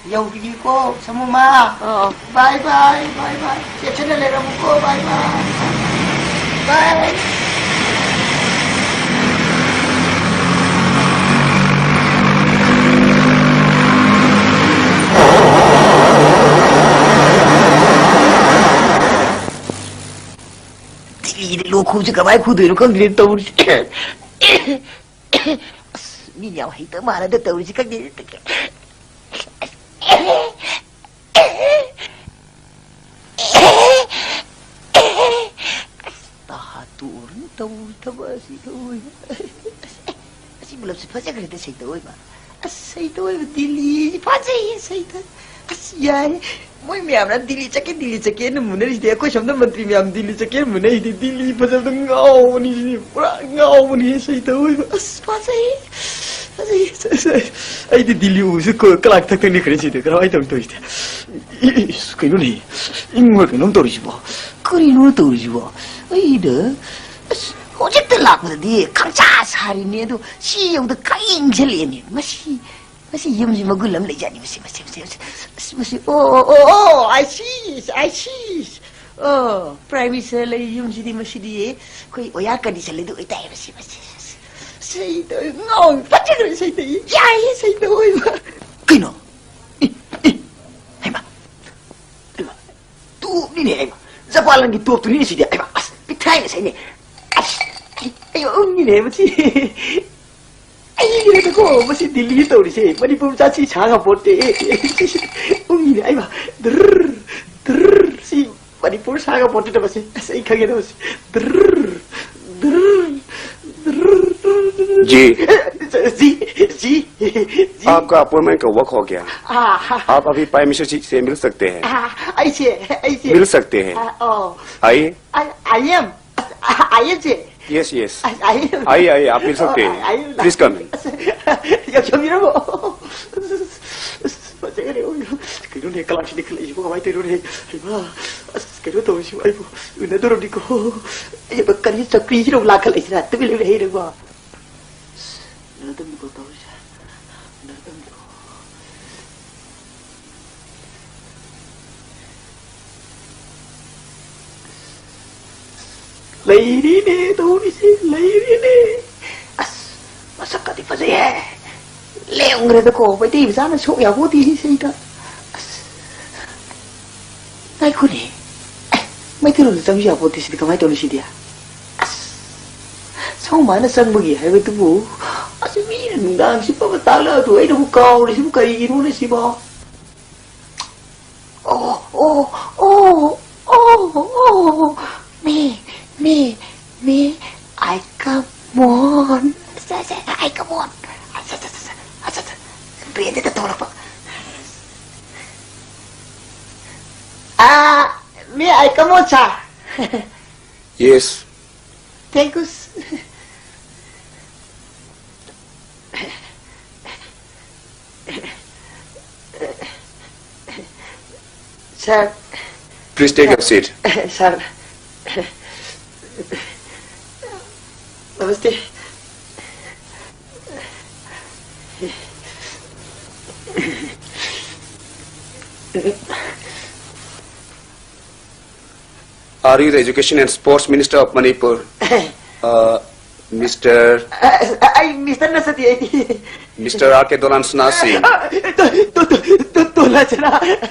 ꯌꯧꯕꯤꯒꯦꯀꯣ, ꯁꯃꯨꯃ꯫ ꯑꯣ, ꯑꯣ꯫ ꯕꯥꯏ, ꯕꯥꯏ, ꯕꯥꯏ, ꯕꯥꯏ꯫ ꯆꯦꯛꯁꯤꯟꯅ ꯂꯩꯔꯝꯃꯨꯀꯣ, ꯕꯥꯏ, ꯕꯥꯏ꯫ ꯕꯥꯏ꯫ ꯊꯤꯔꯦ, ꯂꯣꯛ ꯈꯨꯕꯁꯦ ꯀꯃꯥꯏ ꯈꯨꯗꯣꯏꯅꯣ ꯈꯪꯗ꯭ꯔꯦ ꯇꯧꯔꯤꯁꯦ꯫ ꯑꯁ, ꯃꯤ ꯌꯥꯝ ꯍꯩꯇꯕ ꯃꯥꯜꯂꯦꯗ ꯇꯧꯔꯤꯁꯦ ꯈꯪꯗꯦ꯫ ꯑꯁ, ꯇꯥ ꯇꯣꯔꯅ ꯇꯧꯔꯤ ꯊꯕꯛ ꯑꯁꯤ ꯇꯧꯔꯤ꯫ ꯑꯁꯤ ꯕꯂꯞꯁꯤ ꯐꯖꯈ꯭ꯔꯦꯗ ꯁꯩꯇ ꯑꯣꯏꯕ꯫ ꯑꯁ, ꯁꯩꯇ ꯑꯣꯏꯕ ꯗꯤꯜꯂꯤ ꯐꯖꯩꯌꯦ ꯁꯩꯇ꯫ ꯑꯁ, ꯌꯥꯏ꯫ ꯃꯣꯏ ꯃꯌꯥꯝꯅ ꯗꯤꯜꯂꯤ ꯆꯠꯀꯦ, ꯗꯤꯜꯂꯤ ꯆꯠꯀꯦꯅ ꯃꯨꯟꯅꯔꯤꯁꯤꯗꯤ ꯑꯩꯈꯣꯏ ꯁꯣꯝꯗ ꯃꯟꯇ꯭ꯔꯤ ꯃꯌꯥꯝ ꯗꯤꯜꯂꯤ ꯆꯠꯀꯦꯅ ꯃꯨꯟꯅꯩꯁꯤꯗꯤ ꯗꯤꯜꯂꯤ ꯐꯖꯕꯗ ꯉꯥꯎꯕꯅꯤ ꯁꯤꯗꯤ꯫ ꯄꯨꯔꯥ ꯉꯥꯎꯕꯅꯤ ꯁꯩꯇ ꯑꯣꯏꯕ꯫ ꯑꯁ, ꯐꯖꯩ꯫ ꯐꯖꯩ, ꯐꯖꯩ꯫ ꯑꯩꯗꯤ ꯗꯤꯜꯂꯤ ꯎꯕꯁꯤ ꯀꯣ-, ꯀꯂꯥꯛ ꯊꯛꯇꯅꯤ ꯈꯔ ꯁꯤꯗ꯫ ꯀꯔꯝꯍꯥꯏꯅ ꯇꯧꯔꯤ ꯇꯧꯔꯤꯁꯤꯗꯤ? ꯏ-, ꯏ-, ꯏꯁ, ꯀꯩꯅꯣꯅꯦ? ꯏꯪꯕ ꯀꯩꯅꯣꯝ ꯇꯧꯔꯤꯁꯤꯕꯣ? ꯀꯔꯤꯅꯣ ꯇꯧꯔꯤꯁꯤꯕꯣ? ꯑꯩꯗ, ꯑꯁ, ꯍꯧꯖꯤꯛꯇ ꯂꯥꯛꯄꯗꯗꯤ ꯈꯪꯁꯥ ꯁꯥꯔꯤꯅꯦ, ꯑꯗꯣ ꯁꯤ ꯌꯧꯗ ꯈꯪ ꯏꯪꯁꯤꯜꯂꯛꯑꯦꯅꯦ꯫ ꯃꯁꯤ, ꯃꯁꯤ ꯌꯨꯝꯁꯤ ꯃꯒꯨꯟ ꯑꯃ ꯂꯩꯖꯥꯠꯅꯤ꯫ ꯃꯁꯤ, ꯃꯁꯤ, ꯃꯁꯤ, ꯃꯁꯤ, ꯑꯁ, ꯃꯁꯤ, ꯑꯣ, ꯑꯣ, ꯑꯣ, ꯑꯣ, I see, I see꯫ ꯑꯣ, Prime Minister ꯂꯩ ꯌꯨꯝꯁꯤꯗꯤ, ꯃꯁꯤꯗꯤ ꯑꯩꯈꯣꯏ air condition ꯂꯩꯗꯣ ꯑꯣꯏꯇꯥꯏ, ꯃꯁꯤ, ꯃꯁꯤ, ꯃꯁꯤ꯫ ꯏꯁꯩꯗꯣ ꯉꯥꯎ ꯐꯠꯖꯈ꯭ꯔꯦ ꯏꯁꯩꯗꯣ꯫ ꯌꯥꯏꯌꯦ ꯏꯁꯩꯗꯣ ꯑꯣꯏꯕ꯫ ꯀꯩꯅꯣ? ꯏ, ꯏ, ꯍꯩꯃꯥ, ꯍꯩꯃꯥ, ꯇꯣꯞꯅꯤꯅꯦ ꯍꯩꯃꯥ꯫ ꯖꯄꯥꯟꯒꯤ ꯇꯣꯞꯇꯨꯅꯤꯅꯦ ꯁꯤꯗꯤ꯫ ꯍꯩꯃꯥ, ꯑꯁ, ꯄꯤꯛꯊꯥꯏꯅ ꯏꯁꯩꯅꯦ꯫ ꯑꯁ, ꯑꯩ, ꯑꯩ ꯎꯪꯉꯤꯅꯦ ꯃꯁꯤ꯫ ꯑꯩꯒꯤꯅꯦꯀꯣ ꯃꯁꯤ ꯗꯤꯜꯂꯤ ꯇꯧꯔꯤꯁꯦ꯫ ꯃꯅꯤꯄꯨꯔ ꯃꯆꯥꯁꯤ ꯁꯥ ꯉꯝꯄꯣꯠꯇꯦ꯫ ꯎꯪꯉꯤꯅꯦ ꯍꯩꯃꯥ꯫ ꯗ꯭ꯔꯔ, ꯗ꯭ꯔꯔ, ꯁꯤ ꯃꯅꯤꯄꯨꯔ ꯁꯥꯒ ꯄꯣꯠꯇꯨꯗ ꯃꯁꯤ꯫ ꯑꯁ, ꯑꯩ ꯈꯪꯉꯦꯗ ꯃꯁꯤ꯫ ꯗ꯭ꯔꯔ, ꯗ꯭ꯔꯔ, ꯗ꯭ꯔꯔ, ꯗ꯭ꯔꯔ, ꯗ꯭ꯔꯔ꯫ जी। जी, जी, जी। आपका अपॉइंटमेंट का वक्त हो गया। हाँ, हाँ। आप अभी प्राइम मिनिस्टर जी से मिल सकते हैं। हाँ, ऐसे, ऐसे। मिल सकते हैं। हाँ, ओ। आइए। I, I am। I am जी। Yes, yes. I, I am। आइए, आइए, आप मिल सकते हैं। I am। प्लीज कम इन। ꯌꯥꯝ ꯆꯪꯕꯤꯔꯝꯃꯣ꯫ ꯐꯖꯈ꯭ꯔꯦ꯫ ꯀꯩꯅꯣꯅꯦ, ꯀꯂꯥꯁꯤꯗꯤ ꯈꯜꯂꯛꯏꯁꯤꯕꯨ ꯀꯃꯥꯏꯅ ꯇꯧꯔꯤꯅꯣꯅꯦ? ꯍꯩꯃꯥ, ꯑꯁ, ꯀꯩꯅꯣ ꯇꯧꯔꯤꯁꯤꯕꯨ ꯑꯩꯕꯨ ꯎꯅꯗꯧꯔꯕꯅꯤꯀꯣ꯫ ꯑꯩꯕꯨ ꯀꯔꯤ ꯆꯧꯀ꯭ꯔꯤꯁꯤꯅ ꯑꯃꯨꯛ ꯂꯥꯛꯈꯠꯂꯛꯏꯁꯤꯅ? ꯇꯨꯃꯤꯟ ꯂꯩꯕ ꯍꯩꯔꯦꯀꯣ꯫ ꯑꯁ, ꯎꯅꯗꯕꯅꯤꯀꯣ ꯇꯧꯔꯤꯁꯦ꯫ ꯎꯅꯗꯕꯅꯤꯀꯣ꯫ ꯂꯩꯔꯤꯅꯦ ꯇꯧꯔꯤꯁꯦ, ꯂꯩꯔꯤꯅꯦ꯫ ꯑꯁ, ꯃꯁꯛꯀꯗꯤ ꯐꯖꯩꯍꯦ꯫ ꯂꯦꯡꯈ꯭ꯔꯦꯗꯀꯣ, ꯃꯩꯇꯩ ꯃꯆꯥꯅ ꯁꯣꯛ ꯌꯥꯄꯣꯠꯇꯦ ꯁꯤꯗ꯫ ꯑꯁ, ꯉꯥꯏꯈꯣꯅꯦ꯫ ꯑꯦ, ꯃꯩꯇꯩꯂꯣꯟꯗ ꯆꯪꯕ ꯌꯥꯄꯣꯠꯇꯦ ꯁꯤꯗꯤ, ꯀꯃꯥꯏꯅ ꯇꯧꯅꯤ ꯁꯤꯗꯤ? ꯑꯁ, ꯁꯨꯃꯥꯏꯅ ꯆꯪꯕꯒꯤ ꯍꯥꯏꯕꯗꯨꯕꯨ, ꯑꯁ, ꯃꯤꯅ ꯅꯨꯡꯗꯥꯡꯁꯤ ꯄꯕ ꯇꯥꯛꯂꯛꯑꯗꯨ ꯑꯩꯅꯕꯨ ꯀꯥꯎꯔꯤꯁꯤꯕꯨ ꯀꯔꯤꯒꯤꯅꯣꯅꯦ ꯁꯤꯕꯣ? Oh, oh, oh, oh, oh. Me, me, me, I come on. I come on. ꯑꯠꯆꯥ, ꯑꯠꯆꯥ, ꯑꯠꯆꯥ, ꯑꯠꯆꯥ, ꯑꯠꯆꯥ, ꯕ꯭ꯔꯦꯟꯗ ꯍꯦꯛꯇ ꯇꯧꯔꯛꯄ꯫ Ah, may I come on, sir? Yes. Thank you, sir. Sir. Please take your seat. Sir. Namaste. Are you the Education and Sports Minister of Manipur? Uh, Mister ꯑ, ꯑ, ꯑꯩ ꯃꯤꯁꯇꯔ ꯅꯠꯆꯗꯦ, ꯑꯩꯗꯤ꯫ Mister R K Dolan Snasi. ꯑ, ꯇꯣ-, ꯇꯣ-, ꯇꯣ-, ꯇꯣ-, ꯇꯣꯂꯥ ꯆꯅꯥ꯫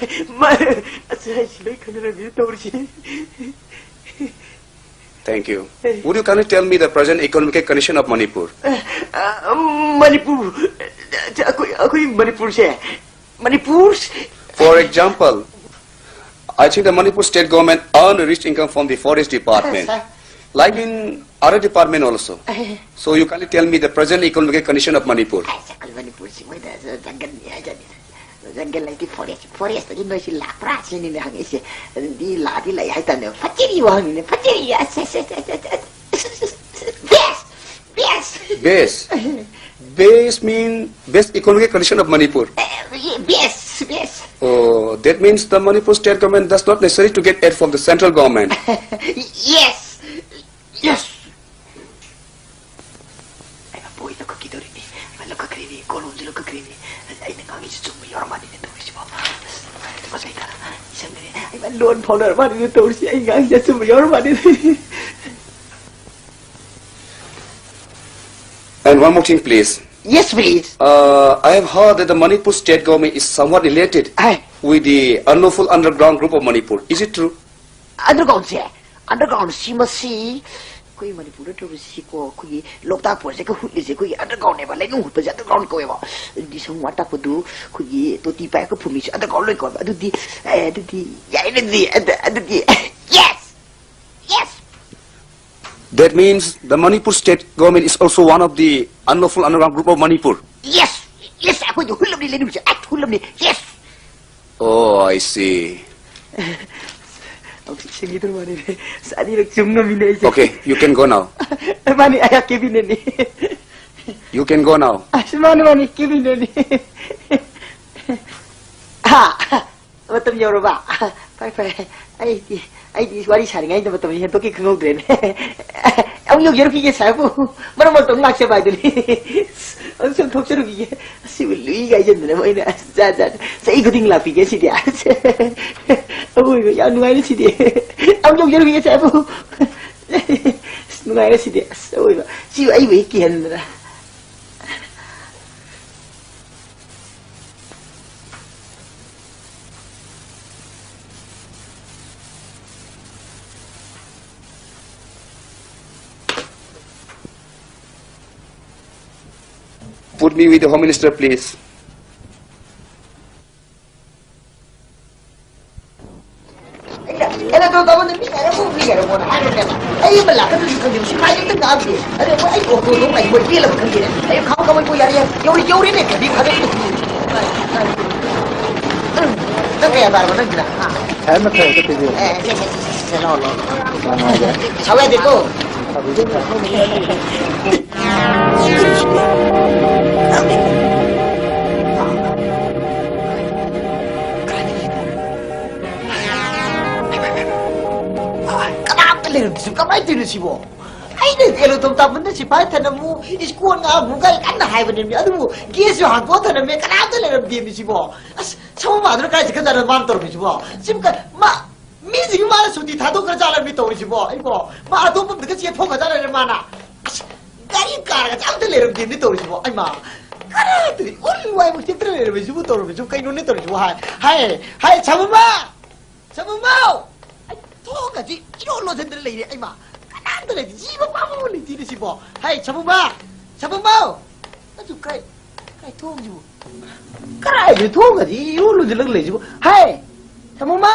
ꯃ-, ꯑꯁ, ꯑꯩꯁꯨ ꯂꯣꯏ ꯈꯪꯅꯔꯝꯃꯤꯅ ꯇꯧꯔꯤꯁꯦ꯫ Thank you. Would you kindly tell me the present economic condition of Manipur? ꯑ, ꯃꯅꯤꯄꯨꯔ, ꯑꯩꯈꯣꯏ, ꯑꯩꯈꯣꯏ ꯃꯅꯤꯄꯨꯔꯁꯦ, Manipur For example, I think the Manipur state government earn a rich income from the forest department, Sir. like in other department also. So you kindly tell me the present economic condition of Manipur. ꯑꯁ, ꯑꯩꯈꯣꯏ ꯃꯅꯤꯄꯨꯔꯁꯤ ꯃꯣꯏꯗ ꯖꯪꯒꯜꯅꯤ ꯍꯥꯏꯖꯅꯤ꯫ ꯖꯪꯒꯜ ꯍꯥꯏꯗꯤ forest, ꯐꯣꯔꯦꯁꯇꯒꯤ ꯅꯣꯏꯁꯤ ꯂꯥꯛꯄ꯭ꯔꯥ ꯁꯤꯅꯤꯅꯦ ꯍꯪꯉꯛꯏꯁꯦ꯫ ꯑꯗꯨꯗꯤ ꯂꯥꯛꯑꯗꯤ ꯂꯩ ꯍꯥꯏꯇꯥꯔꯅꯦ꯫ ꯐꯠꯆꯤꯔꯤ ꯋꯥꯍꯪꯅꯤꯅꯦ, ꯐꯠꯆꯤꯔꯤ꯫ ꯑꯁ, ꯑꯁ, ꯑꯁ, ꯑꯁ, ꯑꯁ, ꯑꯁ, ꯑꯁ, ꯕꯦꯁ, ꯕꯦꯁ꯫ Base? Base mean best economic condition of Manipur. A, best, best. Oh, that means the Manipur state government does not necessary to get aid from the central government. Yes, yes. ꯑꯩ ꯃꯄꯣꯏꯗ ꯀꯛꯈꯤꯗꯧꯔꯤꯅꯤ꯫ ꯑꯩ ꯂꯧꯈꯠꯈ꯭ꯔꯤꯅꯤ, ꯀꯣꯂꯣꯝꯁꯨ ꯂꯧꯈꯠꯈ꯭ꯔꯤꯅꯤ꯫ ꯑꯩꯅ ꯉꯥꯡꯉꯤꯁꯤ ꯆꯨꯝꯕ ꯌꯥꯎꯔ ꯃꯥꯜꯂꯤꯅꯦ ꯇꯧꯔꯤꯁꯤꯕꯣ꯫ ꯑꯁ, ꯇꯨꯀꯠꯆꯩꯗ꯫ ꯏꯁꯪꯗꯅꯦ꯫ ꯑꯩ ꯂꯣꯟ ꯐꯥꯎꯅꯔ ꯃꯥꯜꯂꯤꯅꯦ ꯇꯧꯔꯤꯁꯤ꯫ ꯑꯩ ꯉꯥꯡꯉꯤꯁꯤ ꯑꯆꯨꯝꯕ ꯌꯥꯎꯔ ꯃꯥꯜꯂꯤꯅꯦ꯫ And one more thing, please. Yes, please. Uh, I have heard that the Manipur state government is somewhat related Hey. with the unlawful underground group of Manipur. Is it true? Underground say, underground ꯁꯤ ꯃꯁꯤ ꯑꯩꯈꯣꯏ ꯃꯅꯤꯄꯨꯔꯗ ꯇꯧꯔꯤꯁꯤꯀꯣ, ꯑꯩꯈꯣꯏꯒꯤ ꯂꯣꯛꯇꯥꯛ ꯄ꯭ꯔꯣꯖꯦꯛꯀ ꯍꯨꯠꯂꯤꯁꯦ, ꯑꯩꯈꯣꯏꯒꯤ underground ꯅꯦꯕ, ꯂꯩꯅꯨꯡ ꯍꯨꯠꯄꯁꯦ underground ꯀꯧꯋꯦꯕ꯫ ꯑꯗꯨꯗꯤ ꯁꯪ war ꯇꯥꯛꯄꯗꯨ ꯑꯩꯈꯣꯏꯒꯤ ꯇꯣꯇꯤ ꯄꯥꯏꯞꯀ ꯐꯨꯝꯃꯤꯁꯦ underground ꯂꯣꯏ ꯀꯧꯋꯦꯕ꯫ ꯑꯗꯨꯗꯤ, ꯑꯦ, ꯑꯗꯨꯗꯤ ꯌꯥꯏꯅꯗꯤ, ꯑꯗꯨ-, ꯑꯗꯨꯗꯤ, yes, yes, That means the Manipur state government is also one of the unlawful underground group of Manipur. Yes, yes, ꯑꯩꯈꯣꯏꯗꯤ ꯍꯨꯜꯂꯕꯅꯤ ꯂꯩꯅꯨꯡꯁꯦ, ꯑꯩ ꯍꯨꯜꯂꯕꯅꯤ, yes. Oh, I see. ꯍꯧꯖꯤꯛ ꯁꯤꯡꯒꯤꯗꯧ ꯃꯥꯜꯂꯦ꯫ ꯑꯁ, ꯑꯅꯤꯔꯛ ꯆꯨꯝ ꯉꯝꯃꯤꯅꯦ ꯑꯩꯁꯦ꯫ Okay, you can go now. ꯃꯥꯅꯤ, ꯑꯩꯍꯥꯛ ꯀꯦꯕꯤꯅꯦꯠꯅꯤ꯫ You can go now. ꯑꯁ, ꯃꯥꯅꯤ, ꯃꯥꯅꯤ, ꯀꯦꯕꯤꯅꯦꯠꯅꯤ꯫ ꯍꯥ, ꯃꯇꯝ ꯌꯧꯔꯕ? ꯐꯔꯦ, ꯐꯔꯦ꯫ ꯑꯩꯗꯤ, ꯑꯩꯗꯤ ꯋꯥꯔꯤ ꯁꯥꯔꯤꯉꯩꯗ ꯃꯇꯝ ꯍꯦꯟꯗꯣꯛꯈꯤ ꯈꯪꯍꯧꯗ꯭ꯔꯦꯅꯦ꯫ ꯑꯃꯨꯛ ꯌꯧꯖꯔꯨꯈꯤꯒꯦ, ꯁꯥꯔꯕꯨ꯫ ꯃꯔꯛ ꯃꯔꯛꯇ ꯑꯃꯨꯛ ꯂꯥꯛꯆꯕ ꯍꯥꯏꯗꯨꯅꯤ꯫ ꯑꯃꯨꯛ ꯁꯨꯝ ꯊꯣꯛꯆꯔꯨꯈꯤꯒꯦ꯫ ꯑꯁꯤꯕꯨ ꯂꯨꯏ ꯀꯥꯏꯖꯟꯗꯅ ꯃꯣꯏꯅ꯫ ꯑꯁ, ꯖꯥꯠ ꯖꯥꯠ꯫ ꯆꯍꯤ ꯈꯨꯗꯤꯡ ꯂꯥꯛꯄꯤꯒꯦ ꯁꯤꯗꯤ꯫ ꯑꯁ, ꯑꯋꯣꯏꯕ ꯌꯥꯝ ꯅꯨꯡꯉꯥꯏꯔꯦ ꯁꯤꯗꯤ꯫ ꯑꯃꯨꯛ ꯌꯧꯖꯔꯨꯈꯤꯒꯦ, ꯁꯥꯔꯕꯨ꯫ ꯅꯨꯡꯉꯥꯏꯔꯦ ꯁꯤꯗꯤ꯫ ꯑꯁ, ꯑꯋꯣꯏꯕ꯫ ꯁꯤꯕꯨ ꯑꯩꯕꯨ ꯍꯦꯛ ꯀꯤꯍꯟꯗꯅ꯫ Put me with the Home Minister, please. ꯑꯩꯅ, ꯑꯩꯅ ꯑꯗꯨ ꯇꯧꯕꯗ ꯃꯤ ꯉꯥꯏꯔꯝꯃꯣ, ꯃꯤ ꯉꯥꯏꯔꯝꯃꯣꯅ ꯍꯥꯏꯈ꯭ꯔꯕꯅꯦꯕ꯫ ꯑꯩ ꯑꯃ ꯂꯥꯛꯀꯗꯧꯔꯤꯁꯨ ꯈꯪꯗꯦ, ꯁꯤꯐꯥꯏ ꯑꯝꯇ ꯉꯥꯛꯑꯝꯗꯦ꯫ ꯑꯗꯩ ꯃꯣꯏ ꯑꯩ ꯑꯣꯇꯣꯗꯣ ꯉꯥꯏ, ꯃꯣꯏ ꯄꯦꯜꯂꯕ ꯈꯪꯗꯦꯅꯦ꯫ ꯑꯩ ꯈꯥꯃꯣ ꯈꯥꯃꯣ ꯌꯥꯔꯦ, ꯌꯥꯔꯦ꯫ ꯌꯧꯔꯦ, ꯌꯧꯔꯦꯅꯦ, ꯒꯥꯔꯤ ꯐꯥꯖꯤꯜꯂꯦ꯫ ꯎꯝ, ꯅꯪ ꯀꯌꯥ ꯇꯥꯔꯕ ꯅꯪꯒꯤꯅ? ꯍꯥ? ꯈ꯭ꯋꯥꯏ ꯃꯊꯛꯇ ꯄꯤꯕꯤꯌꯨ꯫ ꯑꯦ, ꯁꯦ, ꯁꯦ, ꯁꯦ, ꯁꯦ, ꯂꯥꯛꯑꯣ, ꯂꯥꯛꯑꯣ꯫ ꯂꯥꯛꯑꯣ, ꯂꯥꯛꯑꯣ꯫ ꯁꯥꯎ ꯌꯥꯗꯦꯀꯣ꯫ ꯀꯅꯥꯝꯇ ꯂꯩꯔꯝꯗ꯭ꯔꯤꯁꯤꯕꯨ ꯀꯃꯥꯏꯅ ꯇꯧꯔꯤꯅꯣ ꯁꯤꯕꯣ? ꯑꯩꯅ ꯑꯦꯂꯣꯇꯣꯝ ꯇꯥꯃꯟꯗ ꯁꯤꯐꯥꯏ ꯊꯅꯝꯃꯨ, ꯏꯁꯀꯣꯟ ꯉꯥꯛꯑꯝꯃꯨ ꯀꯥꯏ ꯀꯟꯅ ꯍꯥꯏꯕꯅꯦꯃꯤ꯫ ꯑꯗꯨꯕꯨ ꯒꯦꯠꯁꯨ ꯍꯥꯡꯇꯣꯛꯑ ꯊꯅꯝꯃꯦ, ꯀꯅꯥꯝꯇ ꯂꯩꯔꯝꯗꯦꯃꯤ ꯁꯤꯕꯣ꯫ ꯑꯁ, ꯁꯃꯨ ꯃꯥꯗꯨꯅ ꯀꯥꯏ ꯆꯠꯈ꯭ꯔꯖꯥꯠꯅꯣ ꯃꯥꯅ ꯇꯧꯔꯝꯃꯤꯁꯤꯕꯣ? ꯁꯤꯕꯨ ꯀ-, ꯃꯥ, ꯃꯤꯁꯤꯡ ꯃꯥꯅ ꯁꯨꯇꯤ ꯊꯥꯗꯣꯛꯈ꯭ꯔ ꯖꯥꯠꯂꯃꯤ ꯇꯧꯔꯤꯁꯤꯕꯣ? ꯑꯩꯕꯣ, ꯃꯥ ꯑꯇꯣꯞꯄ ꯑꯝꯗꯒ ꯆꯦꯟꯊꯣꯛꯈ꯭ꯔ ꯖꯥꯠꯂꯅꯦ ꯃꯥꯅ? ꯑꯁ, ꯒꯥꯔꯤ ꯀꯥꯔꯒ ꯑꯝꯇ ꯂꯩꯔꯝꯗꯦꯃꯤ ꯇꯧꯔꯤꯁꯤꯕꯣ? ꯑꯩꯃ, ꯀꯔꯥꯏꯗꯒꯤ ꯎꯔꯤ ꯋꯥꯏꯕ ꯆꯦꯟꯇ꯭ꯔ ꯂꯩꯔꯝꯃꯤꯁꯤꯕꯨ ꯇꯧꯔꯝꯃꯤꯁꯤꯕꯨ ꯀꯩꯅꯣꯅꯦ ꯇꯧꯔꯤꯁꯤꯕꯨ? ꯍꯥꯏ, ꯍꯥꯏ, ꯍꯥꯏ, ꯁꯥꯃꯨꯃ! ꯁꯥꯃꯨꯃꯧ! ꯑꯩ ꯊꯣꯡꯒꯁꯤ ꯏꯔꯣꯟ ꯂꯣꯟꯁꯤꯟꯗꯅ ꯂꯩꯔꯦ ꯑꯩꯃ꯫ ꯀꯅꯥꯝꯇ ꯂꯩꯇꯦ, ꯖꯤꯕ ꯄꯥꯝꯕ ꯑꯃ ꯂꯩꯇꯦꯅꯦ ꯁꯤꯕꯣ꯫ ꯍꯥꯏ, ꯁꯥꯃꯨꯃ! ꯁꯥꯃꯨꯃꯧ! ꯅꯪꯁꯨ ꯀꯥꯏ, ꯀꯥꯏ ꯊꯣꯡꯁꯤꯕꯨ? ꯀꯔꯥꯏꯗ ꯊꯣꯡꯒꯗꯤ ꯏꯔꯨ ꯂꯨꯖꯜꯂꯒ ꯂꯩꯁꯤꯕꯨ? ꯍꯥꯏ! ꯁꯥꯃꯨꯃ!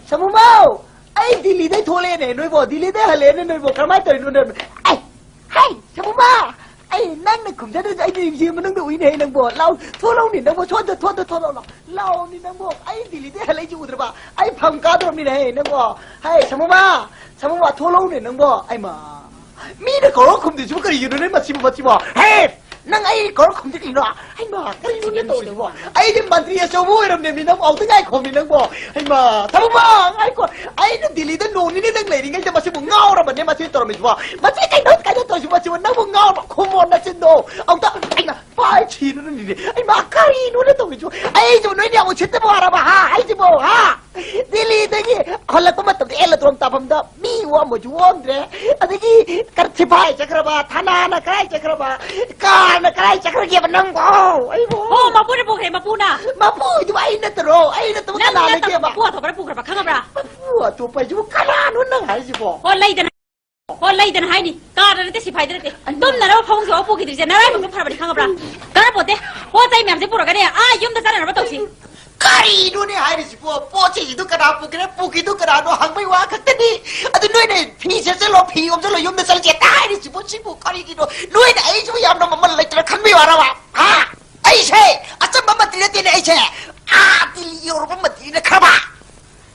ꯁꯥꯃꯨꯃꯧ! ꯑꯩ ꯗꯤꯜꯂꯤꯗꯩ ꯊꯣꯛꯂꯛꯑꯦꯅꯦ ꯅꯣꯏꯕꯣ, ꯗꯤꯜꯂꯤꯗꯩ ꯍꯜꯂꯛꯑꯦꯅꯦ ꯅꯣꯏꯕꯣ, ꯀꯔꯝꯍꯥꯏꯅ ꯇꯧꯔꯤꯅꯣ ꯅꯣꯏꯕꯣ? ꯑꯩ! ꯍꯥꯏ! ꯁꯥꯃꯨꯃ! ꯑꯩ ꯅꯪꯅ ꯈꯨꯝꯖꯗ꯭ꯔꯁꯨ ꯑꯩꯗꯤ ꯃꯤꯡꯁꯦꯜ ꯃꯅꯨꯡꯗ ꯎꯏꯅꯦ ꯍꯦ ꯅꯪꯕꯣ꯫ ꯂꯥꯎ, ꯊꯣꯛꯂꯛꯎꯅꯦ ꯅꯪꯕꯣ, ꯁꯣꯝꯗ ꯊꯣꯛꯂꯛꯑꯣ, ꯊꯣꯛꯂꯛꯑꯣ, ꯂꯥꯎ꯫ ꯂꯥꯎꯅꯦ ꯅꯪꯕꯣ, ꯑꯩ ꯗꯤꯜꯂꯤꯗꯩ ꯍꯜꯂꯛꯏꯁꯤ ꯎꯗ꯭ꯔꯕ? ꯑꯩ ꯐꯝ ꯀꯥꯗ꯭ꯔꯕꯅꯤꯅꯦ ꯍꯦ ꯅꯪꯕꯣ꯫ ꯍꯥꯏ! ꯁꯥꯃꯨꯃ! ꯁꯥꯃꯨꯃ, ꯊꯣꯛꯂꯛꯎꯅꯦ ꯅꯪꯕꯣ꯫ ꯑꯩꯃ! ꯃꯤꯅ ꯀꯧꯔ ꯈꯨꯝꯗ꯭ꯔꯤꯁꯤꯕꯨ ꯀꯔꯤꯒꯤꯅꯣꯅꯦ ꯃꯁꯤꯕꯨ, ꯃꯁꯤꯕꯣ? ꯍꯦ! ꯅꯪ ꯑꯩ ꯀꯧꯔ ꯈꯨꯝꯗ꯭ꯔꯤ ꯀꯩꯅꯣ? ꯍꯩꯃꯥ, ꯀꯔꯤꯅꯣꯅꯦ ꯇꯧꯔꯤꯁꯤꯕꯣ? ꯑꯩꯗꯤ ꯃꯟꯇ꯭ꯔꯤ ꯑꯆꯧꯕ ꯑꯣꯏꯔꯝꯅꯦꯃꯤ, ꯅꯪ ꯑꯃꯨꯛꯇ ꯉꯥꯏꯈꯣꯃꯤ ꯅꯪꯕꯣ꯫ ꯍꯩꯃꯥ, ꯊꯕꯛꯃ ꯉꯥꯏꯈꯣ꯫ ꯑꯩꯅ ꯗꯤꯜꯂꯤꯗ ꯅꯣꯡ ꯅꯤꯅꯤꯗꯪ ꯂꯩꯔꯤꯉꯩꯗ ꯃꯁꯤꯕꯨ ꯉꯥꯎꯔꯕꯅꯦ ꯃꯁꯤ ꯇꯧꯔꯝꯃꯤꯁꯤꯕꯣ꯫ ꯃꯁꯤ ꯀꯩꯅꯣ, ꯀꯩꯅꯣ ꯇꯧꯔꯤꯁꯤꯕꯣ? ꯃꯁꯤꯕꯨ ꯅꯪꯕꯨ ꯉꯥꯎꯔꯕ? ꯈꯨꯝꯃꯣ ꯅꯆꯤꯟꯗꯣ꯫ ꯑꯃꯨꯛꯇ ꯑꯩꯅ ꯄꯥꯏ ꯊꯤꯔꯨꯅꯤꯅꯦ꯫ ꯍꯩꯃꯥ, ꯀꯔꯤꯅꯣꯅꯦ ꯇꯧꯔꯤꯁꯤꯕꯣ? ꯑꯩꯁꯤꯕꯨ ꯅꯣꯏꯅ ꯌꯥꯝ ꯎꯁꯤꯠꯇꯕ ꯋꯥꯔꯕ, ꯍꯥ? ꯑꯩꯁꯤꯕꯨ, ꯍꯥ? ꯗꯤꯜꯂꯤꯗꯒꯤ ꯍꯜꯂꯛꯄ ꯃꯇꯝꯗ ꯑꯦꯂꯗ꯭ꯔꯣꯝ ꯇꯥꯐꯝꯗ ꯃꯤ ꯑꯣꯛꯑꯝꯕꯁꯨ ꯑꯣꯛꯑꯝꯗ꯭ꯔꯦ꯫ ꯑꯗꯒꯤ ꯀꯔ-, ꯁꯤꯐꯥꯏ ꯆꯠꯈ꯭ꯔꯕ, ꯊꯅꯥꯅ ꯀꯗꯥꯏ ꯆꯠꯈ꯭ꯔꯕ, ꯀꯥꯔꯅ ꯀꯗꯥꯏ ꯆꯠꯈ꯭ꯔꯒꯦꯕ ꯅꯪꯕꯣ? ꯑꯩꯕꯣ? ꯑꯣ, ꯃꯄꯨꯅ ꯄꯨꯈ꯭ꯔꯦ, ꯃꯄꯨꯅ꯫ ꯃꯄꯨꯗꯨꯕꯨ ꯑꯩ ꯅꯠꯇ꯭ꯔꯣ? ꯑꯩ ꯅꯠꯇꯕ ꯅꯪ ꯀꯅꯥ ꯅꯠꯇꯕ ꯂꯩꯒꯦꯕ? ꯃꯄꯨ ꯑꯇꯣꯞꯄꯅ ꯄꯨꯈ꯭ꯔꯕ ꯈꯪꯉꯕ꯭ꯔꯥ? ꯃꯄꯨ ꯑꯇꯣꯞꯄ ꯍꯥꯏꯁꯤꯕꯨ ꯀꯅꯥꯅꯣ ꯅꯪ ꯍꯥꯏꯁꯤꯕꯣ? ꯑꯣ, ꯂꯩꯗꯅ꯫ ꯑꯣ, ꯂꯩꯗꯅ ꯍꯥꯏꯅꯤ꯫ ꯀꯥꯔꯗ ꯅꯠꯇꯦ, ꯁꯤꯐꯥꯏꯗ ꯅꯠꯇꯦ꯫ ꯇꯨꯝꯅꯅꯕ ꯐꯃꯨꯡꯁꯨ ꯑꯃ ꯄꯨꯈꯤꯗ꯭ꯔꯤꯁꯦ ꯅꯔꯥꯏꯕꯛꯅ ꯐꯔꯕꯅꯤ ꯈꯪꯉꯕ꯭ꯔꯥ? ꯀꯥꯟꯅꯄꯣꯠꯇꯦ꯫ ꯄꯣꯠ ꯆꯩ ꯃꯌꯥꯝꯁꯦ ꯄꯨꯔꯒꯅꯦ, ꯑꯥ ꯌꯨꯝꯗ ꯆꯠꯅꯅꯕ ꯇꯧꯁꯤ꯫ ꯀꯔꯤꯅꯣꯅꯦ ꯍꯥꯏꯔꯤꯁꯤꯕꯣ? ꯄꯣꯠ ꯆꯩꯁꯤꯡꯗꯨ ꯀꯅꯥ ꯄꯨꯈ꯭ꯔꯦ, ꯄꯨꯈꯤꯗꯨ ꯀꯅꯥꯅꯣ ꯍꯪꯕꯩ ꯋꯥ ꯈꯛꯇꯅꯤ꯫ ꯑꯗꯨ ꯅꯣꯏꯅ ꯐꯤ ꯁꯦꯠꯆꯜꯂꯣ, ꯐꯤ ꯌꯣꯝꯁꯜꯂꯣ, ꯌꯨꯝꯗ ꯆꯠꯂꯁꯦ ꯍꯥꯏꯔꯤꯁꯤꯕꯣ? ꯁꯤꯕꯨ ꯀꯔꯤꯒꯤꯅꯣ? ꯅꯣꯏꯅ ꯑꯩꯁꯤꯕꯨ ꯌꯥꯝꯅ ꯃꯃꯜ ꯂꯩꯇꯅ ꯈꯟꯕꯩ ꯋꯥꯔꯕ? ꯍꯥ? ꯑꯩꯁꯦ ꯑꯆꯝꯕ ꯃꯟꯇ꯭ꯔꯤ ꯅꯠꯇꯦꯅꯦ, ꯑꯩꯁꯦ ꯑꯥ ꯗꯤꯜꯂꯤ ꯌꯧꯔꯕ ꯃꯟꯇ꯭ꯔꯤꯅ ꯈꯪꯕ?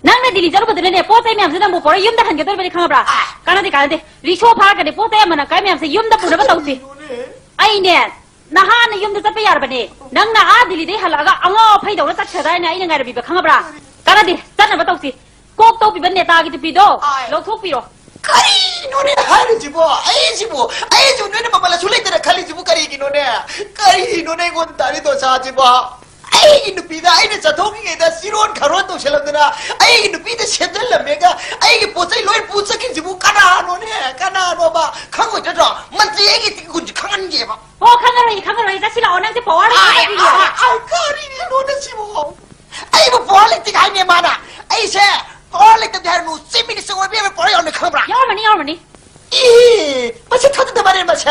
ꯅꯪꯅ ꯗꯤꯜꯂꯤ ꯆꯠꯂꯨꯕꯗꯨꯅꯅꯦ, ꯄꯣꯠ ꯆꯩ ꯃꯌꯥꯝꯁꯦ ꯅꯪꯕꯨ ꯄꯨꯔ ꯌꯨꯝꯗ ꯍꯟꯒꯗꯧꯔꯤꯕꯅꯤ ꯈꯪꯉꯕ꯭ꯔꯥ? ꯑꯥ꯫ ꯀꯥꯟꯅꯗꯦ, ꯀꯥꯟꯅꯗꯦ꯫ ꯔꯤꯛꯁꯣ ꯐꯥꯔꯒꯅꯦ, ꯄꯣꯠ ꯆꯩ ꯑꯃꯅ ꯀꯥꯏ ꯃꯌꯥꯝꯁꯦ ꯌꯨꯝꯗ ꯄꯨꯅꯕ ꯇꯧꯁꯤ꯫ ꯀꯔꯤꯅꯣꯅꯦ? ꯑꯩꯅꯦ, ꯅꯍꯥꯟꯅ ꯌꯨꯝꯗ ꯆꯠꯄ ꯌꯥꯔꯕꯅꯦ꯫ ꯅꯪꯅ ꯑꯥ ꯗꯤꯜꯂꯤꯗꯩ ꯍꯜꯂꯛꯑꯒ ꯑꯉꯥꯎ ꯑꯐꯩꯗꯧꯅ ꯆꯠꯈ꯭ꯔꯗꯥꯏꯅꯦ ꯑꯩꯅ ꯉꯥꯏꯔꯝꯃꯤꯕ ꯈꯪꯉꯕ꯭ꯔꯥ? ꯀꯥꯟꯅꯗꯦ, ꯆꯠꯅꯕ ꯇꯧꯁꯤ꯫ ꯀꯣꯛ ꯇꯧꯕꯤꯕ ꯅꯦꯇꯥꯒꯤ ꯇꯨꯄꯤꯗꯣ ꯑꯥꯏ꯫ ꯂꯧꯊꯣꯛꯄꯤꯔꯣ꯫ ꯀꯔꯤꯅꯣꯅꯦ ꯍꯥꯏꯔꯤꯁꯤꯕꯣ? ꯑꯩꯁꯤꯕꯨ, ꯑꯩꯁꯤꯕꯨ ꯅꯣꯏꯅ ꯃꯃꯜ ꯑꯁꯨꯛ ꯂꯩꯇꯅ ꯈꯜꯂꯤꯁꯤꯕꯨ ꯀꯔꯤꯒꯤꯅꯣꯅꯦ? ꯀꯔꯤꯅꯣꯅꯦ ꯑꯩꯉꯣꯟꯗ ꯇꯥꯔꯤ ꯗꯣꯁꯥꯁꯤꯕꯣ? ꯑꯩꯒꯤ ꯅꯨꯄꯤꯗ ꯑꯩꯅ ꯆꯠꯊꯣꯛꯂꯤꯉꯩꯗ ꯆꯤꯔꯣꯟ ꯈꯥꯔꯣꯟ ꯇꯧꯁꯜꯂꯝꯗꯅ ꯑꯩꯒꯤ ꯅꯨꯄꯤꯗ ꯁꯦꯝꯖꯜꯂꯝꯃꯦꯒ ꯑꯩꯒꯤ ꯄꯣꯠ ꯆꯩ ꯂꯣꯏ ꯄꯨ ꯆꯠꯈꯤꯁꯤꯕꯨ ꯀꯅꯥꯅꯣꯅꯦ? ꯀꯅꯥꯅꯣꯕ? ꯈꯪꯉꯣꯏꯗ꯭ꯔꯣ? ꯃꯟꯇ꯭ꯔꯤ ꯑꯩꯒꯤ ꯒꯨꯟꯁꯦ ꯈꯪꯍꯟꯒꯦꯕ꯫ ꯑꯣ, ꯈꯪꯉꯔꯣꯏ, ꯈꯪꯉꯔꯣꯏ꯫ ꯆꯠꯁꯤꯜꯂꯛꯑꯣ, ꯅꯪꯁꯦ ꯄꯋꯥꯔ ꯂꯩꯇꯦ꯫ ꯑꯥꯏ, ꯑꯥꯏ, ꯑꯥꯏ, ꯀꯔꯤꯅꯣꯅꯦ ꯁꯤꯕꯣ? ꯑꯩꯕꯨ ꯄꯋꯥꯔ ꯂꯩꯇꯦ ꯍꯥꯏꯅꯦ ꯃꯥꯅ꯫ ꯑꯩꯁꯦ ꯄꯋꯥꯔ ꯂꯩꯇꯕꯗꯤ ꯍꯥꯏꯔꯅꯨ, ꯆꯤꯐ ꯃꯤꯅꯤꯁꯇꯔ ꯑꯣꯏꯕ ꯌꯥꯕ ꯄꯋꯥꯔ ꯌꯥꯎꯔꯝꯅꯤ ꯈꯪꯕ꯭ꯔꯥ? ꯌꯥꯎꯔꯝꯃꯅꯤ, ꯌꯥꯎꯔꯝꯃꯅꯤ꯫ ꯏ, ꯃꯁꯤ ꯊꯥꯖꯗꯕꯅꯦ ꯃꯁꯦ꯫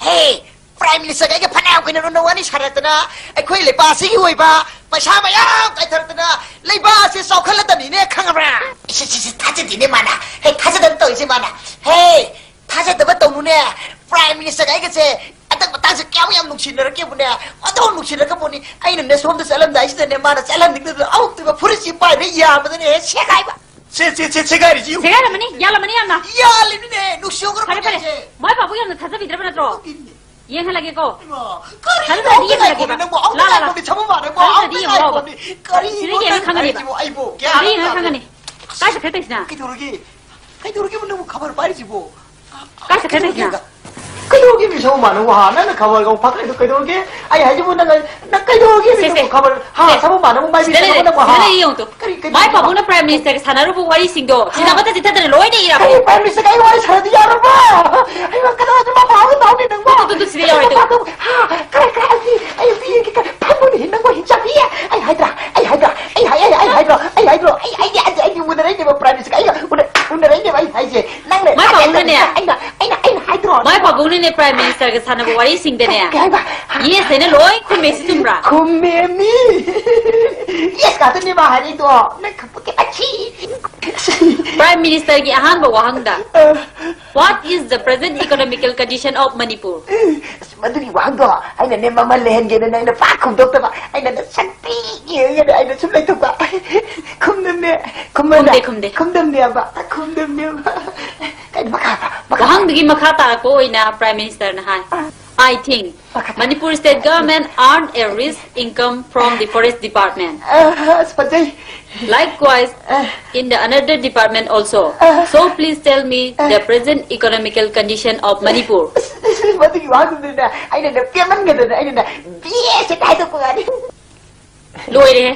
ꯍꯦ, ꯄ꯭ꯔꯥꯏꯝ ꯃꯤꯅꯤꯁꯇꯔꯒ ꯑꯩꯒ ꯐꯅꯌꯥꯝ ꯀꯨꯏꯅ ꯅꯨꯡꯅ ꯋꯥꯔꯤ ꯁꯥꯔꯛꯇꯅ, ꯑꯩꯈꯣꯏ ꯂꯩꯕꯥꯛ ꯑꯁꯤꯒꯤ ꯑꯣꯏꯕ ꯄꯩꯁꯥ ꯃꯌꯥꯝ ꯀꯥꯏꯊꯔꯛꯇꯅ ꯂꯩꯕꯥꯛ ꯑꯁꯤ ꯆꯥꯎꯈꯠꯂꯗꯕꯅꯤꯅꯦ ꯈꯪꯉꯕ꯭ꯔꯥ? ꯁꯤ, ꯁꯤ, ꯁꯤ ꯊꯥꯖꯗꯦꯅꯦ ꯃꯥꯅ꯫ ꯍꯦ, ꯊꯥꯖꯗꯅ ꯇꯧꯔꯤꯁꯦ ꯃꯥꯅ꯫ ꯍꯦ, ꯊꯥꯖꯗꯕ ꯇꯧꯅꯨꯅꯦ꯫ ꯄ꯭ꯔꯥꯏꯝ ꯃꯤꯅꯤꯁꯇꯔꯒ ꯑꯩꯒꯁꯦ ꯍꯟꯗꯛ ꯃꯇꯥꯡꯁꯦ ꯀꯌꯥꯃꯨꯛ ꯌꯥꯝ ꯅꯨꯡꯁꯤꯅꯔꯒꯦꯕꯨꯅꯦ꯫ ꯑꯣꯟꯊꯣꯛ ꯅꯨꯡꯁꯤꯅꯔꯒ ꯄꯣꯠꯅꯤ꯫ ꯑꯩꯅꯅꯦ ꯁꯣꯝꯗ ꯆꯠꯂꯝꯗꯥꯏꯁꯤꯗꯅꯦ ꯃꯥꯅ ꯆꯠꯍꯟꯅꯤꯡꯗꯗꯅ ꯑꯃꯨꯛꯇꯣꯏꯕ ꯐꯨꯔꯤꯠꯁꯤ ꯄꯥꯏꯕ ꯌꯥꯕꯗꯅꯦ ꯍꯦꯛ ꯁꯦꯒꯥꯏꯕ꯫ ꯁꯦ, ꯁꯦ, ꯁꯦ, ꯁꯦꯒꯥꯏꯔꯤꯁꯤ ꯌꯦꯡꯉꯨ꯫ ꯁꯦꯒꯥꯏꯔꯝꯃꯅꯤ, ꯌꯥꯜꯂꯝꯃꯅꯤ ꯌꯥꯝꯅ꯫ ꯌꯥꯜꯂꯤꯃꯤꯅꯦ, ꯅꯨꯡꯁꯤ ꯍꯧꯈ꯭ꯔ ꯐꯔꯦ, ꯐꯔꯦ꯫ ꯄꯣꯠꯅꯤꯁꯦ꯫ ꯃꯣꯏ ꯄꯥꯕꯨ ꯌꯥꯝꯅ ꯊꯥꯖꯕꯤꯗ꯭ꯔꯕ ꯅꯠꯇ꯭ꯔꯣ? ꯌꯦꯡꯍꯜꯂꯒꯦꯀꯣ꯫ ꯏꯃꯥ, ꯀꯔꯤꯅꯣ? ꯊꯥꯖꯗ꯭ꯔꯗꯤ ꯑꯝꯇ ꯌꯦꯡꯍꯜꯂꯒꯦꯕ꯫ ꯉꯥꯏꯈꯣꯅꯦ, ꯅꯪꯕꯨ ꯑꯝꯇ ꯂꯥ, ꯂꯥ, ꯂꯥ꯫ ꯉꯥꯏꯈꯣꯅꯦ, ꯁꯃꯨ ꯃꯥꯟꯅꯕ ꯊꯥꯖꯗ꯭ꯔꯗꯤ ꯑꯝꯇ ꯌꯦꯡꯉꯨ ꯂꯥꯎꯕ꯫ ꯉꯥꯏꯈꯣꯅꯦ꯫ ꯀꯔꯤꯅꯣ ꯁꯤꯗ ꯌꯦꯡꯉ ꯅꯪ ꯈꯪꯒꯅꯦꯕ꯫ ꯍꯥꯏꯁꯤꯕꯣ? ꯑꯩꯕꯨ ꯒ꯭ꯌꯥꯟ ꯁꯤꯗ ꯑꯃ ꯌꯦꯡꯉ ꯇꯥꯗꯦ꯫ ꯈꯪꯒꯅꯤ꯫ ꯀꯥꯏ ꯆꯠꯈ꯭ꯔꯦ ꯇꯧꯔꯤꯁꯤꯅ? ꯀꯩꯗꯧꯔꯒꯦ? ꯀꯩꯗꯧꯔꯒꯦꯕ ꯅꯪꯕꯨ ꯈꯕꯔ ꯄꯥꯏꯔꯤꯁꯤꯕꯣ? ꯀꯥꯏ ꯆꯠꯈ꯭ꯔꯦ ꯇꯧꯔꯤꯁꯤꯅ? ꯀꯩꯗꯧꯔꯒꯦꯕ? ꯀꯩꯅꯣ ꯒꯤ ꯃꯤꯁꯧ ꯃꯥꯅ ꯋꯥ ꯅꯪꯅ ꯈꯕꯔꯒ ꯑꯃꯨꯛ ꯐꯥꯛꯀꯠꯂꯤꯗꯣ ꯀꯩꯗꯧꯔꯒꯦ? ꯑꯩ ꯍꯥꯏꯁꯤꯕꯨ ꯅꯪ ꯅꯪ ꯀꯩꯗꯧꯔꯒꯦ? ꯁꯦ, ꯁꯦ꯫ ꯃꯤꯁꯧ ꯈꯕꯔ ꯍꯥ ꯁꯦ꯫ ꯁꯕꯨ ꯃꯥꯅ ꯑꯃꯨꯛ ꯃꯥꯏ ꯁꯤꯗ ꯃꯤꯁꯧ ꯂꯩꯔꯦ, ꯅꯪ ꯁꯤꯗ ꯋꯥ ꯂꯩꯔꯦ ꯌꯦꯡꯉꯨ ꯇꯨ꯫ ꯀꯔꯤ ꯀꯩꯗꯧꯔꯒꯦ? ꯃꯥꯏ ꯄꯥꯕꯨꯡꯅ Prime Ministerꯒ ꯁꯥꯟꯅꯔꯨꯕ ꯋꯥꯔꯤꯁꯤꯡꯗꯣ ꯁꯤꯗ ꯑꯃꯠꯇ ꯆꯤꯊꯗꯅ ꯂꯣꯏꯅ ꯏꯔꯛꯑꯣ꯫ ꯀꯔꯤ Prime Ministerꯒ ꯑꯩ ꯋꯥꯔꯤ ꯁꯥꯟꯅꯗꯤ ꯌꯥꯔꯕ? ꯑꯩ ꯀꯗꯥꯏꯗ ꯃꯄꯥ ꯑꯃ ꯇꯧꯅꯤ ꯅꯪꯕꯣ? ꯇꯨ, ꯇꯨ, ꯇꯨ, ꯁꯤꯗ ꯌꯥꯎꯔꯦ ꯇꯨ꯫ ꯃꯄꯥ ꯇꯧ- ꯍꯥ ꯀꯔꯤ ꯀꯔꯤ ꯑꯩ ꯑꯩ ꯄꯤꯔꯒꯦ ꯀꯔꯤ ꯐꯝꯃꯨꯅꯦ ꯅꯪꯕꯣ ꯍꯤꯡꯆꯥꯕꯤ꯫ ꯑꯩ ꯍꯥꯏꯗ꯭ꯔꯥ ꯑꯩ ꯍꯥꯏꯗ꯭ꯔꯥ ꯑꯩ ꯍꯥꯏ ꯑꯩ ꯑꯩ ꯍꯥꯏꯗ꯭ꯔꯣ ꯑꯩ ꯍꯥꯏꯗ꯭ꯔꯣ ꯑꯩ ꯑꯩꯗꯤ ꯑꯩꯗꯤ ꯑꯩꯗꯤ ꯎꯅꯔꯛꯏꯅꯦꯕ Prime Ministerꯒ ꯑꯩꯒ ꯎꯅ- ꯎꯅꯔꯛꯏꯅꯦꯕ ꯑꯩ ꯍꯥꯏꯁꯦ꯫ ꯅꯪꯅ ꯃꯥꯏ ꯄꯥꯕꯨꯡꯅꯅꯦ꯫ ꯑꯩꯅ ꯑꯩꯅ ꯑꯩꯅ ꯍꯥꯏꯗ꯭ꯔꯣ? ꯃꯥꯏ ꯄꯥꯕꯨꯡꯅꯅꯦ Prime Ministerꯒ ꯁꯥꯟꯅꯕ ꯋꯥꯔꯤꯁꯤꯡꯗꯅꯦ꯫ ꯀꯩ ꯍꯥꯏꯕ? Yes ꯍꯥꯏꯅ ꯂꯣꯏ ꯈꯨꯝꯃꯦ, ꯁꯤ ꯆꯨꯝꯕ꯭ꯔꯥ? ꯈꯨꯝꯃꯦꯃꯤ꯫ Yes ꯉꯥꯛꯇꯅꯦ ꯃꯥ ꯍꯥꯏꯔꯛꯏꯗꯣ꯫ ꯅꯪ ꯈꯪꯄꯣꯠꯇꯦ ꯃꯁꯤ꯫ Prime Ministerꯒꯤ ꯑꯍꯥꯟꯕ ꯋꯥꯍꯪꯗ, ꯑ꯫ What is the present economical condition of Manipur? ꯑꯁ, ꯃꯗꯨꯒꯤ ꯋꯥꯍꯪꯗꯣ ꯑꯩꯅꯅꯦ ꯃꯃꯜ ꯂꯩꯍꯟꯒꯦꯅꯅꯦ ꯑꯩꯅ ꯄꯥꯛ ꯈꯨꯝꯗꯣꯛꯇꯕ꯫ ꯑꯩꯅꯅꯦ ꯁꯛꯇꯤ ꯌꯦꯡꯉꯒꯅꯦ ꯑꯩꯅ ꯁꯨꯝ ꯂꯩꯊꯣꯛꯄ꯫ ꯈꯨꯝꯗꯝꯅꯦ꯫ ꯈꯨꯝꯕꯅ- ꯈꯨꯝꯗꯦ, ꯈꯨꯝꯗꯦ꯫ ꯈꯨꯝꯗꯝꯅꯦꯕ꯫ ꯈꯨꯝꯗꯝꯅꯦꯕ꯫ ꯀꯩꯅꯣ ꯃꯈꯥ ꯇꯥ- ꯃꯈꯥ ꯇꯥ- ꯋꯥꯍꯪꯗꯨꯒꯤ ꯃꯈꯥ ꯇꯥꯔꯛꯄ ꯑꯣꯏꯅ Prime Ministerꯅ ꯍꯥꯏ, ꯑ꯫ I think ꯃꯈꯥ ꯇꯥ- Manipur state government earn a rich income from the forest department. ꯑ, ꯑꯁ, ꯐꯖꯩ꯫ Likewise, ꯑ꯫ In the another department also. ꯑ꯫ So please tell me ꯑ꯫ The present economical condition of Manipur. ꯑꯁ, ꯑꯁ, ꯃꯗꯨꯒꯤ ꯋꯥꯍꯪꯗꯨꯗꯅꯦ ꯑꯩꯅꯅꯦ ꯄꯦꯟꯃꯟꯒꯗꯅ ꯑꯩꯅꯅꯦ ꯕꯤ ꯑꯦꯁ ꯍꯦꯛꯇ ꯍꯥꯏꯗꯣꯛꯄ ꯉꯥꯏ꯫ ꯂꯣꯏꯔꯦꯍꯦ꯫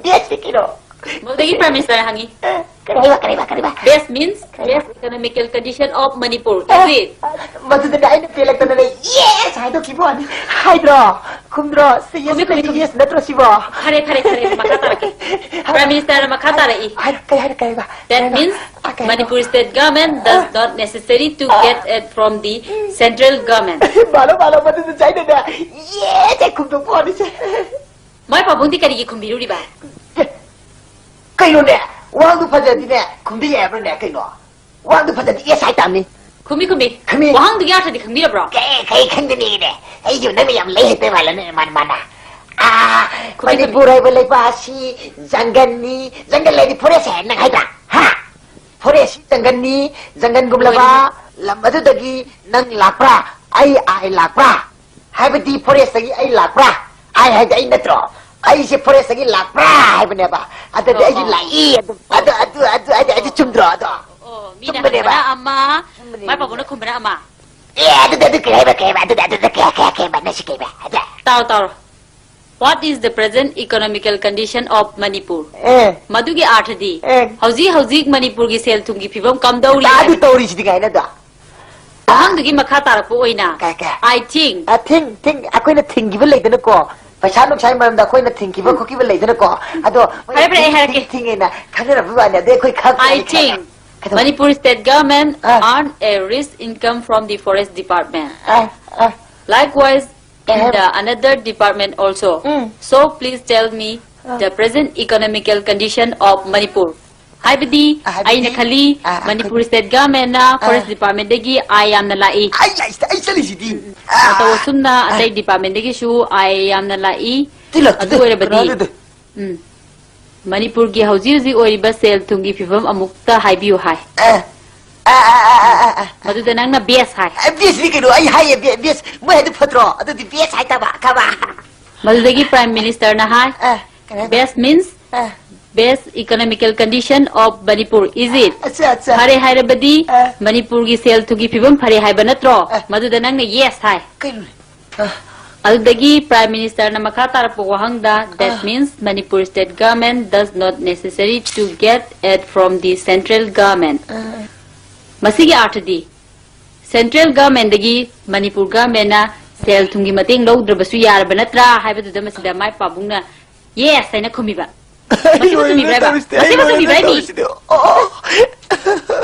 ꯕꯤ ꯑꯦꯁ ꯀꯩꯅꯣ? ꯃꯗꯨꯗꯒꯤ Prime Ministerꯅ ꯍꯪꯉꯤ꯫ ꯑ, ꯀꯔꯤ ꯍꯥꯏꯕ, ꯀꯔꯤ ꯍꯥꯏꯕ, ꯀꯔꯤ ꯍꯥꯏꯕ? Best means ꯀꯔꯤ ꯍꯥꯏꯕ? Best economical condition of Manipur. ꯑ, Is it? ꯑ, ꯃꯗꯨꯗꯅꯦ ꯑꯩꯅ ꯄꯦꯜꯂꯛꯇꯅꯅꯦ yes ꯍꯥꯏꯗꯣꯛꯈꯤꯕ ꯋꯥꯅꯤ꯫ ꯍꯥꯏꯗ꯭ꯔꯣ? ꯈꯨꯝꯗ꯭ꯔꯣ? ꯁꯤ yes ꯈꯨꯝꯃꯤ, ꯈꯨꯝꯃꯤ, ꯅꯠꯇ꯭ꯔꯣ, ꯈꯨꯝꯃꯤ꯫ Yes ꯅꯠꯇ꯭ꯔꯣ ꯁꯤꯕꯣ? ꯐꯔꯦ, ꯐꯔꯦ, ꯐꯔꯦ, ꯃꯈꯥ ꯇꯥꯔꯛꯀꯦ꯫ Prime Ministerꯅ ꯃꯈꯥ ꯇꯥꯔꯛꯏ꯫ ꯍꯥꯏꯔꯣ, ꯀꯩ ꯍꯥꯏꯔꯣ, ꯀꯩ ꯍꯥꯏꯕ? That ꯀꯩ ꯍꯥꯏꯕ? means ꯑ, ꯀꯩ ꯍꯥꯏꯕ? Manipur state government does ꯑ꯫ Not necessary to ꯑ꯫ Get it from the central government. ꯃꯥꯂꯣ, ꯃꯥꯂꯣ, ꯃꯗꯨꯗ ꯆꯥꯏꯅꯅꯦ yes ꯍꯦꯛ ꯈꯨꯝꯗꯣꯛꯄ ꯋꯥꯅꯤꯁꯦ꯫ ꯃꯥꯏ ꯄꯥꯕꯨꯡꯗꯤ ꯀꯔꯤꯒꯤ ꯈꯨꯝꯕꯤꯔꯨꯔꯤꯕ? ꯑꯦ, ꯀꯩꯅꯣꯅꯦ? ꯋꯥꯍꯪꯗꯨ ꯐꯖꯗꯤꯅꯦ, ꯈꯨꯝꯕꯤ ꯌꯥꯕ꯭ꯔꯅꯦ ꯀꯩꯅꯣ? ꯋꯥꯍꯪꯗꯨ ꯐꯖꯗꯤ yes ꯍꯥꯏ ꯇꯥꯕꯅꯤ꯫ ꯈꯨꯝꯃꯤ, ꯈꯨꯝꯃꯤ꯫ ꯈꯨꯝꯃꯤ꯫ ꯋꯥꯍꯪꯗꯨꯒꯤ ꯑꯔꯊꯗꯤ ꯈꯪꯕꯤꯔꯕ꯭ꯔꯣ? ꯀꯩ, ꯀꯩ ꯈꯪꯗꯅꯤꯒꯤꯅꯦ? ꯑꯩꯁꯨ ꯅꯪꯅ ꯌꯥꯝ ꯂꯩ ꯍꯩꯇꯕ ꯃꯥꯜꯂꯦꯅꯦ, ꯃꯥꯅ, ꯃꯥꯅ꯫ ꯑꯥ, ꯈꯨꯝꯃꯤ, ꯈꯨꯝꯃꯤ꯫ ꯃꯅꯤꯄꯨꯔ ꯍꯥꯏꯕ ꯂꯩꯕꯥꯛ ꯑꯁꯤ ꯖꯪꯒꯜꯅꯤ, ꯖꯪꯒꯜ ꯍꯥꯏꯗꯤ forest ꯍꯥꯏ ꯅꯪ ꯍꯥꯏꯗ꯭ꯔꯥ? ꯍꯥ? Forest ꯁꯤ ꯖꯪꯒꯜꯅꯤ, ꯖꯪꯒꯜꯒꯨꯝꯂꯕ ꯂꯣꯏꯔꯦ꯫ ꯂꯝ ꯑꯗꯨꯗꯒꯤ ꯅꯪ ꯂꯥꯛꯄ꯭ꯔꯥ? ꯑꯩ, I ꯂꯥꯛꯄ꯭ꯔꯥ? ꯍꯥꯏꯕꯗꯤ forest ꯇꯒꯤ ꯑꯩ ꯂꯥꯛꯄ꯭ꯔꯥ? I ꯍꯥꯏꯗꯤ ꯑꯩ ꯅꯠꯇ꯭ꯔꯣ? ꯑꯩꯁꯦ forest ꯇꯒꯤ ꯂꯥꯛꯄ꯭ꯔꯥ ꯍꯥꯏꯕꯅꯦꯕ꯫ ꯑꯗꯨꯗꯤ ꯑꯣ, ꯑꯩꯁꯨ ꯑꯣ꯫ ꯂꯥꯛꯏ꯫ ꯑꯗꯨ, ꯑꯣ, ꯑꯗꯨ, ꯑꯣ꯫ ꯑꯗꯨ, ꯑꯗꯨ, ꯑꯗꯨ, ꯑꯗꯨ ꯑꯣ, ꯑꯣ, ꯆꯨꯝꯗ꯭ꯔꯣ ꯑꯗꯣ? ꯑꯣ, ꯃꯤꯅ ꯆꯨꯝꯕꯅꯦꯕ꯫ ꯍꯪꯕꯅ ꯑꯃ, ꯆꯨꯝꯕꯅꯦꯕ꯫ ꯃꯥꯏ ꯄꯥꯕꯨꯡꯅ ꯈꯨꯝꯕꯅ ꯑꯃ꯫ ꯑꯦ, ꯑꯗꯨꯗ ꯑꯗꯨ ꯀꯩ ꯍꯥꯏꯕ, ꯀꯩ ꯍꯥꯏꯕ, ꯑꯗꯨꯗ, ꯑꯗꯨꯗ ꯀꯩ, ꯀꯩ, ꯀꯩ ꯍꯥꯏꯕ, ꯅꯪꯁꯤ ꯀꯩ ꯍꯥꯏꯕ, ꯑꯗ? ꯇꯥꯎ, ꯇꯥꯎ꯫ What is the present economical condition of Manipur? ꯑꯦ꯫ ꯃꯗꯨꯒꯤ ꯑꯥꯔꯊꯗꯤ, ꯑꯦ꯫ ꯍꯧꯖꯤꯛ ꯍꯧꯖꯤꯛ ꯃꯅꯤꯄꯨꯔꯒꯤ ꯁꯦꯜ ꯊꯨꯝꯒꯤ ꯐꯤꯕꯝ ꯀꯝꯗꯧꯔꯤ ꯇꯥ, ꯑꯗꯨ ꯍꯥꯏꯕ꯫ ꯇꯧꯔꯤꯁꯤꯗꯤ ꯀꯥꯏꯅ ꯑꯗꯣ꯫ ꯋꯥꯍꯪꯗꯨꯒꯤ ꯃꯈꯥ ꯇꯥꯔꯛꯄ ꯑꯣꯏꯅ, ꯀꯩ, ꯀꯩ? I think꯫ ꯑ, ꯊꯤꯡ, ꯊꯤꯡ, ꯑꯩꯈꯣꯏꯅ ꯊꯤꯡꯈꯤꯕ ꯂꯩꯗꯅꯀꯣ, ꯄꯩꯁꯥ ꯅꯨꯡꯁꯥꯒꯤ ꯃꯔꯝꯗ ꯑꯩꯈꯣꯏꯅ ꯊꯤꯡꯈꯤꯕ ꯎꯝ꯫ ꯈꯣꯠꯈꯤꯕ ꯂꯩꯗꯅꯀꯣ, ꯑꯗꯣ ꯐꯔꯦ, ꯐꯔꯦ, ꯑꯩ ꯊꯤꯡ, ꯍꯥꯏꯔꯛꯀꯦ꯫ ꯊꯤꯡ, ꯊꯤꯡꯉꯦꯅ ꯈꯪꯅꯔꯛꯄ ꯋꯥꯅꯤ, ꯑꯗꯩ ꯑꯩꯈꯣꯏ ꯈꯪ I ꯈꯪꯉꯦ, think ꯈꯪꯉꯦ꯫ ꯀꯩꯗꯧꯕ? Manipur state government ꯑ꯫ earn a rich income from the forest department. ꯑ, ꯑ꯫ Likewise, in ꯀꯩ ꯍꯥꯏꯕ? The another department also. Um. So please tell me ꯑ꯫ The present economical condition of Manipur. ꯍꯥꯏꯕꯗꯤ, ꯑ, ꯍꯥꯏꯕꯗꯤ? ꯑꯩꯅ ꯈꯜꯂꯤ, ꯑ, ꯑ, ꯃꯅꯤꯄꯨꯔ ꯑꯩꯈꯣꯏ state government ꯅ ꯑ꯫ Forest department ꯗꯒꯤ ꯑꯥꯏ ꯌꯥꯝꯅ ꯂꯥꯛꯏ꯫ ꯑꯩ, ꯑꯩ, ꯑꯩ ꯆꯠꯂꯤꯁꯤꯗꯤ꯫ ꯎꯝ, ꯎꯝ꯫ ꯑ, ꯃꯇꯧ ꯑꯁꯨꯝꯅ ꯑ꯫ ꯑꯇꯩ department ꯗꯒꯤꯁꯨ ꯑꯥꯏ ꯌꯥꯝꯅ ꯂꯥꯛꯏ꯫ ꯇꯤꯜꯂꯛꯇꯨꯗꯤ, ꯑꯗꯨ ꯑꯣꯏꯔꯕꯗꯤ, ꯀꯅꯥꯅꯣꯗꯤ? ꯎꯝ꯫ ꯃꯅꯤꯄꯨꯔꯒꯤ ꯍꯧꯖꯤꯛ ꯍꯧꯖꯤꯛ ꯑꯣꯏꯔꯤꯕ ꯁꯦꯜ ꯊꯨꯝꯒꯤ ꯐꯤꯕꯝ ꯑꯃꯨꯛꯇ ꯍꯥꯏꯕꯤꯌꯨ ꯍꯥꯏ꯫ ꯑ, ꯑ, ꯑ꯫ ꯃꯗꯨꯗ ꯅꯪꯅ best ꯍꯥꯏ꯫ ꯑ, best ꯅꯤ ꯀꯩꯅꯣ, ꯑꯩ ꯍꯥꯏꯌꯦ, be-, best꯫ ꯃꯣꯏ ꯍꯥꯏꯗꯣ ꯐꯠꯇ꯭ꯔꯣ? ꯑꯗꯨꯗꯤ best ꯍꯥꯏꯇꯥꯕ, ꯈꯪꯉꯕ? ꯃꯗꯨꯗꯒꯤ Prime Minister ꯅ ꯍꯥꯏ, ꯑ, ꯀꯩ ꯍꯥꯏꯕ? Best means ꯑ꯫ Best economical condition of Manipur, is it? ꯑꯠꯆꯥ, ꯑꯠꯆꯥ꯫ ꯐꯔꯦ ꯍꯥꯏꯔꯕꯗꯤ ꯑ꯫ ꯃꯅꯤꯄꯨꯔꯒꯤ ꯁꯦꯜ ꯊꯨꯝꯒꯤ ꯐꯤꯕꯝ ꯐꯔꯦ ꯍꯥꯏꯕ ꯅꯠꯇ꯭ꯔꯣ? ꯑ꯫ ꯃꯗꯨꯗ ꯅꯪꯅ yes ꯍꯥꯏ꯫ ꯀꯩꯅꯣ? ꯑ꯫ ꯑꯗꯨꯗꯒꯤ Prime Minister ꯅ ꯃꯈꯥ ꯇꯥꯔꯛꯄ ꯋꯥꯍꯪꯗ, "That ꯑ꯫ Means Manipur state government does not necessary to get aid from the central government." ꯑ꯫ ꯃꯁꯤꯒꯤ ꯑꯥꯔꯊꯗꯤ, central government ꯗꯒꯤ ꯃꯅꯤꯄꯨꯔ government ꯅ ꯁꯦꯜ ꯊꯨꯝꯒꯤ ꯃꯇꯦꯡ ꯂꯧꯗ꯭ꯔꯕꯁꯨ ꯌꯥꯔꯕ ꯅꯠꯇ꯭ꯔꯥ ꯍꯥꯏꯕꯗꯨꯗ ꯃꯁꯤꯗ ꯃꯥꯏ ꯄꯥꯕꯨꯡꯅ yes ꯍꯥꯏꯅ ꯈꯨꯝꯃꯤꯕ꯫ ꯃꯁꯤꯃ ꯂꯣꯏꯔꯦ, ꯆꯨꯝꯃꯤꯕ꯭ꯔꯥ ꯍꯥꯏꯕ? ꯇꯧꯔꯤꯁꯤꯗꯤ꯫ ꯑꯩ ꯃꯁꯤꯃ ꯂꯣꯏꯔꯦ, ꯆꯨꯝꯃꯤꯕ꯭ꯔꯥ ꯍꯥꯏꯃꯤ? ꯇꯧꯔꯤꯁꯤꯗꯤ꯫ ꯑꯣ, ꯑꯣ꯫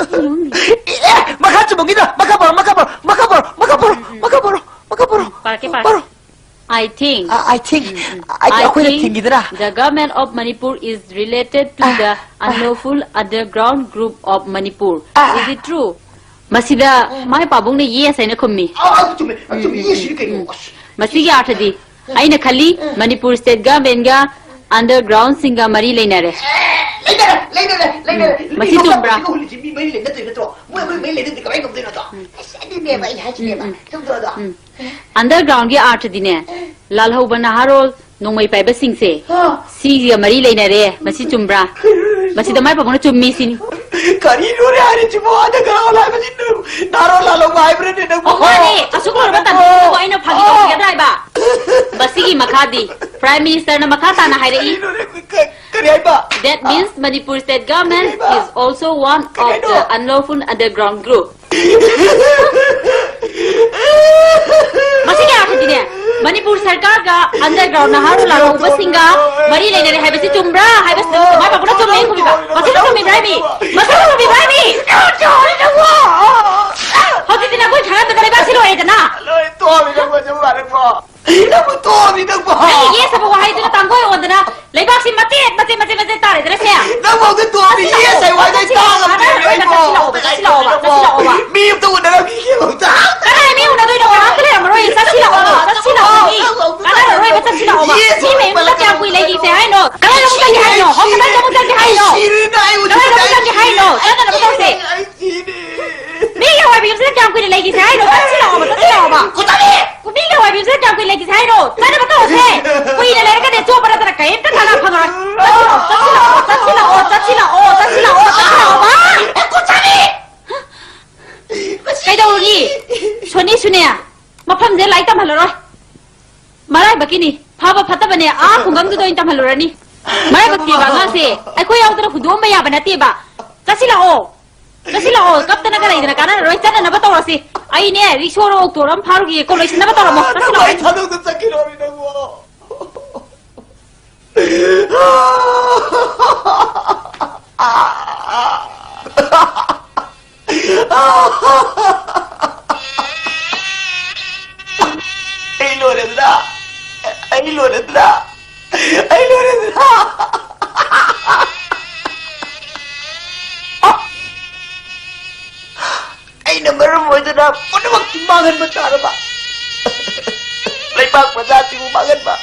ꯑꯦ, ꯃꯈꯥ ꯆꯨꯝꯃꯝꯒꯤꯅ, ꯃꯈꯥ ꯄꯥꯔꯣ, ꯃꯈꯥ ꯄꯥꯔꯣ, ꯃꯈꯥ ꯄꯥꯔꯣ, ꯃꯈꯥ ꯄꯥꯔꯣ, ꯎꯝ, ꯎꯝ, ꯃꯈꯥ ꯄꯥꯔꯣ, ꯎꯝ꯫ ꯃꯈꯥ ꯄꯥꯔꯣ, ꯄꯥꯔꯛꯀꯦ, ꯄꯥꯔꯛꯀꯦ꯫ ꯄꯥꯔꯣ꯫ I think. ꯑ, I think. Um, um. I think I ꯑꯩꯈꯣꯏꯅ think ꯊꯤꯡꯈꯤꯗꯅ꯫ The government of Manipur is related to ꯑ, the ꯑ꯫ Unlawful underground group of Manipur. ꯑ, ꯑ꯫ Is it true? ꯃꯁꯤꯗ ꯃꯥꯏ ꯄꯥꯕꯨꯡꯅ yes ꯍꯥꯏꯅ ꯈꯨꯝꯃꯤ꯫ ꯑ, ꯑ, ꯆꯨꯝꯃꯦ, ꯑ, ꯆꯨꯝꯃꯦ, ꯎꯝ, yes ꯁꯤꯅꯤ ꯎꯝ, ꯀꯩꯅꯣ꯫ ꯎꯝ꯫ ꯑꯁ꯫ ꯃꯁꯤꯒꯤ ꯑꯥꯔꯊꯗꯤ, ꯑꯩꯅ ꯈꯜꯂꯤ, ꯃꯅꯤꯄꯨꯔ state government ꯒ underground ꯁꯤꯡꯒ ꯃꯔꯤ ꯂꯩꯅꯔꯦ꯫ ꯂꯩꯅꯔꯦ, ꯂꯩꯅꯔꯦ, ꯂꯩꯅꯔꯦ꯫ ꯎꯝ꯫ ꯃꯁꯤ ꯂꯣꯛꯇꯥꯛ ꯆꯨꯝꯕ꯭ꯔꯥ? ꯄꯥꯠꯁꯤꯒ ꯍꯨꯜꯂꯤꯁꯤ ꯃꯤ ꯃꯔꯤ ꯂꯩꯅꯗꯣꯏ ꯅꯠꯇ꯭ꯔꯣ? ꯃꯣꯏ, ꯃꯣꯏ ꯃꯔꯤ ꯂꯩꯅꯗꯣꯏ ꯀꯃꯥꯏꯅ ꯇꯧꯗꯣꯏꯅꯣ ꯑꯗꯣ? ꯎꯝ꯫ ꯑꯁ, ꯑꯗꯨꯅꯦꯕ ꯑꯩ ꯍꯥꯏꯁꯤꯅꯦꯕ꯫ ꯎꯝ, ꯎꯝ꯫ ꯆꯨꯝꯗ꯭ꯔꯣ ꯑꯗꯣ? ꯎꯝ꯫ Underground ꯒꯤ ꯑꯥꯔꯊꯗꯤꯅꯦ, ꯂꯥꯜꯍꯧꯕ ꯅꯍꯥꯔꯣꯜ ꯅꯣꯡꯃꯩ ꯄꯥꯏꯕꯁꯤꯡꯁꯦ, ꯑꯥ꯫ ꯁꯤꯒ ꯃꯔꯤ ꯂꯩꯅꯔꯦ꯫ ꯃꯁꯤ ꯆꯨꯝꯕ꯭ꯔꯥ? ꯃꯁꯤꯗ ꯃꯥꯏ ꯄꯥꯕꯨꯡꯅ ꯆꯨꯝꯃꯤ ꯁꯤꯅꯤ꯫ ꯀꯔꯤꯅꯣꯅꯦ ꯍꯥꯏꯔꯤꯁꯤꯕꯣ? Underground ꯍꯥꯏꯕꯁꯤ ꯅꯍꯥꯔꯣꯜ ꯂꯥꯜꯍꯧꯕ ꯍꯥꯏꯕ꯭ꯔꯅꯦ ꯅꯪꯕꯣ? ꯑꯣꯍꯣ! ꯃꯈꯥꯗꯤ Prime Minister ꯅ ꯃꯈꯥ ꯇꯥꯅ ꯍꯥꯏꯔꯛꯏ꯫ ꯀꯔꯤꯅꯣꯅꯦ? ꯀ-, ꯀꯔꯤ ꯍꯥꯏꯕ? That means Manipur state government is also one of the unlawful underground group. ꯃꯁꯤꯒꯤ ꯑꯥꯔꯊꯗꯤꯅꯦ, ꯃꯅꯤꯄꯨꯔ ꯁꯔꯀꯥꯔꯒ underground ꯅꯍꯥꯔꯣꯜ ꯂꯥꯜꯍꯧꯕꯁꯤꯡꯒ ꯃꯔꯤ ꯂꯩꯅꯔꯦ ꯍꯥꯏꯕꯁꯤ ꯆꯨꯝꯕ꯭ꯔꯥ ꯍꯥꯏꯕꯁꯤꯗ ꯃꯥꯏ ꯄꯥꯛꯄꯅ ꯆꯨꯝꯃꯦ ꯈꯨꯝꯃꯤꯕ꯫ ꯃꯁꯤꯅ ꯆꯨꯝꯃꯤꯕ꯭ꯔꯥ ꯍꯥꯏꯃꯤ? ꯃꯁꯤꯅ ꯆꯨꯝꯃꯤꯕ꯭ꯔꯥ ꯍꯥꯏꯃꯤ? ꯍꯧꯖꯤꯛꯇꯤ ꯅꯈꯣꯏ ꯈꯪꯉꯛꯇꯗ ꯂꯩꯕꯥꯛꯁꯤ ꯂꯣꯏꯔꯦꯗꯅ꯫ ꯂꯣꯏ ꯇꯣꯛꯑꯃꯤ ꯅꯪꯕꯨ ꯑꯗꯨꯝ ꯂꯥꯛꯑꯦꯀꯣ꯫ ꯅꯪꯕꯨ ꯇꯣꯛꯑꯃꯤ ꯅꯪꯕꯨ꯫ ꯅꯪꯒꯤ yes ꯍꯥꯏꯕ ꯋꯥꯍꯩꯗꯨꯅ ꯇꯥꯡꯒꯣꯏ ꯑꯣꯟꯗꯅ ꯂꯩꯕꯥꯛꯁꯤ ꯃꯆꯦꯠ, ꯃꯆꯦꯠ, ꯃꯆꯦꯠ, ꯃꯆꯦꯠ ꯇꯥꯔꯦꯗꯅ ꯁꯦ꯫ ꯅꯪꯕꯨ ꯑꯝꯇ ꯇꯣꯛꯑꯃꯤ, yes ꯍꯥꯏꯕ ꯋꯥꯍꯩꯗꯣ ꯑꯩ ꯇꯥꯡꯉꯝꯗ꯭ꯔꯦ ꯑꯩꯕꯣ꯫ ꯆꯠꯁꯤꯜꯂꯛꯑꯣꯕ, ꯆꯠꯁꯤꯜꯂꯛꯑꯣꯕ, ꯆꯠꯁꯤꯜꯂꯛꯑꯣꯕ꯫ ꯃꯤ ꯑꯝꯇ ꯎꯅꯔꯝꯈꯤꯒꯦꯕ ꯑꯝꯇ꯫ ꯀꯅꯥꯏ ꯃꯤ ꯎꯅꯗꯣꯏꯅꯣ? ꯀꯅꯥꯝꯇ ꯂꯩꯔꯝꯃꯔꯣꯏ꯫ ꯆꯠꯁꯤꯜꯂꯛꯑꯣꯕ, ꯆꯠꯁꯤꯜꯂꯛꯑꯣꯕ ꯃꯤ꯫ ꯀꯥꯟꯅꯔꯔꯣꯏꯕ, ꯆꯠꯁꯤꯜꯂꯛꯑꯣꯕ꯫ ꯃꯤ ꯃꯌꯨꯝꯗ ꯀꯌꯥꯝ ꯀꯨꯏ ꯂꯩꯈꯤꯁꯦ ꯍꯥꯏꯅꯣ? ꯀꯗꯥꯏꯗ ꯑꯃꯨꯛ ꯆꯠꯀꯦ ꯍꯥꯏꯅꯣ? ꯍꯣ, ꯀꯗꯥꯏꯗ ꯑꯃꯨꯛ ꯆꯠꯀꯦ ꯍꯥꯏꯅꯣ? ꯁꯤꯔꯦꯗ, ꯑꯩ ꯀꯗꯥꯏꯗ ꯑꯃꯨꯛ ꯆꯠꯀꯦ ꯍꯥꯏꯅꯣ? ꯆꯠꯅꯅꯕ ꯇꯧꯁꯦ꯫ ꯑꯩ ꯁꯤꯔꯦ꯫ ꯃꯤꯒꯤ ꯑꯋꯥꯏꯕ ꯌꯨꯝꯁꯤꯗ ꯀꯌꯥꯝ ꯀꯨꯏꯅ ꯂꯩꯈꯤꯁꯦ ꯍꯥꯏꯅꯣ? ꯆꯠꯁꯤꯜꯂꯛꯑꯣꯕ, ꯆꯠꯁꯤꯜꯂꯛꯑꯣꯕ꯫ ꯀꯨꯇꯥꯕꯤ! ꯃꯤꯒꯤ ꯑꯋꯥꯏꯕ ꯌꯨꯝꯁꯤꯗ ꯀꯌꯥꯝ ꯀꯨꯏꯅ ꯂꯩꯈꯤꯁꯦ ꯍꯥꯏꯅꯣ? ꯆꯠꯅꯕ ꯇꯧꯔꯁꯦ꯫ ꯀꯨꯏꯅ ꯂꯩꯔꯒꯅꯦ ꯆꯣꯞꯄ ꯅꯠꯇꯅ ꯀꯔꯤꯝꯇ ꯀꯥꯟꯅ ꯐꯪꯉꯔꯣꯏ꯫ ꯆꯠꯁꯤꯜꯂꯛꯑꯣ, ꯆꯠꯁꯤꯜꯂꯛꯑꯣ, ꯆꯠꯁꯤꯜꯂꯛꯑꯣꯕ꯫ ꯀꯨꯇꯥꯕꯤ! ꯀꯩꯗꯧꯔꯨꯅꯤ? ꯁꯣꯅꯤ ꯁꯨꯅꯦ, ꯃꯐꯝꯁꯦ ꯂꯥꯏꯔꯤꯛ ꯇꯝꯍꯜꯂꯔꯣꯏ꯫ ꯃꯔꯥꯏꯕꯛꯀꯤꯅꯤ꯫ ꯐꯕ ꯐꯠꯇꯕꯅꯦ ꯑꯥ ꯈꯨꯡꯒꯪꯗꯨꯗ ꯑꯣꯏꯅ ꯇꯝꯍꯜꯂꯨꯔꯅꯤ꯫ ꯃꯔꯥꯏꯕꯛ ꯊꯤꯕ ꯑꯉꯥꯡꯁꯦ ꯑꯩꯈꯣꯏ ꯌꯥꯎꯗꯅ ꯍꯨꯟꯗꯣꯛꯑꯝꯕ ꯌꯥꯕ ꯅꯠꯇꯦꯕ꯫ ꯆꯠꯁꯤꯜꯂꯛꯑꯣ꯫ ꯆꯠꯁꯤꯜꯂꯛꯑꯣ꯫ ꯀꯞꯇꯅꯒ ꯂꯩꯗꯅ ꯀꯥꯟꯅꯔꯔꯣꯏ꯫ ꯆꯠꯅꯅꯕ ꯇꯧꯔꯁꯤ꯫ ꯑꯩꯅꯦ ꯔꯤꯛꯁꯣꯔꯣ ꯑꯣꯛꯇꯣꯔꯣ ꯑꯃ ꯐꯥꯔꯨꯒꯤꯒꯦꯀꯣ꯫ ꯂꯣꯏꯁꯤꯟꯅꯕ ꯇꯧꯔꯝꯃꯣ꯫ ꯅꯪꯕꯨ ꯑꯩ ꯆꯠꯁꯤꯜꯂꯛꯑꯣ꯫ ꯊꯥꯗꯣꯛꯇ ꯆꯠꯈꯤꯔꯣꯅꯦ ꯅꯪꯕꯨ꯫ ꯑꯩ ꯂꯣꯏꯔꯦꯗꯅ꯫ ꯑꯩ ꯂꯣꯏꯔꯦꯗꯅ꯫ ꯑꯩ ꯂꯣꯏꯔꯦꯗꯅ꯫ ꯑꯩꯅ ꯃꯔꯝ ꯑꯣꯏꯗꯨꯅ ꯄꯨꯝꯅꯃꯛ ꯃꯥꯡꯍꯟꯕ ꯇꯥꯔꯕ? ꯂꯩꯕꯥꯛ ꯄ꯭ꯔꯖꯥꯁꯤꯕꯨ ꯃꯥꯡꯍꯟꯕ,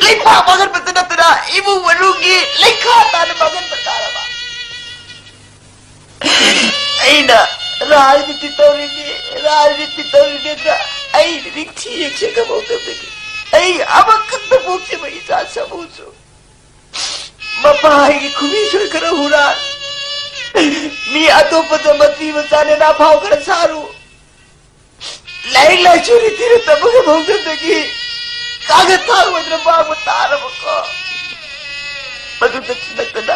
ꯂꯩꯕꯥꯛ ꯃꯥꯡꯍꯟꯕꯇ ꯅꯠꯇꯅ ꯏꯃꯨꯡ ꯃꯅꯨꯡꯒꯤ ꯂꯩꯈꯥ ꯇꯥꯅ ꯃꯥꯡꯍꯟꯕ ꯇꯥꯔꯕ? ꯑꯩꯅ ꯔꯥꯖꯅꯤꯇꯤ ꯇꯧꯔꯤꯅꯤ, ꯔꯥꯖꯅꯤꯇꯤ ꯇꯧꯔꯤꯅꯦꯅ ꯑꯩ ꯅꯤꯡꯊꯤ ꯌꯦꯡꯁꯤꯟꯕ ꯃꯣꯡꯗꯕꯗꯒꯤ ꯑꯩ ꯑꯃꯈꯛꯇ ꯄꯣꯛꯈꯤꯕ ꯏꯆꯥ ꯁꯥꯃꯨꯁꯨ ꯃꯄꯥꯒꯤ ꯈꯨꯕꯤ ꯁꯣꯏꯈꯔ ꯍꯨꯔꯥꯟ, ꯃꯤ ꯑꯇꯣꯞꯄꯗ ꯃꯇꯤ ꯃꯆꯥ ꯅꯦꯅꯥ ꯐꯥꯎ ꯈꯔ ꯁꯥꯔꯨ, ꯂꯥꯏꯔꯤꯛ ꯂꯥꯏꯁꯨ ꯅꯤꯡꯊꯤꯅ ꯇꯝꯕꯒ ꯃꯣꯡꯗꯕꯗꯒꯤ ꯀꯥꯡꯒ ꯊꯥꯡ ꯑꯣꯏꯗꯅ ꯃꯥꯡꯕ ꯇꯥꯔꯕꯀꯣ꯫ ꯃꯗꯨꯗ ꯆꯤꯜꯂꯛꯇꯅ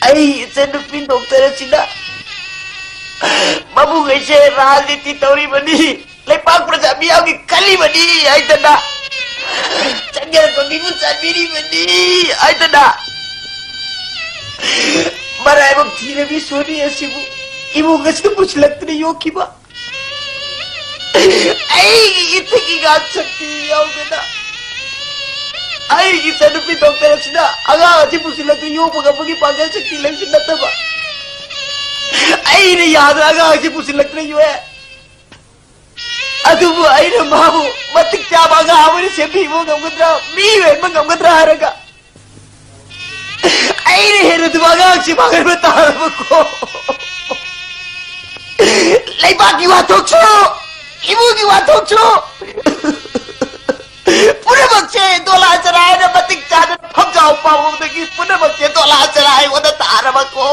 ꯑꯩ ꯏꯆꯟꯅꯨꯄꯤ ꯗꯣꯛꯇꯔ ꯑꯁꯤꯅ ꯃꯕꯨꯡ ꯑꯩꯁꯦ ꯔꯥꯖꯅꯤꯇꯤ ꯇꯧꯔꯤꯕꯅꯤ, ꯂꯩꯄꯥꯛ ꯄ꯭ꯔꯖꯥ ꯃꯤꯌꯥꯝꯒꯤ ꯈꯜꯂꯤꯕꯅꯤ ꯍꯥꯏꯗꯅ, ꯆꯪꯖꯔꯛꯄ ꯃꯤꯕꯨ ꯆꯥꯟꯕꯤꯔꯤꯕꯅꯤ ꯍꯥꯏꯗꯅ, ꯃꯔꯥꯏꯕꯛ ꯊꯤꯔꯕꯤ ꯁꯣꯅꯤ ꯑꯁꯤꯕꯨ ꯏꯃꯨꯡ ꯑꯁꯤꯗ ꯄꯨꯁꯤꯜꯂꯛꯇꯨꯅ ꯌꯣꯛꯈꯤꯕ ꯑꯩꯒꯤ ꯏꯊꯤꯛꯀꯤ ꯉꯥꯛ ꯁꯛꯇꯤ ꯌꯥꯎꯗꯅ, ꯑꯩꯒꯤ ꯏꯆꯟꯅꯨꯄꯤ ꯗꯣꯛꯇꯔ ꯑꯁꯤꯅ ꯑꯉꯥꯡ ꯑꯁꯤ ꯄꯨꯁꯤꯜꯂꯛꯇꯨꯅ ꯌꯣꯛꯄ ꯉꯝꯕꯒꯤ ꯄꯥꯡꯒꯜ ꯁꯛꯇꯤ ꯂꯩꯕꯁꯨ ꯅꯠꯇꯕ, ꯑꯩꯅ ꯌꯥꯗꯅ ꯑꯉꯥꯡ ꯑꯁꯤ ꯄꯨꯁꯤꯜꯂꯛꯇꯨꯅ ꯌꯣꯛꯑꯦ꯫ ꯑꯗꯨꯕꯨ ꯑꯩꯅ ꯃꯥꯕꯨ ꯃꯇꯤꯛ ꯆꯥꯕ ꯑꯉꯥꯡ ꯑꯃ ꯑꯣꯏꯅ ꯁꯦꯝꯕꯤꯕ ꯉꯝꯒꯗ꯭ꯔꯥ, ꯃꯤ ꯑꯣꯏꯍꯟꯕ ꯉꯝꯒꯗ꯭ꯔꯥ ꯍꯥꯏꯔꯒ, ꯑꯩꯅ ꯍꯦꯟꯅ ꯑꯗꯨꯝ ꯑꯉꯥꯡꯁꯤ ꯃꯥꯡꯍꯟꯕ ꯇꯥꯔꯕꯀꯣ꯫ ꯂꯩꯕꯥꯛꯀꯤ ꯋꯥꯊꯣꯛꯁꯨ, ꯏꯃꯨꯡꯒꯤ ꯋꯥꯊꯣꯛꯁꯨ, ꯄꯨꯝꯅꯃꯛꯁꯦ ꯗꯣꯂꯥ ꯆꯔꯥ ꯍꯥꯏꯅ ꯃꯇꯤꯛ ꯆꯥꯗꯅ ꯐꯝꯖꯥꯎ ꯄꯥꯝꯕꯣꯝꯗꯒꯤ ꯄꯨꯝꯅꯃꯛꯁꯦ ꯗꯣꯂꯥ ꯆꯔꯥ ꯑꯩꯉꯣꯟꯗ ꯇꯥꯔꯕꯀꯣ꯫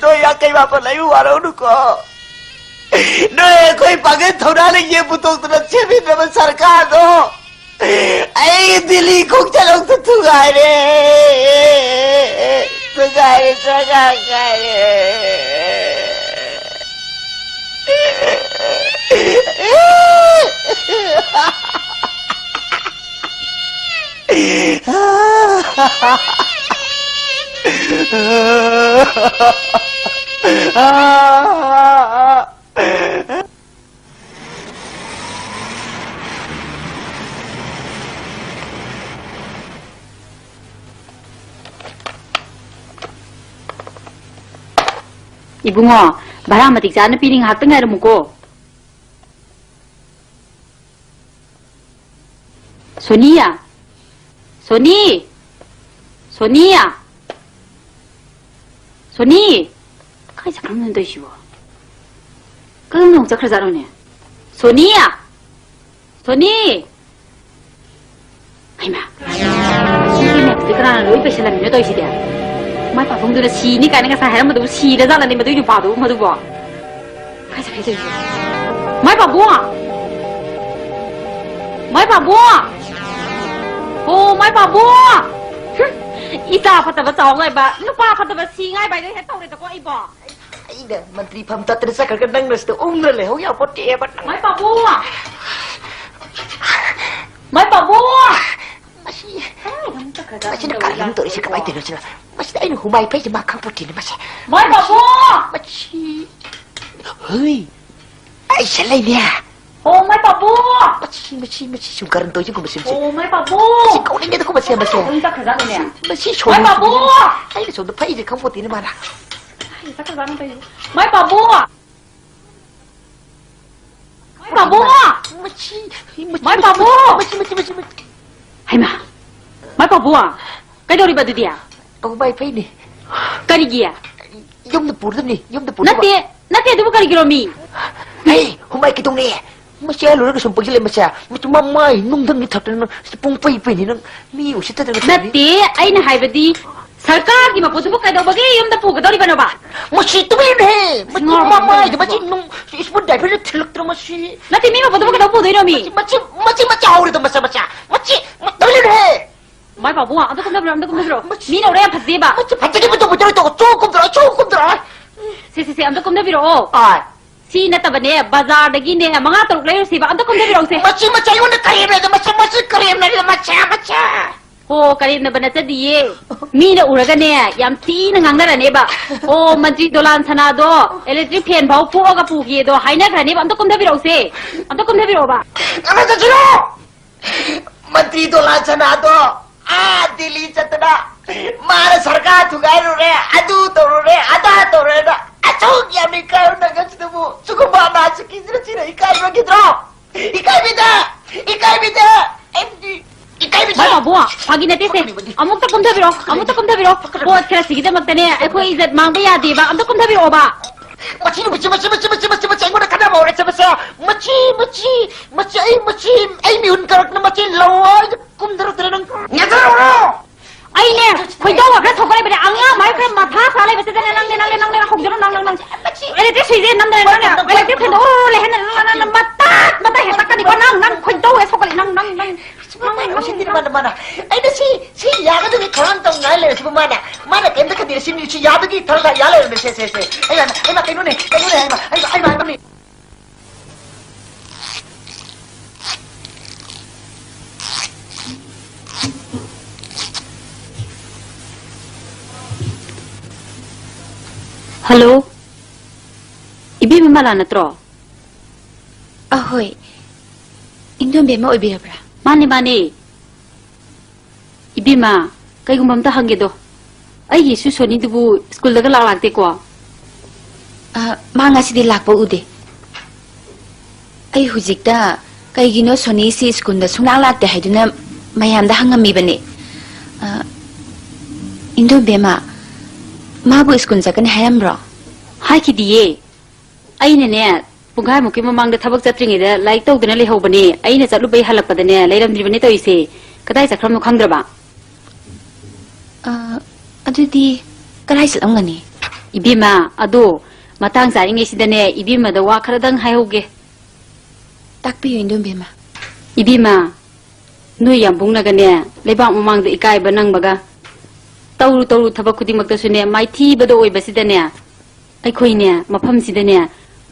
ꯅꯣꯏ ꯌꯥꯡꯈꯩ ꯃꯥꯄꯟ ꯂꯩꯕ ꯋꯥꯔꯧꯅꯨꯀꯣ꯫ ꯅꯣꯏ ꯑꯩꯈꯣꯏ ꯄꯥꯡꯒꯜ ꯊꯧꯅꯥꯅ ꯌꯦꯡ ꯄꯨꯊꯣꯛꯇꯨꯅ ꯁꯦꯝꯕꯤꯗ꯭ꯔꯕ ꯁꯔꯀꯥꯔꯗꯣ ꯑꯩ ꯗꯤꯜꯂꯤ ꯈꯣꯡꯆꯠꯂꯧꯗ ꯊꯨꯒꯥꯏꯔꯦ꯫ ꯊꯨꯒꯥꯏꯔꯦ, ꯊꯨꯒꯥꯏꯔꯦ꯫ ꯏꯕꯨꯡꯉꯣ, ꯚꯔꯥ ꯃꯇꯤꯛ ꯆꯥꯅ ꯄꯤꯔꯤ, ꯉꯥꯏꯍꯥꯛꯇ ꯉꯥꯏꯔꯝꯃꯨꯀꯣ꯫ ꯁꯣꯅꯤꯌꯥ! ꯁꯣꯅꯤ! ꯁꯣꯅꯤꯌꯥ! ꯁꯣꯅꯤ! ꯀꯥꯏ ꯆꯠꯈ꯭ꯔꯕꯅꯣ ꯇꯧꯔꯤꯁꯤꯕꯣ? ꯀꯗꯣꯝꯗ ꯑꯃꯨꯛ ꯆꯠꯈ꯭ꯔꯖꯥꯠꯅꯣꯅꯦ? ꯁꯣꯅꯤꯌꯥ! ꯁꯣꯅꯤ! ꯍꯩꯃꯥ! ꯁꯤꯒꯤ ꯃꯦꯞꯁꯦ ꯀꯅꯥꯅ ꯂꯣꯏ ꯄꯩꯁꯜꯂꯝꯃꯤꯅꯣ ꯇꯧꯔꯤꯁꯤꯗꯤ? ꯃꯥꯏ ꯄꯥꯛꯐꯝꯗꯨꯅ ꯁꯤꯅꯤ ꯀꯥꯏꯅ ꯉꯁꯥꯏ ꯍꯥꯏꯔꯝꯕꯗꯨꯕꯨ ꯁꯤꯔꯖꯥꯠꯂꯅꯦ ꯃꯗꯨꯏ ꯅꯨꯄꯥꯗꯨꯕꯨ ꯃꯗꯨꯕꯣ? ꯀꯥꯏ ꯆꯠꯈ꯭ꯔꯦ ꯇꯧꯔꯤꯁꯦ? ꯃꯥꯏ ꯄꯥꯕꯨꯡ! ꯃꯥꯏ ꯄꯥꯕꯨꯡ! ꯑꯣ, ꯃꯥꯏ ꯄꯥꯕꯨꯡ! ꯍꯨꯝ! ꯏꯆꯥ ꯐꯠꯇꯕ ꯆꯥꯎ ꯉꯥꯏꯕ, ꯅꯨꯄꯥ ꯐꯠꯇꯕ ꯁꯤ ꯉꯥꯏꯕ ꯍꯥꯏꯗꯣ ꯍꯦꯛ ꯇꯧꯔꯦꯗꯀꯣ ꯑꯩꯕꯣ꯫ ꯑꯩꯅ ꯃꯟꯇ꯭ꯔꯤ ꯐꯝ ꯆꯠꯇꯅ ꯆꯠꯈ꯭ꯔꯒ ꯅꯪꯅ ꯁꯤꯗ ꯎꯪꯗꯅ ꯂꯩꯍꯧ ꯌꯥꯄꯣꯠꯇꯦꯕ ꯅꯪ꯫ ꯃꯥꯏ ꯄꯥꯕꯨꯡ! ꯃꯥꯏ ꯄꯥꯕꯨꯡ! ꯃꯁꯤ, ꯀꯗꯥꯏꯗ ꯑꯃꯨꯛ ꯆꯠꯈ꯭ꯔꯖꯥꯠꯅꯣ ꯃꯁꯤꯅ ꯇꯧꯔꯤ ꯀꯔꯝ ꯇꯧꯔꯤꯁꯤ ꯀꯃꯥꯏꯅ ꯂꯥꯛꯇꯣꯏꯁꯤꯕꯣ? ꯇꯧꯔꯤꯅꯣ ꯁꯤꯅ? ꯃꯁꯤꯗ ꯑꯩꯅ ꯍꯨꯃꯥꯏ ꯐꯩꯁꯦ ꯃꯥ ꯈꯪꯄꯣꯠꯇꯦꯅꯦ ꯃꯁꯦ꯫ ꯃꯥꯏ ꯄꯥꯕꯨꯡ! ꯃꯁꯤ, ꯍꯩ! ꯑꯩ ꯁꯤ ꯂꯩꯅꯦ꯫ ꯑꯣ, ꯃꯥꯏ ꯄꯥꯕꯨꯡ! ꯃꯁꯤ, ꯃꯁꯤ, ꯃꯁꯤ ꯁꯨꯝ ꯀꯔꯝ ꯇꯧꯔꯤꯁꯤ ꯀꯨꯝꯕꯁꯤ, ꯃꯁꯤ? ꯑꯣ, ꯃꯥꯏ ꯄꯥꯕꯨꯡ! ꯃꯁꯤ ꯀꯧꯅꯤꯡꯉꯦꯗ ꯀꯨꯝꯕꯁꯦ ꯃꯁꯦ꯫ ꯀꯗꯥꯏꯗ ꯑꯃꯨꯛ ꯆꯠꯈ꯭ꯔꯖꯥꯠꯅꯣꯅꯦ? ꯃꯁꯤ ꯃꯥꯏ ꯁꯣꯝꯗ ꯄꯥꯕꯨꯡ! ꯑꯩꯅ ꯁꯣꯝꯗ ꯐꯩꯁꯦ ꯈꯪꯄꯣꯠꯇꯦꯅꯦ ꯃꯥꯅ꯫ ꯀꯗꯥꯏꯗ ꯆꯠꯈ꯭ꯔꯖꯥꯠꯅꯣ ꯇꯧꯔꯤꯁꯤ? ꯃꯥꯏ ꯄꯥꯕꯨꯡ! ꯃꯥꯏ ꯄꯥꯕꯨꯡ! ꯃꯁꯤ, ꯃꯁꯤ, ꯃꯥꯏ ꯄꯥꯕꯨꯡ! ꯃꯁꯤ, ꯃꯁꯤ, ꯃꯁꯤ, ꯃꯁꯤ꯫ ꯍꯩꯃꯥ! ꯃꯥꯏ ꯄꯥꯕꯨꯡ! ꯀꯩꯗꯧꯔꯤꯕ ꯑꯗꯨꯗꯤ? ꯑꯧ, ꯃꯥꯏ ꯐꯩꯅꯦ꯫ ꯀꯔꯤꯒꯤ? ꯌꯨꯝꯗ ꯄꯨꯔꯗꯕꯅꯤ, ꯌꯨꯝꯗ ꯄꯨꯔꯗꯕ꯫ ꯅꯠꯇꯦ, ꯅꯠꯇꯦ, ꯑꯗꯨꯕꯨ ꯀꯔꯤꯒꯤꯔꯣ ꯃꯤ? ꯑꯩ, ꯍꯨꯃꯥꯏ ꯀꯩꯗꯧꯅꯦ? ꯃꯁꯤ ꯍꯜꯂꯨꯔꯒ ꯁꯨꯝ ꯄꯪꯁꯤꯜꯂꯦ ꯃꯁꯦ꯫ ꯃꯁꯤ ꯃꯃꯥꯏ ꯅꯨꯡꯊꯪꯒꯤ ꯊꯛꯇꯅ ꯅꯪ ꯁꯤ ꯄꯨꯡ ꯄꯩ ꯄꯩꯅꯤ ꯅꯪ꯫ ꯃꯤ ꯎꯁꯤꯠꯇꯗꯅ ꯇꯧꯅꯤ꯫ ꯅꯠꯇꯦ, ꯑꯩꯅ ꯍꯥꯏꯕꯗꯤ ꯁꯔꯀꯥꯔꯒꯤ ꯃꯄꯣꯠꯇꯨꯕꯨ ꯀꯩꯗꯧꯕꯒꯤ ꯌꯨꯝꯗ ꯄꯨꯒꯗꯧꯔꯤꯕꯅꯣꯕ? ꯃꯁꯤ ꯇꯨꯃꯤꯟ ꯂꯩꯌꯨꯅꯦ꯫ ꯃꯁꯤ ꯉꯥꯎꯔꯕ ꯃꯃꯥꯏꯗ ꯃꯁꯤꯕꯣ? ꯃꯁꯤ ꯅꯨꯡ ꯁ꯭ꯀꯨꯜ ꯗ꯭ꯔꯥꯏꯚꯔꯅ ꯊꯤꯜꯂꯛꯇ꯭ꯔꯣ ꯃꯁꯤ? ꯅꯠꯇꯦ, ꯃꯤ ꯃꯄꯣꯠꯇꯨꯕꯨ ꯀꯩꯗꯧ ꯄꯨꯗꯣꯏꯅꯣ ꯃꯤ? ꯃꯁꯤ, ꯃꯁꯤ, ꯃꯁꯤ, ꯃꯁꯤ ꯍꯧꯔꯦꯗ ꯃꯁꯤ, ꯃꯁꯤ, ꯃꯁꯤ, ꯃ-, ꯇꯨꯃꯤꯟ ꯂꯩꯌꯨꯅꯦ꯫ ꯃꯥꯏ ꯄꯥꯕꯨꯡ, ꯑꯝꯇ ꯀꯨꯝꯊꯕꯤꯔꯣ, ꯑꯝꯇ ꯀꯨꯝꯊꯕꯤꯔꯣ꯫ ꯃꯁꯤ, ꯃꯤꯅ ꯎꯔꯦ ꯌꯥꯝ ꯐꯖꯗꯦꯕ꯫ ꯃꯁꯤ ꯐꯖꯗꯦꯕ ꯇꯧꯕ ꯇꯧꯔꯣꯏ ꯇꯧꯕ ꯆꯣ ꯀꯨꯝꯊꯔꯛꯑꯣ, ꯆꯣ ꯀꯨꯝꯊꯔꯛꯑꯣ꯫ ꯁꯦ, ꯁꯦ, ꯁꯦ, ꯑꯝꯇ ꯀꯨꯝꯊꯕꯤꯔꯛꯑꯣ꯫ ꯑꯥ꯫ ꯁꯤ ꯅꯠꯇꯕꯅꯦ, ꯕꯖꯥꯔꯗꯒꯤꯅꯦ, ꯃꯉꯥ ꯇꯔꯨꯛ ꯂꯩꯔꯨꯁꯤꯕ, ꯑꯝꯇ ꯀꯨꯝꯊꯕꯤꯔꯛꯎꯁꯦ꯫ ꯃꯁꯤ, ꯃꯁꯤ ꯑꯩꯉꯣꯟꯗ ꯀꯔꯦꯝꯅꯗ, ꯃꯁꯤ, ꯃꯁꯤ ꯀꯔꯦꯝꯅꯔꯤꯗ, ꯃꯁꯤ, ꯃꯁꯤ꯫ ꯍꯣ, ꯀꯔꯦꯝꯅꯕ ꯅꯠꯆꯗꯤꯌꯦ꯫ ꯃꯤꯅ ꯎꯔꯒꯅꯦ, ꯌꯥꯝ ꯊꯤꯅ ꯉꯥꯡꯅꯔꯅꯦꯕ꯫ ꯑꯣ, ꯃꯟꯇ꯭ꯔꯤ ꯗꯣꯂꯥꯟ ꯁꯅꯥꯗꯣ electric fan ꯐꯥꯎ ꯐꯨꯛꯑꯒ ꯄꯨꯈꯤꯑꯗꯣ ꯍꯥꯏꯅꯈ꯭ꯔꯅꯦꯕ꯫ ꯑꯝꯇ ꯀꯨꯝꯊꯕꯤꯔꯛꯎꯁꯦ꯫ ꯑꯝꯇ ꯀꯨꯝꯊꯕꯤꯔꯛꯑꯣꯕ꯫ ꯑꯃ ꯆꯠꯁꯤꯔꯣ? ꯃꯟꯇ꯭ꯔꯤ ꯗꯣꯂꯥꯟ ꯁꯅꯥꯗꯣ ꯑꯥ ꯗꯤꯜꯂꯤ ꯆꯠꯇꯅ ꯃꯥꯅ ꯁꯔꯀꯥꯔ ꯊꯨꯒꯥꯏꯔꯨꯔꯦ, ꯑꯗꯨ ꯇꯧꯔꯨꯔꯦ, ꯑꯗꯥ ꯇꯧꯔꯦꯅ ꯑꯁꯨꯛ ꯌꯥꯝꯅ ꯏꯀꯥꯏ ꯐꯥꯒꯤ ꯅꯠꯇꯦꯁꯦ꯫ ꯐꯛꯀꯅꯤ, ꯐꯛꯀꯅꯤ꯫ ꯑꯃꯨꯛꯇ ꯀꯨꯝꯊꯕꯤꯔꯣ, ꯐꯛꯀꯅꯤ꯫ ꯑꯃꯨꯛꯇ ꯀꯨꯝꯊꯕꯤꯔꯣ꯫ ꯐꯛꯀꯅꯤ꯫ ꯄꯣꯠ ꯈꯔ ꯁꯤꯒꯤꯗꯃꯛꯇꯅꯦ ꯑꯩꯈꯣꯏ ꯏꯖꯠ ꯃꯥꯡꯕ ꯌꯥꯗꯦꯕ꯫ ꯑꯝꯇ ꯀꯨꯝꯊꯕꯤꯔꯛꯑꯣꯕ꯫ ꯃꯆꯤ, ꯃꯆꯤ, ꯃꯆꯤ, ꯃꯆꯤ, ꯃꯆꯤ, ꯃꯆꯤ, ꯃꯆꯤ, ꯑꯩꯉꯣꯟꯗ ꯈꯠꯅꯕ ꯍꯧꯔꯦ, ꯁꯦ, ꯃꯆꯤ꯫ ꯃꯆꯤ, ꯃꯆꯤ, ꯃꯆꯤ, ꯑꯩ ꯃꯆꯤ, ꯑꯩ ꯃꯤꯍꯨꯟ ꯀꯥꯔꯛꯅ ꯃꯆꯤ ꯂꯧꯑꯣ, ꯑꯩ ꯀꯨꯝꯊꯔꯛꯇ꯭ꯔꯦ ꯅꯪ꯫ ꯅꯦꯠꯊꯔꯛꯎꯔꯣ? ꯑꯩꯅꯦ, ꯈꯣꯏꯗꯧꯒ ꯈꯔ ꯁꯧꯒꯠꯂꯛꯏꯕꯅꯦ꯫ ꯑꯉꯥꯡ ꯃꯔꯛꯇ ꯃꯊꯥ ꯁꯥ ꯂꯩꯕꯁꯤꯗꯅꯦ, ꯅꯪꯅꯦ, ꯅꯪꯅꯦ, ꯅꯪꯅꯦ, ꯍꯧꯖꯔꯣ, ꯅꯪ, ꯅꯪ, ꯅꯪ꯫ ꯃꯆꯤ꯫ ꯏꯂꯦꯛꯇ꯭ꯔꯤꯛ ꯁꯨꯏꯁꯦ ꯅꯝꯗꯅ, ꯅꯪꯅꯦ, ꯏꯂꯦꯛꯇ꯭ꯔꯤꯛ ꯐꯦꯟꯗꯣ ꯑꯣꯔꯣ ꯂꯩꯍꯟꯗꯅ, ꯅꯪ, ꯅꯪ, ꯅꯪ, ꯃꯇꯥꯠ, ꯃꯇꯥꯠ ꯍꯦꯛ ꯇꯠꯀꯅꯤꯀꯣ, ꯅꯪ, ꯅꯪ, ꯈꯣꯏꯗꯧ ꯍꯦꯛ ꯁꯧꯒꯠꯂꯦ, ꯅꯪ, ꯅꯪ, ꯅꯪ꯫ ꯃꯥꯅ ꯎꯁꯤꯠꯇ꯭ꯔꯤ, ꯃꯥꯅ, ꯃꯥꯅ꯫ ꯑꯩꯅ ꯁꯤ, ꯁꯤ ꯌꯥꯒꯗꯕꯒꯤ ꯊꯧꯔꯥꯡ ꯇꯧꯅꯉꯥꯏ ꯂꯩꯔꯁꯤꯕꯨ ꯃꯥꯅ, ꯃꯥꯅ ꯀꯩꯝꯇ ꯈꯟꯗꯦ, ꯁꯤ ꯃꯤꯁꯤ ꯌꯥꯕꯒꯤ ꯊꯧꯔꯥꯡ ꯌꯥ ꯂꯩꯔꯝꯃꯦ, ꯁꯦ, ꯁꯦ, ꯁꯦ꯫ ꯑꯩ ꯃꯥꯅ, ꯑꯩ ꯃꯥ ꯀꯩꯅꯣꯅꯦ, ꯀꯩꯅꯣꯅꯦ, ꯑꯩ ꯃꯥ, ꯑꯩ ꯃꯥ, ꯑꯩ ꯃꯥ, ꯑꯩ ꯃꯥ꯫ ꯍꯜꯂꯣ, ꯏꯕꯦꯝꯃ ꯃꯂꯥ ꯅꯠꯇ꯭ꯔꯣ? ꯑꯍꯣꯏ, ꯏꯟꯗꯣꯝꯕꯤ ꯑꯃ ꯑꯣꯏꯕꯤꯔꯕ꯭ꯔꯥ? ꯃꯥꯅꯦ, ꯃꯥꯅꯦ꯫ ꯏꯕꯦꯝꯃ, ꯀꯩꯒꯨꯝꯕ ꯑꯝꯇ ꯍꯪꯒꯦꯗꯣ, ꯑꯩꯒꯤ ꯏꯁꯨ ꯁꯣꯅꯤꯗꯨꯕꯨ ꯁ꯭ꯀꯨꯜꯗꯒ ꯂꯥꯛ ꯂꯥꯛꯇꯦꯀꯣ? ꯑ, ꯃꯥ ꯉꯁꯤꯗꯤ ꯂꯥꯛꯄ ꯎꯗꯦ꯫ ꯑꯩ ꯍꯧꯖꯤꯛꯇ ꯀꯩꯒꯤꯅꯣ ꯁꯣꯅꯤꯁꯤ ꯁ꯭ꯀꯨꯜꯗ ꯁꯨꯡꯂꯥꯛ ꯂꯥꯛꯇꯦ ꯍꯥꯏꯗꯨꯅ ꯃꯌꯥꯝꯗ ꯍꯪꯉꯝꯃꯤꯕꯅꯦ꯫ ꯑ, ꯏꯟꯗꯣꯝꯕꯦꯝꯃ, ꯃꯥꯕꯨ ꯁ꯭ꯀꯨꯜ ꯆꯠꯀꯅꯤ ꯍꯥꯏꯔꯝꯕ꯭ꯔꯣ? ꯍꯥꯏꯈꯤꯗꯤꯌꯦ꯫ ꯑꯩꯅꯅꯦ, ꯄꯨꯡꯈꯥꯏꯃꯨꯛꯀꯤ ꯃꯃꯥꯡꯗ ꯊꯕꯛ ꯆꯠꯇ꯭ꯔꯤꯉꯩꯗ ꯂꯥꯏꯔꯤꯛ ꯇꯧꯗꯅ ꯂꯩꯍꯧꯕꯅꯦ꯫ ꯑꯩꯅ ꯆꯠꯂꯨꯕꯩ ꯍꯜꯂꯛꯄꯗꯅꯦ, ꯂꯩꯔꯝꯗ꯭ꯔꯤꯕꯅꯦ ꯇꯧꯔꯤꯁꯦ꯫ ꯀꯗꯥꯏ ꯆꯠꯈ꯭ꯔꯕꯅꯣ ꯈꯪꯗ꯭ꯔꯕ? ꯑ, ꯑꯗꯨꯗꯤ ꯀꯗꯥꯏ ꯆꯠꯂꯝꯒꯅꯤ? ꯏꯕꯦꯝꯃ, ꯑꯗꯣ ꯃꯇꯥꯡ ꯆꯥꯔꯤꯉꯩꯁꯤꯗꯅꯦ, ꯏꯕꯦꯝꯃꯗ ꯋꯥ ꯈꯔꯗꯪ ꯍꯥꯏꯍꯧꯒꯦ꯫ ꯇꯥꯛꯄꯤꯌꯨ, ꯏꯟꯗꯣꯝꯕꯦꯝꯃ꯫ ꯏꯕꯦꯝꯃ, ꯅꯣꯏ ꯌꯥꯝꯕꯨꯡꯅꯒꯅꯦ, ꯂꯩꯕꯥꯛ ꯃꯃꯥꯡꯗ ꯏꯀꯥꯏꯕ ꯅꯪꯕꯒ, ꯇꯧꯔꯨ ꯇꯧꯔꯨ ꯊꯕꯛ ꯈꯨꯗꯤꯡꯃꯛꯇꯁꯨꯅꯦ, ꯃꯥꯏꯊꯤꯕꯗ ꯑꯣꯏꯕꯁꯤꯗꯅꯦ, ꯑꯩꯈꯣꯏꯅꯦ, ꯃꯐꯝꯁꯤꯗꯅꯦ,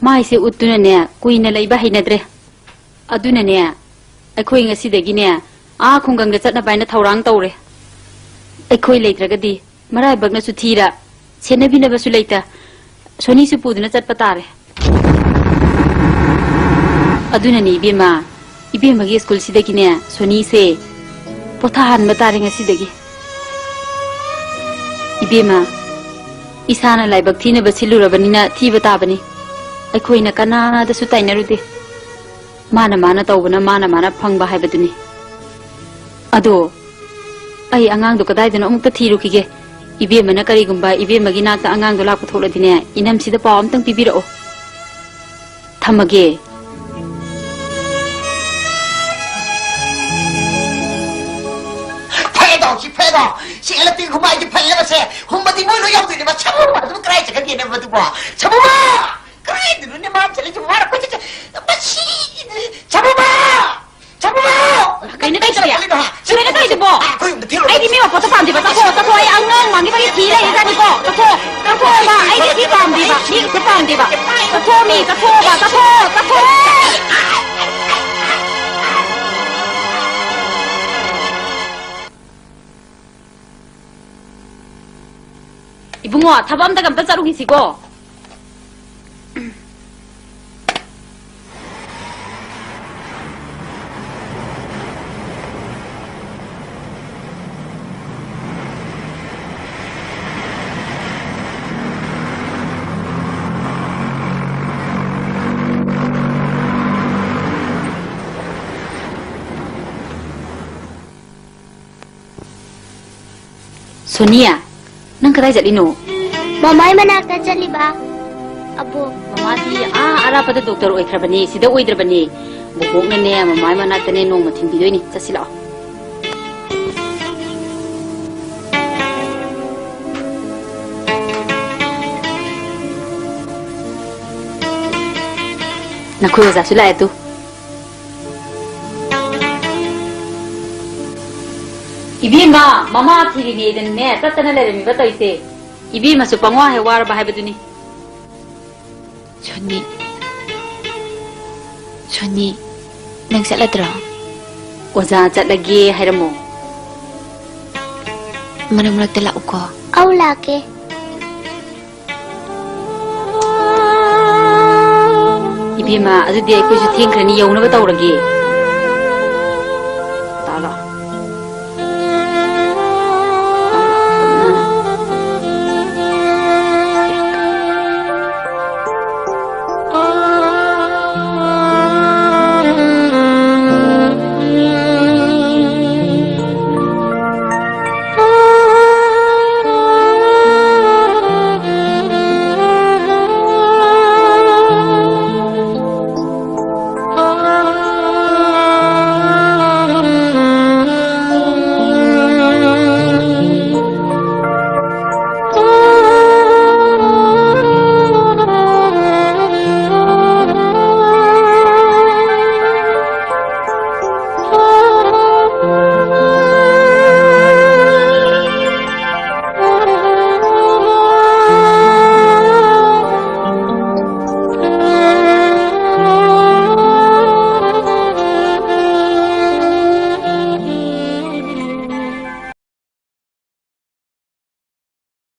ꯃꯥꯏꯁꯦ ꯎꯠꯇꯨꯅꯅꯦ, ꯀꯨꯏꯅ ꯂꯩꯕ ꯍꯩꯅꯗ꯭ꯔꯦ꯫ ꯑꯗꯨꯅꯅꯦ, ꯑꯩꯈꯣꯏ ꯉꯁꯤꯗꯒꯤꯅꯦ, ꯑꯥ ꯈꯨꯡꯒꯪꯗ ꯆꯠꯅꯕ ꯍꯥꯏꯅ ꯊꯧꯔꯥꯡ ꯇꯧꯔꯦ꯫ ꯑꯩꯈꯣꯏ ꯂꯩꯇ꯭ꯔꯒꯗꯤ ꯃꯔꯥꯏꯕꯛꯅꯁꯨ ꯊꯤꯔ, ꯁꯦꯟꯅꯕꯤꯅꯕꯁꯨ ꯂꯩꯇ, ꯁꯣꯅꯤꯁꯨ ꯄꯨꯗꯨꯅ ꯆꯠꯄ ꯇꯥꯔꯦ꯫ ꯑꯗꯨꯅꯅꯦ ꯏꯕꯦꯝꯃ, ꯏꯕꯦꯝꯃꯒꯤ ꯁ꯭ꯀꯨꯜꯁꯤꯗꯒꯤꯅꯦ, ꯁꯣꯅꯤꯁꯦ ꯄꯣꯊꯥꯍꯟꯕ ꯇꯥꯔꯦ ꯉꯁꯤꯗꯒꯤ꯫ ꯏꯕꯦꯝꯃ, ꯏꯁꯥꯅ ꯂꯥꯏꯕꯛ ꯊꯤꯅꯕ ꯁꯤꯜꯂꯨꯔꯕꯅꯤꯅ ꯊꯤꯕ ꯇꯥꯕꯅꯤ꯫ ꯑꯩꯈꯣꯏꯅ ꯀꯅꯥꯗꯁꯨ ꯇꯥꯏꯅꯔꯨꯗꯦ꯫ ꯃꯥꯅ ꯃꯥꯅ ꯇꯧꯕꯅ ꯃꯥꯅ ꯃꯥꯅ ꯐꯪꯕ ꯍꯥꯏꯕꯗꯨꯅꯤ꯫ ꯑꯗꯣ ꯑꯩ ꯑꯉꯥꯡꯗꯣ ꯀꯗꯥꯏꯗꯅꯣ ꯑꯃꯨꯛꯇ ꯊꯤꯔꯨꯈꯤꯒꯦ꯫ ꯏꯕꯦꯝꯃꯅ ꯀꯔꯤꯒꯨꯝꯕ ꯏꯕꯦꯝꯃꯒꯤ ꯅꯥꯛꯇ ꯑꯉꯥꯡꯗꯣ ꯂꯥꯛꯄ ꯊꯣꯛꯂꯗꯤꯅꯦ, ꯏꯅꯝꯁꯤꯗ ꯄꯥꯎ ꯑꯝꯇꯪ ꯄꯤꯕꯤꯔꯛꯑꯣ꯫ ꯊꯝꯃꯒꯦ꯫ ꯐꯔꯦꯗꯣ, ꯁꯤ ꯐꯔꯦꯗꯣ꯫ ꯁꯤ ꯏꯂꯦꯛꯇ꯭ꯔꯤꯛ ꯍꯨꯝꯕ ꯑꯩꯗꯤ ꯐꯔꯦ ꯃꯁꯦ꯫ ꯍꯨꯝꯕꯗꯤ ꯃꯣꯏ ꯂꯣꯏ ꯌꯥꯎꯗꯣꯏꯅꯦꯕ꯫ ꯁꯥꯃꯨ ꯑꯗꯨꯝ ꯀꯗꯥꯏ ꯆꯠꯈ꯭ꯔꯒꯦꯅꯦ ꯃꯗꯨꯕꯣ? ꯁꯥꯃꯨꯕ! ꯀꯗꯥꯏꯗꯅꯣꯅꯦ ꯃꯥ ꯆꯠꯂꯤꯁꯦ? ꯃꯥꯅ ꯀꯣꯏꯆꯠ ꯆꯠ-, ꯃꯁꯤ! ꯁꯥꯃꯨꯕ! ꯁꯥꯃꯨꯕ! ꯀꯩꯅꯣ ꯇꯧꯔꯤꯁꯦ? ꯀꯩꯅꯣ ꯇꯧꯔꯤꯁꯤꯕꯣ? ꯑꯥ, ꯑꯩꯈꯣꯏ ꯌꯨꯝꯗ ꯊꯤꯔꯨꯔꯣ꯫ ꯑꯩꯗꯤ ꯃꯤ ꯃꯄꯣꯠꯇꯣ ꯄꯥꯝꯗꯦꯕ꯫ ꯆꯠꯊꯣꯛꯑꯣ, ꯆꯠꯊꯣꯛꯑꯣ꯫ ꯑꯩ ꯑꯉꯥꯡ ꯃꯥꯡꯈꯤꯕꯒꯤ ꯊꯤ ꯂꯩꯔꯤꯖꯥꯠꯅꯤꯀꯣ꯫ ꯆꯠꯊꯣꯛꯑꯣ, ꯆꯠꯊꯣꯛꯑꯣꯕ꯫ ꯑꯩꯗꯤ ꯁꯤ ꯄꯥꯝꯗꯦꯕ꯫ ꯃꯤ ꯁꯤ ꯄꯥꯝꯗꯦꯕ꯫ ꯆꯠꯊꯣꯛꯑꯣ ꯃꯤ, ꯆꯠꯊꯣꯛꯑꯣꯕ꯫ ꯆꯠꯊꯣꯛꯑꯣ, ꯆꯠꯊꯣꯛꯑꯣ꯫ ꯏꯕꯨꯡꯉꯣ, ꯊꯕꯛ ꯑꯝꯇꯒ ꯑꯝꯇ ꯆꯠꯂꯨꯈꯤꯁꯤꯀꯣ꯫ ꯁꯣꯅꯤꯌꯥ, ꯅꯪ ꯀꯗꯥꯏ ꯆꯠꯂꯤꯅꯣ? ꯃꯃꯥꯏ ꯃꯅꯥꯛꯇ ꯆꯠꯂꯤꯕ, ꯑꯕꯣꯛ꯫ ꯃꯃꯥꯗꯤ ꯑꯥ ꯑꯔꯥꯞꯄꯗ ꯗꯣꯛꯇꯔ ꯑꯣꯏꯈ꯭ꯔꯕꯅꯦ, ꯁꯤꯗ ꯑꯣꯏꯗ꯭ꯔꯕꯅꯦ꯫ ꯕꯣꯕꯣꯛꯅꯅꯦ, ꯃꯃꯥꯏ ꯃꯅꯥꯛꯇꯅꯦ, ꯅꯣꯡꯃ ꯊꯤꯟꯕꯤꯗꯣꯏꯅꯤ꯫ ꯆꯠꯁꯤ ꯂꯥꯛꯑꯣ꯫ ꯅꯈꯣꯏ ꯑꯣꯖꯥꯁꯨ ꯂꯥꯛꯑꯦ ꯇꯨ꯫ ꯏꯕꯦꯝꯃ, ꯃꯃꯥ ꯊꯤꯔꯤꯉꯩꯗꯅꯦ, ꯆꯠꯇꯅ ꯂꯩꯔꯝꯃꯤꯕ ꯇꯧꯏꯁꯦ꯫ ꯏꯕꯦꯝꯃꯁꯨ ꯄꯪꯋꯥ ꯍꯦꯛ ꯋꯥꯔꯕ ꯍꯥꯏꯕꯗꯨꯅꯤ꯫ ꯁꯣꯅꯤ, ꯁꯣꯅꯤ, ꯅꯪ ꯆꯠꯂꯗ꯭ꯔꯣ? ꯑꯣꯖꯥ ꯆꯠꯂꯒꯦ ꯍꯥꯏꯔꯝꯃꯣ꯫ ꯃꯔꯛ ꯃꯔꯛꯇ ꯂꯥꯛꯎꯀꯣ꯫ ꯑꯧ, ꯂꯥꯛꯀꯦ꯫ ꯏꯕꯦꯝꯃ, ꯑꯗꯨꯗꯤ ꯑꯩꯈꯣꯏꯁꯨ ꯊꯦꯡꯈ꯭ꯔꯅꯤ, ꯌꯧꯅꯕ ꯇꯧꯔꯒꯦ꯫